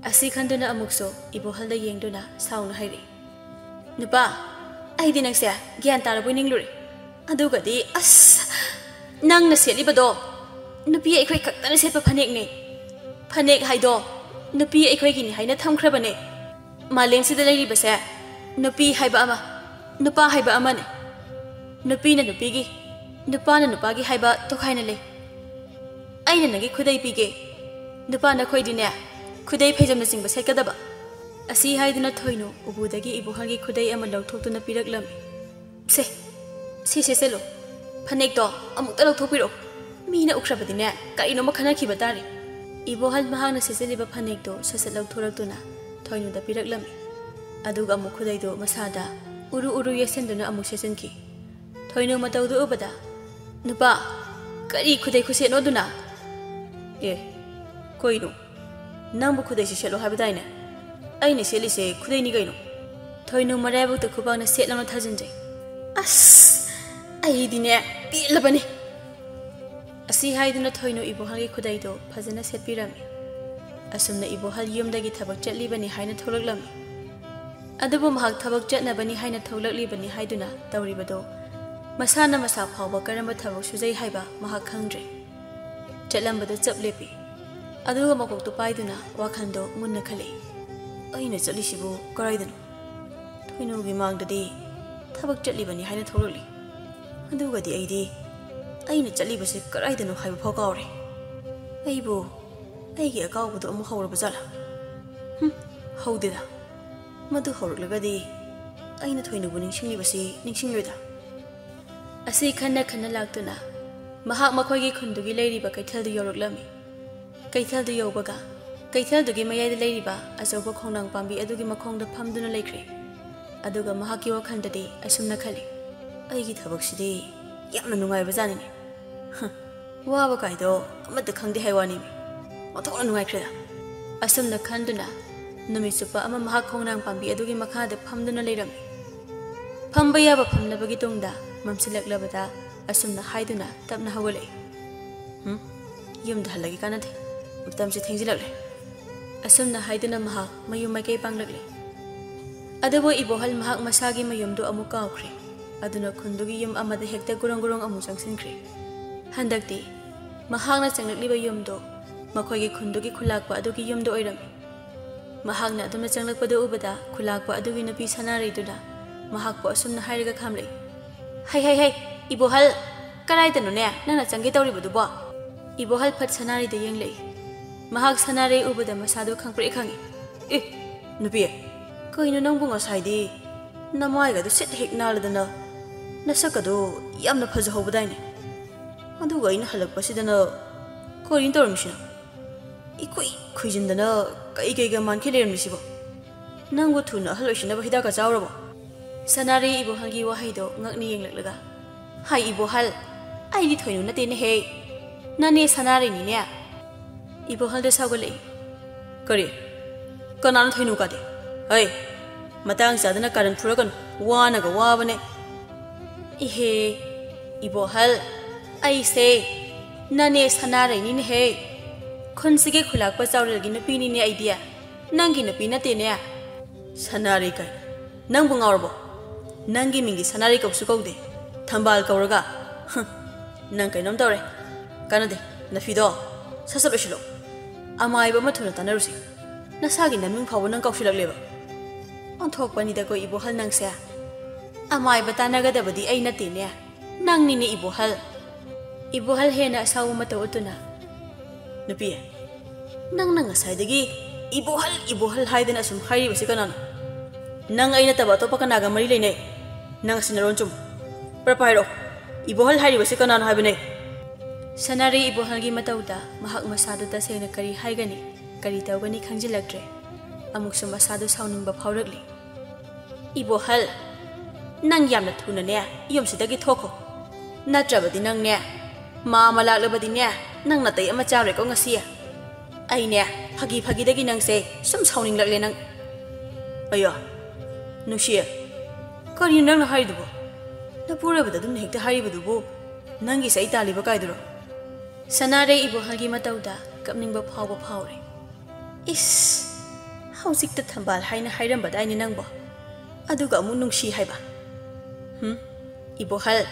ꯑꯁꯤ ꯈꯟꯗꯨꯅ ꯑꯃꯨꯛꯁꯨ ꯏꯕꯣꯍꯜꯗ ꯌꯦꯡꯗꯨꯅ ꯁꯥꯎꯅ ꯍꯥꯏꯔꯛꯏ꯫ "ꯅꯨꯄꯥ, ꯑꯩꯗꯤ ꯅꯪꯁꯦ ꯒ꯭ꯌꯥꯟ ꯇꯥꯔꯕꯣꯏ ꯅꯤꯡꯂꯨꯔꯦ꯫ ꯑꯗꯨꯒꯗꯤ, ꯑꯁ, ꯅꯪꯅ ꯁꯦꯠꯂꯤꯕꯗꯣ ꯅꯨꯄꯤ ꯑꯩꯈꯣꯏ ꯈꯛꯇꯅ ꯁꯦꯠꯄ ꯐꯅꯦꯛꯅꯦ꯫ ꯐꯅꯦꯛ ꯍꯥꯏꯗꯣ ꯅꯨꯄꯤ ꯑꯩꯈꯣꯏꯒꯤꯅꯤ ꯍꯥꯏꯅ ꯊꯝꯈ꯭ꯔꯕꯅꯦ꯫ ꯃꯥꯂꯦꯝꯁꯤꯗ ꯂꯩꯔꯤꯕꯁꯦ ꯅꯨꯄꯤ ꯍꯥꯏꯕ ꯑꯃ, ꯅꯨꯄꯥ ꯍꯥꯏꯕ ꯑꯃꯅꯦ꯫ ꯅꯨꯄꯤꯅ ꯅꯨꯄꯤꯒꯤ, ꯅꯨꯄꯥꯅ ꯅꯨꯄꯥꯒꯤ ꯍꯥꯏꯕ ꯇꯣꯈꯥꯏꯅ ꯂꯩ꯫ ꯑꯩꯅ ꯅꯪꯒꯤ ꯈꯨꯗꯩ ꯄꯤꯒꯦ꯫ ꯅꯨꯄꯥ ꯅꯈꯣꯏꯗꯤꯅꯦ, ꯈꯨꯗꯩ ꯐꯩꯖꯝꯅꯆꯤꯡꯕ ꯁꯦꯠꯀꯗꯕ꯫" ꯑꯁꯤ ꯍꯥꯏꯗꯨꯅ ꯊꯣꯏꯅꯨ ꯎꯕꯨꯗꯒꯤ ꯏꯕꯣꯍꯜꯒꯤ ꯈꯨꯗꯩ ꯑꯃ ꯂꯧꯊꯣꯛꯇꯨꯅ ꯄꯤꯔꯛꯂꯝꯃꯤ꯫ "ꯁꯦ, ꯁꯤ ꯁꯦꯠꯆꯜꯂꯨ꯫ ꯐꯅꯦꯛꯇꯣ ꯑꯃꯨꯛꯇ ꯂꯧꯊꯣꯛꯄꯤꯔꯛꯎ꯫ ꯃꯤꯅ ꯎꯈ꯭ꯔꯕꯗꯤꯅꯦ, ꯀꯔꯤꯅꯣꯃ ꯈꯟꯅꯈꯤꯕ ꯇꯥꯔꯦ꯫" ꯏꯕꯣꯍꯜ ꯃꯍꯥꯛꯅ ꯁꯦꯠꯆꯜꯂꯤꯕ ꯐꯅꯦꯛꯇꯣ ꯁꯠ ꯁꯠ ꯂꯧꯊꯣꯔꯛꯇꯨꯅ ꯊꯣꯏꯅꯨꯗ ꯄꯤꯔꯛꯂꯝꯃꯤ꯫ ꯑꯗꯨꯒ ꯑꯃꯨꯛ ꯈꯨꯗꯩꯗꯨ ꯃꯁꯥꯗ ꯎꯔꯨ ꯎꯔꯨ ꯌꯦꯠꯁꯤꯟꯗꯨꯅ ꯑꯃꯨꯛ ꯁꯦꯠꯆꯤꯟꯈꯤ꯫ ꯊꯣꯏꯅꯨ ꯃꯇꯧꯗꯨ ꯎꯕꯗ, "ꯅꯨꯄꯥ, ꯀꯔꯤ ꯈꯨꯗꯩ ꯈꯨꯁꯦꯠꯅꯣ ꯑꯗꯨꯅ?" ꯑꯦ, ꯀꯩꯅꯣ? ꯅꯪꯕꯨ ꯈꯨꯗꯩꯁꯦ ꯁꯦꯠꯂꯣ ꯍꯥꯏꯕꯗꯥꯏꯅꯦ? ꯑꯩꯅ ꯁꯦꯠꯂꯤꯁꯦ ꯈꯨꯗꯩꯅꯤ ꯀꯩꯅꯣ꯫ ꯊꯣꯏꯅꯨ ꯃꯔꯥꯏꯕꯛꯇ ꯈꯨꯕꯥꯛꯅ ꯁꯦꯠ ꯂꯥꯎꯅ ꯊꯥꯖꯤꯟꯖꯩ꯫ "ꯑꯁ! ꯑꯩꯗꯤꯅꯦ, ꯄꯦꯜꯂꯕꯅꯤ!" ꯑꯁꯤ ꯍꯥꯏꯗꯨꯅ ꯊꯣꯏꯅꯨ ꯏꯕꯣꯍꯜꯒꯤ ꯈꯨꯗꯩꯗꯣ ꯐꯖꯅ ꯁꯦꯠꯄꯤꯔꯝꯃꯤ꯫ ꯑꯁꯨꯝꯅ ꯏꯕꯣꯍꯜ ꯌꯨꯝꯗꯒꯤ ꯊꯕꯛ ꯆꯠꯂꯤꯕꯅꯤ ꯍꯥꯏꯅ ꯊꯣꯛꯂꯛꯂꯝꯃꯤ꯫ ꯑꯗꯨꯕꯨ ꯃꯍꯥꯛ ꯊꯕꯛ ꯆꯠꯅꯕꯅꯤ ꯍꯥꯏꯅ ꯊꯣꯛꯂꯛꯂꯤꯕꯅꯤ ꯍꯥꯏꯗꯨꯅ ꯇꯧꯔꯤꯕꯗꯣ ꯃꯁꯥꯅ ꯃꯁꯥ ꯐꯥꯎꯕ ꯀꯔꯝꯕ ꯊꯕꯛ ꯁꯨꯖꯩ ꯍꯥꯏꯕ ꯃꯍꯥꯛ ꯈꯪꯗ꯭ꯔꯦ꯫ ꯆꯠꯂꯝꯕꯗꯨ ꯆꯞ ꯂꯦꯞꯄꯤ꯫ ꯑꯗꯨꯒ ꯃꯀꯣꯛꯇꯨ ꯄꯥꯏꯗꯨꯅ ꯋꯥꯈꯜꯗꯣ ꯃꯨꯟꯅ ꯈꯜꯂꯤ꯫ "ꯑꯩꯅ ꯆꯠꯂꯤꯁꯤꯕꯨ ꯀꯔꯥꯏꯗꯅꯣ? ꯊꯣꯏꯅꯨꯒꯤ ꯃꯥꯡꯗꯗꯤ ꯊꯕꯛ ꯆꯠꯂꯤꯕꯅꯤ ꯍꯥꯏꯅ ꯊꯣꯛꯂꯛꯂꯤ꯫ ꯑꯗꯨꯒꯗꯤ ꯑꯩꯗꯤ ꯑꯩꯅ ꯆꯠꯂꯤꯕꯁꯤ ꯀꯔꯥꯏꯗꯅꯣ ꯍꯥꯏꯕ ꯐꯥꯎ ꯀꯥꯎꯔꯦ꯫ ꯑꯩꯕꯨ ꯑꯩꯒꯤ ꯑꯀꯥꯎꯕꯗꯣ ꯑꯃꯨꯛ ꯍꯧꯔꯕ ꯖꯥꯠꯂꯥ? ꯍꯨꯝ, ꯍꯧꯗꯦꯗ꯫ ꯃꯗꯨ ꯍꯧꯔꯛꯂꯒꯗꯤ ꯑꯩꯅ ꯊꯣꯏꯅꯨꯕꯨ ꯅꯤꯡꯁꯤꯡꯂꯤꯕꯁꯤ ꯅꯤꯡꯁꯤꯡꯂꯣꯏꯗ?" ꯑꯁꯤ ꯈꯟꯅ ꯈꯟꯅ ꯂꯥꯛꯇꯨꯅ ꯃꯍꯥꯛ ꯃꯈꯣꯏꯒꯤ ꯈꯨꯟꯗꯨꯒꯤ ꯂꯩꯔꯤꯕ ꯀꯩꯊꯦꯜꯗꯨ ꯌꯧꯔꯛꯂꯝꯃꯤ꯫ ꯀꯩꯊꯦꯜꯗꯨ ꯌꯧꯕꯒ ꯀꯩꯊꯦꯜꯗꯨꯒꯤ ꯃꯌꯥꯏꯗ ꯂꯩꯔꯤꯕ ꯑꯆꯧꯕ ꯈꯣꯡꯅꯥꯡ ꯄꯥꯝꯕꯤ ꯑꯗꯨꯒꯤ ꯃꯈꯣꯡꯗ ꯐꯝꯗꯨꯅ ꯂꯩꯈ꯭ꯔꯦ꯫ ꯑꯗꯨꯒ ꯃꯍꯥꯛꯀꯤ ꯋꯥꯈꯜꯗꯗꯤ ꯑꯁꯨꯝꯅ ꯈꯜꯂꯤ, "ꯑꯩꯒꯤ ꯊꯕꯛꯁꯤꯗꯤ ꯌꯥꯝꯅ ꯅꯨꯡꯉꯥꯏꯕ ꯖꯥꯠꯅꯤꯅꯦ꯫ ꯍ, ꯋꯥꯕ ꯀꯥꯏꯗꯣ ꯑꯃꯠꯇ ꯈꯪꯗꯦ ꯍꯥꯏ ꯋꯥꯅꯤꯅꯦ꯫ ꯑꯣꯟꯊꯣꯛꯅ ꯅꯨꯡꯉꯥꯏꯈ꯭ꯔꯦꯗ!" ꯑꯁꯨꯝꯅ ꯈꯟꯗꯨꯅ ꯅꯨꯃꯤꯠ ꯆꯨꯞꯄ ꯑꯃ ꯃꯍꯥꯛ ꯈꯣꯡꯅꯥꯡ ꯄꯥꯝꯕꯤ ꯑꯗꯨꯒꯤ ꯃꯈꯥꯗ ꯐꯝꯗꯨꯅ ꯂꯩꯔꯝꯃꯤ꯫ ꯐꯝꯕ ꯌꯥꯕ ꯐꯝꯂꯕꯒꯤ ꯇꯨꯡꯗ ꯃꯝꯁꯤꯜꯂꯛꯂꯕꯗ ꯑꯁꯨꯝꯅ ꯍꯥꯏꯗꯨꯅ ꯇꯞꯅ ꯍꯧꯒꯠꯂꯛꯏ꯫ "ꯍꯨꯝ, ꯌꯨꯝꯗ ꯍꯜꯂꯒꯦ ꯀꯥꯟꯅꯗꯦ꯫ ꯃꯇꯝꯁꯦ ꯊꯦꯡꯖꯤꯜꯂꯛꯂꯦ꯫" ꯑꯁꯨꯝꯅ ꯍꯥꯏꯗꯨꯅ ꯃꯍꯥꯛ ꯃꯌꯨꯝ ꯃꯥꯏꯀꯩ ꯄꯥꯡꯂꯛꯂꯤ꯫ ꯑꯗꯨꯕꯨ ꯏꯕꯣꯍꯜ ꯃꯍꯥꯛ ꯃꯁꯥꯒꯤ ꯃꯌꯨꯝꯗꯨ ꯑꯃꯨꯛ ꯀꯥꯎꯈ꯭ꯔꯦ꯫ ꯑꯗꯨꯅ ꯈꯨꯟꯗꯨꯒꯤ ꯌꯨꯝ ꯑꯃꯗ ꯍꯦꯛꯇ ꯒꯨꯔꯨꯡ ꯒꯨꯔꯨꯡ ꯑꯃꯨꯛ ꯆꯪꯁꯤꯟꯈ꯭ꯔꯦ꯫ ꯍꯟꯗꯛꯇꯤ ꯃꯍꯥꯛꯅ ꯆꯪꯂꯛꯂꯤꯕ ꯌꯨꯝꯗꯨ ꯃꯈꯣꯏꯒꯤ ꯈꯨꯟꯗꯨꯒꯤ ꯈꯨꯂꯥꯛꯄ ꯑꯗꯨꯒꯤ ꯌꯨꯝꯗꯨ ꯑꯣꯏꯔꯝꯃꯤ꯫ ꯃꯍꯥꯛꯅ ꯑꯗꯨꯝꯅ ꯆꯪꯂꯛꯄꯗꯨ ꯎꯕꯗ ꯈꯨꯂꯥꯛꯄ ꯑꯗꯨꯒꯤ ꯅꯨꯄꯤ ꯁꯅꯥꯔꯩꯗꯨꯅ ꯃꯍꯥꯛꯄꯨ ꯑꯁꯨꯝꯅ ꯍꯥꯏꯔꯒ ꯈꯥꯝꯂꯛꯏ, "ꯍꯩ, ꯍꯩ, ꯍꯩ, ꯏꯕꯣꯍꯜ, ꯀꯗꯥꯏꯗꯅꯣꯅꯦ ꯅꯪꯅ ꯆꯪꯒꯦ ꯇꯧꯔꯤꯕꯗꯨꯕꯣ?" ꯏꯕꯣꯍꯜ ꯐꯠ ꯁꯅꯥꯔꯩꯗ ꯌꯦꯡꯂꯛꯏ꯫ ꯃꯍꯥꯛ ꯁꯅꯥꯔꯩ ꯎꯕꯗ ꯃꯁꯥꯗꯨ ꯈꯪꯄ꯭ꯔꯦꯛ ꯈꯪꯉꯤ꯫ "ꯑꯦ, ꯅꯨꯄꯤ, ꯀꯩꯅꯣ ꯅꯪꯕꯨ ꯉꯁꯥꯏꯗꯤ ꯅꯃꯥꯏꯒꯗꯨ ꯁꯤꯠ ꯍꯦꯛ ꯅꯥꯜꯂꯗꯅ ꯅꯁꯛꯀꯗꯨ ꯌꯥꯝꯅ ꯐꯖꯍꯧꯕꯗꯥꯏꯅꯦ? ꯑꯗꯨꯒ ꯑꯩꯅ ꯍꯜꯂꯛꯄꯁꯤꯗꯅ ꯀꯔꯤꯅꯣ ꯇꯧꯔꯝꯃꯤꯁꯤꯅ? ꯏꯈꯨꯏ ꯈꯨꯏꯖꯤꯟꯗꯅ ꯀꯩ ꯀꯩꯒ ꯃꯥꯟꯈꯤ ꯂꯩꯔꯝꯃꯤꯁꯤꯕꯣ? ꯅꯪꯕꯨ ꯊꯨꯅ ꯑꯍꯜ ꯑꯣꯏꯁꯤꯟꯅꯕ ꯍꯤꯗꯥꯛꯀ ꯆꯥꯎꯔꯕꯣ?" ꯁꯅꯥꯔꯩ ꯏꯕꯣꯍꯜꯒꯤ ꯋꯥꯍꯩꯗꯣ ꯉꯛꯅ ꯌꯦꯡꯂꯛꯂꯒ, "ꯍꯥꯏ ꯏꯕꯣꯍꯜ, ꯑꯩꯗꯤ ꯊꯣꯏꯅꯨ ꯅꯠꯇꯦꯅꯦꯍꯦ, ꯅꯅꯦ ꯁꯅꯥꯔꯩꯅꯤꯅꯦ꯫ ꯏꯕꯣꯍꯜꯗ ꯁꯥꯎꯒꯠꯂꯛꯏ꯫ ꯀꯔꯤ? ꯀꯅꯥꯅꯣ ꯊꯣꯏꯅꯨ ꯀꯥꯗꯦ? ꯍꯩ, ꯃꯇꯥꯡ ꯆꯥꯗꯅ ꯀꯥꯔꯟ ꯐꯨꯔꯛꯀꯅꯨ꯫ ꯋꯥꯅꯒ ꯋꯥꯕꯅꯦ꯫ ꯏꯍꯦ, ꯏꯕꯣꯍꯜ, ꯑꯩꯁꯦ ꯅꯅꯦ ꯁꯅꯥꯔꯩꯅꯤꯅꯦꯍꯦ꯫ ꯈꯨꯟꯁꯤꯒꯤ ꯈꯨꯂꯥꯛꯄ ꯆꯥꯎꯔꯦꯜꯒꯤ ꯅꯨꯄꯤꯅꯤꯅꯦ ꯑꯩꯗꯤ꯫ ꯅꯪꯒꯤ ꯅꯨꯄꯤ ꯅꯠꯇꯦꯅꯦ꯫ ꯁꯅꯥꯔꯩ ꯀꯥꯏ? ꯅꯪꯕꯨ ꯉꯥꯎꯔꯕꯣ? ꯅꯪꯒꯤ ꯃꯤꯡꯗꯤ ꯁꯅꯥꯔꯩ ꯀꯧꯁꯨ ꯀꯧꯗꯦ, ꯊꯝꯕꯥꯜ ꯀꯧꯔꯒ꯫ ꯍꯨꯝ, ꯅꯪ ꯀꯩꯅꯣꯝ ꯇꯧꯔꯦ꯫ ꯀꯥꯟꯅꯗꯦ, ꯅꯐꯤꯗꯣ ꯁꯠ ꯁꯠ ꯂꯣꯏꯁꯤꯜꯂꯣ꯫ ꯑꯃꯥꯏꯕ ꯑꯃ ꯊꯨꯅ ꯇꯥꯟꯅꯔꯨꯁꯤ꯫ ꯅꯁꯥꯒꯤ ꯅꯃꯤꯡ ꯐꯥꯎꯕ ꯅꯪ ꯀꯥꯎꯁꯤꯜꯂꯛꯂꯦꯕ꯫ ꯑꯣꯟꯊꯣꯛꯄꯅꯤꯗꯀꯣ ꯏꯕꯣꯍꯜ ꯅꯪꯁꯦ꯫ ꯑꯃꯥꯏꯕ ꯇꯥꯟꯅꯒꯗꯕꯗꯤ ꯑꯩ ꯅꯠꯇꯦꯅꯦ, ꯅꯪꯅꯤꯅꯦ ꯏꯕꯣꯍꯜ꯫ ꯏꯕꯣꯍꯜ ꯍꯦꯟꯅ ꯑꯁꯥꯎꯕ ꯃꯇꯧ ꯎꯠꯇꯨꯅ, ꯅꯨꯄꯤ, ꯅꯪꯅ ꯉꯁꯥꯏꯗꯒꯤ ꯏꯕꯣꯍꯜ, ꯏꯕꯣꯍꯜ ꯍꯥꯏꯗꯅ ꯑꯁꯨꯝ ꯍꯥꯏꯔꯤꯕꯁꯤ ꯀꯅꯥꯅꯣ? ꯅꯪ ꯑꯩ ꯅꯠꯇꯕ ꯑꯇꯣꯞꯄ ꯀꯅꯥꯒ ꯃꯔꯤ ꯂꯩꯅꯩ? ꯅꯪ ꯑꯁꯤ ꯅꯔꯣꯟ ꯆꯨꯝ꯫ ꯄ꯭ꯔꯄ ꯍꯥꯏꯔꯛꯑꯣ, ꯏꯕꯣꯍꯜ ꯍꯥꯏꯔꯤꯕꯁꯤ ꯀꯅꯥꯅꯣ ꯍꯥꯏꯕꯅꯦ? ꯁꯅꯥꯔꯩ ꯏꯕꯣꯍꯜꯒꯤ ꯃꯇꯧꯗ ꯃꯍꯥꯛ ꯃꯁꯥꯗꯨ ꯇꯁꯦꯡꯅ ꯀꯔꯤ ꯍꯥꯏꯒꯅꯤ, ꯀꯔꯤ ꯇꯧꯒꯅꯤ ꯈꯪꯖꯤꯜꯂꯛꯇ꯭ꯔꯦ꯫ ꯑꯃꯨꯛꯁꯨ ꯃꯁꯥꯗꯨ ꯁꯥꯎꯅꯤꯡꯕ ꯐꯥꯎꯔꯛꯂꯤ꯫ ꯏꯕꯣꯍꯜ, ꯅꯪ ꯌꯥꯝꯅ ꯊꯨꯅꯅꯦ ꯌꯨꯝꯁꯤꯗꯒꯤ ꯊꯣꯛꯈꯣ꯫ ꯅꯠꯇ꯭ꯔꯕꯗꯤ ꯅꯪꯅꯦ, ꯃꯥ ꯑꯃ ꯂꯥꯛꯂꯕꯗꯤꯅꯦ, ꯅꯪ ꯅꯥꯇꯩ ꯑꯃ ꯆꯥꯔꯣꯏꯀꯣ ꯉꯁꯤ꯫ ꯑꯩꯅꯦ, ꯐꯥꯒꯤ ꯐꯥꯒꯤꯗꯒꯤ ꯅꯪꯁꯦ ꯁꯨꯝ ꯁꯥꯎꯅꯤꯡꯂꯛꯂꯦ ꯅꯪ꯫ ꯑꯌꯣ, ꯅꯨꯡꯁꯤ, ꯀꯔꯤꯅꯣ ꯅꯪꯅ ꯍꯥꯏꯔꯤꯗꯨꯕꯣ? ꯅꯄꯨꯔꯣꯏꯕꯗ ꯑꯗꯨꯝꯅ ꯍꯦꯛꯇ ꯍꯥꯏꯔꯤꯕꯗꯨꯕꯨ ꯅꯪꯒꯤꯁꯦ ꯑꯩ ꯇꯥꯜꯂꯤꯕ ꯀꯥꯏꯗꯨꯔꯣ? ꯁꯅꯥꯔꯩ ꯏꯕꯣꯍꯜꯒꯤ ꯃꯇꯧꯗ ꯀꯞꯅꯤꯡꯕ ꯐꯥꯎꯕ ꯐꯥꯎꯔꯦ꯫ ꯏꯁ, ꯍꯧꯖꯤꯛꯇ ꯊꯝꯕꯥꯜ ꯍꯥꯏꯅ ꯍꯥꯏꯔꯝꯕꯗꯥꯏꯅꯦ ꯅꯪꯕꯣ? ꯑꯗꯨꯒ ꯑꯃꯨꯛ ꯅꯨꯡꯁꯤ ꯍꯥꯏꯕ? ꯍꯨꯝ? ꯏꯕꯣꯍꯜ,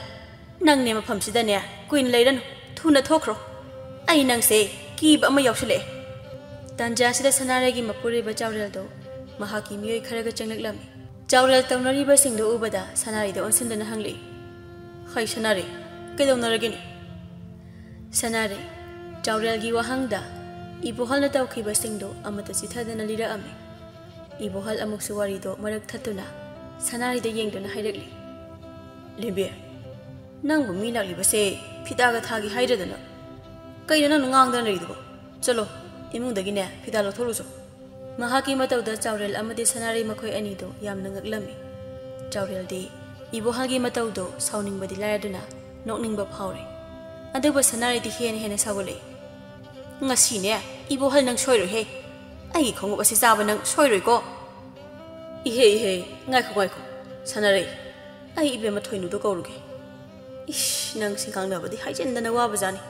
ꯅꯪꯅꯦ ꯃꯐꯝꯁꯤꯗꯅꯦ ꯀꯨꯏꯅ ꯂꯩꯔꯅꯨ, ꯊꯨꯅ ꯊꯣꯛꯈ꯭ꯔꯣ꯫ ꯑꯩ ꯅꯪꯁꯦ ꯀꯤꯕ ꯑꯃ ꯌꯥꯎꯁꯤꯜꯂꯛꯑꯦ꯫ ꯇꯥꯟꯖꯥꯁꯤꯗ ꯁꯅꯥꯔꯩꯒꯤ ꯃꯄꯨꯔꯣꯏꯕ ꯆꯥꯎꯔꯦꯜꯗꯣ ꯃꯍꯥꯛꯀꯤ ꯃꯤꯑꯣꯏ ꯈꯔꯒ ꯆꯪꯂꯛꯂꯝꯃꯤ꯫ ꯆꯥꯎꯔꯦꯜ ꯇꯧꯅꯔꯤꯕꯁꯤꯡꯗꯨ ꯎꯕꯗ ꯁꯅꯥꯔꯩꯗ ꯑꯣꯟꯁꯤꯟꯗꯨꯅ ꯍꯪꯂꯛꯏ, ꯍꯩ ꯁꯅꯥꯔꯩ, ꯀꯩꯗꯧꯅꯔꯒꯦꯅꯦ? ꯁꯅꯥꯔꯩ, ꯆꯥꯎꯔꯦꯜꯒꯤ ꯋꯥꯍꯪꯗ ꯏꯕꯣꯍꯜꯅ ꯇꯧꯈꯤꯕꯁꯤꯡꯗꯨ ꯑꯃꯠꯇ ꯆꯤꯊꯗꯅ ꯂꯤꯔꯛꯑꯝꯃꯤ꯫ ꯏꯕꯣꯍꯜ ꯑꯃꯨꯛꯁꯨ ꯋꯥꯔꯤꯗꯣ ꯃꯔꯛ ꯊꯠꯇꯨꯅ ꯁꯅꯥꯔꯩꯗ ꯌꯦꯡꯗꯨꯅ ꯍꯥꯏꯔꯛꯂꯤ, ꯂꯦꯝꯕꯤ, ꯅꯪꯕꯨ ꯃꯤ ꯂꯥꯛꯂꯤꯕꯁꯦ ꯐꯤꯗꯥꯒ ꯊꯥꯒꯦ ꯍꯥꯏꯗ꯭ꯔꯗꯅ ꯀꯩꯅꯣ ꯅꯪꯅ ꯉꯥꯡꯗꯅ ꯂꯩꯔꯤꯗꯨꯕꯣ? ꯆꯠꯂꯣ, ꯏꯃꯨꯡꯗꯒꯤꯅꯦ ꯐꯤꯗꯥ ꯂꯧꯊꯣꯛꯂꯨꯆꯣ꯫ ꯃꯍꯥꯛꯀꯤ ꯃꯇꯧꯗ ꯆꯥꯎꯔꯦꯜ ꯑꯃꯗꯤ ꯁꯅꯥꯔꯩ ꯃꯈꯣꯏ ꯑꯅꯤꯗꯨ ꯌꯥꯝꯅ ꯉꯛꯂꯝꯃꯤ꯫ ꯆꯥꯎꯔꯦꯜꯗꯤ ꯏꯕꯣꯍꯜꯒꯤ ꯃꯇꯧꯗꯨ ꯁꯥꯎꯅꯤꯡꯕꯗꯤ ꯂꯥꯏꯔꯗꯨꯅ ꯅꯣꯛꯅꯤꯡꯕ ꯐꯥꯎꯔꯦ꯫ ꯑꯗꯨꯕꯨ ꯁꯅꯥꯔꯩꯗꯤ ꯍꯦꯟꯅ ꯍꯦꯟꯅ ꯁꯥꯎꯒꯠꯂꯛꯏ꯫ "ꯉꯁꯤꯅꯦ, ꯏꯕꯣꯍꯜ, ꯅꯪ ꯁꯣꯏꯔꯣꯏꯍꯦ꯫ ꯑꯩꯒꯤ ꯈꯣꯡꯎꯞ ꯑꯁꯤ ꯆꯥꯕ ꯅꯪ ꯁꯣꯏꯔꯣꯏꯀꯣ?" "ꯏꯍꯦ, ꯏꯍꯦ, ꯉꯥꯏꯈꯣ, ꯉꯥꯏꯈꯣ, ꯁꯥꯟꯅꯔꯩ꯫ ꯑꯩ ꯏꯕꯦꯝꯃ ꯊꯣꯏꯅꯨꯗꯣ ꯀꯧꯔꯨꯒꯦ꯫ ꯏꯁ, ꯅꯪꯁꯤ ꯉꯥꯡꯅꯕꯗꯤ ꯍꯥꯏꯖꯤꯟꯗꯅ ꯋꯥꯕꯖꯥꯠꯅꯤ꯫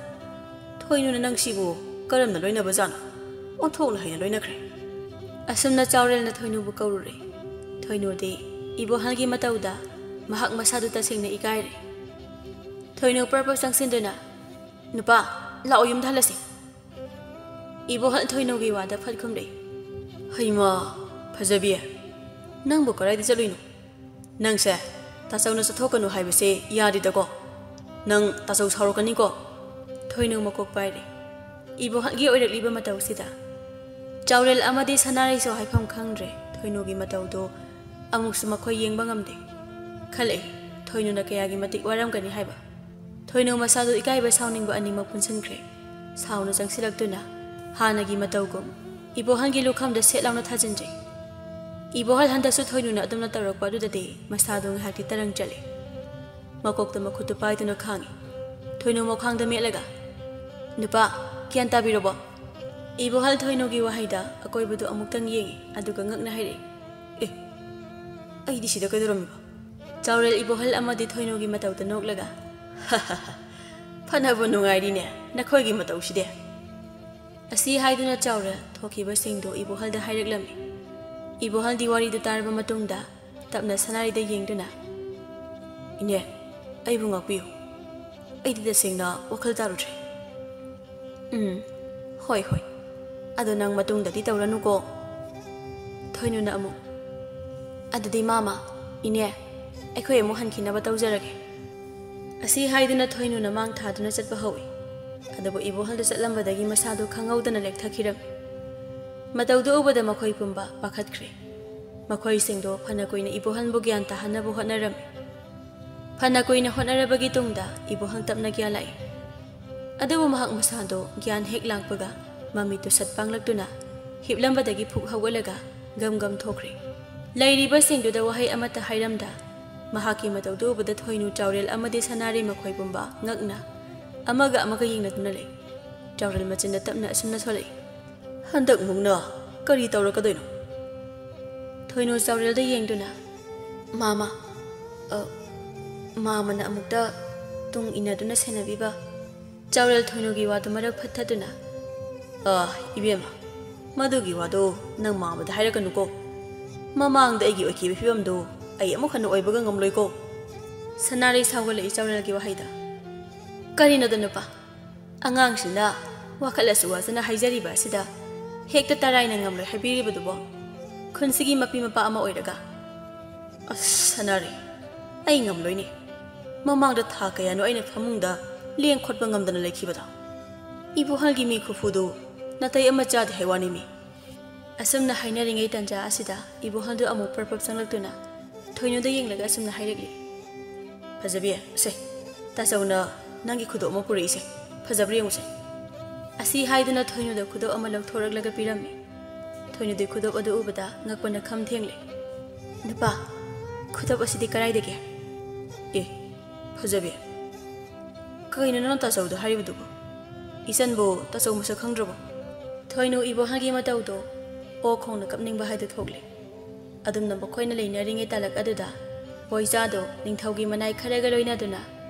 ꯊꯣꯏꯅꯨꯅ ꯅꯪꯁꯤꯕꯨ ꯀꯔꯝꯅ ꯂꯣꯏꯅꯕꯖꯥꯠꯅꯣ? ꯑꯣꯟꯊꯣꯛꯅ ꯍꯩꯅ ꯂꯣꯏꯅꯈ꯭ꯔꯦ꯫" ꯑꯁꯨꯝꯅ ꯆꯥꯎꯔꯦꯜꯅ ꯊꯣꯏꯅꯨꯕꯨ ꯀꯧꯔꯨꯔꯦ꯫ ꯊꯣꯏꯅꯨꯗꯤ ꯏꯕꯣꯍꯜꯒꯤ ꯃꯇꯧꯗ ꯃꯍꯥꯛ ꯃꯁꯥꯗꯨ ꯇꯁꯦꯡꯅ ꯏꯀꯥꯏꯔꯦ꯫ ꯊꯣꯏꯅꯨ ꯄꯔꯞ ꯄꯔꯞ ꯆꯪꯁꯤꯟꯗꯨꯅ, "ꯅꯨꯄꯥ, ꯂꯥꯛꯑꯣ, ꯌꯨꯝꯗ ꯍꯜꯂꯁꯤ꯫" ꯏꯕꯣꯍꯜ ꯊꯣꯏꯅꯨꯒꯤ ꯋꯥꯗ ꯐꯠ ꯈꯨꯝꯂꯛꯏ꯫ "ꯍꯩꯃꯥ, ꯐꯖꯕꯤ, ꯅꯪꯕꯨ ꯀꯗꯥꯏꯗ ꯆꯠꯂꯨꯏꯅꯣ? ꯅꯪꯁꯦ ꯇꯥꯆꯧꯅ ꯆꯠꯊꯣꯛꯀꯅꯨ ꯍꯥꯏꯕꯁꯦ ꯌꯥꯗꯦꯗꯀꯣ꯫ ꯅꯪ ꯇꯥꯆꯧ ꯁꯥꯎꯔꯛꯀꯅꯤꯀꯣ꯫" ꯊꯣꯏꯅꯨ ꯃꯀꯣꯛ ꯄꯥꯏꯔꯦ꯫ ꯏꯕꯣꯍꯜꯒꯤ ꯑꯣꯏꯔꯛꯂꯤꯕ ꯃꯇꯧꯁꯤꯗ ꯆꯥꯎꯔꯦꯜ ꯑꯃꯗꯤ ꯁꯅꯥꯔꯩꯁꯨ ꯍꯥꯏꯐꯝ ꯈꯪꯗ꯭ꯔꯦ꯫ ꯊꯣꯏꯅꯨꯒꯤ ꯃꯇꯧꯗꯨ ꯑꯃꯨꯛꯁꯨ ꯃꯈꯣꯏ ꯌꯦꯡꯕ ꯉꯝꯗꯦ꯫ ꯈꯜꯂꯛꯏ, ꯊꯣꯏꯅꯨꯅ ꯀꯌꯥꯒꯤ ꯃꯇꯤꯛ ꯋꯥꯔꯝꯒꯅꯤ ꯍꯥꯏꯕ꯫ ꯊꯣꯏꯅꯨ ꯃꯁꯥꯗꯨ ꯏꯀꯥꯏꯕ ꯁꯥꯎꯅꯤꯡꯕ ꯑꯅꯤꯃꯛ ꯄꯨꯟꯁꯤꯟꯈ꯭ꯔꯦ꯫ ꯁꯥꯎꯅ ꯆꯪꯁꯤꯜꯂꯛꯇꯨꯅ ꯍꯥꯟꯅꯒꯤ ꯃꯇꯧꯒꯨꯝ ꯏꯕꯣꯍꯜꯒꯤ ꯂꯨꯈꯝꯗ ꯁꯦꯠ ꯂꯥꯎꯅ ꯊꯥꯖꯤꯟꯖꯩ꯫ ꯏꯕꯣꯍꯜ ꯍꯟꯗꯛꯁꯨ ꯊꯣꯏꯅꯨꯅ ꯑꯗꯨꯝꯅ ꯇꯧꯔꯛꯄ ꯑꯗꯨꯗꯗꯤ ꯃꯁꯥꯗꯨ ꯉꯥꯏꯍꯥꯛꯇꯤ ꯇꯔꯪ ꯆꯠꯂꯤ꯫ ꯃꯀꯣꯛꯇ ꯃꯈꯨꯠꯇꯨ ꯄꯥꯏꯗꯨꯅ ꯈꯥꯡꯉꯤ꯫ ꯊꯣꯏꯅꯨ ꯃꯈ꯭ꯋꯥꯡꯗ ꯃꯦꯠꯂꯒ, "ꯅꯨꯄꯥ, ꯒ꯭ꯌꯥꯟ ꯇꯥꯕꯤꯔꯕꯣ?" ꯏꯕꯣꯍꯜ ꯊꯣꯏꯅꯨꯒꯤ ꯋꯥꯍꯩꯗ ꯑꯀꯣꯏꯕꯗꯨ ꯑꯃꯨꯛꯇꯪ ꯌꯦꯡꯉꯤ, ꯑꯗꯨꯒ ꯉꯛꯅ ꯍꯥꯏꯔꯛꯏ, "ꯑꯦ, ꯑꯩꯗꯤ ꯁꯤꯗ ꯀꯩꯗꯧꯔꯝꯃꯤꯕ?" ꯆꯥꯎꯔꯦꯜ ꯏꯕꯣꯍꯜ ꯑꯃꯗꯤ ꯊꯣꯏꯅꯨꯒꯤ ꯃꯇꯧꯗ ꯅꯣꯛꯂꯒ, "ꯐꯅꯕꯨ ꯅꯨꯡꯉꯥꯏꯔꯤꯅꯦ ꯅꯈꯣꯏꯒꯤ ꯃꯇꯧꯁꯤꯗꯤ꯫" ꯑꯁꯤ ꯍꯥꯏꯗꯨꯅ ꯆꯥꯎꯔꯦꯜ ꯊꯣꯛꯈꯤꯕꯁꯤꯡꯗꯨ ꯏꯕꯣꯍꯜꯗ ꯍꯥꯏꯔꯛꯂꯝꯃꯤ꯫ ꯏꯕꯣꯍꯜꯗꯤ ꯋꯥꯔꯤꯗꯨ ꯇꯥꯔꯕ ꯃꯇꯨꯡꯗ ꯇꯞꯅ ꯁꯅꯥꯔꯩꯗ ꯌꯦꯡꯗꯨꯅ, "ꯏꯅꯦ, ꯑꯩꯕꯨ ꯉꯥꯛꯄꯤꯌꯨ꯫ ꯑꯩꯗꯤ ꯇꯁꯦꯡꯅ ꯋꯥꯈꯜ ꯇꯥꯔꯨꯗ꯭ꯔꯦ꯫" "ꯎꯝ, ꯍꯣꯏ, ꯍꯣꯏ꯫ ꯑꯗꯣ ꯅꯪ ꯃꯇꯨꯡꯗꯗꯤ ꯇꯧꯔꯅꯨꯀꯣ꯫" ꯊꯣꯏꯅꯨꯅ ꯑꯃꯨꯛ, "ꯑꯗꯨꯗꯤ ꯃꯥꯃ, ꯏꯅꯦ, ꯑꯩꯈꯣꯏ ꯑꯃꯨꯛ ꯍꯟꯈꯤꯅꯕ ꯇꯧꯖꯔꯒꯦ꯫" ꯑꯁꯤ ꯍꯥꯏꯗꯨꯅ ꯊꯣꯏꯅꯨꯅ ꯃꯥꯡ ꯊꯥꯗꯨꯅ ꯆꯠꯄ ꯍꯧꯏ꯫ ꯑꯗꯨꯕꯨ ꯏꯕꯣꯍꯜꯗꯨ ꯆꯠꯂꯝꯕꯗꯒꯤ ꯃꯁꯥꯗꯨ ꯈꯪꯍꯧꯗꯅ ꯂꯦꯛꯊꯈꯤꯔꯝꯃꯤ꯫ ꯃꯇꯧꯗꯨ ꯎꯕꯗ ꯃꯈꯣꯏ ꯄꯨꯝꯕ ꯄꯥꯈꯠꯈ꯭ꯔꯦ꯫ ꯃꯈꯣꯏꯁꯤꯡꯗꯨ ꯐꯅ ꯀꯨꯏꯅ ꯏꯕꯣꯍꯜꯕꯨ ꯒ꯭ꯌꯥꯟ ꯇꯥꯍꯟꯅꯕ ꯍꯣꯠꯅꯔꯝꯃꯤ꯫ ꯐꯅ ꯀꯨꯏꯅ ꯍꯣꯠꯅꯔꯕꯒꯤ ꯇꯨꯡꯗ ꯏꯕꯣꯍꯜ ꯇꯞꯅ ꯒ꯭ꯌꯥꯟ ꯂꯥꯛꯏ꯫ ꯑꯗꯨꯕꯨ ꯃꯍꯥꯛ ꯃꯁꯥꯗꯨ ꯒ꯭ꯌꯥꯟ ꯍꯦꯛ ꯂꯥꯛꯄꯒ ꯃꯃꯤꯠꯇꯨ ꯁꯠ ꯄꯥꯡꯂꯛꯇꯨꯅ ꯍꯤꯞꯂꯝꯕꯗꯒꯤ ꯐꯨꯛ ꯍꯧꯒꯠꯂꯒ ꯒꯝ ꯒꯝ ꯊꯣꯛꯈ꯭ꯔꯦ꯫ ꯂꯩꯔꯤꯕꯁꯤꯡꯗꯨꯗ ꯋꯥꯍꯩ ꯑꯃꯠꯇ ꯍꯥꯏꯔꯝꯗ, ꯃꯍꯥꯛꯀꯤ ꯃꯇꯧꯗꯨ ꯎꯕꯗ ꯊꯣꯏꯅꯨ, ꯆꯥꯎꯔꯦꯜ ꯑꯃꯗꯤ ꯁꯅꯥꯔꯩ ꯃꯈꯣꯏ ꯄꯨꯝꯕ ꯉꯛꯅ ꯑꯃꯒ ꯑꯃꯒ ꯌꯦꯡꯅꯗꯨꯅ ꯂꯩ꯫ ꯆꯥꯎꯔꯦꯜ ꯃꯆꯤꯟꯗ ꯇꯞꯅ ꯑꯁꯨꯝꯅ ꯁꯣꯜꯂꯛꯏ꯫ "ꯍꯟꯗꯛ ꯃꯨꯛꯅ ꯀꯔꯤ ꯇꯧꯔꯛꯀꯗꯣꯏꯅꯣ?" ꯊꯣꯏꯅꯨ ꯆꯥꯎꯔꯦꯜꯗ ꯌꯦꯡꯗꯨꯅ, "ꯃꯥꯃ, ꯑ, ꯃꯥꯃꯅ ꯑꯃꯨꯛꯇ ꯇꯨꯡ ꯏꯟꯅꯗꯨꯅ ꯁꯦꯟꯅꯕꯤꯕ?" ꯆꯥꯎꯔꯦꯜ ꯊꯣꯏꯅꯨꯒꯤ ꯋꯥꯗꯨ ꯃꯔꯛ ꯐꯠꯊꯗꯨꯅ, "ꯑ, ꯏꯕꯦꯝꯃ, ꯃꯗꯨꯒꯤ ꯋꯥꯗꯣ ꯅꯪ ꯃꯥꯃꯗ ꯍꯥꯏꯔꯛꯀꯅꯨꯀꯣ꯫ ꯃꯃꯥꯡꯗ ꯑꯩꯒꯤ ꯑꯣꯏꯈꯤꯕ ꯐꯤꯕꯝꯗꯣ ꯑꯩ ꯑꯃꯨꯛ ꯍꯟꯅ ꯑꯣꯏꯕꯒ ꯉꯝꯂꯣꯏꯀꯣ꯫" ꯁꯅꯥꯔꯩ ꯁꯥꯎꯒꯠꯂꯛꯏ ꯆꯥꯎꯔꯦꯜꯒꯤ ꯋꯥꯍꯩꯗ꯫ "ꯀꯔꯤꯅꯣꯗ ꯅꯨꯄꯥ? ꯑꯉꯥꯡꯁꯤꯡꯅ ꯋꯥꯈꯠꯂꯁꯨ ꯋꯥꯖꯅ ꯍꯥꯏꯖꯔꯤꯕ ꯑꯁꯤꯗ ꯍꯦꯛꯇ ꯇꯔꯥꯏꯅ ꯉꯝꯂꯣꯏ ꯍꯥꯏꯕꯤꯔꯤꯕꯗꯨꯕꯣ? ꯈꯨꯟꯁꯤꯒꯤ ꯃꯄꯤ ꯃꯄꯥ ꯑꯃ ꯑꯣꯏꯔꯒ?" "ꯑꯁ, ꯁꯅꯥꯔꯩ, ꯑꯩ ꯉꯝꯂꯣꯏꯅꯦ꯫ ꯃꯃꯥꯡꯗ ꯊꯥ ꯀꯌꯥꯅꯣ ꯑꯩꯅ ꯐꯃꯨꯡꯗ ꯂꯦꯡ ꯈꯣꯠꯄ ꯉꯝꯗꯅ ꯂꯩꯈꯤꯕꯗꯣ꯫ ꯏꯕꯣꯍꯜꯒꯤ ꯃꯤ ꯈꯨꯐꯨꯗꯨ ꯅꯥꯇꯩ ꯑꯃ ꯆꯥꯗꯦ ꯍꯥꯏ ꯋꯥꯅꯤꯃꯤ꯫" ꯑꯁꯨꯝꯅ ꯍꯥꯏꯅꯔꯤꯉꯩ ꯇꯟꯖꯥ ꯑꯁꯤꯗ ꯏꯕꯣꯍꯜꯗꯨ ꯑꯃꯨꯛ ꯄ꯭ꯔꯞ ꯄ꯭ꯔꯞ ꯆꯪꯂꯛꯇꯨꯅ ꯊꯣꯏꯅꯨꯗ ꯌꯦꯡꯂꯒ ꯑꯁꯨꯝꯅ ꯍꯥꯏꯔꯛꯂꯤ꯫ "ꯐꯖꯕꯤ, ꯁꯦ, ꯇꯥꯆꯧꯅ ꯅꯪꯒꯤ ꯈꯨꯗꯣꯞ ꯑꯃ ꯄꯨꯔꯛꯏꯁꯦ꯫ ꯐꯖꯕ꯭ꯔꯥ ꯌꯦꯡꯉꯨꯁꯦ꯫" ꯑꯁꯤ ꯍꯥꯏꯗꯨꯅ ꯊꯣꯏꯅꯨꯗ ꯈꯨꯗꯣꯞ ꯑꯃ ꯂꯧꯊꯣꯔꯛꯂꯒ ꯄꯤꯔꯝꯃꯤ꯫ ꯊꯣꯏꯅꯨꯗꯤ ꯈꯨꯗꯣꯞ ꯑꯗꯨ ꯎꯕꯗ ꯉꯛꯄꯅ ꯈꯝ ꯊꯦꯡꯂꯦ꯫ "ꯅꯨꯄꯥ, ꯈꯨꯗꯣꯞ ꯑꯁꯤꯗꯤ ꯀꯗꯥꯏꯗꯒꯤ?" "ꯑꯦ, ꯐꯖꯕꯤ, ꯀꯩꯅꯣ ꯅꯪ ꯇꯥꯆꯧꯗ ꯍꯥꯏꯔꯤꯕꯗꯨꯕꯣ? ꯏꯆꯟꯕꯨ ꯇꯥꯆꯧ ꯃꯁꯛ ꯈꯪꯗ꯭ꯔꯕꯣ?" ꯊꯣꯏꯅꯨ ꯏꯕꯣꯍꯜꯒꯤ ꯃꯇꯧꯗꯣ ꯑꯣꯛ ꯈꯣꯡꯅ ꯀꯞꯅꯤꯡꯕ ꯍꯥꯏꯗꯨ ꯊꯣꯛꯂꯦ꯫ ꯑꯗꯨꯝꯅ ꯃꯈꯣꯏꯅ ꯂꯩꯅꯔꯤꯉꯩ ꯇꯥꯂꯛ ꯑꯗꯨꯗ ꯕꯣꯏꯆꯥꯗꯣ ꯅꯤꯡꯊꯧꯒꯤ ꯃꯅꯥꯏ ꯈꯔꯒ ꯂꯣꯏꯅꯗꯨꯅ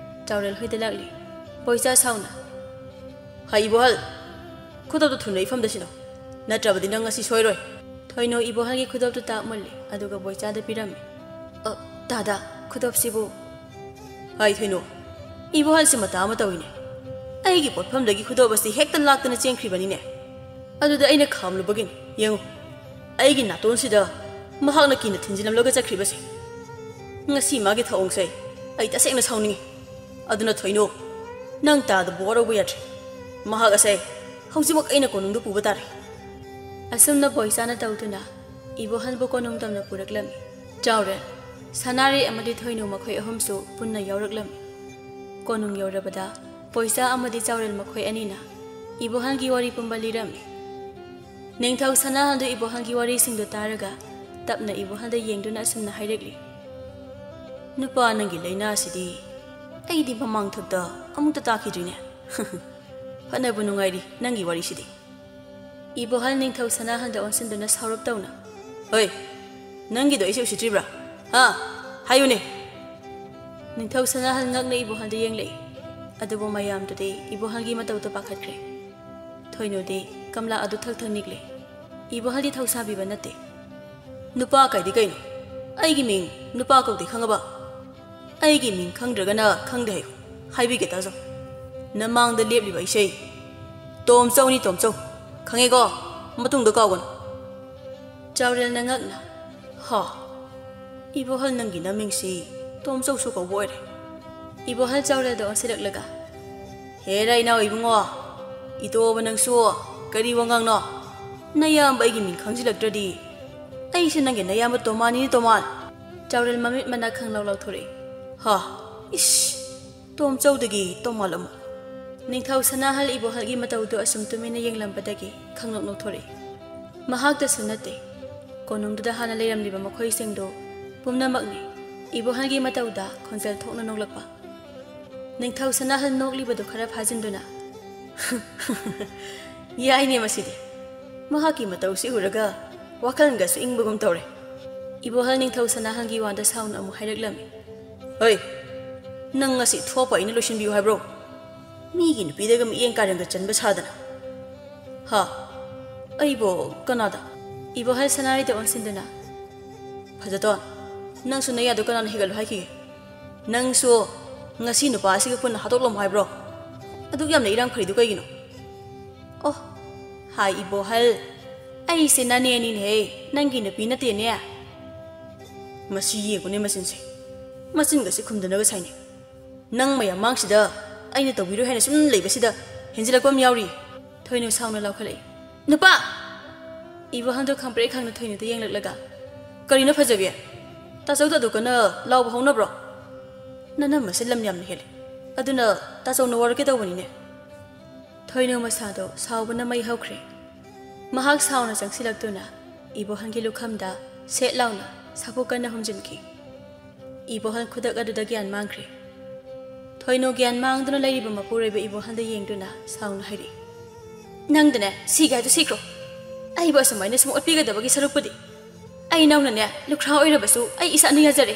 ꯆꯥꯎꯔꯦꯜ ꯍꯣꯏꯗ ꯂꯥꯛꯂꯤ꯫ ꯕꯣꯏꯆꯥ ꯁꯥꯎꯅ, "ꯍꯥꯏ ꯏꯕꯣꯍꯜ, ꯈꯨꯗꯣꯞꯇꯨ ꯊꯨꯅ ꯏꯐꯝꯗ ꯁꯤꯅꯧ, ꯅꯠꯇ꯭ꯔꯕꯗꯤ ꯅꯪ ꯉꯁꯤ ꯁꯣꯏꯔꯣꯏ꯫" ꯊꯣꯏꯅꯨ ꯏꯕꯣꯍꯜꯒꯤ ꯈꯨꯗꯣꯞꯇꯨ ꯇꯥꯛ ꯃꯨꯜꯂꯤ, ꯑꯗꯨꯒ ꯕꯣꯏꯆꯥꯗ ꯄꯤꯔꯝꯃꯤ꯫ "ꯑ, ꯇꯥꯗ, ꯈꯨꯗꯣꯞꯁꯤꯕꯨ?" "ꯍꯥꯏ ꯊꯣꯏꯅꯨ, ꯏꯕꯣꯍꯜꯁꯤ ꯃꯇꯥ ꯑꯃ ꯇꯧꯏꯅꯦ꯫ ꯑꯩꯒꯤ ꯄꯣꯠꯐꯝꯗꯒꯤ ꯈꯨꯗꯣꯞ ꯑꯁꯤ ꯍꯦꯛꯇ ꯂꯥꯛꯇꯅ ꯆꯦꯟꯈ꯭ꯔꯤꯕꯅꯤꯅꯦ꯫ ꯑꯗꯨꯗ ꯑꯩꯅ ꯈꯥꯝꯂꯨꯕꯒꯤꯅꯤ꯫ ꯌꯦꯡꯉꯨ, ꯑꯩꯒꯤ ꯅꯥꯇꯣꯟꯁꯤꯗ ꯃꯍꯥꯛꯅ ꯀꯤꯅ ꯊꯤꯟꯖꯤꯜꯂꯝꯂꯒ ꯆꯠꯈ꯭ꯔꯤꯕꯁꯦ꯫ ꯉꯁꯤ ꯃꯥꯒꯤ ꯊꯧꯑꯣꯡꯁꯦ ꯑꯩ ꯇꯁꯦꯡꯅ ꯁꯥꯎꯅꯤꯡꯉꯤ꯫ ꯑꯗꯨꯅ ꯊꯣꯏꯅꯨ, ꯅꯪ ꯇꯥꯗꯕ ꯋꯥꯔꯧꯕ ꯌꯥꯗ꯭ꯔꯦ꯫ ꯃꯍꯥꯛ ꯑꯁꯦ ꯍꯧꯖꯤꯛꯃꯛ ꯑꯩꯅ ꯀꯣꯅꯨꯡꯗ ꯄꯨꯕ ꯇꯥꯔꯦ꯫" ꯑꯁꯨꯝꯅ ꯕꯣꯏꯆꯥꯅ ꯇꯧꯗꯨꯅ ꯏꯕꯣꯍꯜꯕꯨ ꯀꯣꯅꯨꯡ ꯇꯝꯅ ꯄꯨꯔꯛꯂꯝꯃꯤ꯫ ꯆꯥꯎꯔꯦꯜ, ꯁꯅꯥꯔꯩ ꯑꯃꯗꯤ ꯊꯣꯏꯅꯨ ꯃꯈꯣꯏ ꯑꯍꯨꯝꯁꯨ ꯄꯨꯟꯅ ꯌꯥꯎꯔꯛꯂꯝꯃꯤ꯫ ꯀꯣꯅꯨꯡ ꯌꯧꯔꯕꯗ ꯕꯣꯏꯆꯥ ꯑꯃꯗꯤ ꯆꯥꯎꯔꯦꯜ ꯃꯈꯣꯏ ꯑꯅꯤꯅ ꯏꯕꯣꯍꯜꯒꯤ ꯋꯥꯔꯤ ꯄꯨꯝꯕ ꯂꯤꯔꯝꯃꯤ꯫ ꯅꯤꯡꯊꯧ ꯁꯅꯥꯍꯜꯗꯨ ꯏꯕꯣꯍꯜꯒꯤ ꯋꯥꯔꯤꯁꯤꯡꯗꯨ ꯇꯥꯔꯒ ꯇꯞꯅ ꯏꯕꯣꯍꯜꯗ ꯌꯦꯡꯗꯨꯅ ꯑꯁꯨꯝꯅ ꯍꯥꯏꯔꯛꯂꯤ, "ꯅꯨꯄꯥ, ꯅꯪꯒꯤ ꯂꯥꯏꯅꯥꯁꯤꯗꯤ ꯑꯩꯗꯤ ꯃꯃꯥꯡꯊꯛꯇ ꯑꯃꯨꯛꯇ ꯇꯥꯈꯤꯗ꯭ꯔꯤꯅꯦ꯫" ꯐꯅꯕꯨ ꯅꯨꯡꯉꯥꯏꯔꯤ ꯅꯪꯒꯤ ꯋꯥꯔꯤꯁꯤꯗꯤ꯫ ꯏꯕꯣꯍꯜ ꯅꯤꯡꯊꯧ ꯁꯅꯥꯍꯜꯗ ꯑꯣꯟꯁꯤꯟꯗꯨꯅ ꯁꯥꯎꯔꯞ ꯇꯧꯅ, "ꯍꯣꯏ, ꯅꯪꯒꯤꯗꯣ ꯑꯩꯁꯦ ꯎꯁꯤꯠꯇ꯭ꯔꯤꯕ꯭ꯔꯥ? ꯍꯥ? ꯍꯥꯏꯌꯨꯅꯦ!" ꯅꯤꯡꯊꯧ ꯁꯅꯥꯍꯜ ꯉꯛꯅ ꯏꯕꯣꯍꯜꯗ ꯌꯦꯡꯂꯛꯏ꯫ ꯑꯗꯨꯕꯨ ꯃꯌꯥꯝꯗꯨꯗꯤ ꯏꯕꯣꯍꯜꯒꯤ ꯃꯇꯧꯗ ꯄꯥꯈꯠꯈ꯭ꯔꯦ꯫ ꯊꯣꯏꯅꯨꯗꯤ ꯀꯝꯂꯥ ꯑꯗꯨ ꯊꯛ ꯊꯛ ꯅꯤꯛꯂꯦ꯫ ꯏꯕꯣꯍꯜꯗꯤ ꯊꯧꯁꯥꯕꯤꯕ ꯅꯠꯇꯦ꯫ "ꯅꯨꯄꯥ ꯀꯥꯏꯗꯤ ꯀꯩꯅꯣ? ꯑꯩꯒꯤ ꯃꯤꯡ ꯅꯨꯄꯥ ꯀꯧꯗꯦ, ꯈꯪꯉꯕ? ꯑꯩꯒꯤ ꯃꯤꯡ ꯈꯪꯗ꯭ꯔꯒꯅ ꯈꯪꯗꯦ ꯍꯥꯏꯌꯨ꯫ ꯍꯥꯏꯕꯤꯒꯦ ꯇꯥꯖꯧ꯫ ꯅꯃꯥꯡꯗ ꯂꯦꯞꯂꯤꯕ ꯑꯩꯁꯦ ꯇꯣꯝꯆꯧꯅꯤ, ꯇꯣꯝꯆꯧ꯫ ꯈꯪꯉꯦꯀꯣ? ꯃꯇꯨꯡꯗ ꯀꯥꯎꯒꯅꯨ꯫" ꯆꯥꯎꯔꯦꯜꯅ ꯉꯛꯅ, "ꯍꯥ? ꯏꯕꯣꯍꯜ, ꯅꯪꯒꯤ ꯅꯃꯤꯡꯁꯤ ꯇꯣꯝꯆꯧꯁꯨ ꯀꯧꯕ ꯑꯣꯏꯔꯦ꯫" ꯏꯕꯣꯍꯜ ꯆꯥꯎꯔꯦꯜꯗ ꯑꯣꯟꯁꯤꯜꯂꯛꯂꯒ, "ꯍꯦꯔꯥ ꯏꯅꯥꯎ ꯏꯕꯨꯡꯉꯣ, ꯏꯇꯣꯕ ꯅꯪꯁꯨ ꯀꯔꯤ ꯋꯥꯉꯥꯡꯅꯣ? ꯅꯌꯥꯝꯕ ꯑꯩꯒꯤ ꯃꯤꯡ ꯈꯪꯖꯤꯜꯂꯛꯇ꯭ꯔꯗꯤ ꯑꯩꯁꯦ ꯅꯪꯒꯤ ꯅꯌꯥꯝꯕ ꯇꯣꯃꯥꯟꯅꯤꯅꯦ, ꯇꯣꯃꯥꯟ꯫" ꯆꯥꯎꯔꯦꯜ ꯃꯃꯤꯠ ꯃꯅꯥ ꯈꯪꯂꯥꯎ ꯂꯥꯎꯊꯣꯔꯛꯏ꯫ "ꯍꯥ? ꯏꯁ! ꯇꯣꯝꯆꯧꯗꯒꯤ ꯇꯣꯃꯥꯟ ꯑꯃꯨꯛ?" ꯅꯤꯡꯊꯧ ꯁꯅꯥꯍꯜ ꯏꯕꯣꯍꯜꯒꯤ ꯃꯇꯧꯗꯨ ꯑꯁꯨꯝ ꯇꯨꯃꯤꯟꯅ ꯌꯦꯡꯂꯝꯕꯗꯒꯤ ꯈꯪꯅꯣꯛ ꯅꯣꯛꯊꯣꯔꯛꯏ꯫ ꯃꯍꯥꯛꯇꯁꯨ ꯅꯠꯇꯦ, ꯀꯣꯅꯨꯡꯗꯨꯗ ꯍꯥꯟꯅ ꯂꯩꯔꯝꯂꯤꯕ ꯃꯈꯣꯏꯁꯤꯡꯗꯨ ꯄꯨꯝꯅꯃꯛꯅꯤ ꯏꯕꯣꯍꯜꯒꯤ ꯃꯇꯧꯗ ꯈꯣꯟꯖꯦꯜ ꯊꯣꯛꯅ ꯅꯣꯛꯂꯛꯄ꯫ ꯅꯤꯡꯊꯧ ꯁꯅꯥꯍꯜ ꯅꯣꯛꯂꯤꯕꯗꯨ ꯈꯔ ꯐꯥꯖꯤꯟꯗꯨꯅ, "ꯌꯥꯏꯅꯦ ꯃꯁꯤꯗꯤ꯫ ꯃꯍꯥꯛꯀꯤ ꯃꯇꯧꯁꯤ ꯎꯔꯒ ꯋꯥꯈꯜꯒꯁꯨ ꯏꯪꯕꯒꯨꯝ ꯇꯧꯔꯦ꯫" ꯏꯕꯣꯍꯜ ꯅꯤꯡꯊꯧ ꯁꯅꯥꯍꯜꯒꯤ ꯋꯥꯗ ꯁꯥꯎꯅ ꯑꯃꯨꯛ ꯍꯥꯏꯔꯛꯂꯝꯃꯤ꯫ "ꯍꯣꯏ, ꯅꯪ ꯉꯁꯤ ꯊꯣꯛꯄ ꯑꯩꯅ ꯂꯣꯏꯁꯤꯟꯕꯤꯌꯨ ꯍꯥꯏꯕ꯭ꯔꯣ? ꯃꯤꯒꯤ ꯅꯨꯄꯤꯗꯒ ꯃꯤꯠꯌꯦꯡ ꯀꯥꯔꯟꯒ ꯆꯟꯕ ꯁꯥꯗꯅ꯫ ꯍꯥ? ꯑꯩꯕꯣ ꯀꯅꯥꯗ?" ꯏꯕꯣꯍꯜ ꯁꯅꯥꯔꯩꯗ ꯑꯣꯟꯁꯤꯟꯗꯨꯅ, "ꯐꯖꯇꯣꯟ, ꯅꯪꯁꯨ ꯅꯌꯥꯗꯣ ꯀꯅꯥꯅ ꯍꯤꯒꯠꯂꯨ ꯍꯥꯏꯈꯤꯒꯦ? ꯅꯪꯁꯨ ꯉꯁꯤ ꯅꯨꯄꯥ ꯑꯁꯤꯒ ꯄꯨꯟꯅ ꯍꯥꯠꯇꯣꯛꯂꯝꯃꯣ ꯍꯥꯏꯕ꯭ꯔꯣ? ꯑꯗꯨꯛ ꯌꯥꯝꯅ ꯏꯔꯥꯡ ꯐꯔꯤꯗꯨ ꯀꯩꯒꯤꯅꯣ?" "ꯑꯣ, ꯍꯥꯏ ꯏꯕꯣꯍꯜ, ꯑꯩꯁꯦ ꯅꯅꯦꯅꯤꯅꯦꯍꯦ, ꯅꯪꯒꯤ ꯅꯨꯄꯤ ꯅꯠꯇꯦꯅꯦ꯫" "ꯃꯁꯤ ꯌꯦꯡꯉꯨꯅꯦ ꯃꯆꯤꯟꯁꯦ, ꯃꯆꯤꯟꯒꯁꯦ ꯈꯨꯝꯗꯅꯒ ꯁꯥꯏꯅꯦ꯫ ꯅꯪ ꯃꯌꯥꯝ ꯃꯥꯡꯁꯤꯗ ꯑꯩꯅ ꯇꯧꯕꯤꯔꯣꯏ ꯍꯥꯏꯅ ꯁꯨꯝ ꯂꯩꯕꯁꯤꯗ ꯍꯦꯟꯖꯤꯜꯂꯛꯄ ꯑꯃ ꯌꯥꯎꯔꯤ꯫" ꯊꯣꯏꯅꯨ ꯁꯥꯎꯅ ꯂꯥꯎꯈꯠꯂꯛꯏ꯫ "ꯅꯨꯄꯥ!" ꯏꯕꯣꯍꯜꯗꯣ ꯈꯪꯄ꯭ꯔꯦꯛ ꯈꯪꯅ ꯊꯣꯏꯅꯨꯗ ꯌꯦꯡꯂꯛꯂꯒ, "ꯀꯔꯤꯅꯣ ꯐꯖꯕꯤ? ꯇꯥꯆꯧꯗ ꯑꯗꯨ ꯀꯟꯅ ꯂꯥꯎꯕ ꯍꯧꯅꯕ꯭ꯔꯣ? ꯅꯅꯝꯃꯁꯦ ꯂꯝ ꯌꯥꯝꯅ ꯍꯦꯜꯂꯦ꯫ ꯑꯗꯨꯅ ꯇꯥꯆꯧꯅ ꯋꯥꯔꯛꯀꯦ ꯇꯧꯕꯅꯤꯅꯦ꯫" ꯊꯣꯏꯅꯨ ꯃꯁꯥꯗꯣ ꯁꯥꯎꯕꯅ ꯃꯩ ꯍꯧꯈ꯭ꯔꯦ꯫ ꯃꯍꯥꯛ ꯁꯥꯎꯅ ꯆꯪꯁꯤꯜꯂꯛꯇꯨꯅ ꯏꯕꯣꯍꯜꯒꯤ ꯂꯨꯈꯝꯗ ꯁꯦꯠ ꯂꯥꯎꯅ ꯁꯥꯐꯨ ꯀꯟꯅ ꯍꯨꯝꯖꯤꯟꯈꯤ꯫ ꯏꯕꯣꯍꯜ ꯈꯨꯗꯛ ꯑꯗꯨꯗ ꯒ꯭ꯌꯥꯟ ꯃꯥꯡꯈ꯭ꯔꯦ꯫ ꯊꯣꯏꯅꯨ ꯒ꯭ꯌꯥꯟ ꯃꯥꯡꯗꯨꯅ ꯂꯩꯔꯤꯕ ꯃꯄꯨꯔꯣꯏꯕ ꯏꯕꯣꯍꯜꯗ ꯌꯦꯡꯗꯨꯅ ꯁꯥꯎꯅ ꯍꯥꯏꯔꯛꯏ, "ꯅꯪꯗꯅꯦ, ꯁꯤꯒꯦ ꯍꯥꯏꯗꯨ ꯁꯤꯈ꯭ꯔꯣ꯫ ꯑꯩꯕꯨ ꯑꯁꯨꯃꯥꯏꯅ ꯁꯨꯝ ꯑꯣꯠꯄꯤꯒꯗꯕꯒꯤ ꯁꯔꯨꯛꯄꯨꯗꯤ꯫ ꯑꯩ ꯅꯧꯅꯅꯦ, ꯂꯨꯈ꯭ꯔꯥ ꯑꯣꯏꯔꯕꯁꯨ ꯑꯩ ꯏꯁꯥꯅ ꯌꯥꯖꯔꯦ꯫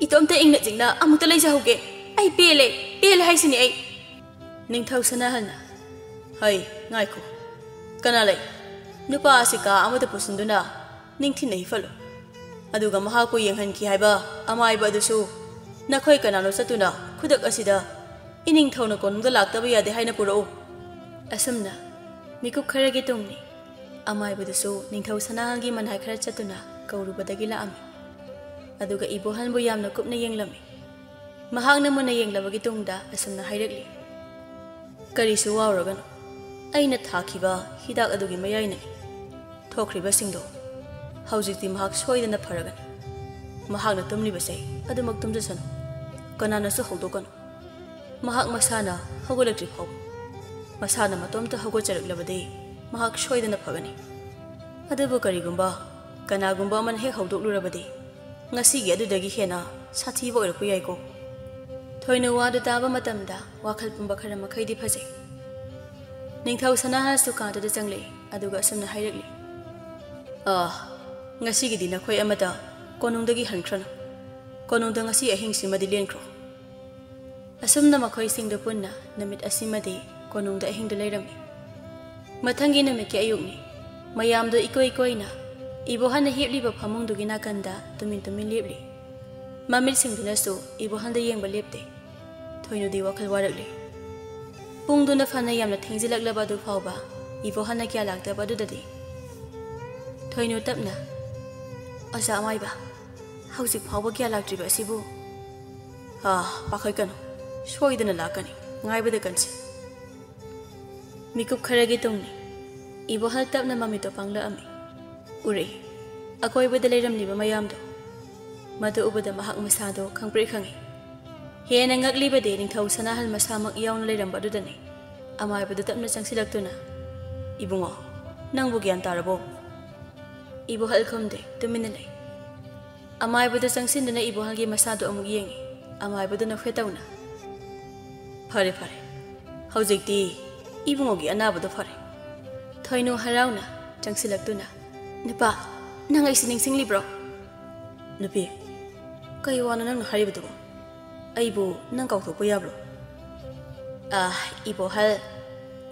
ꯏꯇꯣꯝꯇ ꯏꯪꯅ ꯆꯤꯛꯅ ꯑꯃꯨꯛꯇ ꯂꯩꯖꯍꯧꯒꯦ꯫ ꯑꯩ ꯄꯦꯜꯂꯦ, ꯄꯦꯜꯂꯦ ꯍꯥꯏꯁꯤꯅꯤ ꯑꯩ꯫" ꯅꯤꯡꯊꯧ ꯁꯅꯥꯍꯜꯅ, "ꯍꯩ, ꯉꯥꯏꯈꯣ, ꯀꯅꯥ ꯂꯩ? ꯅꯨꯄꯥ ꯑꯁꯤ ꯀꯥ ꯑꯃꯗ ꯄꯨꯁꯤꯟꯗꯨꯅ ꯅꯤꯡꯊꯤꯅ ꯍꯤꯞꯍꯜꯂꯨ꯫ ꯑꯗꯨꯒ ꯃꯍꯥꯛꯄꯨ ꯌꯦꯡꯍꯟꯈꯤ ꯍꯥꯏꯕ ꯑꯃꯥꯏꯕ ꯑꯗꯨꯁꯨ ꯅꯈꯣꯏ ꯀꯅꯥꯅꯣ ꯆꯠꯇꯨꯅ ꯈꯨꯗꯛ ꯑꯁꯤꯗ ꯏꯅꯤꯡꯊꯧꯅ ꯀꯣꯅꯨꯡꯗ ꯂꯥꯛꯇꯕ ꯌꯥꯗꯦ ꯍꯥꯏꯅ ꯄꯨꯔꯛꯎ꯫" ꯑꯁꯨꯝꯅ ꯃꯤꯀꯨꯞ ꯈꯔꯒꯤ ꯇꯨꯡꯅꯤ꯫ ꯑꯃꯥꯏꯕꯗꯨꯁꯨ ꯅꯤꯡꯊꯧ ꯁꯅꯥꯍꯜꯒꯤ ꯃꯅꯥꯏ ꯈꯔ ꯆꯠꯇꯨꯅ ꯀꯧꯔꯨꯕꯗꯒꯤ ꯂꯥꯛꯑꯝꯃꯤ꯫ ꯑꯗꯨꯒ ꯏꯕꯣꯍꯜꯕꯨ ꯌꯥꯝꯅ ꯀꯨꯞꯅ ꯌꯦꯡꯂꯝꯃꯤ꯫ ꯃꯍꯥꯛꯅ ꯃꯨꯟꯅ ꯌꯦꯡꯂꯕꯒꯤ ꯇꯨꯡꯗ ꯑꯁꯨꯝꯅ ꯍꯥꯏꯔꯛꯂꯤ, "ꯀꯔꯤꯁꯨ ꯋꯥꯔꯨꯔꯒꯅꯨ꯫ ꯑꯩꯅ ꯊꯥꯈꯤꯕ ꯍꯤꯗꯥꯛ ꯑꯗꯨꯒꯤ ꯃꯌꯥꯏꯅꯅꯤ꯫ ꯊꯣꯛꯈ꯭ꯔꯤꯕꯁꯤꯡꯗꯣ ꯍꯧꯖꯤꯛꯇꯤ ꯃꯍꯥꯛ ꯁꯣꯏꯗꯅ ꯐꯔꯒꯅꯤ꯫ ꯃꯍꯥꯛꯅ ꯇꯨꯝꯂꯤꯕꯁꯦ ꯑꯗꯨꯃꯛ ꯇꯨꯝꯖꯁꯅꯨ꯫ ꯀꯅꯥꯅꯁꯨ ꯍꯧꯗꯣꯛꯀꯅꯨ꯫ ꯃꯍꯥꯛ ꯃꯁꯥꯅ ꯍꯧꯒꯠꯂꯛꯇ꯭ꯔꯤ ꯐꯥꯎꯕ, ꯃꯁꯥꯅ ꯃꯇꯣꯝꯇ ꯍꯧꯒꯠꯆꯔꯛꯂꯕꯗꯤ ꯃꯍꯥꯛ ꯁꯣꯏꯗꯅ ꯐꯒꯅꯤ꯫ ꯑꯗꯨꯕꯨ ꯀꯔꯤꯒꯨꯝꯕ ꯀꯅꯥꯒꯨꯝꯕ ꯑꯃꯅ ꯍꯦꯛ ꯍꯧꯗꯣꯛꯂꯨꯔꯕꯗꯤ ꯉꯁꯤꯒꯤ ꯑꯗꯨꯗꯒꯤ ꯍꯦꯟꯅ ꯁꯥꯊꯤꯕ ꯑꯣꯏꯔꯛꯄ ꯌꯥꯏꯀꯣ꯫" ꯊꯣꯏꯅ ꯋꯥꯗꯨ ꯇꯥꯕ ꯃꯇꯝꯗ ꯋꯥꯈꯜ ꯄꯨꯝꯕ ꯈꯔ ꯃꯈꯩꯗꯤ ꯐꯖꯩ꯫ ꯅꯤꯡꯊꯧ ꯁꯅꯥꯍꯜꯁꯨ ꯀꯥꯗꯨꯗ ꯆꯪꯂꯛꯏ, ꯑꯗꯨꯒ ꯑꯁꯨꯝꯅ ꯍꯥꯏꯔꯛꯂꯤ, "ꯑꯥ, ꯉꯁꯤꯒꯤꯗꯤ ꯅꯈꯣꯏ ꯑꯃꯗ ꯀꯣꯅꯨꯡꯗꯒꯤ ꯍꯟꯈ꯭ꯔꯅꯨ꯫ ꯀꯣꯅꯨꯡꯗ ꯉꯁꯤ ꯑꯍꯤꯡꯁꯤꯃꯗꯤ ꯂꯦꯟꯈ꯭ꯔꯣ꯫" ꯑꯁꯨꯝꯅ ꯃꯈꯣꯏꯁꯤꯡꯗꯨ ꯄꯨꯟꯅ ꯅꯨꯃꯤꯠ ꯑꯁꯤꯃꯗꯤ ꯀꯣꯅꯨꯡꯗ ꯑꯍꯤꯡꯗꯨ ꯂꯩꯔꯝꯃꯤ꯫ ꯃꯊꯪꯒꯤ ꯅꯨꯃꯤꯠꯀꯤ ꯑꯌꯨꯛꯅꯤ꯫ ꯃꯌꯥꯝꯗꯨ ꯏꯀꯣꯏ ꯀꯣꯏꯅ ꯏꯕꯣꯍꯜꯅ ꯍꯤꯞꯂꯤꯕ ꯐꯃꯨꯡꯗꯨꯒꯤ ꯅꯥꯀꯟꯗ ꯇꯨꯃꯤꯟ ꯇꯨꯃꯤꯟ ꯂꯦꯞꯂꯤ꯫ ꯃꯃꯤꯠꯁꯤꯡꯗꯨꯅꯁꯨ ꯏꯕꯣꯍꯜꯗ ꯌꯦꯡꯕ ꯂꯦꯞꯇꯦ꯫ ꯊꯣꯏꯅꯨꯗꯤ ꯋꯥꯈꯜ ꯋꯥꯔꯛꯂꯤ꯫ ꯄꯨꯡꯗꯨꯅ ꯐꯅ ꯌꯥꯝꯅ ꯊꯦꯡꯖꯤꯜꯂꯛꯂꯕ ꯑꯗꯨ ꯐꯥꯎꯕ ꯏꯕꯣꯍꯜꯅ ꯀꯌꯥ ꯂꯥꯛꯇꯕ ꯑꯗꯨꯗꯗꯤ ꯊꯣꯏꯅꯨ ꯇꯞꯅ, "ꯑꯣꯖꯥ ꯑꯃꯥꯏꯕ, ꯍꯧꯖꯤꯛ ꯐꯥꯎꯕ ꯀꯌꯥ ꯂꯥꯛꯇ꯭ꯔꯤꯕ ꯑꯁꯤꯕꯨ?" "ꯑꯥ, ꯄꯥꯈꯠꯀꯅꯨ, ꯁꯣꯏꯗꯅ ꯂꯥꯛꯀꯅꯤ, ꯉꯥꯏꯕꯗ ꯀꯟꯁꯤ꯫" ꯃꯤꯀꯨꯞ ꯈꯔꯒꯤ ꯇꯨꯡꯅꯤ꯫ ꯏꯕꯣꯍꯜ ꯇꯞꯅ ꯃꯃꯤꯠꯇꯣ ꯄꯥꯡꯂꯛꯑꯝꯃꯤ꯫ ꯎꯔꯛꯏ, ꯑꯀꯣꯏꯕꯗ ꯂꯩꯔꯝꯂꯤꯕ ꯃꯌꯥꯝꯗꯣ꯫ ꯃꯗꯨ ꯎꯕꯗ ꯃꯍꯥꯛ ꯃꯁꯥꯗꯣ ꯈꯪꯄ꯭ꯔꯦꯛ ꯈꯪꯉꯤ꯫ ꯍꯦꯟꯅ ꯉꯛꯂꯤꯕꯗꯤ ꯅꯤꯡꯊꯧ ꯁꯅꯥꯍꯜ ꯃꯁꯥꯃꯛ ꯌꯥꯎꯅ ꯂꯩꯔꯝꯕ ꯑꯗꯨꯗꯅꯤ꯫ ꯑꯃꯥꯏꯕꯗꯨ ꯇꯞꯅ ꯆꯪꯁꯤꯜꯂꯛꯇꯨꯅ, "ꯏꯕꯨꯡꯉꯣ, ꯅꯪꯕꯨ ꯒ꯭ꯌꯥꯟ ꯇꯥꯔꯕꯣ?" ꯏꯕꯣꯍꯜ ꯈꯨꯝꯗꯦ, ꯇꯨꯃꯤꯟꯅ ꯂꯩ꯫ ꯑꯃꯥꯏꯕꯗꯨ ꯆꯪꯁꯤꯟꯗꯨꯅ ꯏꯕꯣꯍꯜꯒꯤ ꯃꯁꯥꯗꯨ ꯑꯃꯨꯛ ꯌꯦꯡꯉꯤ꯫ ꯑꯃꯥꯏꯕꯗꯨ ꯅꯣꯛꯐꯦꯠ ꯇꯧꯅ, "ꯐꯔꯦ, ꯐꯔꯦ꯫ ꯍꯧꯖꯤꯛꯇꯤ ꯏꯕꯨꯡꯉꯣꯒꯤ ꯑꯅꯥꯕꯗꯣ ꯐꯔꯦ꯫" ꯊꯣꯏꯅꯨ ꯍꯔꯥꯎꯅ ꯆꯪꯁꯤꯜꯂꯛꯇꯨꯅ, "ꯅꯨꯄꯥ, ꯅꯪ ꯑꯩꯁꯤ ꯅꯤꯡꯁꯤꯡꯂꯤꯕ꯭ꯔꯣ?" "ꯅꯨꯄꯤ, ꯀꯩ ꯋꯥꯅꯣ ꯅꯪꯅ ꯍꯥꯏꯔꯤꯕꯗꯨꯕꯣ? ꯑꯩꯕꯨ ꯅꯪ ꯀꯥꯎꯊꯣꯛꯄ ꯌꯥꯕ꯭ꯔꯣ?" "ꯑꯥ, ꯏꯕꯣꯍꯜ,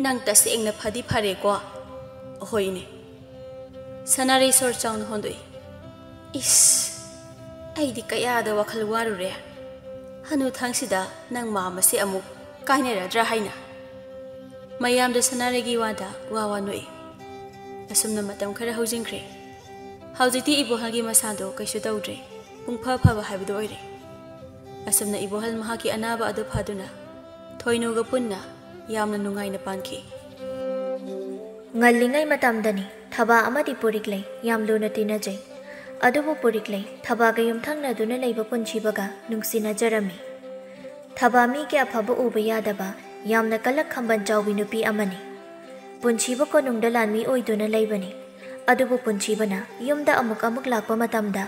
ꯅꯪ ꯇꯁꯦꯡꯅ ꯐꯗꯤ ꯐꯔꯦꯀꯣ꯫" "ꯍꯣꯏ, ꯏꯅꯦ꯫" ꯁꯅꯥꯔꯩ ꯁꯣꯔ ꯆꯥꯎꯅ ꯍꯣꯟꯗꯣꯛꯏ꯫ "ꯏꯁ, ꯑꯩꯗꯤ ꯀꯌꯥꯗ ꯋꯥꯈꯜ ꯋꯥꯔꯨꯔꯦ꯫ ꯍꯅꯨꯊꯪꯁꯤꯗ ꯅꯪ ꯃꯥꯝꯃꯁꯦ ꯑꯃꯨꯛ ꯀꯥꯏꯅꯔꯗ꯭ꯔꯥ ꯍꯥꯏꯅ꯫" ꯃꯌꯥꯝꯗ ꯁꯅꯥꯔꯩꯒꯤ ꯋꯥꯗ ꯋꯥ ꯋꯥ ꯅꯣꯛꯏ꯫ ꯑꯁꯨꯝꯅ ꯃꯇꯝ ꯈꯔ ꯍꯧꯖꯤꯟꯈ꯭ꯔꯦ꯫ ꯍꯧꯖꯤꯛꯇꯤ ꯏꯕꯣꯍꯜꯒꯤ ꯃꯁꯥꯗꯣ ꯀꯩꯁꯨ ꯇꯧꯗ꯭ꯔꯦ꯫ ꯄꯨꯡꯐ ꯐꯕ ꯍꯥꯏꯕꯗꯨ ꯑꯣꯏꯔꯦ꯫ ꯑꯁꯨꯝꯅ ꯏꯕꯣꯍꯜ ꯃꯍꯥꯛꯀꯤ ꯑꯅꯥꯕ ꯑꯗꯨ ꯐꯗꯨꯅ ꯊꯣꯏꯅꯨꯒ ꯄꯨꯟꯅ ꯌꯥꯝꯅ ꯅꯨꯡꯉꯥꯏꯅ ꯄꯥꯟꯈꯤ꯫ ꯉꯜꯂꯤꯉꯩ ꯃꯇꯝꯗꯅꯤ ꯊꯕꯥ ꯑꯃꯗꯤ ꯄꯨꯔꯤꯛꯂꯩ ꯌꯥꯝ ꯂꯨꯅ ꯇꯤꯟꯅꯖꯩ꯫ ꯑꯗꯨꯕꯨ ꯄꯨꯔꯤꯛꯂꯩ ꯊꯕꯥꯒ ꯌꯨꯝꯊꯪꯅꯗꯨꯅ ꯂꯩꯕ ꯄꯨꯟꯁꯤꯕꯒ ꯅꯨꯡꯁꯤꯅꯖꯔꯝꯃꯤ꯫ ꯊꯕꯥ ꯃꯤꯒꯤ ꯑꯐꯕ ꯎꯕ ꯌꯥꯗꯕ, ꯌꯥꯝꯅ ꯀꯂꯛ ꯈꯝꯕꯟ ꯆꯥꯎꯕꯤ ꯅꯨꯄꯤ ꯑꯃꯅꯤ꯫ ꯄꯨꯟꯁꯤꯕ ꯀꯣꯅꯨꯡꯗ ꯂꯥꯟꯃꯤ ꯑꯣꯏꯗꯨꯅ ꯂꯩꯕꯅꯤ꯫ ꯑꯗꯨꯕꯨ ꯄꯨꯟꯁꯤꯕꯅ ꯌꯨꯝꯗ ꯑꯃꯨꯛ ꯑꯃꯨꯛ ꯂꯥꯛꯄ ꯃꯇꯝꯗ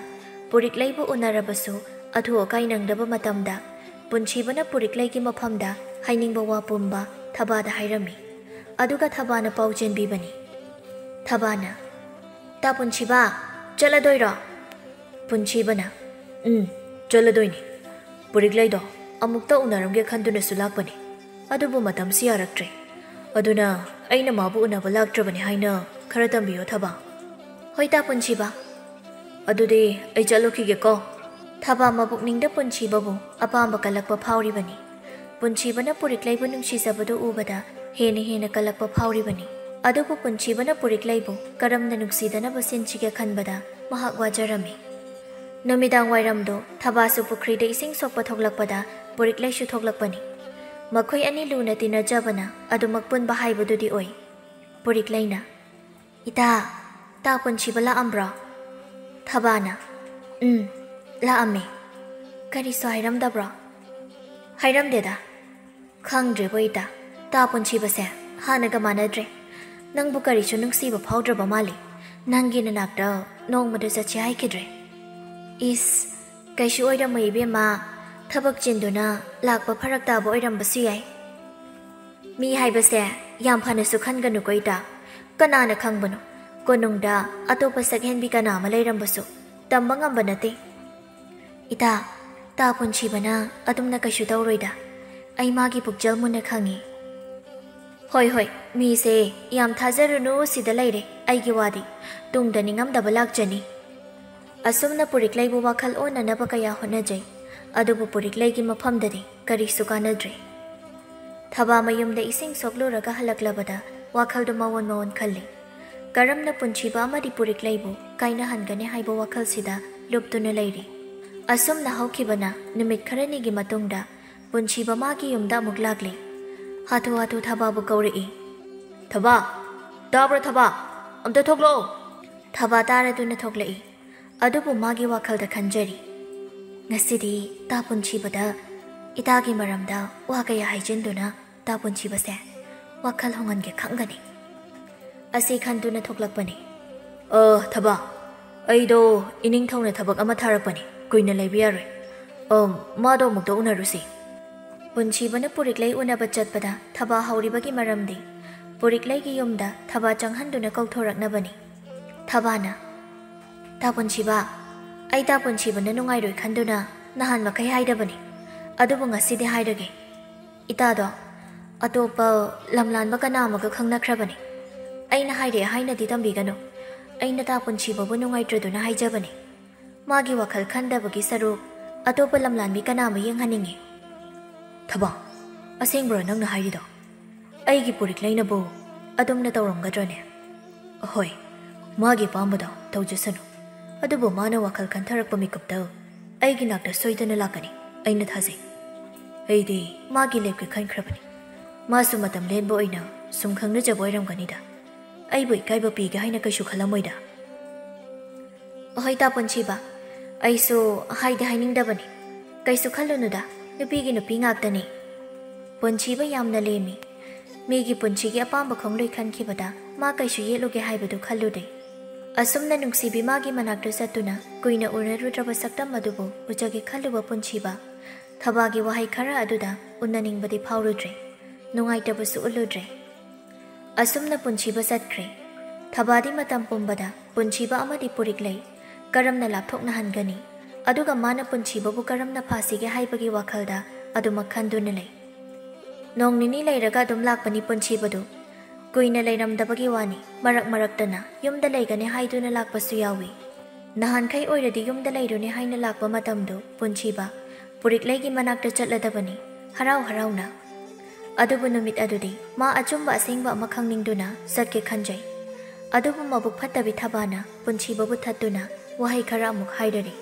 ꯄꯨꯔꯤꯛꯂꯩꯕꯨ ꯎꯅꯔꯕꯁꯨ ꯑꯊꯨ ꯑꯀꯥꯏ ꯅꯪꯗꯕ ꯃꯇꯝꯗ ꯄꯨꯟꯁꯤꯕꯅ ꯄꯨꯔꯤꯛꯂꯩꯒꯤ ꯃꯐꯝꯗ ꯍꯥꯏꯅꯤꯡꯕ ꯋꯥ ꯄꯨꯝꯕ ꯊꯕꯥꯗ ꯍꯥꯏꯔꯝꯃꯤ꯫ ꯑꯗꯨꯒ ꯊꯕꯥꯅ ꯄꯥꯎ ꯆꯦꯟꯕꯤꯕꯅꯤ꯫ ꯊꯕꯥꯅ, "ꯇꯥ ꯄꯨꯟꯁꯤꯕ, ꯆꯠꯂꯗꯣꯏꯔꯣ?" ꯄꯨꯟꯁꯤꯕꯅ, "ꯎꯝ, ꯆꯠꯂꯗꯣꯏꯅꯤ꯫ ꯄꯨꯔꯤꯛꯂꯩꯗꯣ ꯑꯃꯨꯛꯇ ꯎꯅꯔꯝꯒꯦ ꯈꯟꯗꯨꯅꯁꯨ ꯂꯥꯛꯄꯅꯤ꯫ ꯑꯗꯨꯕꯨ ꯃꯇꯝꯁꯤ ꯌꯥꯔꯛꯇ꯭ꯔꯦ꯫ ꯑꯗꯨꯅ ꯑꯩꯅ ꯃꯥꯕꯨ ꯎꯅꯕ ꯂꯥꯛꯇ꯭ꯔꯕꯅꯤ ꯍꯥꯏꯅ ꯈꯔ ꯇꯝꯕꯤꯌꯣ ꯊꯕꯥ꯫" "ꯍꯣꯏ ꯇꯥ ꯄꯨꯟꯁꯤꯕ꯫" "ꯑꯗꯨꯗꯤ ꯑꯩ ꯆꯠꯂꯨꯈꯤꯒꯦꯀꯣ꯫" ꯊꯕꯥ ꯃꯄꯨꯛꯅꯤꯡꯗ ꯄꯨꯟꯁꯤꯕꯕꯨ ꯑꯄꯥꯝꯕ ꯀꯜꯂꯛꯄ ꯐꯥꯎꯔꯤꯕꯅꯤ꯫ ꯄꯨꯟꯁꯤꯕꯅ ꯄꯨꯔꯤꯛꯂꯩꯕꯨ ꯅꯨꯡꯁꯤꯖꯕꯗꯨ ꯎꯕꯗ ꯍꯦꯟꯅ ꯍꯦꯟꯅ ꯀꯜꯂꯛꯄ ꯐꯥꯎꯔꯤꯕꯅꯤ꯫ ꯑꯗꯨꯕꯨ ꯄꯨꯟꯁꯤꯕꯅ ꯄꯨꯔꯤꯛꯂꯩꯕꯨ ꯀꯔꯝꯅ ꯅꯨꯡꯁꯤꯗꯅꯕ ꯁꯤꯟꯁꯤꯒꯦ ꯈꯟꯕꯗ ꯃꯍꯥꯛ ꯋꯥꯖꯔꯝꯃꯤ꯫ ꯅꯨꯃꯤꯗꯥꯡ ꯋꯥꯏꯔꯝꯗꯣ ꯊꯕꯥꯁꯨ ꯄꯨꯈ꯭ꯔꯤꯗ ꯏꯁꯤꯡ ꯁꯣꯛꯄ ꯊꯣꯛꯂꯛꯄꯗ ꯄꯨꯔꯤꯛꯂꯩꯁꯨ ꯊꯣꯛꯂꯛꯄꯅꯤ꯫ ꯃꯈꯣꯏ ꯑꯅꯤ ꯂꯨꯅ ꯇꯤꯟꯅꯖꯕꯅ ꯑꯗꯨꯃꯛ ꯄꯨꯟꯕ ꯍꯥꯏꯕꯗꯨꯗꯤ ꯑꯣꯏ꯫ ꯄꯨꯔꯤꯛꯂꯩꯅ, "ꯏꯇꯥ, ꯇꯥ ꯄꯨꯟꯁꯤꯕ ꯂꯥꯛꯑꯝꯕ꯭ꯔꯣ?" ꯊꯕꯥꯅ, "ꯎꯝ, ꯂꯥꯛꯑꯝꯃꯦ꯫" "ꯀꯔꯤꯁꯨ ꯍꯥꯏꯔꯝꯗꯕ꯭ꯔꯣ?" "ꯍꯥꯏꯔꯝꯗꯦꯗ꯫" "ꯈꯪꯗ꯭ꯔꯦꯕꯣ ꯏꯇꯥ, ꯇꯥ ꯄꯨꯟꯁꯤꯕꯁꯦ ꯍꯥꯟꯅꯒ ꯃꯥꯟꯅꯗ꯭ꯔꯦ꯫ ꯅꯪꯕꯨ ꯀꯔꯤꯁꯨ ꯅꯨꯡꯁꯤꯕ ꯐꯥꯎꯗ꯭ꯔꯕ ꯃꯥꯜꯂꯤ꯫ ꯅꯪꯒꯤ ꯅꯅꯥꯛꯇ ꯅꯣꯡꯃꯗ ꯆꯠꯁꯤ ꯍꯥꯏꯈꯤꯗ꯭ꯔꯦ꯫" "ꯏꯁ, ꯀꯩꯁꯨ ꯑꯣꯏꯔꯝꯃꯣꯏ ꯏꯕꯦꯝꯃ꯫ ꯊꯕꯛ ꯆꯤꯟꯗꯨꯅ ꯂꯥꯛꯄ ꯐꯔꯛ ꯇꯥꯕ ꯑꯣꯏꯔꯝꯕꯁꯨ ꯌꯥꯏ꯫ ꯃꯤ ꯍꯥꯏꯕꯁꯦ ꯌꯥꯝ ꯐꯅꯁꯨ ꯈꯟꯒꯅꯨꯀꯣ ꯏꯇꯥ꯫ ꯀꯅꯥꯅ ꯈꯪꯕꯅꯣ, ꯀꯣꯅꯨꯡꯗ ꯑꯇꯣꯞꯄ ꯁꯛꯍꯦꯟꯕꯤ ꯀꯅꯥ ꯑꯃ ꯂꯩꯔꯝꯕꯁꯨ ꯇꯝꯕ ꯉꯝꯕ ꯅꯠꯇꯦ꯫ ꯏꯇꯥ, ꯇꯥ ꯄꯨꯟꯁꯤꯕꯅ ꯑꯗꯨꯝꯅ ꯀꯩꯁꯨ ꯇꯧꯔꯣꯏꯗ꯫ ꯑꯩ ꯃꯥꯒꯤ ꯄꯨꯛꯆꯦꯜ ꯃꯨꯟꯅ ꯈꯪꯉꯤ꯫ ꯍꯣꯏ, ꯍꯣꯏ, ꯃꯤꯁꯦ ꯌꯥꯝ ꯊꯥꯖꯔꯨꯅꯨ, ꯁꯤꯗ ꯂꯩꯔꯦ ꯑꯩꯒꯤ ꯋꯥꯗꯤ꯫ ꯇꯨꯡꯗ ꯅꯤꯡꯉꯝꯗꯕ ꯂꯥꯛꯆꯅꯤ꯫ ꯑꯁꯨꯝꯅ ꯄꯨꯔꯤꯛꯂꯩꯕꯨ ꯋꯥꯈꯜ ꯑꯣꯟꯅꯅꯕ ꯀꯌꯥ ꯍꯣꯠꯅꯖꯩ, ꯑꯗꯨꯕꯨ ꯄꯨꯔꯤꯛꯂꯩꯒꯤ ꯃꯐꯝꯗꯗꯤ ꯀꯔꯤꯁꯨ ꯀꯥꯟꯅꯗ꯭ꯔꯦ꯫ ꯊꯕꯥ ꯃꯌꯨꯝꯗ ꯏꯁꯤꯡ ꯁꯣꯛꯂꯨꯔꯒ ꯍꯜꯂꯛꯂꯕꯗ ꯋꯥꯈꯜꯗꯨ ꯃꯑꯣꯟ ꯃꯑꯣꯟ ꯈꯜꯂꯤ꯫ ꯀꯔꯝꯅ ꯄꯨꯟꯁꯤꯕ ꯑꯃꯗꯤ ꯄꯨꯔꯤꯛꯂꯩꯕꯨ ꯀꯥꯏꯅꯍꯟꯒꯅꯤ ꯍꯥꯏꯕ ꯋꯥꯈꯜꯁꯤꯗ ꯂꯨꯞꯇꯨꯅ ꯂꯩꯔꯤ꯫ ꯑꯁꯨꯝꯅ ꯍꯧꯈꯤꯕꯅ ꯅꯨꯃꯤꯠ ꯈꯔꯅꯤꯒꯤ ꯃꯇꯨꯡꯗ ꯄꯨꯟꯁꯤꯕ ꯃꯥꯒꯤ ꯌꯨꯝꯗ ꯑꯃꯨꯛ ꯂꯥꯛꯂꯤ꯫ ꯍꯥꯊꯨ ꯍꯥꯊꯨ ꯊꯕꯥꯕꯨ ꯀꯧꯔꯛꯏ꯫ "ꯊꯕꯥ! ꯇꯥꯕ꯭ꯔꯥ ꯊꯕꯥ? ꯑꯝꯇ ꯊꯣꯛꯂꯛꯑꯣ!" ꯊꯕꯥ ꯇꯥꯔꯗꯨꯅ ꯊꯣꯛꯂꯛꯏ꯫ ꯑꯗꯨꯕꯨ ꯃꯥꯒꯤ ꯋꯥꯈꯜꯗ ꯈꯟꯖꯔꯤ, "ꯉꯁꯤꯗꯤ ꯇꯥ ꯄꯨꯟꯁꯤꯕꯗ ꯏꯇꯥꯒꯤ ꯃꯔꯝꯗ ꯋꯥ ꯀꯌꯥ ꯍꯥꯏꯖꯤꯟꯗꯨꯅ ꯇꯥ ꯄꯨꯟꯁꯤꯕꯁꯦ ꯋꯥꯈꯜ ꯍꯣꯡꯍꯟꯒꯦ ꯈꯪꯒꯅꯤ" ꯑꯁꯤ ꯈꯟꯗꯨꯅ ꯊꯣꯛꯂꯛꯄꯅꯤ꯫ "ꯑ, ꯊꯕꯥ, ꯑꯩꯗꯣ ꯏꯅꯤꯡꯊꯧꯅ ꯊꯕꯛ ꯑꯃ ꯊꯥꯔꯛꯄꯅꯤ, ꯀꯨꯏꯅ ꯂꯩꯕ ꯌꯥꯔꯣꯏ꯫ ꯑ, ꯃꯥꯗꯣ ꯑꯃꯨꯛꯇ ꯎꯅꯔꯨꯁꯤ꯫" ꯄꯨꯟꯁꯤꯕꯅ ꯄꯨꯔꯤꯛꯂꯩ ꯎꯅꯕ ꯆꯠꯄꯗ ꯊꯕꯥ ꯍꯧꯔꯤꯕꯒꯤ ꯃꯔꯝꯗꯤ ꯄꯨꯔꯤꯛꯂꯩꯒꯤ ꯌꯨꯝꯗ ꯊꯕꯥ ꯆꯪꯍꯟꯗꯨꯅ ꯀꯧꯊꯣꯔꯛꯅꯕꯅꯤ꯫ ꯊꯕꯥꯅ, "ꯇꯥ ꯄꯨꯟꯁꯤꯕ, ꯑꯩ ꯇꯥ ꯄꯨꯟꯁꯤꯕꯅ ꯅꯨꯡꯉꯥꯏꯔꯣꯏ ꯈꯟꯗꯨꯅ ꯅꯍꯥꯟ ꯃꯈꯩ ꯍꯥꯏꯗꯕꯅꯤ, ꯑꯗꯨꯕꯨ ꯉꯁꯤꯗꯤ ꯍꯥꯏꯔꯒꯦ꯫ ꯏꯇꯥꯗꯣ ꯑꯇꯣꯞꯄ ꯂꯝꯂꯥꯟꯕ ꯀꯅꯥ ꯑꯃꯒ ꯈꯪꯅꯈ꯭ꯔꯕꯅꯤ꯫ ꯑꯩꯅ ꯍꯥꯏꯔꯦ ꯍꯥꯏꯅꯗꯤ ꯇꯝꯕꯤꯒꯅꯨ꯫ ꯑꯩꯅ ꯇꯥ ꯄꯨꯟꯁꯤꯕꯕꯨ ꯅꯨꯡꯉꯥꯏꯇ꯭ꯔꯗꯨꯅ ꯍꯥꯏꯖꯕꯅꯤ꯫ ꯃꯥꯒꯤ ꯋꯥꯈꯜ ꯈꯟꯗꯕꯒꯤ ꯁꯔꯨꯛ ꯑꯇꯣꯞꯄ ꯂꯝꯂꯥꯟꯕꯤ ꯀꯅꯥ ꯑꯃ ꯌꯦꯡꯍꯟꯅꯤꯡꯉꯤ꯫" "ꯊꯕꯥ, ꯑꯁꯦꯡꯕꯔꯣ ꯅꯪꯅ ꯍꯥꯏꯔꯤꯗꯣ? ꯑꯩꯒꯤ ꯄꯨꯔꯤꯛꯂꯩꯅꯕꯨ ꯑꯗꯨꯝꯅ ꯇꯧꯔꯝꯒꯗ꯭ꯔꯅꯦ?" "ꯍꯣꯏ, ꯃꯥꯒꯤ ꯑꯄꯥꯝꯕꯗꯣ ꯇꯧꯖꯁꯅꯨ꯫ ꯑꯗꯨꯕꯨ ꯃꯥꯅ ꯋꯥꯈꯜ ꯈꯟꯊꯔꯛꯄ ꯃꯤꯀꯨꯞꯇ ꯑꯩꯒꯤ ꯅꯥꯛꯇ ꯁꯣꯏꯗꯅ ꯂꯥꯛꯀꯅꯤ, ꯑꯩꯅ ꯊꯥꯖꯩ꯫ ꯑꯩꯗꯤ ꯃꯥꯒꯤ ꯂꯦꯞꯀꯦ ꯈꯟꯈ꯭ꯔꯕꯅꯤ꯫ ꯃꯥꯁꯨ ꯃꯇꯝ ꯂꯦꯟꯕ ꯑꯣꯏꯅ ꯁꯨꯝ ꯈꯪꯅꯖꯕ ꯑꯣꯏꯔꯝꯒꯅꯤꯗ꯫ ꯑꯩꯕꯨ ꯏꯀꯥꯏꯕ ꯄꯤꯒꯦ ꯍꯥꯏꯅ ꯀꯩꯁꯨ ꯈꯜꯂꯝꯃꯣꯏꯗ꯫" "ꯍꯣꯏ ꯇꯥ ꯄꯨꯟꯁꯤꯕ, ꯑꯩꯁꯨ ꯍꯥꯏꯗꯤ ꯍꯥꯏꯅꯤꯡꯗꯕꯅꯤ꯫ ꯀꯩꯁꯨ ꯈꯜꯂꯨꯅꯨꯗ, ꯅꯨꯄꯤꯒꯤ ꯅꯨꯄꯤ ꯉꯥꯛꯇꯅꯤ꯫" ꯄꯨꯟꯁꯤꯕ ꯌꯥꯝꯅ ꯂꯦꯝꯃꯤ꯫ ꯃꯤꯒꯤ ꯄꯨꯟꯁꯤꯒꯤ ꯑꯄꯥꯝꯕ ꯈꯣꯡꯂꯣꯏ ꯈꯟꯈꯤꯕꯗ ꯃꯥ ꯀꯩꯁꯨ ꯌꯦꯠꯂꯨꯒꯦ ꯍꯥꯏꯕꯗꯨ ꯈꯜꯂꯨꯗꯦ꯫ ꯑꯁꯨꯝꯅ ꯅꯨꯡꯁꯤꯕꯤ ꯃꯥꯒꯤ ꯃꯅꯥꯛꯇ ꯆꯠꯇꯨꯅ ꯀꯨꯏꯅ ꯎꯅꯔꯨꯗ꯭ꯔꯕ ꯁꯛꯇꯝ ꯑꯗꯨꯕꯨ ꯎꯖꯒꯦ ꯈꯜꯂꯨꯕ ꯄꯨꯟꯁꯤꯕ ꯊꯕꯥꯒꯤ ꯋꯥꯍꯩ ꯈꯔ ꯑꯗꯨꯗ ꯎꯅꯅꯤꯡꯕꯗꯤ ꯐꯥꯎꯔꯨꯗ꯭ꯔꯦ, ꯅꯨꯡꯉꯥꯏꯇꯕꯁꯨ ꯎꯠꯂꯨꯗ꯭ꯔꯦ꯫ ꯑꯁꯨꯝꯅ ꯄꯨꯟꯁꯤꯕ ꯆꯠꯈ꯭ꯔꯦ꯫ ꯊꯕꯥꯗꯤ ꯃꯇꯝ ꯄꯨꯝꯕꯗ ꯄꯨꯟꯁꯤꯕ ꯑꯃꯗꯤ ꯄꯨꯔꯤꯛꯂꯩ ꯀꯔꯝꯅ ꯂꯥꯞꯊꯣꯛꯅꯍꯟꯒꯅꯤ, ꯑꯗꯨꯒ ꯃꯥꯅ ꯄꯨꯟꯁꯤꯕꯕꯨ ꯀꯔꯝꯅ ꯐꯥꯁꯤꯒꯦ ꯍꯥꯏꯕꯒꯤ ꯋꯥꯈꯜꯗ ꯑꯗꯨꯃꯛ ꯈꯟꯗꯨꯅ ꯂꯩ꯫ ꯅꯣꯡ ꯅꯤꯅꯤ ꯂꯩꯔꯒ ꯑꯗꯨꯝ ꯂꯥꯛꯄꯅꯤ ꯄꯨꯟꯁꯤꯕꯗꯨ꯫ ꯀꯨꯏꯅ ꯂꯩꯔꯝꯗꯕꯒꯤ ꯋꯥꯅꯤ, ꯃꯔꯛ ꯃꯔꯛꯇꯅ ꯌꯨꯝꯗ ꯂꯩꯒꯅꯤ ꯍꯥꯏꯗꯨꯅ ꯂꯥꯛꯄꯁꯨ ꯌꯥꯎꯏ꯫ ꯅꯍꯥꯟꯈꯩ ꯑꯣꯏꯔꯗꯤ ꯌꯨꯝꯗ ꯂꯩꯔꯨꯅꯤ ꯍꯥꯏꯅ ꯂꯥꯛꯄ ꯃꯇꯝꯗꯨ ꯄꯨꯟꯁꯤꯕ ꯄꯨꯔꯤꯛꯂꯩꯒꯤ ꯃꯅꯥꯛꯇ ꯆꯠꯂꯗꯕꯅꯤ, ꯍꯔꯥꯎ ꯍꯔꯥꯎꯅ꯫ ꯑꯗꯨꯕꯨ ꯅꯨꯃꯤꯠ ꯑꯗꯨꯗꯤ ꯃꯥ ꯑꯆꯨꯝꯕ ꯑꯁꯦꯡꯕ ꯑꯃ ꯈꯪꯅꯤꯡꯗꯨꯅ ꯆꯠꯀꯦ ꯈꯟꯖꯩ꯫ ꯑꯗꯨꯕꯨ ꯃꯕꯨꯛ ꯐꯠꯇꯕꯤ ꯊꯕꯥꯅ ꯄꯨꯟꯁꯤꯕꯕꯨ ꯊꯠꯇꯨꯅ ꯋꯥꯍꯩ ꯈꯔ ꯑꯃꯨꯛ ꯍꯥꯏꯔꯔꯤ꯫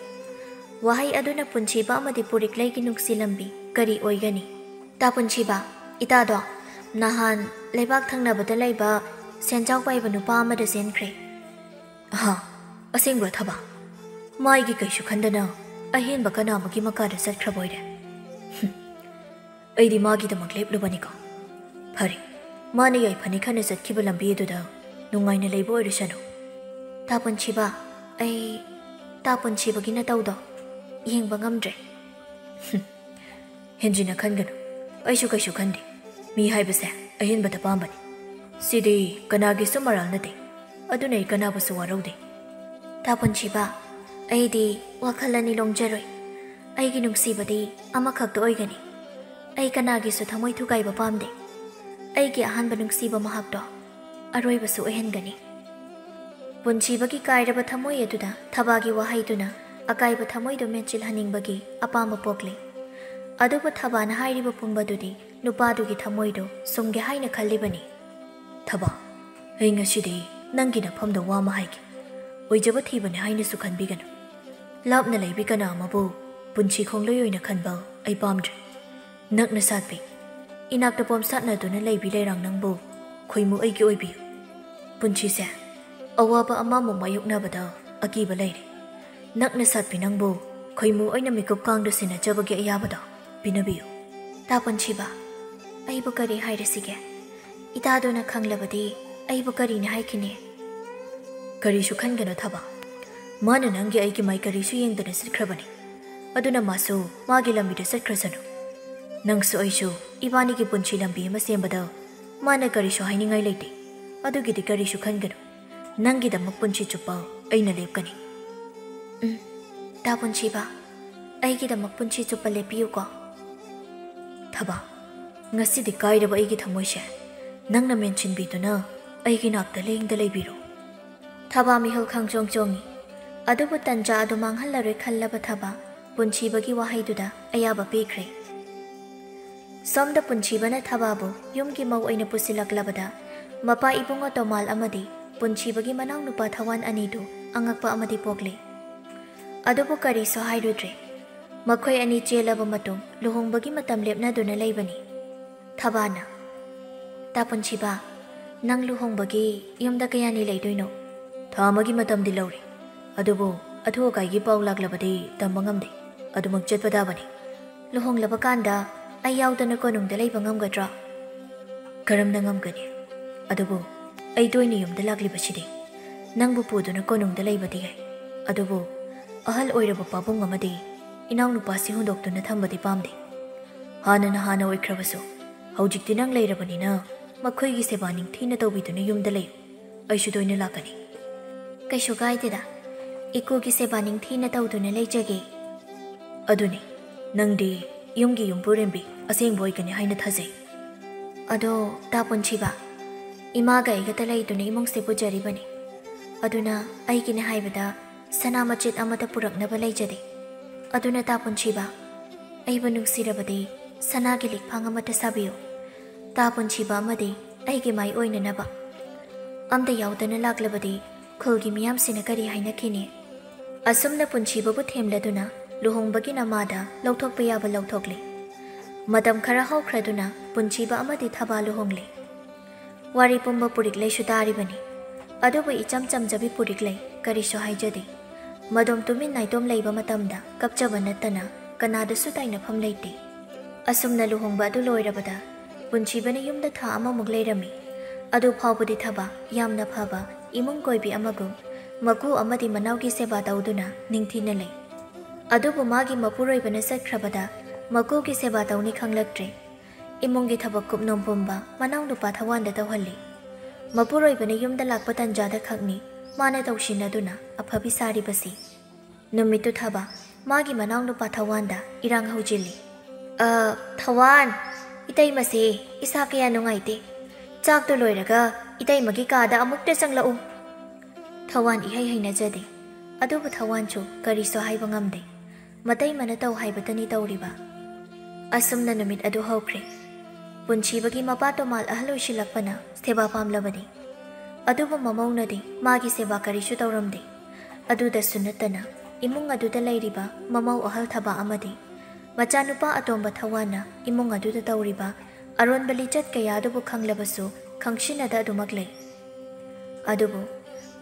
ꯋꯥꯍꯩ ꯑꯗꯨꯅ ꯄꯨꯟꯁꯤꯕ ꯑꯃꯗꯤ ꯄꯨꯔꯤꯛꯂꯩꯒꯤ ꯅꯨꯡꯁꯤ ꯂꯝꯕꯤ ꯀꯔꯤ ꯑꯣꯏꯒꯅꯤ? ꯇꯥ ꯄꯨꯟꯁꯤꯕ, ꯏꯇꯥꯗꯣ ꯅꯍꯥꯟ ꯂꯩꯕꯥꯛ ꯊꯪꯅꯕꯗ ꯂꯩꯕ ꯁꯦꯟꯖꯥꯎ ꯄꯥꯏꯕ ꯅꯨꯄꯥ ꯑꯃꯗ ꯆꯦꯟꯈ꯭ꯔꯦ꯫ ꯑꯍꯥ, ꯑꯁꯦꯡꯕ꯭ꯔꯣ ꯊꯕꯥ? ꯃꯥꯏꯒꯤ ꯀꯩꯁꯨ ꯈꯟꯗꯅ ꯑꯍꯦꯟꯕ ꯀꯅꯥ ꯑꯃꯒꯤ ꯃꯀꯥꯗ ꯆꯠꯈ꯭ꯔꯕ ꯑꯣꯏꯔꯦ? ꯍꯨꯝ, ꯑꯩꯗꯤ ꯃꯥꯒꯤꯗꯃꯛ ꯂꯦꯞꯂꯨꯕꯅꯤꯀꯣ꯫ ꯐꯔꯦ, ꯃꯥꯅ ꯌꯥꯏꯐꯅꯤ ꯈꯟꯅ ꯆꯠꯈꯤꯕ ꯂꯝꯕꯤ ꯑꯗꯨꯗ ꯅꯨꯡꯉꯥꯏꯅ ꯂꯩꯕ ꯑꯣꯏꯔꯁꯅꯨ꯫ ꯇꯥ ꯄꯨꯟꯁꯤꯕ, ꯑꯩ ꯇꯥ ꯄꯨꯟꯁꯤꯕꯒꯤ ꯅꯇꯧꯗꯣ ꯌꯦꯡꯕ ꯉꯝꯗ꯭ꯔꯦ꯫ ꯍꯨꯝ, ꯍꯦꯟꯖꯤꯟꯅ ꯈꯟꯒꯅꯨ, ꯑꯩꯁꯨ ꯀꯩꯁꯨ ꯈꯟꯗꯦ꯫ ꯃꯤ ꯍꯥꯏꯕꯁꯦ ꯑꯍꯦꯟꯕꯗ ꯄꯥꯝꯕꯅꯤ꯫ ꯁꯤꯗꯤ ꯀꯅꯥꯒꯤꯁꯨ ꯃꯔꯥꯜ ꯅꯠꯇꯦ, ꯑꯗꯨꯅ ꯑꯩ ꯀꯅꯥꯕꯨꯁꯨ ꯋꯥꯔꯧꯗꯦ꯫ ꯇꯥ ꯄꯨꯟꯁꯤꯕ, ꯑꯩꯗꯤ ꯋꯥꯈꯜ ꯑꯅꯤ ꯂꯣꯡꯖꯔꯣꯏ꯫ ꯑꯩꯒꯤ ꯅꯨꯡꯁꯤꯕꯗꯤ ꯑꯃꯈꯛꯇ ꯑꯣꯏꯒꯅꯤ꯫ ꯑꯩ ꯀꯅꯥꯒꯤꯁꯨ ꯊꯃꯣꯏ ꯊꯨꯒꯥꯏꯕ ꯄꯥꯝꯗꯦ꯫ ꯑꯩꯒꯤ ꯑꯍꯥꯟꯕ ꯅꯨꯡꯁꯤꯕ ꯃꯍꯥꯛꯇꯣ ꯑꯔꯣꯏꯕꯁꯨ ꯑꯣꯏꯍꯟꯒꯅꯤ꯫ ꯄꯨꯟꯁꯤꯕꯒꯤ ꯀꯥꯏꯔꯕ ꯊꯃꯣꯏ ꯑꯗꯨꯗ ꯊꯕꯥꯒꯤ ꯋꯥꯍꯩꯗꯨꯅ ꯑꯀꯥꯏꯕ ꯊꯃꯣꯏꯗꯨ ꯃꯦꯟꯁꯤꯜꯍꯟꯅꯤꯡꯕꯒꯤ ꯑꯄꯥꯝꯕ ꯄꯣꯛꯂꯤ꯫ ꯑꯗꯨꯕꯨ ꯊꯕꯥꯅ ꯍꯥꯏꯔꯤꯕ ꯄꯨꯝꯕꯗꯨꯗꯤ ꯅꯨꯄꯥꯗꯨꯒꯤ ꯊꯃꯣꯏꯗꯨ ꯁꯨꯝꯒꯦ ꯍꯥꯏꯅ ꯈꯜꯂꯤꯕꯅꯤ꯫ ꯊꯕꯥ, ꯑꯩ ꯉꯁꯤꯗꯤ ꯅꯪꯒꯤ ꯅꯐꯝꯗ ꯋꯥ ꯑꯃ ꯍꯥꯏꯒꯦ꯫ ꯑꯣꯏꯖꯕ ꯊꯤꯕꯅꯤ ꯍꯥꯏꯅꯁꯨ ꯈꯟꯕꯤꯒꯅꯨ꯫ ꯂꯥꯞꯅ ꯂꯩꯕꯤ ꯀꯅꯥ ꯑꯃꯕꯨ ꯄꯨꯟꯁꯤ ꯈꯣꯡꯂꯣꯏ ꯑꯣꯏꯅ ꯈꯟꯕ ꯑꯩ ꯄꯥꯝꯗ꯭ꯔꯦ꯫ ꯅꯛꯅ ꯁꯥꯠꯄꯤ, ꯏꯅꯥꯛꯇ ꯄꯣꯝ ꯁꯥꯠꯅꯗꯨꯅ ꯂꯩꯕꯤ ꯂꯩꯔꯥꯡ ꯅꯪꯕꯨ ꯈꯣꯏꯃꯨ ꯑꯩꯒꯤ ꯑꯣꯏꯕꯤꯌꯨ꯫ ꯄꯨꯟꯁꯤꯁꯦ ꯑꯋꯥꯕ ꯑꯃꯃꯨꯛ ꯃꯥꯌꯣꯛꯅꯕꯗ ꯑꯀꯤꯕ ꯂꯩꯔꯦ꯫ ꯅꯛꯅ ꯁꯥꯠꯄꯤ ꯅꯪꯕꯨ ꯈꯣꯏꯃꯨ ꯑꯩꯅ ꯃꯤꯀꯨꯞ ꯀꯥꯡꯗ ꯁꯦꯟꯅꯖꯕꯒꯤ ꯑꯌꯥꯕꯗꯣ ꯄꯤꯅꯕꯤꯌꯨ꯫ ꯇꯥ ꯄꯨꯟꯁꯤꯕ, ꯑꯩꯕꯨ ꯀꯔꯤ ꯍꯥꯏꯔꯁꯤꯒꯦ? ꯏꯇꯥꯗꯨꯅ ꯈꯪꯂꯕꯗꯤ ꯑꯩꯕꯨ ꯀꯔꯤꯅꯤ ꯍꯥꯏꯈꯤꯅꯤ? ꯀꯔꯤꯁꯨ ꯈꯟꯒꯅꯨ ꯊꯕꯥ꯫ ꯃꯥꯅ ꯅꯪꯒꯤ ꯑꯩꯒꯤ ꯃꯥꯏ ꯀꯔꯤꯁꯨ ꯌꯦꯡꯗꯅ ꯆꯠꯈ꯭ꯔꯕꯅꯤ꯫ ꯑꯗꯨꯅ ꯃꯥꯁꯨ ꯃꯥꯒꯤ ꯂꯝꯕꯤꯗ ꯆꯠꯈ꯭ꯔꯁꯅꯨ꯫ ꯅꯪꯁꯨ ꯑꯩꯁꯨ ꯏꯕꯥꯅꯤꯒꯤ ꯄꯨꯟꯁꯤ ꯂꯝꯕꯤ ꯑꯃ ꯁꯦꯝꯕꯗ ꯃꯥꯅ ꯀꯔꯤꯁꯨ ꯍꯥꯏꯅꯤꯡꯉꯥꯏ ꯂꯩꯇꯦ꯫ ꯑꯗꯨꯒꯤꯗꯤ ꯀꯔꯤꯁꯨ ꯈꯟꯒꯅꯨ꯫ ꯅꯪꯒꯤꯗꯃꯛ ꯄꯨꯟꯁꯤ ꯆꯨꯞꯄ ꯑꯩꯅ ꯂꯦꯞꯀꯅꯤ꯫ ꯎꯝ, ꯇꯥ ꯄꯨꯟꯁꯤꯕ, ꯑꯩꯒꯤꯗꯃꯛ ꯄꯨꯟꯁꯤ ꯆꯨꯞꯄ ꯂꯦꯞꯄꯤꯌꯨꯀꯣ꯫ ꯊꯕꯥ, ꯉꯁꯤꯗꯤ ꯀꯥꯏꯔꯕ ꯑꯩꯒꯤ ꯊꯃꯣꯏꯁꯦ ꯅꯪꯅ ꯃꯦꯟꯁꯤꯟꯕꯤꯗꯨꯅ ꯑꯩꯒꯤ ꯅꯥꯛꯇ ꯂꯦꯡꯗ ꯂꯩꯕꯤꯔꯣ꯫ ꯊꯕꯥ ꯃꯤꯍꯨꯜ ꯈꯪꯆꯣꯡ ꯆꯣꯡꯉꯤ꯫ ꯑꯗꯨꯕꯨ ꯇꯟꯖꯥ ꯑꯗꯨ ꯃꯥꯡꯍꯜꯂꯔꯣꯏ ꯈꯜꯂꯕ ꯊꯕꯥ ꯄꯨꯟꯁꯤꯕꯒꯤ ꯋꯥꯍꯩꯗꯨꯗ ꯑꯌꯥꯕ ꯄꯤꯈ꯭ꯔꯦ꯫ ꯁꯣꯝꯗ ꯄꯨꯟꯁꯤꯕꯅ ꯊꯕꯥꯕꯨ ꯌꯨꯝꯒꯤ ꯃꯧ ꯑꯣꯏꯅ ꯄꯨꯁꯤꯜꯂꯛꯂꯕꯗ ꯃꯄꯥ ꯏꯕꯨꯡꯉꯣ ꯇꯣꯃꯥꯜ ꯑꯃꯗꯤ ꯄꯨꯟꯁꯤꯕꯒꯤ ꯃꯅꯥꯎꯅꯨꯄꯥ ꯊꯋꯥꯟ ꯑꯅꯤꯗꯨ ꯑꯉꯛꯄ ꯑꯃꯗꯤ ꯄꯣꯛꯂꯦ꯫ ꯑꯗꯨꯕꯨ ꯀꯔꯤꯁꯨ ꯍꯥꯏꯔꯨꯗ꯭ꯔꯦ꯫ ꯃꯈꯣꯏ ꯑꯅꯤ ꯆꯦꯜꯂꯕ ꯃꯇꯨꯡ ꯂꯨꯍꯣꯡꯕꯒꯤ ꯃꯇꯝ ꯂꯦꯞꯅꯗꯨꯅ ꯂꯩꯕꯅꯤ꯫ ꯊꯕꯥꯅ, "ꯇꯥ ꯄꯨꯟꯁꯤꯕ, ꯅꯪ ꯂꯨꯍꯣꯡꯕꯒꯤ ꯌꯨꯝꯗ ꯀꯌꯥꯅꯤ ꯂꯩꯗꯣꯏꯅꯣ?" "ꯊꯥ ꯑꯃꯒꯤ ꯃꯇꯝꯗꯤ ꯂꯧꯔꯦ, ꯑꯗꯨꯕꯨ ꯑꯊꯨ ꯑꯀꯥꯏꯒꯤ ꯄꯥꯎ ꯂꯥꯛꯂꯕꯗꯤ ꯇꯝꯕ ꯉꯝꯗꯦ꯫ ꯑꯗꯨꯃꯛ ꯆꯠꯄ ꯇꯥꯕꯅꯤ꯫" "ꯂꯨꯍꯣꯡꯂꯕ ꯀꯥꯟꯗ ꯑꯩ ꯌꯥꯎꯗꯅ ꯀꯣꯅꯨꯡꯗ ꯂꯩꯕ ꯉꯝꯒꯗ꯭ꯔꯥ?" "ꯀꯔꯝꯅ ꯉꯝꯒꯅꯤ? ꯑꯗꯨꯕꯨ ꯑꯩ ꯇꯣꯏꯅ ꯌꯨꯝꯗ ꯂꯥꯛꯂꯤꯕꯁꯤꯗꯤ꯫ ꯅꯪꯕꯨ ꯄꯨꯗꯨꯅ ꯀꯣꯅꯨꯡꯗ ꯂꯩꯕꯗꯤ ꯌꯥꯏ, ꯑꯗꯨꯕꯨ ꯑꯍꯜ ꯑꯣꯏꯔꯕ ꯄꯥꯕꯨꯡ ꯑꯃꯗꯤ ꯏꯅꯥꯎꯅꯨꯄꯥꯁꯤ ꯍꯨꯟꯗꯣꯛꯇꯨꯅ ꯊꯝꯕꯗꯤ ꯄꯥꯝꯗꯦ꯫ ꯍꯥꯟꯅꯅ ꯍꯥꯟꯅ ꯑꯣꯏꯈ꯭ꯔꯕꯁꯨ, ꯍꯧꯖꯤꯛꯇꯤ ꯅꯪ ꯂꯩꯔꯕꯅꯤꯅ ꯃꯈꯣꯏꯒꯤ ꯁꯦꯕꯥ ꯅꯤꯡꯊꯤꯅ ꯇꯧꯕꯤꯗꯨꯅ ꯌꯨꯝꯗ ꯂꯩꯌꯨ꯫ ꯑꯩꯁꯨ ꯇꯣꯏꯅ ꯂꯥꯛꯀꯅꯤ꯫" "ꯀꯩꯁꯨ ꯀꯥꯏꯗꯦꯗ, ꯏꯀꯨꯒꯤ ꯁꯦꯕꯥ ꯅꯤꯡꯊꯤꯅ ꯇꯧꯗꯨꯅ ꯂꯩꯖꯒꯦ꯫" "ꯑꯗꯨꯅꯤ, ꯅꯪꯗꯤ ꯌꯨꯝꯒꯤ ꯌꯨꯝꯕꯨꯔꯦꯝꯕꯤ ꯑꯁꯦꯡꯕ ꯑꯣꯏꯒꯅꯤ ꯍꯥꯏꯅ ꯊꯥꯖꯩ꯫" "ꯑꯗꯣ ꯇꯥ ꯄꯨꯟꯁꯤꯕ, ꯏꯃꯥꯒ ꯑꯩꯒꯇ ꯂꯩꯗꯨꯅ ꯏꯃꯨꯡꯁꯦ ꯄꯨꯖꯔꯤꯕꯅꯤ꯫ ꯑꯗꯨꯅ ꯑꯩꯒꯤꯅꯦ ꯍꯥꯏꯕꯗ ꯁꯅꯥ ꯃꯆꯦꯠ ꯑꯃꯠꯇ ꯄꯨꯔꯛꯅꯕ ꯂꯩꯖꯗꯦ꯫ ꯑꯗꯨꯅ ꯇꯥ ꯄꯨꯟꯁꯤꯕ, ꯑꯩꯕꯨ ꯅꯨꯡꯁꯤꯔꯕꯗꯤ ꯁꯅꯥꯒꯤ ꯂꯤꯛꯐꯥꯡ ꯑꯃꯠꯇ ꯁꯥꯕꯤꯌꯨ꯫ ꯇꯥ ꯄꯨꯟꯁꯤꯕ ꯑꯃꯗꯤ ꯑꯩꯒꯤ ꯃꯥꯏ ꯑꯣꯏꯅꯅꯕ꯫ ꯑꯝꯇ ꯌꯥꯎꯗꯅ ꯂꯥꯛꯂꯕꯗꯤ ꯈꯨꯜꯒꯤ ꯃꯤꯌꯥꯝꯁꯤꯅ ꯀꯔꯤ ꯍꯥꯏꯅꯈꯤꯅꯤ?" ꯑꯁꯨꯝꯅ ꯄꯨꯟꯁꯤꯕꯕꯨ ꯊꯦꯝꯂꯗꯨꯅ ꯂꯨꯍꯣꯡꯕꯒꯤ ꯅꯃꯥꯗ ꯂꯧꯊꯣꯛꯄ ꯌꯥꯕ ꯂꯧꯊꯣꯛꯂꯦ꯫ ꯃꯇꯝ ꯈꯔ ꯍꯧꯈ꯭ꯔꯗꯨꯅ ꯄꯨꯟꯁꯤꯕ ꯑꯃꯗꯤ ꯊꯕꯥ ꯂꯨꯍꯣꯡꯂꯦ꯫ ꯋꯥꯔꯤ ꯄꯨꯝꯕ ꯄꯨꯔꯤꯛꯂꯩꯁꯨ ꯇꯥꯔꯤꯕꯅꯤ꯫ ꯑꯗꯨꯕꯨ ꯏꯆꯝ ꯆꯝꯖꯕꯤ ꯄꯨꯔꯤꯛꯂꯩ ꯀꯔꯤꯁꯨ ꯍꯥꯏꯖꯗꯦ꯫ ꯃꯗꯣꯝ ꯇꯨꯃꯤꯟ ꯅꯥꯏꯇꯣꯝ ꯂꯩꯕ ꯃꯇꯝꯗ ꯀꯞꯆꯕ ꯅꯠꯇꯅ ꯀꯅꯥꯗꯁꯨ ꯇꯥꯏꯅꯐꯝ ꯂꯩꯇꯦ꯫ ꯑꯁꯨꯝꯅ ꯂꯨꯍꯣꯡꯕ ꯑꯗꯨ ꯂꯣꯏꯔꯕꯗ ꯄꯨꯟꯁꯤꯕꯅ ꯌꯨꯝꯗ ꯊꯥ ꯑꯃꯃꯨꯛ ꯂꯩꯔꯝꯃꯤ꯫ ꯑꯗꯨ ꯐꯥꯎꯕꯗꯤ ꯊꯕꯥ ꯌꯥꯝꯅ ꯐꯕ ꯏꯃꯨꯡ ꯀꯣꯏꯕꯤ ꯑꯃꯒꯨꯝ ꯃꯀꯨ ꯑꯃꯗꯤ ꯃꯅꯥꯎꯒꯤ ꯁꯦꯕꯥ ꯇꯧꯗꯨꯅ ꯅꯤꯡꯊꯤꯅ ꯂꯩ꯫ ꯑꯗꯨꯕꯨ ꯃꯥꯒꯤ ꯃꯄꯨꯔꯣꯏꯕꯅ ꯆꯠꯈ꯭ꯔꯕꯗ ꯃꯀꯨꯒꯤ ꯁꯦꯕꯥ ꯇꯧꯅꯤ ꯈꯪꯂꯛꯇ꯭ꯔꯦ꯫ ꯏꯃꯨꯡꯒꯤ ꯊꯕꯛ ꯀꯨꯞꯅꯣꯝ ꯄꯨꯝꯕ ꯃꯅꯥꯎꯅꯨꯄꯥ ꯊꯋꯥꯟꯗ ꯇꯧꯍꯜꯂꯤ꯫ ꯃꯄꯨꯔꯣꯏꯕꯅ ꯌꯨꯝꯗ ꯂꯥꯛꯄ ꯇꯟꯖꯥꯗ ꯈꯛꯅꯤ ꯃꯥꯅ ꯇꯧꯁꯤꯟꯅꯗꯨꯅ ꯑꯐꯕꯤ ꯁꯥꯔꯤꯕꯁꯤ꯫ ꯅꯨꯃꯤꯠꯇꯨ ꯊꯥꯕ ꯃꯥꯒꯤ ꯃꯅꯥꯎꯅꯨꯄꯥ ꯊꯋꯥꯟꯗ ꯏꯔꯥꯡ ꯍꯧꯖꯤꯜꯂꯤ꯫ "ꯑ, ꯊꯋꯥꯟ, ꯏꯇꯩꯃꯁꯦ ꯏꯁꯥ ꯀꯌꯥ ꯅꯨꯡꯉꯥꯏꯇꯦ꯫ ꯆꯥꯛꯇꯨ ꯂꯣꯏꯔꯒ ꯏꯇꯩꯃꯒꯤ ꯀꯥꯗ ꯑꯃꯨꯛꯇ ꯆꯪꯂꯛꯎ꯫" ꯊꯋꯥꯟ ꯏꯍꯩ ꯍꯩꯅꯖꯗꯦ꯫ ꯑꯗꯨꯕꯨ ꯊꯋꯥꯟꯁꯨ ꯀꯔꯤꯁꯨ ꯍꯥꯏꯕ ꯉꯝꯗꯦ꯫ ꯃꯇꯩꯃꯅ ꯇꯧ ꯍꯥꯏꯕꯇꯅꯤ ꯇꯧꯔꯤꯕ꯫ ꯑꯁꯨꯝꯅ ꯅꯨꯃꯤꯠ ꯑꯗꯨ ꯍꯧꯈ꯭ꯔꯦ꯫ ꯄꯨꯟꯁꯤꯕꯒꯤ ꯃꯄꯥ ꯇꯣꯃꯥꯜ ꯑꯍꯜ ꯑꯣꯏꯁꯤꯜꯂꯛꯄꯅ ꯁꯦꯕꯥ ꯄꯥꯝꯂꯕꯅꯤ꯫ ꯑꯗꯨꯕꯨ ꯃꯃꯧꯅꯗꯤ ꯃꯥꯒꯤ ꯁꯦꯕꯥ ꯀꯔꯤꯁꯨ ꯇꯧꯔꯝꯗꯦ꯫ ꯑꯗꯨꯗꯁꯨ ꯅꯠꯇꯅ ꯏꯃꯨꯡ ꯑꯗꯨꯗ ꯂꯩꯔꯤꯕ ꯃꯃꯧ ꯑꯍꯜ ꯊꯕꯥ ꯑꯃꯗꯤ ꯃꯆꯥꯅꯨꯄꯥ ꯑꯇꯣꯝꯕ ꯊꯋꯥꯟꯅ ꯏꯃꯨꯡ ꯑꯗꯨꯗ ꯇꯧꯔꯤꯕ ꯑꯔꯣꯟꯕ ꯂꯤꯆꯠ ꯀꯌꯥꯗꯨꯕꯨ ꯈꯪꯂꯕꯁꯨ ꯈꯪꯁꯤꯟꯅꯗ ꯑꯗꯨꯃꯛ ꯂꯩ꯫ ꯑꯗꯨꯕꯨ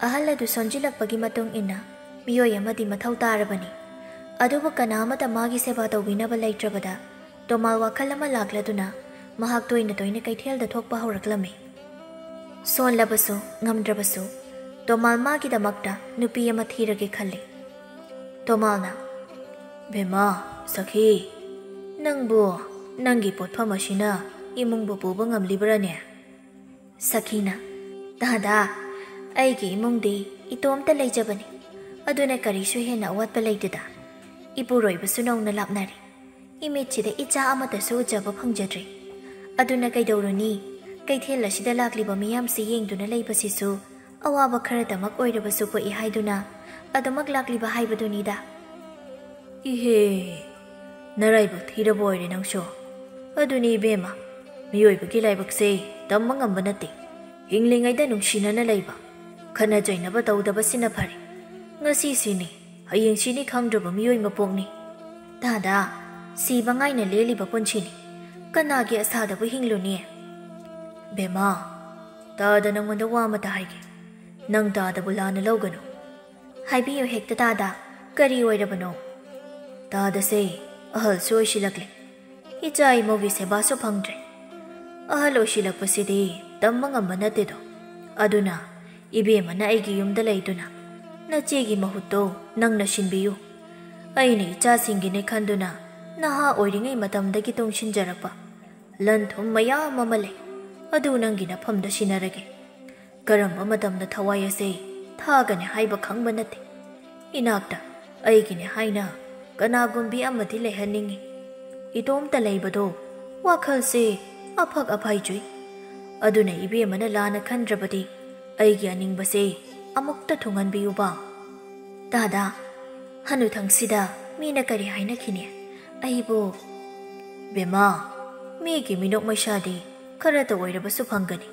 ꯑꯍꯜ ꯑꯗꯨ ꯁꯣꯟꯖꯤꯜꯂꯛꯄꯒꯤ ꯃꯇꯨꯡ ꯏꯟꯅ ꯃꯤꯑꯣꯏ ꯑꯃꯗꯤ ꯃꯊꯧ ꯇꯥꯔꯕꯅꯤ꯫ ꯑꯗꯨꯕꯨ ꯀꯅꯥ ꯑꯃꯠꯇ ꯃꯥꯒꯤ ꯁꯦꯕꯥ ꯇꯧꯕꯤꯅꯕ ꯂꯩꯇ꯭ꯔꯕꯗ ꯇꯣꯃꯥꯜ ꯋꯥꯈꯜ ꯑꯃ ꯂꯥꯛꯂꯗꯨꯅ ꯃꯍꯥꯛ ꯇꯣꯏꯅ ꯇꯣꯏꯅ ꯀꯩꯊꯦꯜꯗ ꯊꯣꯛꯄ ꯍꯧꯔꯛꯂꯝꯃꯤ꯫ ꯁꯣꯜꯂꯕꯁꯨ ꯉꯝꯗ꯭ꯔꯕꯁꯨ ꯇꯣꯃꯥꯜ ꯃꯥꯒꯤꯗꯃꯛꯇ ꯅꯨꯄꯤ ꯑꯃ ꯊꯤꯔꯒꯦ ꯈꯜꯂꯤ꯫ ꯇꯣꯃꯥꯜꯅ, "ꯕꯦꯝꯃ, ꯁꯈꯤ, ꯅꯪꯕꯨ ꯅꯪꯒꯤ ꯄꯣꯠꯐꯝ ꯑꯁꯤꯅ ꯏꯃꯨꯡꯕꯨ ꯄꯨꯕ ꯉꯝꯂꯤꯕ꯭ꯔꯥꯅꯦ?" ꯁꯈꯤꯅ, "ꯗꯥꯗꯥ, ꯑꯩꯒꯤ ꯏꯃꯨꯡꯗꯤ ꯏꯇꯣꯝꯇ ꯂꯩꯖꯕꯅꯤ꯫ ꯑꯗꯨꯅ ꯀꯔꯤꯁꯨ ꯍꯦꯟꯅ ꯑꯋꯥꯠꯄ ꯂꯩꯇꯦꯗ꯫ ꯏꯄꯨꯔꯣꯏꯕꯁꯨ ꯅꯧꯅ ꯂꯥꯞꯅꯔꯦ꯫ ꯏꯃꯤꯠꯁꯤꯗ ꯏꯆꯥ ꯑꯃꯠꯇꯁꯨ ꯎꯖꯕ ꯐꯪꯖꯗ꯭ꯔꯦ꯫ ꯑꯗꯨꯅ ꯀꯩꯗꯧꯔꯨꯅꯤ? ꯀꯩꯊꯦꯜ ꯑꯁꯤꯗ ꯂꯥꯛꯂꯤꯕ ꯃꯤꯌꯥꯝꯁꯤ ꯌꯦꯡꯗꯨꯅ ꯂꯩꯕꯁꯤꯁꯨ ꯑꯋꯥꯕ ꯈꯔꯗꯃꯛ ꯑꯣꯏꯔꯕꯁꯨ ꯄꯣꯛꯏ ꯍꯥꯏꯗꯨꯅ ꯑꯗꯨꯃꯛ ꯂꯥꯛꯂꯤꯕ ꯍꯥꯏꯕꯗꯨꯅꯤꯗ꯫" "ꯏꯍꯦ, ꯅꯔꯥꯏꯕꯛ ꯊꯤꯔꯕ ꯑꯣꯏꯔꯦ ꯅꯪꯁꯨ꯫ ꯑꯗꯨꯅꯤ ꯏꯕꯦꯝꯃ, ꯃꯤꯑꯣꯏꯕꯒꯤ ꯂꯥꯏꯕꯛꯁꯦ ꯇꯝꯕ ꯉꯝꯕ ꯅꯠꯇꯦ꯫ ꯍꯤꯡꯂꯤꯉꯩꯗ ꯅꯨꯡꯁꯤꯅꯅ ꯂꯩꯕ, ꯈꯠꯅ ꯆꯩꯅꯕ ꯇꯧꯗꯕꯁꯤꯅ ꯐꯔꯦ꯫ ꯉꯁꯤꯁꯤꯅꯤ, ꯍꯌꯦꯡꯁꯤꯅꯤ ꯈꯪꯗ꯭ꯔꯕ ꯃꯤꯑꯣꯏ ꯃꯄꯣꯛꯅꯤ꯫ ꯗꯥꯗꯥ, ꯁꯤꯕ ꯉꯥꯏꯅ ꯂꯦꯜꯂꯤꯕ ꯄꯨꯟꯁꯤꯅꯤ꯫ ꯀꯅꯥꯒꯤ ꯑꯁꯥꯗꯕꯨ ꯍꯤꯡꯂꯨꯅꯤ?" "ꯕꯦꯝꯃ, ꯇꯥꯗ ꯅꯪꯉꯣꯟꯗ ꯋꯥ ꯑꯃꯇ ꯍꯥꯏꯒꯦ꯫ ꯅꯪ ꯇꯥꯗꯕꯨ ꯂꯥꯟꯅ ꯂꯧꯒꯅꯨ꯫" "ꯍꯥꯏꯕꯤꯌꯨ ꯍꯦꯛꯇ ꯇꯥꯗ, ꯀꯔꯤ ꯑꯣꯏꯔꯕꯅꯣ?" "ꯇꯥꯗꯁꯦ ꯑꯍꯜꯁꯨ ꯑꯣꯏꯁꯤꯜꯂꯛꯂꯦ꯫ ꯏꯆꯥ ꯏꯃꯧꯒꯤ ꯁꯦꯕꯥꯁꯨ ꯐꯪꯗ꯭ꯔꯦ꯫ ꯑꯍꯜ ꯑꯣꯏꯁꯤꯜꯂꯛꯄꯁꯤꯗꯤ ꯇꯝꯕ ꯉꯝꯕ ꯅꯠꯇꯦꯗꯣ꯫ ꯑꯗꯨꯅ ꯏꯕꯦꯝꯃꯅ ꯑꯩꯒꯤ ꯌꯨꯝꯗ ꯂꯩꯗꯨꯅ ꯅꯆꯦꯒꯤ ꯃꯍꯨꯠꯇꯣ ꯅꯪꯅ ꯁꯤꯟꯕꯤꯌꯨ꯫ ꯑꯩꯅ ꯏꯆꯥꯁꯤꯡꯒꯤꯅꯦ ꯈꯟꯗꯨꯅ ꯅꯍꯥ ꯑꯣꯏꯔꯤꯉꯩ ꯃꯇꯝꯗꯒꯤ ꯇꯨꯡꯁꯤꯟꯖꯔꯛꯄ ꯂꯟ ꯊꯨꯝ ꯃꯌꯥꯝ ꯑꯃ ꯂꯩ꯫ ꯑꯗꯨ ꯅꯪꯒꯤ ꯅꯐꯝꯗ ꯁꯤꯟꯅꯔꯒꯦ꯫ ꯀꯔꯝꯕ ꯃꯇꯝꯗ ꯊꯋꯥꯏ ꯑꯁꯦ ꯊꯥꯒꯅꯤ ꯍꯥꯏꯕ ꯈꯪꯕ ꯅꯠꯇꯦ꯫ ꯏꯅꯥꯛꯇ ꯑꯩꯒꯤꯅꯦ ꯍꯥꯏꯅ ꯀꯅꯥꯒꯨꯝꯕꯤ ꯑꯃꯗꯤ ꯂꯩꯍꯟꯅꯤꯡꯏ꯫ ꯏꯇꯣꯝꯇ ꯂꯩꯕꯗꯣ ꯋꯥꯈꯜꯁꯦ ꯑꯐꯛ ꯑꯐꯥꯏ ꯆꯨꯏ꯫ ꯑꯗꯨꯅ ꯏꯕꯦꯝꯃꯅ ꯂꯥꯟꯅ ꯈꯟꯗ꯭ꯔꯕꯗꯤ ꯑꯩꯒꯤ ꯑꯅꯤꯡꯕꯁꯦ ꯑꯃꯨꯛꯇ ꯊꯨꯡꯍꯟꯕꯤꯌꯨꯕ꯫ ꯇꯥꯗꯥ, ꯍꯅꯨꯊꯪꯁꯤꯗ ꯃꯤꯅ ꯀꯔꯤ ꯍꯥꯏꯅꯈꯤꯅꯤ? ꯑꯩꯕꯨ ꯕꯦꯝꯃ, ꯃꯤꯒꯤ ꯃꯤꯅꯣꯛ ꯃꯩꯁꯥꯗꯤ ꯈꯔꯇ ꯑꯣꯏꯔꯕꯁꯨ ꯐꯪꯒꯅꯤ꯫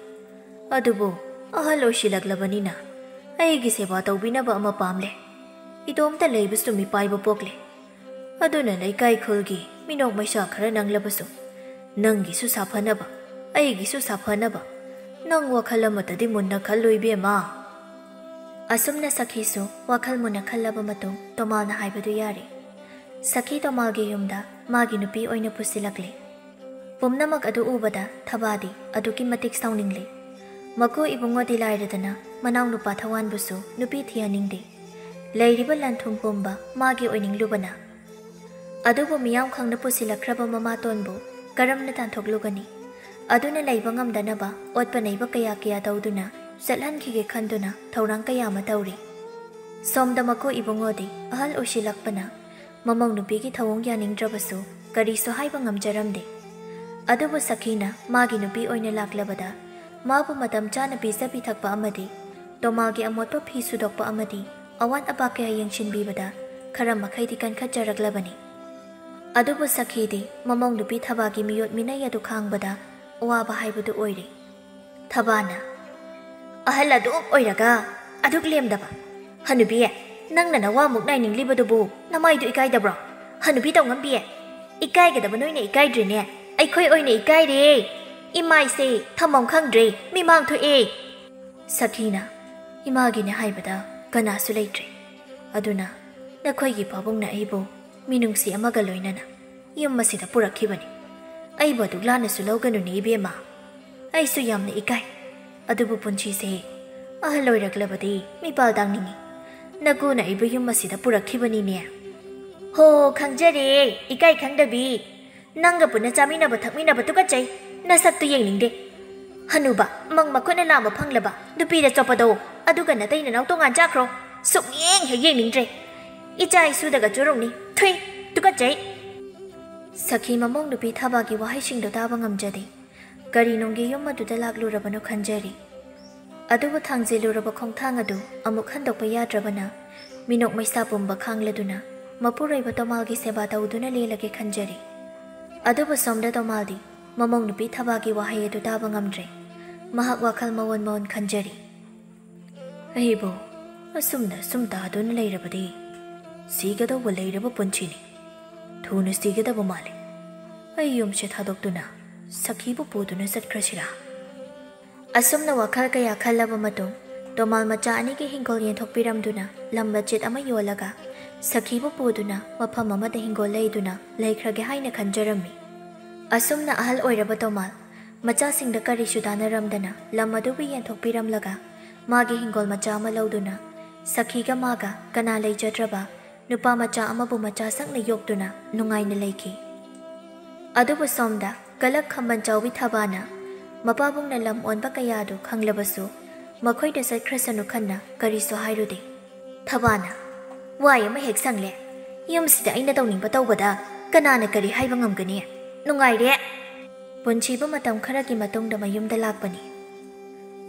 ꯑꯗꯨꯕꯨ ꯑꯍꯜ ꯑꯣꯏꯁꯤꯜꯂꯛꯂꯕꯅꯤꯅ ꯑꯩꯒꯤ ꯁꯦꯕꯥ ꯇꯧꯕꯤꯅꯕ ꯑꯃ ꯄꯥꯝꯂꯦ꯫ ꯏꯇꯣꯝꯇ ꯂꯩꯕꯁꯨ ꯃꯤꯄꯥꯏꯕ ꯄꯣꯛꯂꯦ꯫ ꯑꯗꯨꯅ ꯂꯩꯀꯥꯏ ꯈꯨꯜꯒꯤ ꯃꯤꯅꯣꯛ ꯃꯩꯁꯥ ꯈꯔ ꯅꯪꯂꯕꯁꯨ ꯅꯪꯒꯤꯁꯨ ꯁꯥꯐꯅꯕ, ꯑꯩꯒꯤꯁꯨ ꯁꯥꯐꯅꯕ꯫ ꯅꯪ ꯋꯥꯈꯜ ꯑꯃꯠꯇꯗꯤ ꯃꯨꯟꯅ ꯈꯜꯂꯨ ꯏꯕꯦꯝꯃ꯫ ꯑꯁꯨꯝꯅ ꯁꯈꯤꯁꯨ ꯋꯥꯈꯜ ꯃꯨꯟꯅ ꯈꯜꯂꯕ ꯃꯇꯨꯡ ꯇꯣꯃꯥꯜꯅ ꯍꯥꯏꯕꯗꯨ ꯌꯥꯔꯦ꯫ ꯁꯈꯤ ꯇꯣꯃꯥꯜꯒꯤ ꯌꯨꯝꯗ ꯃꯥꯒꯤ ꯅꯨꯄꯤ ꯑꯣꯏꯅ ꯄꯨꯁꯤꯜꯂꯛꯂꯦ꯫ ꯄꯨꯝꯅꯃꯛ ꯑꯗꯨ ꯎꯕꯗ ꯊꯕꯥꯗꯤ ꯑꯗꯨꯛꯀꯤ ꯃꯇꯤꯛ ꯁꯥꯎꯅꯤꯡꯂꯦ꯫ ꯃꯀꯨ ꯏꯕꯨꯡꯉꯣꯗꯤ ꯂꯥꯏꯔꯗꯅ ꯃꯅꯥꯎꯅꯨꯄꯥ ꯊꯋꯥꯟꯕꯨꯁꯨ ꯅꯨꯄꯤ ꯊꯤꯍꯟꯅꯤꯡꯗꯦ꯫ ꯂꯩꯔꯤꯕ ꯂꯟ ꯊꯨꯝ ꯄꯨꯝꯕ ꯃꯥꯒꯤ ꯑꯣꯏꯅꯤꯡꯂꯨꯕꯅ꯫ ꯑꯗꯨꯕꯨ ꯃꯤꯌꯥꯝ ꯈꯪꯅ ꯄꯨꯁꯤꯜꯂꯛꯈ꯭ꯔꯕ ꯃꯃꯥꯇꯣꯟꯕꯨ ꯀꯔꯝꯅ ꯇꯥꯟꯊꯣꯛꯂꯨꯒꯅꯤ? ꯑꯗꯨꯅ ꯂꯩꯕ ꯉꯝꯗꯅꯕ ꯑꯣꯠꯄ ꯅꯩꯕ ꯀꯌꯥ ꯀꯌꯥ ꯇꯧꯗꯨꯅ ꯆꯠꯍꯟꯈꯤꯒꯦ ꯈꯟꯗꯨꯅ ꯊꯧꯔꯥꯡ ꯀꯌꯥ ꯑꯃ ꯇꯧꯔꯤ꯫ ꯁꯣꯝꯗ ꯃꯀꯨ ꯏꯕꯨꯡꯉꯣꯗꯤ ꯑꯍꯜ ꯑꯣꯏꯁꯤꯜꯂꯛꯄꯅ ꯃꯃꯧ ꯅꯨꯄꯤꯒꯤ ꯊꯧꯑꯣꯡ ꯌꯥꯅꯤꯡꯗ꯭ꯔꯕꯁꯨ ꯀꯔꯤꯁꯨ ꯍꯥꯏꯕ ꯉꯝꯖꯔꯝꯗꯦ꯫ ꯑꯗꯨꯕꯨ ꯁꯈꯤꯅ ꯃꯥꯒꯤ ꯅꯨꯄꯤ ꯑꯣꯏꯅ ꯂꯥꯛꯂꯕꯗ ꯃꯥꯕꯨ ꯃꯇꯝ ꯆꯥꯅ ꯄꯤꯖ ꯄꯤꯊꯛꯄ ꯑꯃꯗꯤ ꯇꯣꯃꯥꯒꯤ ꯑꯃꯣꯠꯄ ꯐꯤ ꯁꯨꯗꯣꯛꯄ ꯑꯃꯗꯤ ꯑꯋꯥꯠ ꯑꯄꯥ ꯀꯌꯥ ꯌꯦꯡꯁꯤꯟꯕꯤꯕꯗ ꯈꯔ ꯃꯈꯩꯗꯤ ꯀꯟꯈꯠꯆꯔꯛꯂꯕꯅꯤ꯫ ꯑꯗꯨꯕꯨ ꯁꯈꯤꯗꯤ ꯃꯃꯧ ꯅꯨꯄꯤ ꯊꯕꯥꯒꯤ ꯃꯤꯑꯣꯠ ꯃꯤꯅꯩ ꯑꯗꯨ ꯈꯥꯡꯕꯗ ꯑꯋꯥꯕ ꯍꯥꯏꯕꯗꯨ ꯑꯣꯏꯔꯦ꯫ ꯊꯕꯥꯅ, "ꯑꯍꯜ ꯑꯗꯨꯛ ꯑꯣꯏꯔꯒ ꯑꯗꯨꯛ ꯂꯦꯝꯗꯕ꯫ ꯍꯅꯨꯕꯤ, ꯅꯪꯅ ꯅꯋꯥꯃꯨꯛ ꯅꯥꯏꯅꯤꯡꯂꯤꯕꯗꯨꯕꯨ ꯅꯃꯥꯏꯗꯨ ꯏꯀꯥꯏꯗꯕ꯭ꯔꯣ? ꯍꯅꯨꯕꯤ ꯇꯧꯉꯝꯕꯤ, ꯏꯀꯥꯏꯒꯗꯕ ꯅꯣꯏꯅ ꯏꯀꯥꯏꯗ꯭ꯔꯤꯅꯦ꯫ ꯑꯩꯈꯣꯏ ꯑꯣꯏꯅ ꯏꯀꯥꯏꯔꯦ꯫ ꯏꯃꯥꯏꯁꯦ ꯊꯝꯐꯝ ꯈꯪꯗ꯭ꯔꯦ, ꯃꯤꯃꯥꯡ ꯊꯣꯛꯑꯦ꯫" ꯁꯈꯤꯅ, "ꯏꯃꯥꯒꯤꯅꯦ ꯍꯥꯏꯕꯗ ꯀꯅꯥꯁꯨ ꯂꯩꯇ꯭ꯔꯦ꯫ ꯑꯗꯨꯅ ꯅꯈꯣꯏꯒꯤ ꯄꯥꯕꯨꯡꯅ ꯑꯩꯕꯨ ꯃꯤꯅꯨꯡꯁꯤ ꯑꯃꯒ ꯂꯣꯏꯅꯅ ꯌꯨꯝ ꯑꯁꯤꯗ ꯄꯨꯔꯛꯈꯤꯕꯅꯤ꯫ ꯑꯩꯕꯨ ꯑꯗꯨꯛ ꯂꯥꯟꯅꯁꯨ ꯂꯧꯒꯅꯨꯅꯦ ꯏꯕꯦꯝꯃ꯫ ꯑꯩꯁꯨ ꯌꯥꯝꯅ ꯏꯀꯥꯏ꯫ ꯑꯗꯨꯕꯨ ꯄꯨꯟꯁꯤꯁꯦ ꯑꯍꯜ ꯑꯣꯏꯔꯛꯂꯕꯗꯤ ꯃꯤꯄꯥꯜ ꯇꯥꯡꯅꯤꯡꯏ꯫ ꯅꯒꯨꯅ ꯑꯩꯕꯨ ꯌꯨꯝ ꯑꯁꯤꯗ ꯄꯨꯔꯛꯈꯤꯕꯅꯤꯅꯦ꯫" ꯍꯣ, ꯈꯪꯖꯔꯦ, ꯏꯀꯥꯏ ꯈꯪꯗꯕꯤ꯫ ꯅꯪꯒ ꯄꯨꯟꯅ ꯆꯥꯃꯤꯟꯅꯕ ꯊꯛꯃꯤꯟꯅꯕ ꯇꯨꯀꯠꯆꯩ꯫ ꯅꯁꯛꯇꯨ ꯌꯦꯡꯅꯤꯡꯗꯦ꯫ ꯍꯅꯨꯕ, ꯃꯪ ꯃꯈꯨꯠꯅ ꯂꯥꯝꯕ ꯐꯪꯂꯕ ꯅꯨꯄꯤꯗ ꯆꯣꯞꯄꯗꯣ, ꯑꯗꯨꯒ ꯅꯇꯩ ꯅꯅꯥꯎ ꯇꯣꯉꯥꯟ ꯆꯥꯈ꯭ꯔꯣ꯫ ꯁꯨꯛꯌꯦꯡ ꯍꯦꯛ ꯌꯦꯡꯅꯤꯡꯗ꯭ꯔꯦ꯫ ꯏꯆꯥ ꯏꯁꯨꯗꯒ ꯆꯨꯔꯨꯡꯅꯤ꯫ ꯊꯨꯏ, ꯇꯨꯀꯠꯆꯩ꯫ ꯁꯈꯤ ꯃꯃꯧ ꯅꯨꯄꯤ ꯊꯕꯥꯒꯤ ꯋꯥꯍꯩꯁꯤꯡꯗꯣ ꯇꯥꯕ ꯉꯝꯖꯗꯦ꯫ ꯀꯔꯤ ꯅꯨꯡꯒꯤ ꯌꯨꯝ ꯑꯗꯨꯗ ꯂꯥꯛꯂꯨꯔꯕꯅꯣ ꯈꯟꯖꯔꯤ꯫ ꯑꯗꯨꯕꯨ ꯊꯥꯡꯖꯤꯜꯂꯨꯔꯕ ꯈꯣꯡꯊꯥꯡ ꯑꯗꯨ ꯑꯃꯨꯛ ꯍꯟꯗꯣꯛꯄ ꯌꯥꯗ꯭ꯔꯕꯅ, ꯃꯤꯅꯣꯛ ꯃꯩꯁꯥ ꯄꯨꯝꯕ ꯈꯥꯡꯂꯗꯨꯅ ꯃꯄꯨꯔꯣꯏꯕ ꯇꯣꯃꯥꯜꯒꯤ ꯁꯦꯕꯥ ꯇꯧꯗꯨꯅ ꯂꯦꯜꯂꯒꯦ ꯈꯟꯖꯔꯤ꯫ ꯑꯗꯨꯕꯨ ꯁꯣꯝꯗ ꯇꯣꯃꯥꯜꯗꯤ ꯃꯃꯧ ꯅꯨꯄꯤ ꯊꯕꯥꯒꯤ ꯋꯥꯍꯩ ꯑꯗꯨ ꯇꯥꯕ ꯉꯝꯗ꯭ꯔꯦ꯫ ꯃꯍꯥꯛ ꯋꯥꯈꯜ ꯃꯑꯣꯟ ꯃꯑꯣꯟ ꯈꯟꯖꯔꯤ꯫ "ꯑꯩꯕꯨ ꯑꯁꯨꯝꯅ ꯁꯨꯝ ꯇꯥꯗꯨꯅ ꯂꯩꯔꯕꯗꯤ ꯁꯤꯒꯗꯧꯕ ꯂꯩꯔꯕ ꯄꯨꯟꯁꯤꯅꯤ꯫ ꯊꯨꯅ ꯁꯤꯒꯗꯕ ꯃꯥꯜꯂꯤ꯫ ꯑꯩ ꯌꯨꯝꯁꯦ ꯊꯥꯗꯣꯛꯇꯨꯅ ꯁꯈꯤꯕꯨ ꯄꯨꯗꯨꯅ ꯆꯠꯈ꯭ꯔꯁꯤꯔꯥ?" ꯑꯁꯨꯝꯅ ꯋꯥꯈꯜ ꯀꯌꯥ ꯈꯜꯂꯕ ꯃꯇꯨꯡ, ꯇꯣꯃꯥꯜ ꯃꯆꯥ ꯑꯅꯤꯒꯤ ꯍꯤꯡꯒꯣꯜ ꯌꯦꯟꯊꯣꯛꯄꯤꯔꯝꯗꯨꯅ ꯂꯝ ꯃꯆꯦꯠ ꯑꯃ ꯌꯣꯜꯂꯒ ꯁꯈꯤꯕꯨ ꯄꯨꯗꯨꯅ ꯃꯐꯝ ꯑꯃꯗ ꯍꯤꯡꯒꯣꯜ ꯂꯩꯗꯨꯅ ꯂꯩꯈ꯭ꯔꯒꯦ ꯍꯥꯏꯅ ꯈꯟꯖꯔꯝꯃꯤ꯫ ꯑꯁꯨꯝꯅ ꯑꯍꯜ ꯑꯣꯏꯔꯕ ꯇꯣꯃꯥꯜ ꯃꯆꯥꯁꯤꯡꯗ ꯀꯔꯤꯁꯨ ꯇꯥꯟꯅꯔꯝꯗꯅ ꯂꯝ ꯑꯗꯨꯕꯨ ꯌꯦꯟꯊꯣꯛꯄꯤꯔꯝꯂꯒ ꯃꯥꯒꯤ ꯍꯤꯡꯒꯣꯜ ꯃꯆꯥ ꯑꯃ ꯂꯧꯗꯨꯅ ꯁꯈꯤꯒ ꯃꯥꯒ ꯀꯅꯥ ꯂꯩꯖꯗ꯭ꯔꯕ ꯅꯨꯄꯥ ꯃꯆꯥ ꯑꯃꯕꯨ ꯃꯆꯥ ꯁꯛꯅ ꯌꯣꯛꯇꯨꯅ ꯅꯨꯡꯉꯥꯏꯅ ꯂꯩꯈꯤ꯫ ꯑꯗꯨꯕꯨ ꯁꯣꯝꯗ ꯀꯂꯛ ꯈꯝꯕꯟ ꯆꯥꯎꯕꯤ ꯊꯕꯥꯅ ꯃꯄꯥꯕꯨꯡꯅ ꯂꯝ ꯑꯣꯟꯕ ꯀꯌꯥꯗꯨ ꯈꯪꯂꯕꯁꯨ ꯃꯈꯣꯏꯗ ꯆꯠꯈ꯭ꯔꯁꯅꯨ ꯈꯟꯅ ꯀꯔꯤꯁꯨ ꯍꯥꯏꯔꯨꯗꯦ꯫ ꯊꯕꯥꯅ, "ꯋꯥꯏ ꯑꯃ ꯍꯦꯛ ꯁꯪꯂꯦ꯫ ꯌꯨꯝꯁꯤꯗ ꯑꯩꯅ ꯇꯧꯅꯤꯡꯕ ꯇꯧꯕꯗ ꯀꯅꯥꯅ ꯀꯔꯤ ꯍꯥꯏꯕ ꯉꯝꯒꯅꯤ? ꯅꯨꯡꯉꯥꯏꯔꯦ!" ꯄꯨꯟꯁꯤꯕ ꯃꯇꯝ ꯈꯔꯒꯤ ꯃꯇꯨꯡꯗ ꯃꯌꯨꯝꯗ ꯂꯥꯛꯄꯅꯤ꯫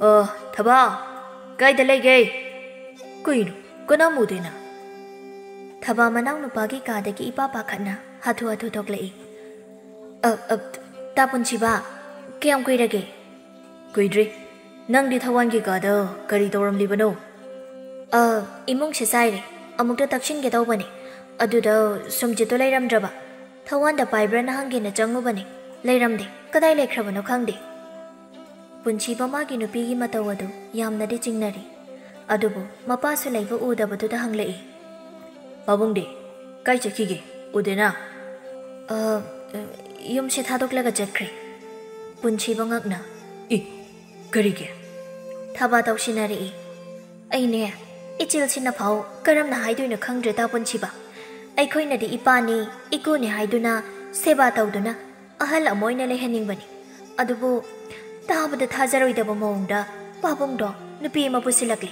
"ꯑ, ꯊꯕꯥ, ꯀꯥꯏꯗ ꯂꯩꯒꯦ? ꯀꯩꯅꯣ, ꯀꯅꯥꯝ ꯎꯗꯦꯅ?" ꯊꯕꯥ ꯃꯅꯥꯎꯅꯨꯄꯥꯒꯤ ꯀꯥꯗꯒꯤ ꯏꯄꯥ ꯄꯥꯈꯠꯅ ꯍꯥꯊꯨ ꯍꯥꯊꯨ ꯊꯣꯛꯂꯛꯏ꯫ "ꯑ, ꯑ, ꯇꯥ ꯄꯨꯟꯁꯤꯕ, ꯀꯌꯥꯝ ꯀꯨꯏꯔꯒꯦ?" "ꯀꯨꯏꯗ꯭ꯔꯤ꯫ ꯅꯪꯗꯤ ꯊꯋꯥꯟꯒꯤ ꯀꯥꯗ ꯀꯔꯤ ꯇꯧꯔꯝꯂꯤꯕꯅꯣ?" "ꯑ, ꯏꯃꯨꯡꯁꯦ ꯆꯥꯏꯔꯦ꯫ ꯑꯃꯨꯛꯇ ꯇꯛꯁꯤꯟꯒꯦ ꯇꯧꯕꯅꯦ꯫ ꯑꯗꯨꯗ ꯁꯨꯝꯖꯤꯠꯇꯣ ꯂꯩꯔꯝꯗ꯭ꯔꯕ꯫ ꯊꯋꯥꯟꯗ ꯄꯥꯏꯕ꯭ꯔꯥꯅ ꯍꯪꯒꯦꯅ ꯆꯪꯉꯨꯕꯅꯦ꯫ ꯂꯩꯔꯝꯗꯦ꯫ ꯀꯗꯥꯏ ꯂꯩꯈ꯭ꯔꯕꯅꯣ ꯈꯪꯗꯦ꯫" ꯄꯨꯟꯁꯤꯕ ꯃꯥꯒꯤ ꯅꯨꯄꯤꯒꯤ ꯃꯇꯧ ꯑꯗꯨ ꯌꯥꯝꯅꯗꯤ ꯆꯤꯡꯅꯔꯤ꯫ ꯑꯗꯨꯕꯨ ꯃꯄꯥꯁꯨ ꯂꯩꯕ ꯎꯗꯕꯗꯨꯗ ꯍꯪꯂꯛꯏ꯫ "ꯄꯥꯕꯨꯡꯗꯤ ꯀꯥꯏ ꯆꯠꯈꯤꯒꯦ? ꯎꯗꯦꯅ?" "ꯑ, ꯌꯨꯝꯁꯦ ꯊꯥꯗꯣꯛꯂꯒ ꯆꯠꯈ꯭ꯔꯦ꯫" ꯄꯨꯟꯁꯤꯕ ꯉꯛꯅ, "ꯏ, ꯀꯔꯤꯒꯤ?" ꯊꯕꯥ ꯇꯧꯁꯤꯟꯅꯔꯛꯏ꯫ ꯑꯩꯅꯦ, ꯏꯆꯤꯜꯁꯤꯅ ꯐꯥꯎ ꯀꯔꯝꯅ ꯍꯥꯏꯗꯣꯏꯅꯣ ꯈꯪꯗ꯭ꯔꯦ ꯇꯥ ꯄꯨꯟꯁꯤꯕ꯫ ꯑꯩꯈꯣꯏꯅꯗꯤ ꯏꯄꯥꯅꯤ, ꯏꯀꯨꯅꯤ ꯍꯥꯏꯗꯨꯅ ꯁꯦꯕꯥ ꯇꯧꯗꯨꯅ ꯑꯍꯜ ꯑꯃ ꯑꯣꯏꯅ ꯂꯩꯍꯟꯅꯤꯡꯕꯅꯤ꯫ ꯑꯗꯨꯕꯨ ꯇꯥꯕꯗ ꯊꯥꯖꯔꯣꯏꯗꯕ ꯃꯑꯣꯡꯗ ꯄꯥꯕꯨꯡꯗꯣ ꯅꯨꯄꯤ ꯑꯃ ꯄꯨꯁꯤꯜꯂꯛꯂꯦ꯫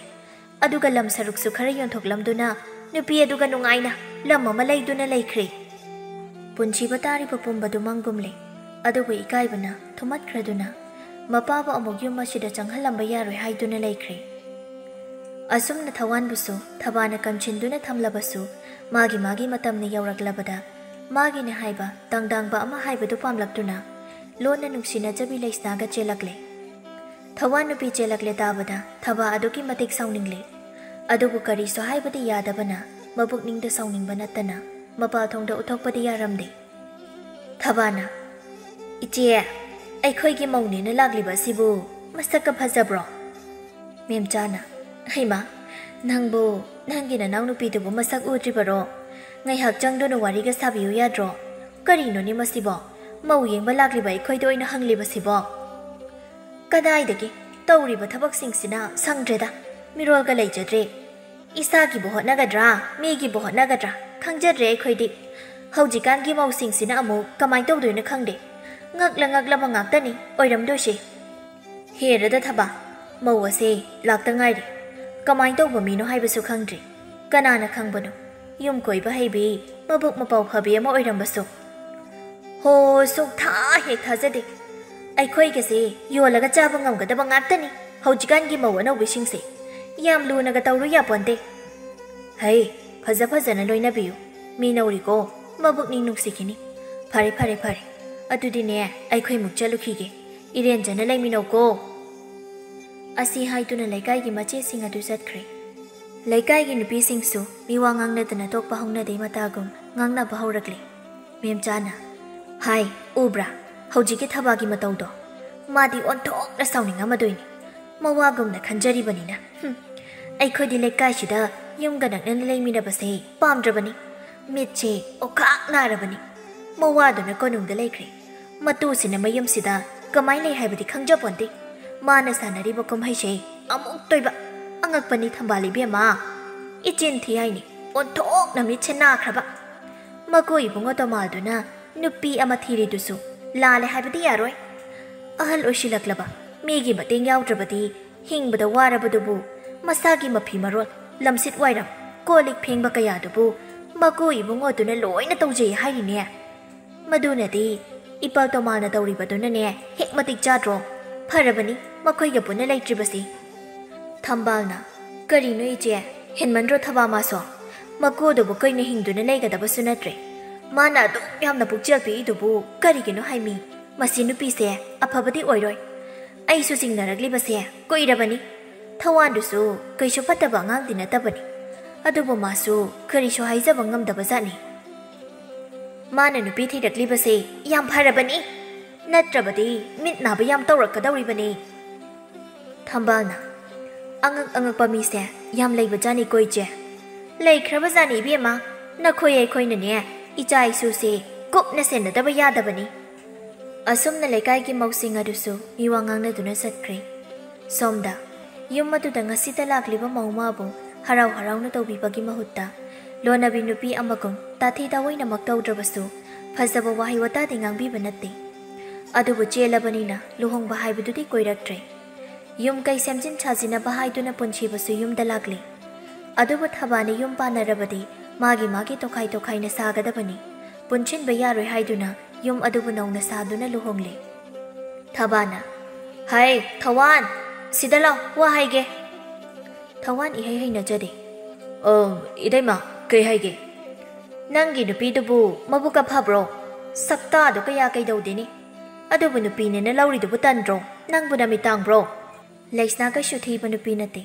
ꯑꯗꯨꯒ ꯂꯝ ꯁꯔꯨꯛꯁꯨ ꯈꯔ ꯌꯣꯟꯊꯣꯛꯂꯝꯗꯨꯅ ꯅꯨꯄꯤ ꯑꯗꯨꯒ ꯅꯨꯡꯉꯥꯏꯅ ꯂꯝ ꯑꯃ ꯂꯩꯗꯨꯅ ꯂꯩꯈ꯭ꯔꯦ꯫ ꯄꯨꯟꯁꯤꯕ ꯇꯥꯔꯤꯕ ꯄꯨꯝꯕꯗꯨ ꯃꯪꯒꯨꯝꯂꯦ꯫ ꯑꯗꯨꯕꯨ ꯏꯀꯥꯏꯕꯅ ꯊꯨꯝꯃꯠꯈ꯭ꯔꯗꯨꯅ ꯃꯄꯥꯕꯨ ꯑꯃꯨꯛ ꯌꯨꯝ ꯑꯁꯤꯗ ꯆꯪꯍꯜꯂꯝꯕ ꯌꯥꯔꯣꯏ ꯍꯥꯏꯗꯨꯅ ꯂꯩꯈ꯭ꯔꯦ꯫ ꯑꯁꯨꯝꯅ ꯊꯋꯥꯟꯕꯨꯁꯨ ꯊꯕꯥꯅ ꯀꯟꯁꯤꯟꯗꯨꯅ ꯊꯝꯂꯕꯁꯨ, ꯃꯥꯒꯤ ꯃꯥꯒꯤ ꯃꯇꯝꯅ ꯌꯧꯔꯛꯂꯕꯗ ꯃꯥꯒꯤꯅꯦ ꯍꯥꯏꯕ ꯇꯪꯗꯥꯡꯕ ꯑꯃ ꯍꯥꯏꯕꯗꯨ ꯄꯥꯝꯂꯛꯇꯨꯅ ꯂꯣꯟꯅ ꯅꯨꯡꯁꯤꯅꯖꯕꯤ ꯂꯩꯁꯅꯥꯒ ꯆꯦꯜꯂꯛꯂꯦ꯫ ꯊꯋꯥꯟ ꯅꯨꯄꯤ ꯆꯦꯜꯂꯛꯂꯦ ꯇꯥꯕꯗ ꯊꯕꯥ ꯑꯗꯨꯛꯀꯤ ꯃꯇꯤꯛ ꯁꯥꯎꯅꯤꯡꯂꯦ꯫ ꯑꯗꯨꯕꯨ ꯀꯔꯤꯁꯨ ꯍꯥꯏꯕꯗꯤ ꯌꯥꯗꯕꯅ ꯃꯕꯨꯛꯅꯤꯡꯗ ꯁꯥꯎꯅꯤꯡꯕ ꯅꯠꯇꯅ ꯃꯄꯥꯜꯊꯣꯡꯗ ꯎꯠꯊꯣꯛꯄꯗꯤ ꯌꯥꯔꯝꯗꯦ꯫ ꯊꯕꯥꯅ, "ꯏꯆꯦ, ꯑꯩꯈꯣꯏꯒꯤ ꯃꯧꯅꯦꯅ ꯂꯥꯛꯂꯤꯕ ꯑꯁꯤꯕꯨ ꯃꯁꯛꯀ ꯐꯖꯕ꯭ꯔꯣ?" ꯃꯦꯝꯆꯥꯅ, "ꯍꯩꯃꯥ, ꯅꯪꯕꯨ ꯅꯪꯒꯤ ꯅꯅꯥꯎꯅꯨꯄꯤꯗꯨꯕꯨ ꯃꯁꯛ ꯎꯗ꯭ꯔꯤꯕꯔꯣ? ꯉꯥꯏꯍꯥꯛ ꯆꯪꯗꯨꯅ ꯋꯥꯔꯤꯒ ꯁꯥꯕꯤꯌꯨ ꯌꯥꯗ꯭ꯔꯣ? ꯀꯔꯤꯅꯣꯅꯦ ꯃꯁꯤꯕꯣ? ꯃꯧ ꯌꯦꯡꯕ ꯂꯥꯛꯂꯤꯕ ꯑꯩꯈꯣꯏꯗ ꯑꯣꯏꯅ ꯍꯪꯂꯤꯕꯁꯤꯕꯣ?" "ꯀꯗꯥꯏꯗꯒꯤ? ꯇꯧꯔꯤꯕ ꯊꯕꯛꯁꯤꯡꯁꯤꯅ ꯁꯪꯗ꯭ꯔꯦꯗ꯫ ꯃꯤꯔꯣꯜꯒ ꯂꯩꯖꯗ꯭ꯔꯦ꯫ ꯏꯁꯥꯒꯤꯕꯨ ꯍꯣꯠꯅꯒꯗ꯭ꯔꯥ, ꯃꯤꯒꯤꯕꯨ ꯍꯣꯠꯅꯒꯗ꯭ꯔꯥ ꯈꯪꯖꯗ꯭ꯔꯦ ꯑꯩꯈꯣꯏꯗꯤ꯫ ꯍꯧꯖꯤꯛꯀꯥꯟꯒꯤ ꯃꯧꯁꯤꯡꯁꯤꯅ ꯑꯃꯨꯛ ꯀꯃꯥꯏ ꯇꯧꯗꯣꯏꯅꯣ ꯈꯪꯗꯦ꯫ ꯉꯛꯂ ꯉꯛꯂꯕ ꯉꯥꯛꯇꯅꯤ ꯑꯣꯏꯔꯝꯗꯣꯏꯁꯦ꯫ ꯍꯦꯔꯗ ꯊꯕꯥ, ꯃꯧ ꯑꯁꯦ ꯂꯥꯛꯇ ꯉꯥꯏꯔꯤ꯫ ꯀꯃꯥꯏ ꯇꯧꯕ ꯃꯤꯅꯣ ꯍꯥꯏꯕꯁꯨ ꯈꯪꯗ꯭ꯔꯤ꯫ ꯀꯅꯥꯅ ꯈꯪꯕꯅꯣ? ꯌꯨꯝ ꯀꯣꯏꯕ ꯍꯩꯕꯤ, ꯃꯕꯨꯛ ꯃꯄꯥꯎ ꯐꯕꯤ ꯑꯃ ꯑꯣꯏꯔꯝꯕꯁꯨ?" "ꯍꯣ, ꯁꯨꯛꯊꯥ ꯍꯦꯛ ꯊꯥꯖꯗꯦ꯫ ꯑꯩꯈꯣꯏꯒꯁꯦ ꯌꯣꯜꯂꯒ ꯆꯥꯕ ꯉꯝꯒꯗꯕ ꯉꯥꯛꯇꯅꯤ ꯍꯧꯖꯤꯛꯀꯥꯟꯒꯤ ꯃꯧ ꯑꯅꯧꯕꯤꯁꯤꯡꯁꯦ꯫ ꯌꯥꯝ ꯂꯨꯅꯒ ꯇꯧꯔꯨ ꯌꯥꯄꯣꯟꯇꯦ꯫ ꯍꯩ, ꯐꯖ ꯐꯖꯅ ꯂꯣꯏꯅꯕꯤꯌꯨ꯫ ꯃꯤ ꯅꯧꯔꯤꯀꯣ, ꯃꯕꯨꯛꯅꯤꯡ ꯅꯨꯡꯁꯤꯈꯤꯅꯤ꯫ ꯐꯔꯦ, ꯐꯔꯦ, ꯐꯔꯦ꯫ ꯑꯗꯨꯗꯤꯅꯦ, ꯑꯩꯈꯣꯏ ꯃꯨꯛ ꯆꯠꯂꯨꯈꯤꯒꯦ꯫ ꯏꯔꯦꯟꯖꯅ ꯂꯩꯃꯤꯟꯅꯧꯀꯣ꯫" ꯑꯁꯤ ꯍꯥꯏꯗꯨꯅ ꯂꯩꯀꯥꯏꯒꯤ ꯃꯆꯦꯁꯤꯡ ꯑꯗꯨ ꯆꯠꯈ꯭ꯔꯦ꯫ ꯂꯩꯀꯥꯏꯒꯤ ꯅꯨꯄꯤꯁꯤꯡꯁꯨ ꯃꯤꯋꯥ ꯉꯥꯡꯅꯗꯅ ꯇꯣꯛꯄ ꯍꯧꯅꯗꯦ ꯃꯇꯥꯒꯨꯝ ꯉꯥꯡꯅꯕ ꯍꯧꯔꯛꯂꯦ꯫ ꯃꯦꯝꯆꯥꯅ, "ꯍꯥꯏ, ꯎꯕ꯭ꯔꯥ? ꯍꯧꯖꯤꯛꯀꯤ ꯊꯕꯥꯒꯤ ꯃꯇꯧꯗꯣ꯫ ꯃꯥꯗꯤ ꯑꯣꯟꯊꯣꯛꯅ ꯁꯥꯎꯅꯤꯡꯉꯝꯃꯗꯣꯏꯅꯤ꯫ ꯃꯋꯥꯒꯨꯝꯅ ꯈꯟꯖꯔꯤꯕꯅꯤꯅ꯫ ꯍꯨꯝ, ꯑꯩꯈꯣꯏꯗꯤ ꯂꯩꯀꯥꯏꯁꯤꯗ ꯌꯨꯝꯒ ꯅꯛꯅꯅ ꯂꯩꯃꯤꯟꯅꯕꯁꯦ ꯄꯥꯝꯗ꯭ꯔꯕꯅꯤ꯫ ꯃꯤꯠꯁꯦ ꯑꯣꯈꯥꯛ ꯅꯥꯔꯕꯅꯤ꯫ ꯃꯋꯥꯗꯨꯅ ꯀꯣꯅꯨꯡꯗ ꯂꯩꯈ꯭ꯔꯦ꯫ ꯃꯇꯨꯁꯤꯅ ꯃꯌꯨꯝꯁꯤꯗ ꯀꯃꯥꯏ ꯂꯩ ꯍꯥꯏꯕꯗꯤ ꯈꯪꯖꯄꯣꯟꯇꯦ꯫ ꯃꯥꯅ ꯁꯥꯟꯅꯔꯤꯕ ꯀꯨꯝꯍꯩꯁꯦ ꯑꯃꯨꯛꯇꯣꯏꯕ꯫ ꯑꯉꯛꯄꯅꯤ ꯊꯝꯕꯥꯜ ꯏꯕꯦꯝꯃ꯫ ꯏꯆꯤꯟ ꯊꯤ ꯍꯥꯏꯅꯤ, ꯑꯣꯟꯊꯣꯛꯅ ꯃꯤꯠꯁꯦ ꯅꯥꯈ꯭ꯔꯕ꯫ ꯃꯀꯨ ꯏꯕꯨꯡꯉꯣ ꯇꯣꯃꯥꯜꯗꯨꯅ ꯅꯨꯄꯤ ꯑꯃ ꯊꯤꯔꯤꯗꯨꯁꯨ ꯂꯥꯜꯂꯦ ꯍꯥꯏꯕꯗꯤ ꯌꯥꯔꯣꯏ꯫ ꯑꯍꯜ ꯑꯣꯏꯁꯤꯜꯂꯛꯂꯕ ꯃꯤꯒꯤ ꯃꯇꯦꯡ ꯌꯥꯎꯗ꯭ꯔꯕꯗꯤ ꯍꯤꯡꯕꯗ ꯋꯥꯔꯕꯗꯨꯕꯨ ꯃꯁꯥꯒꯤ ꯃꯐꯤ ꯃꯔꯣꯜ, ꯂꯝꯁꯤꯠ ꯋꯥꯏꯔꯝ, ꯀꯣꯜ ꯂꯤꯛ ꯐꯦꯡꯕ ꯀꯌꯥꯗꯨꯕꯨ ꯃꯀꯨ ꯏꯕꯨꯡꯉꯣꯗꯨꯅ ꯂꯣꯏꯅ ꯇꯧꯖꯩ ꯍꯥꯏꯔꯤꯅꯦ꯫ ꯃꯗꯨꯅꯗꯤ ꯏꯄꯜ ꯇꯣꯃꯥꯜꯅ ꯇꯧꯔꯤꯕꯗꯨꯅꯅꯦ ꯍꯦꯛ ꯃꯇꯤꯛ ꯆꯥꯗ꯭ꯔꯣ? ꯐꯔꯕꯅꯤ ꯃꯈꯣꯏꯒ ꯄꯨꯟꯅ ꯂꯩꯇ꯭ꯔꯤꯕꯁꯤ꯫ ꯊꯝꯕꯥꯜꯅ, "ꯀꯔꯤꯅꯣ ꯏꯆꯦ, ꯍꯦꯟꯃꯟꯗ꯭ꯔꯣ ꯊꯕꯥ ꯃꯥꯁꯨ? ꯃꯀꯨꯗꯨꯕꯨ ꯀꯨꯏꯅ ꯍꯤꯡꯗꯨꯅ ꯂꯩꯒꯗꯕꯁꯨ ꯅꯠꯇ꯭ꯔꯦ꯫ ꯃꯥꯅ ꯑꯗꯨꯛ ꯌꯥꯝꯅ ꯄꯨꯛꯆꯦꯜ ꯄꯤꯛꯏꯗꯨꯕꯨ ꯀꯔꯤꯒꯤꯅꯣ ꯍꯥꯏꯃꯤ? ꯃꯁꯤ ꯅꯨꯄꯤꯁꯦ ꯑꯐꯕꯗꯤ ꯑꯣꯏꯔꯣꯏ꯫ ꯑꯩꯁꯨ ꯆꯤꯡꯅꯔꯛꯂꯤꯕꯁꯦ ꯀꯨꯏꯔꯕꯅꯤ꯫ ꯊꯋꯥꯟꯗꯨꯁꯨ ꯀꯩꯁꯨ ꯐꯠꯇꯕ ꯑꯉꯥꯡꯗꯤ ꯅꯠꯇꯕꯅꯤ꯫ ꯑꯗꯨꯕꯨ ꯃꯥꯁꯨ ꯀꯔꯤꯁꯨ ꯍꯥꯏꯖꯕ ꯉꯝꯗꯕ ꯖꯥꯠꯅꯤ꯫ ꯃꯥꯅ ꯅꯨꯄꯤ ꯊꯤꯔꯛꯂꯤꯕꯁꯦ ꯌꯥꯝ ꯐꯔꯕꯅꯤ, ꯅꯠꯇ꯭ꯔꯕꯗꯤ ꯃꯤꯠ ꯅꯥꯕ ꯌꯥꯝ ꯇꯧꯔꯛꯀꯗꯧꯔꯤꯕꯅꯤ꯫" ꯊꯝꯕꯥꯜꯅ, "ꯑꯉꯛ ꯑꯉꯛꯄ ꯃꯤꯁꯦ ꯌꯥꯝ ꯂꯩꯕꯖꯥꯠꯅꯤꯀꯣ ꯏꯆꯦ꯫ ꯂꯩꯈ꯭ꯔꯕꯖꯥꯠꯅꯤ ꯏꯕꯦꯝꯃ, ꯅꯈꯣꯏ ꯑꯩꯈꯣꯏꯅꯅꯦ ꯏꯆꯥ ꯏꯁꯨꯁꯦ ꯀꯨꯞꯅ ꯁꯦꯟꯅꯗꯕ ꯌꯥꯗꯕꯅꯤ꯫" ꯑꯁꯨꯝꯅ ꯂꯩꯀꯥꯏꯒꯤ ꯃꯧꯁꯤꯡ ꯑꯗꯨꯁꯨ ꯃꯤꯋꯥ ꯉꯥꯡꯅꯗꯨꯅ ꯆꯠꯈ꯭ꯔꯦ꯫ ꯁꯣꯝꯗ ꯌꯨꯝ ꯑꯗꯨꯗ ꯉꯁꯤꯇ ꯂꯥꯛꯂꯤꯕ ꯃꯧ ꯑꯃꯕꯨ ꯍꯔꯥꯎ ꯍꯔꯥꯎꯅ ꯇꯧꯕꯤꯕꯒꯤ ꯃꯍꯨꯠꯇ, ꯂꯣꯟꯅꯕꯤ ꯅꯨꯄꯤ ꯑꯃꯒꯨꯝ ꯇꯥꯊꯤ ꯇꯥꯑꯣꯏꯅꯃꯛ ꯇꯧꯗ꯭ꯔꯕꯁꯨ ꯐꯖꯕ ꯋꯥꯍꯩ ꯋꯥꯇꯥꯗꯤ ꯉꯥꯡꯕꯤꯕ ꯅꯠꯇꯦ꯫ ꯑꯗꯨꯕꯨ ꯆꯦꯜꯂꯕꯅꯤꯅ ꯂꯨꯍꯣꯡꯕ ꯍꯥꯏꯕꯗꯨꯗꯤ ꯀꯣꯏꯔꯛꯇ꯭ꯔꯦ꯫ ꯌꯨꯝ ꯀꯩ ꯁꯦꯝꯖꯤꯟ ꯁꯥꯖꯤꯟꯅꯕ ꯍꯥꯏꯗꯨꯅ ꯄꯨꯟꯁꯤꯕꯁꯨ ꯌꯨꯝꯗ ꯂꯥꯛꯂꯤ꯫ ꯑꯗꯨꯕꯨ ꯊꯕꯥꯅ ꯌꯨꯝ ꯄꯥꯟꯅꯔꯕꯗꯤ ꯃꯥꯒꯤ ꯃꯥꯒꯤ ꯇꯣꯈꯥꯏ ꯇꯣꯈꯥꯏꯅ ꯁꯥꯒꯗꯕꯅꯤ꯫ ꯄꯨꯟꯁꯤꯟꯕ ꯌꯥꯔꯣꯏ ꯍꯥꯏꯗꯨꯅ ꯌꯨꯝ ꯑꯗꯨꯕꯨ ꯅꯧꯅ ꯁꯥꯗꯨꯅ ꯂꯨꯍꯣꯡꯂꯦ꯫ ꯊꯕꯥꯅ, "ꯍꯩ, ꯊꯋꯥꯟ, ꯁꯤꯗ ꯂꯥꯎ, ꯋꯥ ꯍꯥꯏꯒꯦ꯫" ꯊꯋꯥꯟ ꯏꯍꯩ ꯍꯩꯅꯖꯗꯦ꯫ "ꯑꯣ, ꯏꯇꯩꯃ, ꯀꯩ ꯍꯥꯏꯒꯦ?" "ꯅꯪꯒꯤ ꯅꯨꯄꯤꯗꯨꯕꯨ ꯃꯕꯨꯛꯀ ꯐꯕ꯭ꯔꯣ? ꯁꯛꯇꯥꯗꯣ ꯀꯌꯥ ꯀꯩꯗꯧꯗꯦꯅꯦ꯫ ꯑꯗꯨꯕꯨ ꯅꯨꯄꯤꯅꯦꯅ ꯂꯧꯔꯤꯗꯨꯕꯨ ꯇꯟꯗ꯭ꯔꯣ? ꯅꯪꯕꯨ ꯅꯃꯤꯠ ꯇꯥꯡꯕ꯭ꯔꯣ?" ꯂꯩꯁꯅꯥ ꯀꯩꯁꯨ ꯊꯤꯕ ꯅꯨꯄꯤ ꯅꯠꯇꯦ꯫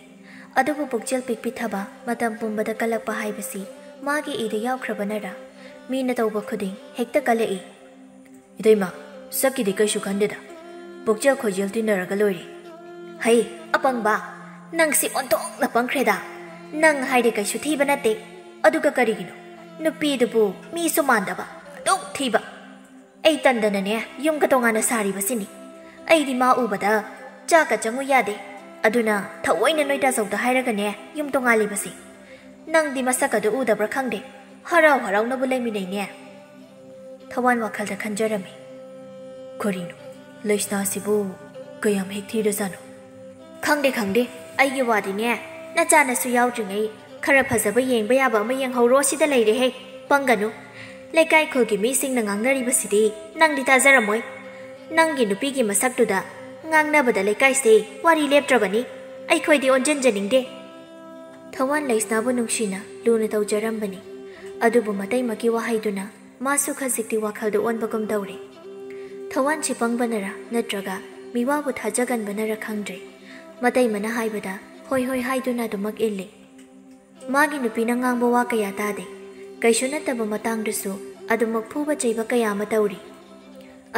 ꯑꯗꯨꯕꯨ ꯄꯨꯛꯆꯦꯜ ꯄꯤꯛꯄꯤ ꯊꯕ ꯃꯇꯝ ꯄꯨꯝꯕꯗ ꯀꯜꯂꯛꯄ ꯍꯥꯏꯕꯁꯤ ꯃꯥꯒꯤ ꯏꯗ ꯌꯥꯎꯈ꯭ꯔꯕꯅꯔ? ꯃꯤꯅ ꯇꯧꯕ ꯈꯨꯗꯤꯡ ꯍꯦꯛꯇ ꯀꯜꯂꯛꯏ꯫ "ꯏꯇꯩꯃ, ꯁꯛꯀꯤꯗꯤ ꯀꯩꯁꯨ ꯈꯟꯗꯦꯗ꯫ ꯄꯨꯛꯆꯦꯜ ꯈꯣꯏꯖꯦꯜ ꯇꯤꯟꯅꯔꯒ ꯂꯣꯏꯔꯦ꯫" "ꯍꯩ, ꯑꯄꯪꯕ! ꯅꯪꯁꯤ ꯑꯣꯟꯊꯣꯛꯅ ꯄꯪꯈ꯭ꯔꯦꯗ꯫ ꯅꯪ ꯍꯥꯏꯔꯦ ꯀꯩꯁꯨ ꯊꯤꯕ ꯅꯠꯇꯦ꯫ ꯑꯗꯨꯒ ꯀꯔꯤꯒꯤꯅꯣ ꯅꯨꯄꯤꯗꯨꯕꯨ ꯃꯤꯁꯨ ꯃꯥꯟꯗꯕ, ꯑꯗꯨꯛ ꯊꯤꯕ?" "ꯑꯩ ꯇꯟꯗꯅꯅꯦ ꯌꯨꯝꯒ ꯇꯣꯉꯥꯟꯅ ꯁꯥꯔꯤꯕꯁꯤꯅꯤ꯫ ꯑꯩꯗꯤ ꯃꯥ ꯎꯕꯗ ꯆꯥꯛꯀ ꯆꯪꯉꯨ ꯌꯥꯗꯦ꯫ ꯑꯗꯨꯅ ꯊꯑꯣꯏꯅ ꯅꯣꯏ ꯇꯥꯖꯧꯗ ꯍꯥꯏꯔꯒꯅꯦ ꯌꯨꯝ ꯇꯣꯉꯥꯜꯂꯤꯕꯁꯤ꯫ ꯅꯪꯗꯤ ꯃꯁꯛ ꯑꯗꯨ ꯎꯗꯕ꯭ꯔꯥ ꯈꯪꯗꯦ꯫ ꯍꯔꯥꯎ ꯍꯔꯥꯎꯅꯕꯨ ꯂꯩꯃꯤꯟꯅꯩꯅꯦ꯫ ꯊꯋꯥꯟ ꯋꯥꯈꯜꯗ ꯈꯟꯖꯔꯝꯃꯤ꯫ ꯀꯔꯤꯅꯣ, ꯂꯩꯁꯅꯥꯁꯤꯕꯨ ꯀꯌꯥꯝ ꯍꯦꯛ ꯊꯤꯔꯖꯥꯠꯅꯣ? ꯈꯪꯗꯦ ꯈꯪꯗꯦ, ꯑꯩꯒꯤ ꯋꯥꯗꯤꯅꯦ, ꯅꯆꯥꯅꯁꯨ ꯌꯥꯎꯗ꯭ꯔꯤꯉꯩ ꯈꯔ ꯐꯖꯕ ꯌꯦꯡꯕ ꯌꯥꯕ ꯑꯃ ꯌꯦꯡꯍꯧꯔꯣ ꯁꯤꯗ ꯂꯩꯔꯦꯍꯦ꯫ ꯄꯪꯒꯅꯨ꯫ ꯂꯩꯀꯥꯏ ꯈꯨꯜꯒꯤ ꯃꯤꯁꯤꯡꯅ ꯉꯥꯡꯅꯔꯤꯕꯁꯤꯗꯤ ꯅꯪꯗꯤ ꯇꯥꯖꯔꯝꯃꯣꯏ꯫ ꯅꯪꯒꯤ ꯅꯨꯄꯤꯒꯤ ꯃꯁꯛꯇꯨꯗ ꯉꯥꯡꯅꯕꯗ ꯂꯩꯀꯥꯏꯁꯦ ꯋꯥꯔꯤ ꯂꯦꯞꯇ꯭ꯔꯕꯅꯤ꯫ ꯑꯩꯈꯣꯏꯗꯤ ꯑꯣꯟꯁꯤꯟꯖꯅꯤꯡꯗꯦ꯫ ꯊꯋꯥꯟ ꯂꯩꯁꯅꯥꯕꯨ ꯅꯨꯡꯁꯤꯅ ꯂꯨꯅ ꯇꯧꯖꯔꯝꯕꯅꯤ꯫ ꯑꯗꯨꯕꯨ ꯃꯇꯩꯃꯒꯤ ꯋꯥꯍꯩꯗꯨꯅ ꯃꯥꯁꯨ ꯈꯖꯤꯛꯇꯤ ꯋꯥꯈꯜꯗ ꯑꯣꯟꯕꯒꯨꯝ ꯇꯧꯔꯦ꯫ ꯊꯋꯥꯟꯁꯤ ꯄꯪꯕꯅꯔ ꯅꯠꯇ꯭ꯔꯒ ꯃꯤꯋꯥꯕꯨ ꯊꯥꯖꯒꯟꯕꯅꯔ ꯈꯪꯗ꯭ꯔꯦ꯫ ꯃꯇꯩꯃꯅ ꯍꯥꯏꯕꯗ ꯍꯣꯏ ꯍꯣꯏ ꯍꯥꯏꯗꯨꯅ ꯑꯗꯨꯃꯛ ꯏꯜꯂꯤ꯫ ꯃꯥꯒꯤ ꯅꯨꯄꯤꯅ ꯉꯥꯡꯕ ꯋꯥ ꯀꯌꯥ ꯇꯥꯗꯦ꯫ ꯀꯩꯁꯨ ꯅꯠꯇꯕ ꯃꯇꯥꯡꯗꯁꯨ ꯑꯗꯨꯃꯛ ꯐꯨꯕ ꯆꯩꯕ ꯀꯌꯥ ꯑꯃ ꯇꯧꯔꯤ꯫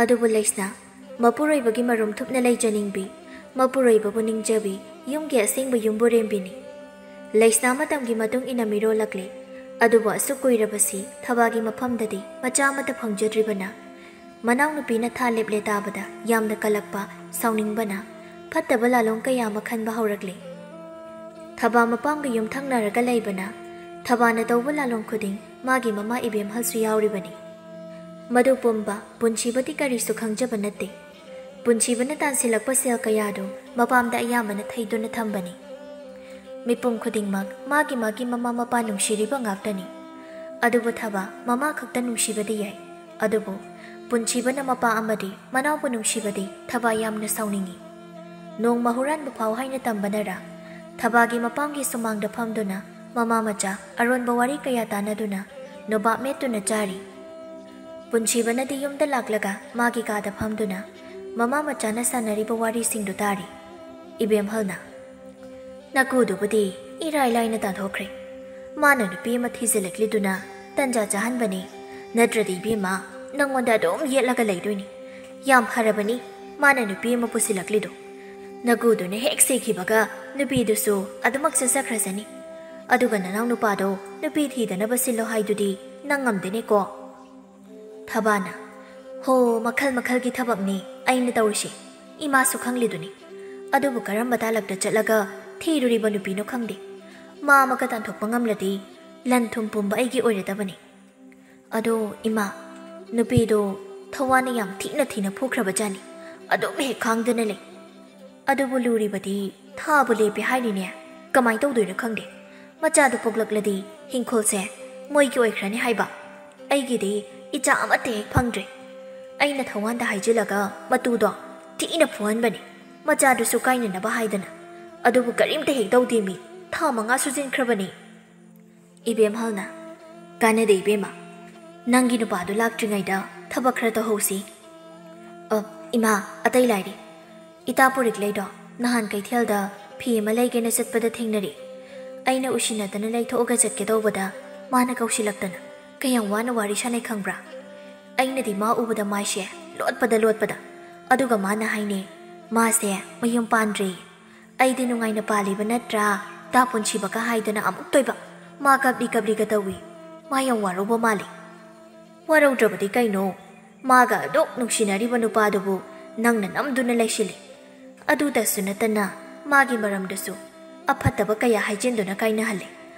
ꯑꯗꯨꯕꯨ ꯂꯩꯁꯅꯥ, ꯃꯄꯨꯔꯣꯏꯕꯒꯤ ꯃꯔꯨꯝ ꯊꯨꯞꯅ ꯂꯩꯖꯅꯤꯡꯕꯤ, ꯃꯄꯨꯔꯣꯏꯕꯕꯨ ꯅꯤꯡꯖꯕꯤ, ꯌꯨꯝꯒꯤ ꯑꯁꯦꯡꯕ ꯌꯨꯝꯕꯨꯔꯦꯝꯕꯤꯅꯤ꯫ ꯂꯩꯁꯅꯥ ꯃꯇꯝꯒꯤ ꯃꯇꯨꯡ ꯏꯟꯅ ꯃꯤꯔꯣꯜꯂꯛꯂꯦ꯫ ꯑꯗꯨꯕꯨ ꯑꯁꯨꯛ ꯀꯨꯏꯔꯕꯁꯤ ꯊꯕꯥꯒꯤ ꯃꯐꯝꯗꯗꯤ ꯃꯆꯥ ꯑꯃꯠꯇ ꯐꯪꯖꯗ꯭ꯔꯤꯕꯅ, ꯃꯅꯥꯎꯅꯨꯄꯤꯅ ꯊꯥ ꯂꯦꯞꯂꯦ ꯇꯥꯕꯗ ꯌꯥꯝꯅ ꯀꯜꯂꯛꯄ, ꯁꯥꯎꯅꯤꯡꯕꯅ ꯐꯠꯇꯕ ꯂꯥꯂꯣꯡ ꯀꯌꯥ ꯑꯃ ꯈꯟꯕ ꯍꯧꯔꯛꯂꯦ꯫ ꯊꯕꯥ ꯃꯄꯥꯝꯒ ꯌꯨꯝꯊꯪꯅꯔꯒ ꯂꯩꯕꯅ, ꯊꯕꯥꯅ ꯇꯧꯕ ꯂꯥꯂꯣꯡ ꯈꯨꯗꯤꯡ ꯃꯥꯒꯤ ꯃꯃꯥ ꯏꯕꯦꯝꯍꯜꯁꯨ ꯌꯥꯎꯔꯤꯕꯅꯤ꯫ ꯃꯗꯨ ꯄꯨꯝꯕ ꯄꯨꯟꯁꯤꯕꯗꯤ ꯀꯔꯤꯁꯨ ꯈꯪꯖꯕ ꯅꯠꯇꯦ꯫ ꯄꯨꯟꯁꯤꯕꯅ ꯇꯥꯟꯁꯤꯜꯂꯛꯄ ꯁꯦꯜ ꯀꯌꯥꯗꯨ ꯃꯄꯥꯝꯗ ꯑꯌꯥꯝꯕꯅ ꯊꯩꯗꯨꯅ ꯊꯝꯕꯅꯤ꯫ ꯃꯤꯄꯨꯝ ꯈꯨꯗꯤꯡꯃꯛ ꯃꯥꯒꯤ ꯃꯥꯒꯤ ꯃꯃꯥ ꯃꯄꯥ ꯅꯨꯡꯁꯤꯔꯤꯕ ꯉꯥꯛꯇꯅꯤ꯫ ꯑꯗꯨꯕꯨ ꯊꯕꯥ ꯃꯃꯥ ꯈꯛꯇ ꯅꯨꯡꯁꯤꯕꯗꯤ ꯌꯥꯏ꯫ ꯑꯗꯨꯕꯨ ꯄꯨꯟꯁꯤꯕꯅ ꯃꯄꯥ ꯑꯃꯗꯤ ꯃꯅꯥꯎꯕꯨ ꯅꯨꯡꯁꯤꯕꯗꯤ ꯊꯕꯥ ꯌꯥꯝꯅ ꯁꯥꯎꯅꯤꯡꯏ꯫ ꯅꯣꯡꯃ ꯍꯨꯔꯥꯟꯕ ꯐꯥꯎ ꯍꯥꯏꯅ ꯇꯝꯕꯅꯔ, ꯊꯕꯥꯒꯤ ꯃꯄꯥꯝꯒꯤ ꯁꯨꯃꯥꯡꯗ ꯐꯝꯗꯨꯅ ꯃꯃꯥ ꯃꯆꯥ ꯑꯔꯣꯟꯕ ꯋꯥꯔꯤ ꯀꯌꯥ ꯇꯥꯟꯅꯗꯨꯅ ꯅꯣꯕꯥꯞ ꯃꯦꯠꯇꯨꯅ ꯆꯥꯔꯤ꯫ ꯄꯨꯟꯁꯤꯕꯅꯗꯤ ꯌꯨꯝꯗ ꯂꯥꯛꯂꯒ ꯃꯥꯒꯤ ꯀꯥꯗ ꯐꯝꯗꯨꯅ ꯃꯃꯥ ꯃꯆꯥꯅ ꯁꯥꯟꯅꯔꯤꯕ ꯋꯥꯔꯤꯁꯤꯡꯗꯨ ꯇꯥꯔꯤ꯫ ꯏꯕꯦꯝꯍꯜꯅ, "ꯅꯀꯨꯗꯨꯕꯨꯗꯤ ꯏꯔꯥꯏ ꯂꯥꯏꯅ ꯇꯥꯟꯊꯣꯛꯈ꯭ꯔꯦ꯫ ꯃꯥꯅ ꯅꯨꯄꯤ ꯑꯃ ꯊꯤꯖꯤꯜꯂꯛꯂꯤꯗꯨꯅ ꯇꯟꯖꯥ ꯆꯥꯍꯟꯕꯅꯤ꯫ ꯅꯠꯇ꯭ꯔꯗꯤ ꯏꯕꯦꯝꯃ, ꯅꯪꯉꯣꯟꯗ ꯑꯗꯨꯝ ꯌꯦꯠꯂꯒ ꯂꯩꯗꯣꯏꯅꯤ꯫ ꯌꯥꯝ ꯐꯔꯕꯅꯤ ꯃꯥꯅ ꯅꯨꯄꯤ ꯑꯃ ꯄꯨꯁꯤꯜꯂꯛꯂꯤꯗꯣ꯫ ꯅꯀꯨꯗꯨꯅ ꯍꯦꯛ ꯁꯤꯈꯤꯕꯒ ꯅꯨꯄꯤꯗꯨꯁꯨ ꯑꯗꯨꯃꯛ ꯆꯠꯆꯈ꯭ꯔꯁꯅꯤ꯫ ꯑꯗꯨꯒ ꯅꯅꯥꯎ ꯅꯨꯄꯥꯗꯣ ꯅꯨꯄꯤ ꯊꯤꯗꯅꯕ ꯁꯤꯜꯂꯣ ꯍꯥꯏꯗꯨꯗꯤ ꯅꯪ ꯉꯝꯗꯦꯅꯦꯀꯣ?" ꯊꯕꯥꯅ, "ꯍꯣ, ꯃꯈꯜ ꯃꯈꯜꯒꯤ ꯊꯕꯛꯅꯤ ꯑꯩꯅ ꯇꯧꯔꯤꯁꯤ꯫ ꯏꯃꯥꯁꯨ ꯈꯪꯂꯤꯗꯨꯅꯤ꯫ ꯑꯗꯨꯕꯨ ꯀꯔꯝꯕ ꯇꯥꯂꯛꯇ ꯆꯠꯂꯒ ꯊꯤꯔꯨꯔꯤꯕ ꯅꯨꯄꯤꯅꯣ ꯈꯪꯗꯦ꯫ ꯃꯥ ꯑꯃꯒ ꯇꯥꯟꯊꯣꯛꯄ ꯉꯝꯂꯗꯤ ꯂꯟ ꯊꯨꯝ ꯄꯨꯝꯕ ꯑꯩꯒꯤ ꯑꯣꯏꯔꯗꯕꯅꯤ꯫ ꯑꯗꯣ ꯏꯃꯥ, ꯅꯨꯄꯤꯗꯣ ꯊꯋꯥꯅ ꯌꯥꯝ ꯊꯤꯅ ꯊꯤꯅ ꯐꯨꯈ꯭ꯔꯕꯖꯥꯠꯅꯤ꯫ ꯑꯗꯨꯝ ꯍꯦꯛ ꯈꯥꯡꯗꯅ ꯂꯩ꯫ ꯑꯗꯨꯕꯨ ꯂꯨꯔꯤꯕꯗꯤ ꯊꯥꯕꯨ ꯂꯦꯞꯄꯦ ꯍꯥꯏꯔꯤꯅꯦ꯫ ꯀꯃꯥꯏ ꯇꯧꯗꯣꯏꯅꯣ ꯈꯪꯗꯦ꯫ ꯃꯆꯥꯗꯨ ꯄꯣꯛꯂꯛꯂꯗꯤ ꯍꯤꯡꯈꯣꯜꯁꯦ ꯃꯣꯏꯒꯤ ꯑꯣꯏꯈ꯭ꯔꯅꯤ ꯍꯥꯏꯕ꯫ ꯑꯩꯒꯤꯗꯤ ꯏꯆꯥ ꯑꯃꯠꯇ ꯍꯦꯛ ꯐꯪꯗ꯭ꯔꯦ꯫ ꯑꯩꯅ ꯊꯋꯥꯟꯗ ꯍꯥꯏꯖꯤꯜꯂꯒ ꯃꯇꯨꯗꯣ ꯊꯤꯅ ꯐꯨꯍꯟꯕꯅꯤ, ꯃꯆꯥꯗꯨꯁꯨ ꯀꯥꯏꯅꯅꯕ ꯍꯥꯏꯗꯅ꯫ ꯑꯗꯨꯕꯨ ꯀꯔꯤꯝꯇ ꯍꯦꯛ ꯇꯧꯗꯦ ꯃꯤ꯫ ꯊꯥ ꯃꯉꯥ ꯁꯨꯖꯤꯟꯈ꯭ꯔꯕꯅꯤ꯫ ꯏꯕꯦꯝꯍꯜꯅ, "ꯀꯥꯟꯅꯗꯦ ꯏꯕꯦꯝꯃ, ꯅꯪꯒꯤ ꯅꯨꯄꯥꯗꯨ ꯂꯥꯛꯇ꯭ꯔꯤꯉꯩꯗ ꯊꯕꯛ ꯈꯔ ꯇꯧꯍꯧꯁꯤ꯫ ꯑ, ꯏꯃꯥ, ꯑꯇꯩ ꯂꯥꯏꯔꯤ꯫ ꯏꯇꯥ ꯄꯨꯔꯤꯛꯂꯩꯗꯣ ꯅꯍꯥꯟ ꯀꯩꯊꯦꯜꯗ ꯐꯤ ꯑꯃ ꯂꯩꯒꯦꯅ ꯆꯠꯄꯗ ꯊꯦꯡꯅꯔꯤ꯫ ꯑꯩꯅ ꯎꯁꯤꯟꯅꯗꯅ ꯂꯩꯊꯣꯛꯑꯒ ꯆꯠꯀꯦ ꯇꯧꯕꯗ ꯃꯥꯅ ꯀꯧꯁꯤꯜꯂꯛꯇꯅ ꯀꯌꯥꯝ ꯋꯥꯅ ꯋꯥꯔꯤ ꯁꯥꯟꯅꯩ ꯈꯪꯕ꯭ꯔꯥ? ꯑꯩꯅꯗꯤ ꯃꯥ ꯎꯕꯗ ꯃꯥꯏꯁꯦ ꯂꯣꯠꯄꯗ ꯂꯣꯠꯄꯗ꯫ ꯑꯗꯨꯒ ꯃꯥꯅ ꯍꯥꯏꯅꯦ, ꯃꯥꯁꯦ ꯃꯌꯨꯝ ꯄꯥꯟꯗ꯭ꯔꯤ꯫ ꯑꯩꯗꯤ ꯅꯨꯡꯉꯥꯏꯅ ꯄꯥꯜꯂꯤꯕ ꯅꯠꯇ꯭ꯔꯥ? ꯇꯥ ꯄꯨꯟꯁꯤꯕꯒ ꯍꯥꯏꯗꯅ ꯑꯃꯨꯛꯇꯣꯏꯕ꯫ ꯃꯥ ꯀꯞꯂꯤ ꯀꯞꯂꯤꯒ ꯇꯧꯏ꯫ ꯃꯥ ꯌꯥꯝ ꯋꯥꯔꯧꯕ ꯃꯥꯜꯂꯤ꯫" "ꯋꯥꯔꯧꯗ꯭ꯔꯕꯗꯤ ꯀꯩꯅꯣ? ꯃꯥꯒ ꯑꯗꯨꯛ ꯅꯨꯡꯁꯤꯅꯔꯤꯕ ꯅꯨꯄꯥꯗꯨꯕꯨ ꯅꯪꯅ ꯅꯝꯗꯨꯅ ꯂꯩꯁꯤꯜꯂꯤ꯫ ꯑꯗꯨꯗꯁꯨ ꯅꯠꯇꯅ ꯃꯥꯒꯤ ꯃꯔꯝꯗꯁꯨ ꯑꯐꯠꯇꯕ ꯀꯌꯥ ꯍꯥꯏꯖꯤꯟꯗꯨꯅ ꯀꯥꯏꯅꯍꯜꯂꯦ꯫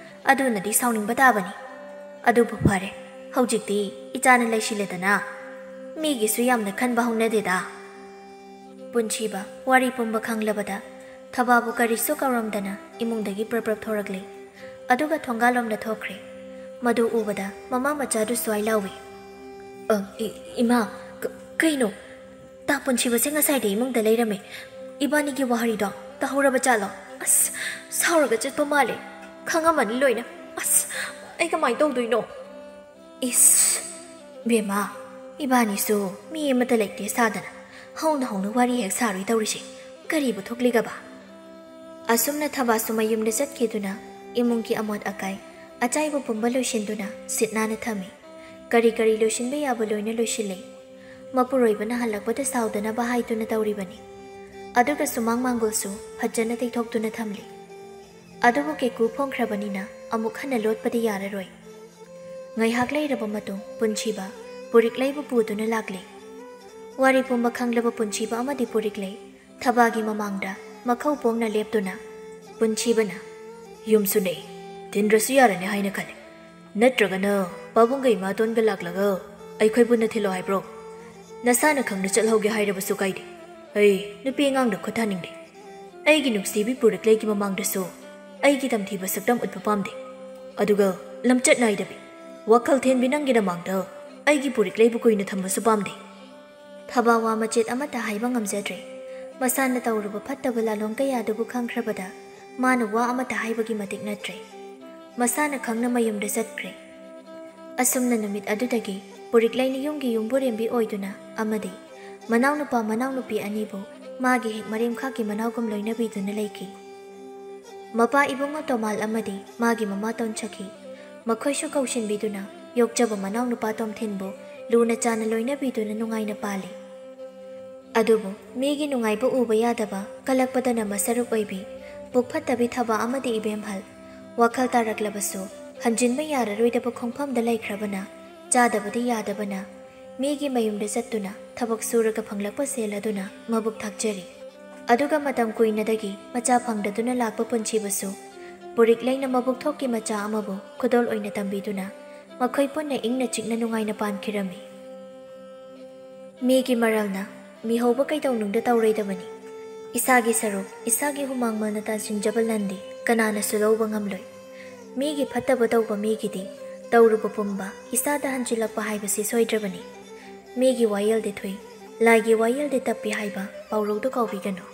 ꯑꯗꯨꯅꯗꯤ ꯁꯥꯎꯅꯤꯡꯕ ꯇꯥꯕꯅꯤ꯫ ꯑꯗꯨꯕꯨ ꯐꯔꯦ, ꯍꯧꯖꯤꯛꯇꯤ ꯏꯆꯥꯅ ꯂꯩꯁꯤꯜꯂꯦꯗꯅ꯫ ꯃꯤꯒꯤꯁꯨ ꯌꯥꯝꯅ ꯈꯟꯕ ꯍꯧꯅꯗꯦꯗ꯫" ꯄꯨꯟꯁꯤꯕ ꯋꯥꯔꯤ ꯄꯨꯝꯕ ꯈꯪꯂꯕꯗ ꯊꯕꯥꯕꯨ ꯀꯔꯤꯁꯨ ꯀꯧꯔꯝꯗꯅ ꯏꯃꯨꯡꯗꯒꯤ ꯄ꯭ꯔꯞ ꯄ꯭ꯔꯞ ꯊꯣꯔꯛꯂꯦ꯫ ꯑꯗꯨꯒ ꯊꯣꯡꯒꯥꯜꯂꯣꯝꯗ ꯊꯣꯛꯈ꯭ꯔꯦ꯫ ꯃꯗꯨ ꯎꯕꯗ ꯃꯃꯥ ꯃꯆꯥꯗꯨ ꯁ꯭ꯋꯥꯏ ꯂꯥꯎꯏ꯫ "ꯑ, ꯏ-, ꯏꯃꯥ, ꯀ-, ꯀꯩꯅꯣ? ꯇꯥ ꯄꯨꯟꯁꯤꯕꯁꯦ ꯉꯁꯥꯏꯗ ꯏꯃꯨꯡꯗ ꯂꯩꯔꯝꯃꯦ꯫ ꯏꯕꯥꯅꯤꯒꯤ ꯋꯥꯍꯔꯤꯗꯣ ꯇꯥꯍꯧꯔꯕ ꯖꯥꯠꯂꯣ? ꯑꯁ, ꯁꯥꯎꯔꯒ ꯆꯠꯄ ꯃꯥꯜꯂꯦ꯫ ꯈꯪꯉꯝꯃꯅꯤ ꯂꯣꯏꯅ꯫ ꯑꯁ, ꯑꯩ ꯀꯃꯥꯏ ꯇꯧꯗꯣꯏꯅꯣ?" "ꯏꯁ, ꯕꯦꯝꯃ, ꯏꯕꯥꯅꯤꯁꯨ ꯃꯤ ꯑꯃꯠꯇ ꯂꯩꯇꯦ ꯁꯥꯗꯅ ꯍꯧꯅ ꯍꯧꯅ ꯋꯥꯔꯤ ꯍꯦꯛ ꯁꯥꯔꯨꯏ ꯇꯧꯔꯤꯁꯦ꯫ ꯀꯔꯤꯕꯨ ꯊꯣꯛꯂꯤꯒꯕ?" ꯑꯁꯨꯝꯅ ꯊꯕꯥꯁꯨ ꯃꯌꯨꯝꯗ ꯆꯠꯈꯤꯗꯨꯅ ꯏꯃꯨꯡꯒꯤ ꯑꯃꯣꯠ ꯑꯀꯥꯏ, ꯑꯆꯥꯏꯕ ꯄꯨꯝꯕ ꯂꯣꯏꯁꯤꯟꯗꯨꯅ ꯁꯤꯠ ꯅꯥꯟꯅ ꯊꯝꯃꯤ꯫ ꯀꯔꯤ ꯀꯔꯤ ꯂꯣꯏꯁꯤꯟꯕ ꯌꯥꯕ ꯂꯣꯏꯅ ꯂꯣꯏꯁꯤꯜꯂꯤ꯫ ꯃꯄꯨꯔꯣꯏꯕꯅ ꯍꯜꯂꯛꯄꯗ ꯁꯥꯎꯗꯅꯕ ꯍꯥꯏꯗꯨꯅ ꯇꯧꯔꯤꯕꯅꯤ꯫ ꯑꯗꯨꯒ ꯁꯨꯃꯥꯡ ꯃꯥꯡꯒꯣꯜꯁꯨ ꯐꯖꯅ ꯇꯩꯊꯣꯛꯇꯨꯅ ꯊꯝꯂꯤ꯫ ꯑꯗꯨꯕꯨ ꯀꯦꯀꯨ ꯐꯣꯡꯈ꯭ꯔꯕꯅꯤꯅ ꯑꯃꯨꯛ ꯍꯟꯅ ꯂꯣꯠꯄꯗꯤ ꯌꯥꯔꯔꯣꯏ꯫ ꯉꯥꯏꯍꯥꯛ ꯂꯩꯔꯕ ꯃꯇꯨꯡ ꯄꯨꯟꯁꯤꯕ ꯄꯨꯔꯤꯛꯂꯩꯕꯨ ꯄꯨꯗꯨꯅ ꯂꯥꯛꯂꯦ꯫ ꯋꯥꯔꯤ ꯄꯨꯝꯕ ꯈꯪꯂꯕ ꯄꯨꯟꯁꯤꯕ ꯑꯃꯗꯤ ꯄꯨꯔꯤꯛꯂꯩ ꯊꯕꯥꯒꯤ ꯃꯃꯥꯡꯗ ꯃꯈꯧ ꯄꯣꯡꯅ ꯂꯦꯞꯇꯨꯅ ꯄꯨꯟꯁꯤꯕꯅ, "ꯌꯨꯝꯁꯨ ꯅꯛꯏ, ꯊꯤꯟꯗ꯭ꯔꯁꯨ ꯌꯥꯔꯅꯤ ꯍꯥꯏꯅ ꯈꯜꯂꯤ꯫ ꯅꯠꯇ꯭ꯔꯒꯅ ꯄꯥꯕꯨꯡꯒ ꯏꯃꯥꯇꯣꯟꯒ ꯂꯥꯛꯂꯒ ꯑꯩꯈꯣꯏ ꯄꯨꯟꯅ ꯊꯤꯜꯂꯣ ꯍꯥꯏꯕ꯭ꯔꯣ? ꯅꯁꯥꯅ ꯈꯪꯅ ꯆꯠꯍꯧꯒꯦ ꯍꯥꯏꯔꯕꯁꯨ ꯀꯥꯏꯗꯦ꯫ ꯑꯩ ꯅꯨꯄꯤ ꯑꯉꯥꯡꯗ ꯈꯨꯠ ꯊꯥꯅꯤꯡꯗꯦ꯫ ꯑꯩꯒꯤ ꯅꯨꯡꯁꯤꯕꯤ ꯄꯨꯔꯤꯛꯂꯩꯒꯤ ꯃꯃꯥꯡꯗꯁꯨ ꯑꯩꯒꯤ ꯇꯝꯊꯤꯕ ꯁꯛꯇꯝ ꯎꯠꯄ ꯄꯥꯝꯗꯦ꯫ ꯑꯗꯨꯒ ꯂꯝꯆꯠ ꯅꯥꯏꯗꯕꯤ, ꯋꯥꯈꯜ ꯊꯦꯟꯕꯤ ꯅꯪꯒꯤ ꯅꯃꯥꯡꯗ ꯑꯩꯒꯤ ꯄꯨꯔꯤꯛꯂꯩꯕꯨ ꯀꯨꯏꯅ ꯊꯝꯕꯁꯨ ꯄꯥꯝꯗꯦ꯫ ꯊꯕꯥꯋꯥ ꯃꯆꯦꯠ ꯑꯃꯠꯇ ꯍꯥꯏꯕ ꯉꯝꯖꯗ꯭ꯔꯦ꯫ ꯃꯁꯥꯅ ꯇꯧꯔꯨꯕ ꯐꯠꯇꯕ ꯂꯥꯂꯣꯡ ꯀꯌꯥꯗꯨꯕꯨ ꯈꯪꯈ꯭ꯔꯕꯗ ꯃꯥꯅ ꯋꯥ ꯑꯃꯠꯇ ꯍꯥꯏꯕꯒꯤ ꯃꯇꯤꯛ ꯅꯠꯇ꯭ꯔꯦ꯫ ꯃꯁꯥꯅ ꯈꯪꯅ ꯃꯌꯨꯝꯗ ꯆꯠꯈ꯭ꯔꯦ꯫ ꯑꯁꯨꯝꯅ ꯅꯨꯃꯤꯠ ꯑꯗꯨꯗꯒꯤ ꯄꯨꯔꯤꯛꯂꯩꯅ ꯌꯨꯝꯒꯤ ꯌꯨꯝꯕꯨꯔꯦꯝꯕꯤ ꯑꯣꯏꯗꯨꯅ ꯑꯃꯗꯤ ꯃꯅꯥꯎꯅꯨꯄꯥ ꯃꯅꯥꯎꯅꯨꯄꯤ ꯑꯅꯤꯕꯨ ꯃꯥꯒꯤ ꯍꯦꯛ ꯃꯔꯦꯝꯈꯥꯛꯀꯤ ꯃꯅꯥꯎꯒꯨꯝ ꯂꯣꯏꯅꯕꯤꯗꯨꯅ ꯂꯩꯈꯤ꯫ ꯃꯄꯥ ꯏꯕꯨꯡꯉꯣ ꯇꯣꯃꯥꯜ ꯑꯃꯗꯤ ꯃꯥꯒꯤ ꯃꯃꯥ ꯇꯣꯟꯁꯈꯤ꯫ ꯃꯈꯣꯏꯁꯨ ꯀꯧꯁꯤꯟꯕꯤꯗꯨꯅ ꯌꯣꯛꯆꯕ ꯃꯅꯥꯎꯅꯨꯄꯥ ꯇꯣꯝꯊꯤꯟꯕꯨ ꯂꯨꯅ ꯆꯥꯅ ꯂꯣꯏꯅꯕꯤꯗꯨꯅ ꯅꯨꯡꯉꯥꯏꯅ ꯄꯥꯜꯂꯤ꯫ ꯑꯗꯨꯕꯨ ꯃꯤꯒꯤ ꯅꯨꯡꯉꯥꯏꯕ ꯎꯕ ꯌꯥꯗꯕ, ꯀꯂꯛꯄꯗꯅ ꯃꯁꯔꯨꯛ ꯑꯣꯏꯕꯤ, ꯄꯨꯛ ꯐꯠꯇꯕꯤ ꯊꯕꯥ ꯑꯃꯗꯤ ꯏꯕꯦꯝꯍꯜ꯫ ꯋꯥꯈꯜ ꯇꯥꯔꯛꯂꯕꯁꯨ ꯍꯟꯖꯤꯟꯕ ꯌꯥꯔꯔꯣꯏꯗꯕ ꯈꯣꯡꯐꯝꯗ ꯂꯩꯈ꯭ꯔꯕꯅ ꯆꯥꯗꯕꯗꯤ ꯌꯥꯗꯕꯅ ꯃꯤꯒꯤ ꯃꯌꯨꯝꯗ ꯆꯠꯇꯨꯅ ꯊꯕꯛ ꯁꯨꯔꯒ ꯐꯪꯂꯛꯄ ꯁꯦꯜ ꯑꯗꯨꯅ ꯃꯕꯨꯛ ꯊꯥꯛꯆꯔꯤ꯫ ꯑꯗꯨꯒ ꯃꯇꯝ ꯀꯨꯏꯅꯗꯒꯤ ꯃꯆꯥ ꯐꯪꯗꯗꯨꯅ ꯂꯥꯛꯄ ꯄꯨꯟꯁꯤꯕꯨꯁꯨ ꯄꯨꯔꯤꯛꯂꯩꯅ ꯃꯕꯨꯛ ꯊꯣꯛꯀꯤ ꯃꯆꯥ ꯑꯃꯕꯨ ꯈꯨꯗꯣꯜ ꯑꯣꯏꯅ ꯇꯝꯕꯤꯗꯨꯅ ꯃꯈꯣꯏ ꯄꯨꯟꯅ ꯏꯪꯅ ꯆꯤꯛꯅ ꯅꯨꯡꯉꯥꯏꯅ ꯄꯥꯟꯈꯤꯔꯝꯃꯤ꯫ ꯃꯤꯒꯤ ꯃꯔꯜꯅ ꯃꯤꯍꯧꯕ ꯀꯩꯗꯧꯅꯨꯡꯗ ꯇꯧꯔꯣꯏꯗꯕꯅꯤ꯫ ꯏꯁꯥꯒꯤ ꯁꯔꯨꯛ ꯏꯁꯥꯒꯤ ꯍꯨꯃꯥꯡ ꯃꯅ ꯇꯥꯁꯤꯟꯖꯕ ꯂꯟꯗꯤ ꯀꯅꯥꯅꯁꯨ ꯂꯧꯕ ꯉꯝꯂꯣꯏ꯫ ꯃꯤꯒꯤ ꯐꯠꯇꯕ ꯇꯧꯕ ꯃꯤꯒꯤꯗꯤ ꯇꯧꯔꯨꯕ ꯄꯨꯝꯕ ꯏꯁꯥꯗ ꯍꯟꯖꯤꯜꯂꯛꯄ ꯍꯥꯏꯕꯁꯤ ꯁꯣꯏꯗ꯭ꯔꯕꯅꯤ꯫ ꯃꯤꯒꯤ ꯋꯥꯌꯦꯜꯗꯤ ꯊꯨꯏ, ꯂꯥꯏꯒꯤ ꯋꯥꯌꯦꯜꯗꯤ ꯇꯞꯄꯤ ꯍꯥꯏꯕ ꯄꯥꯎꯔꯧꯗꯨ ꯀꯥꯎꯕꯤꯒꯅꯨ꯫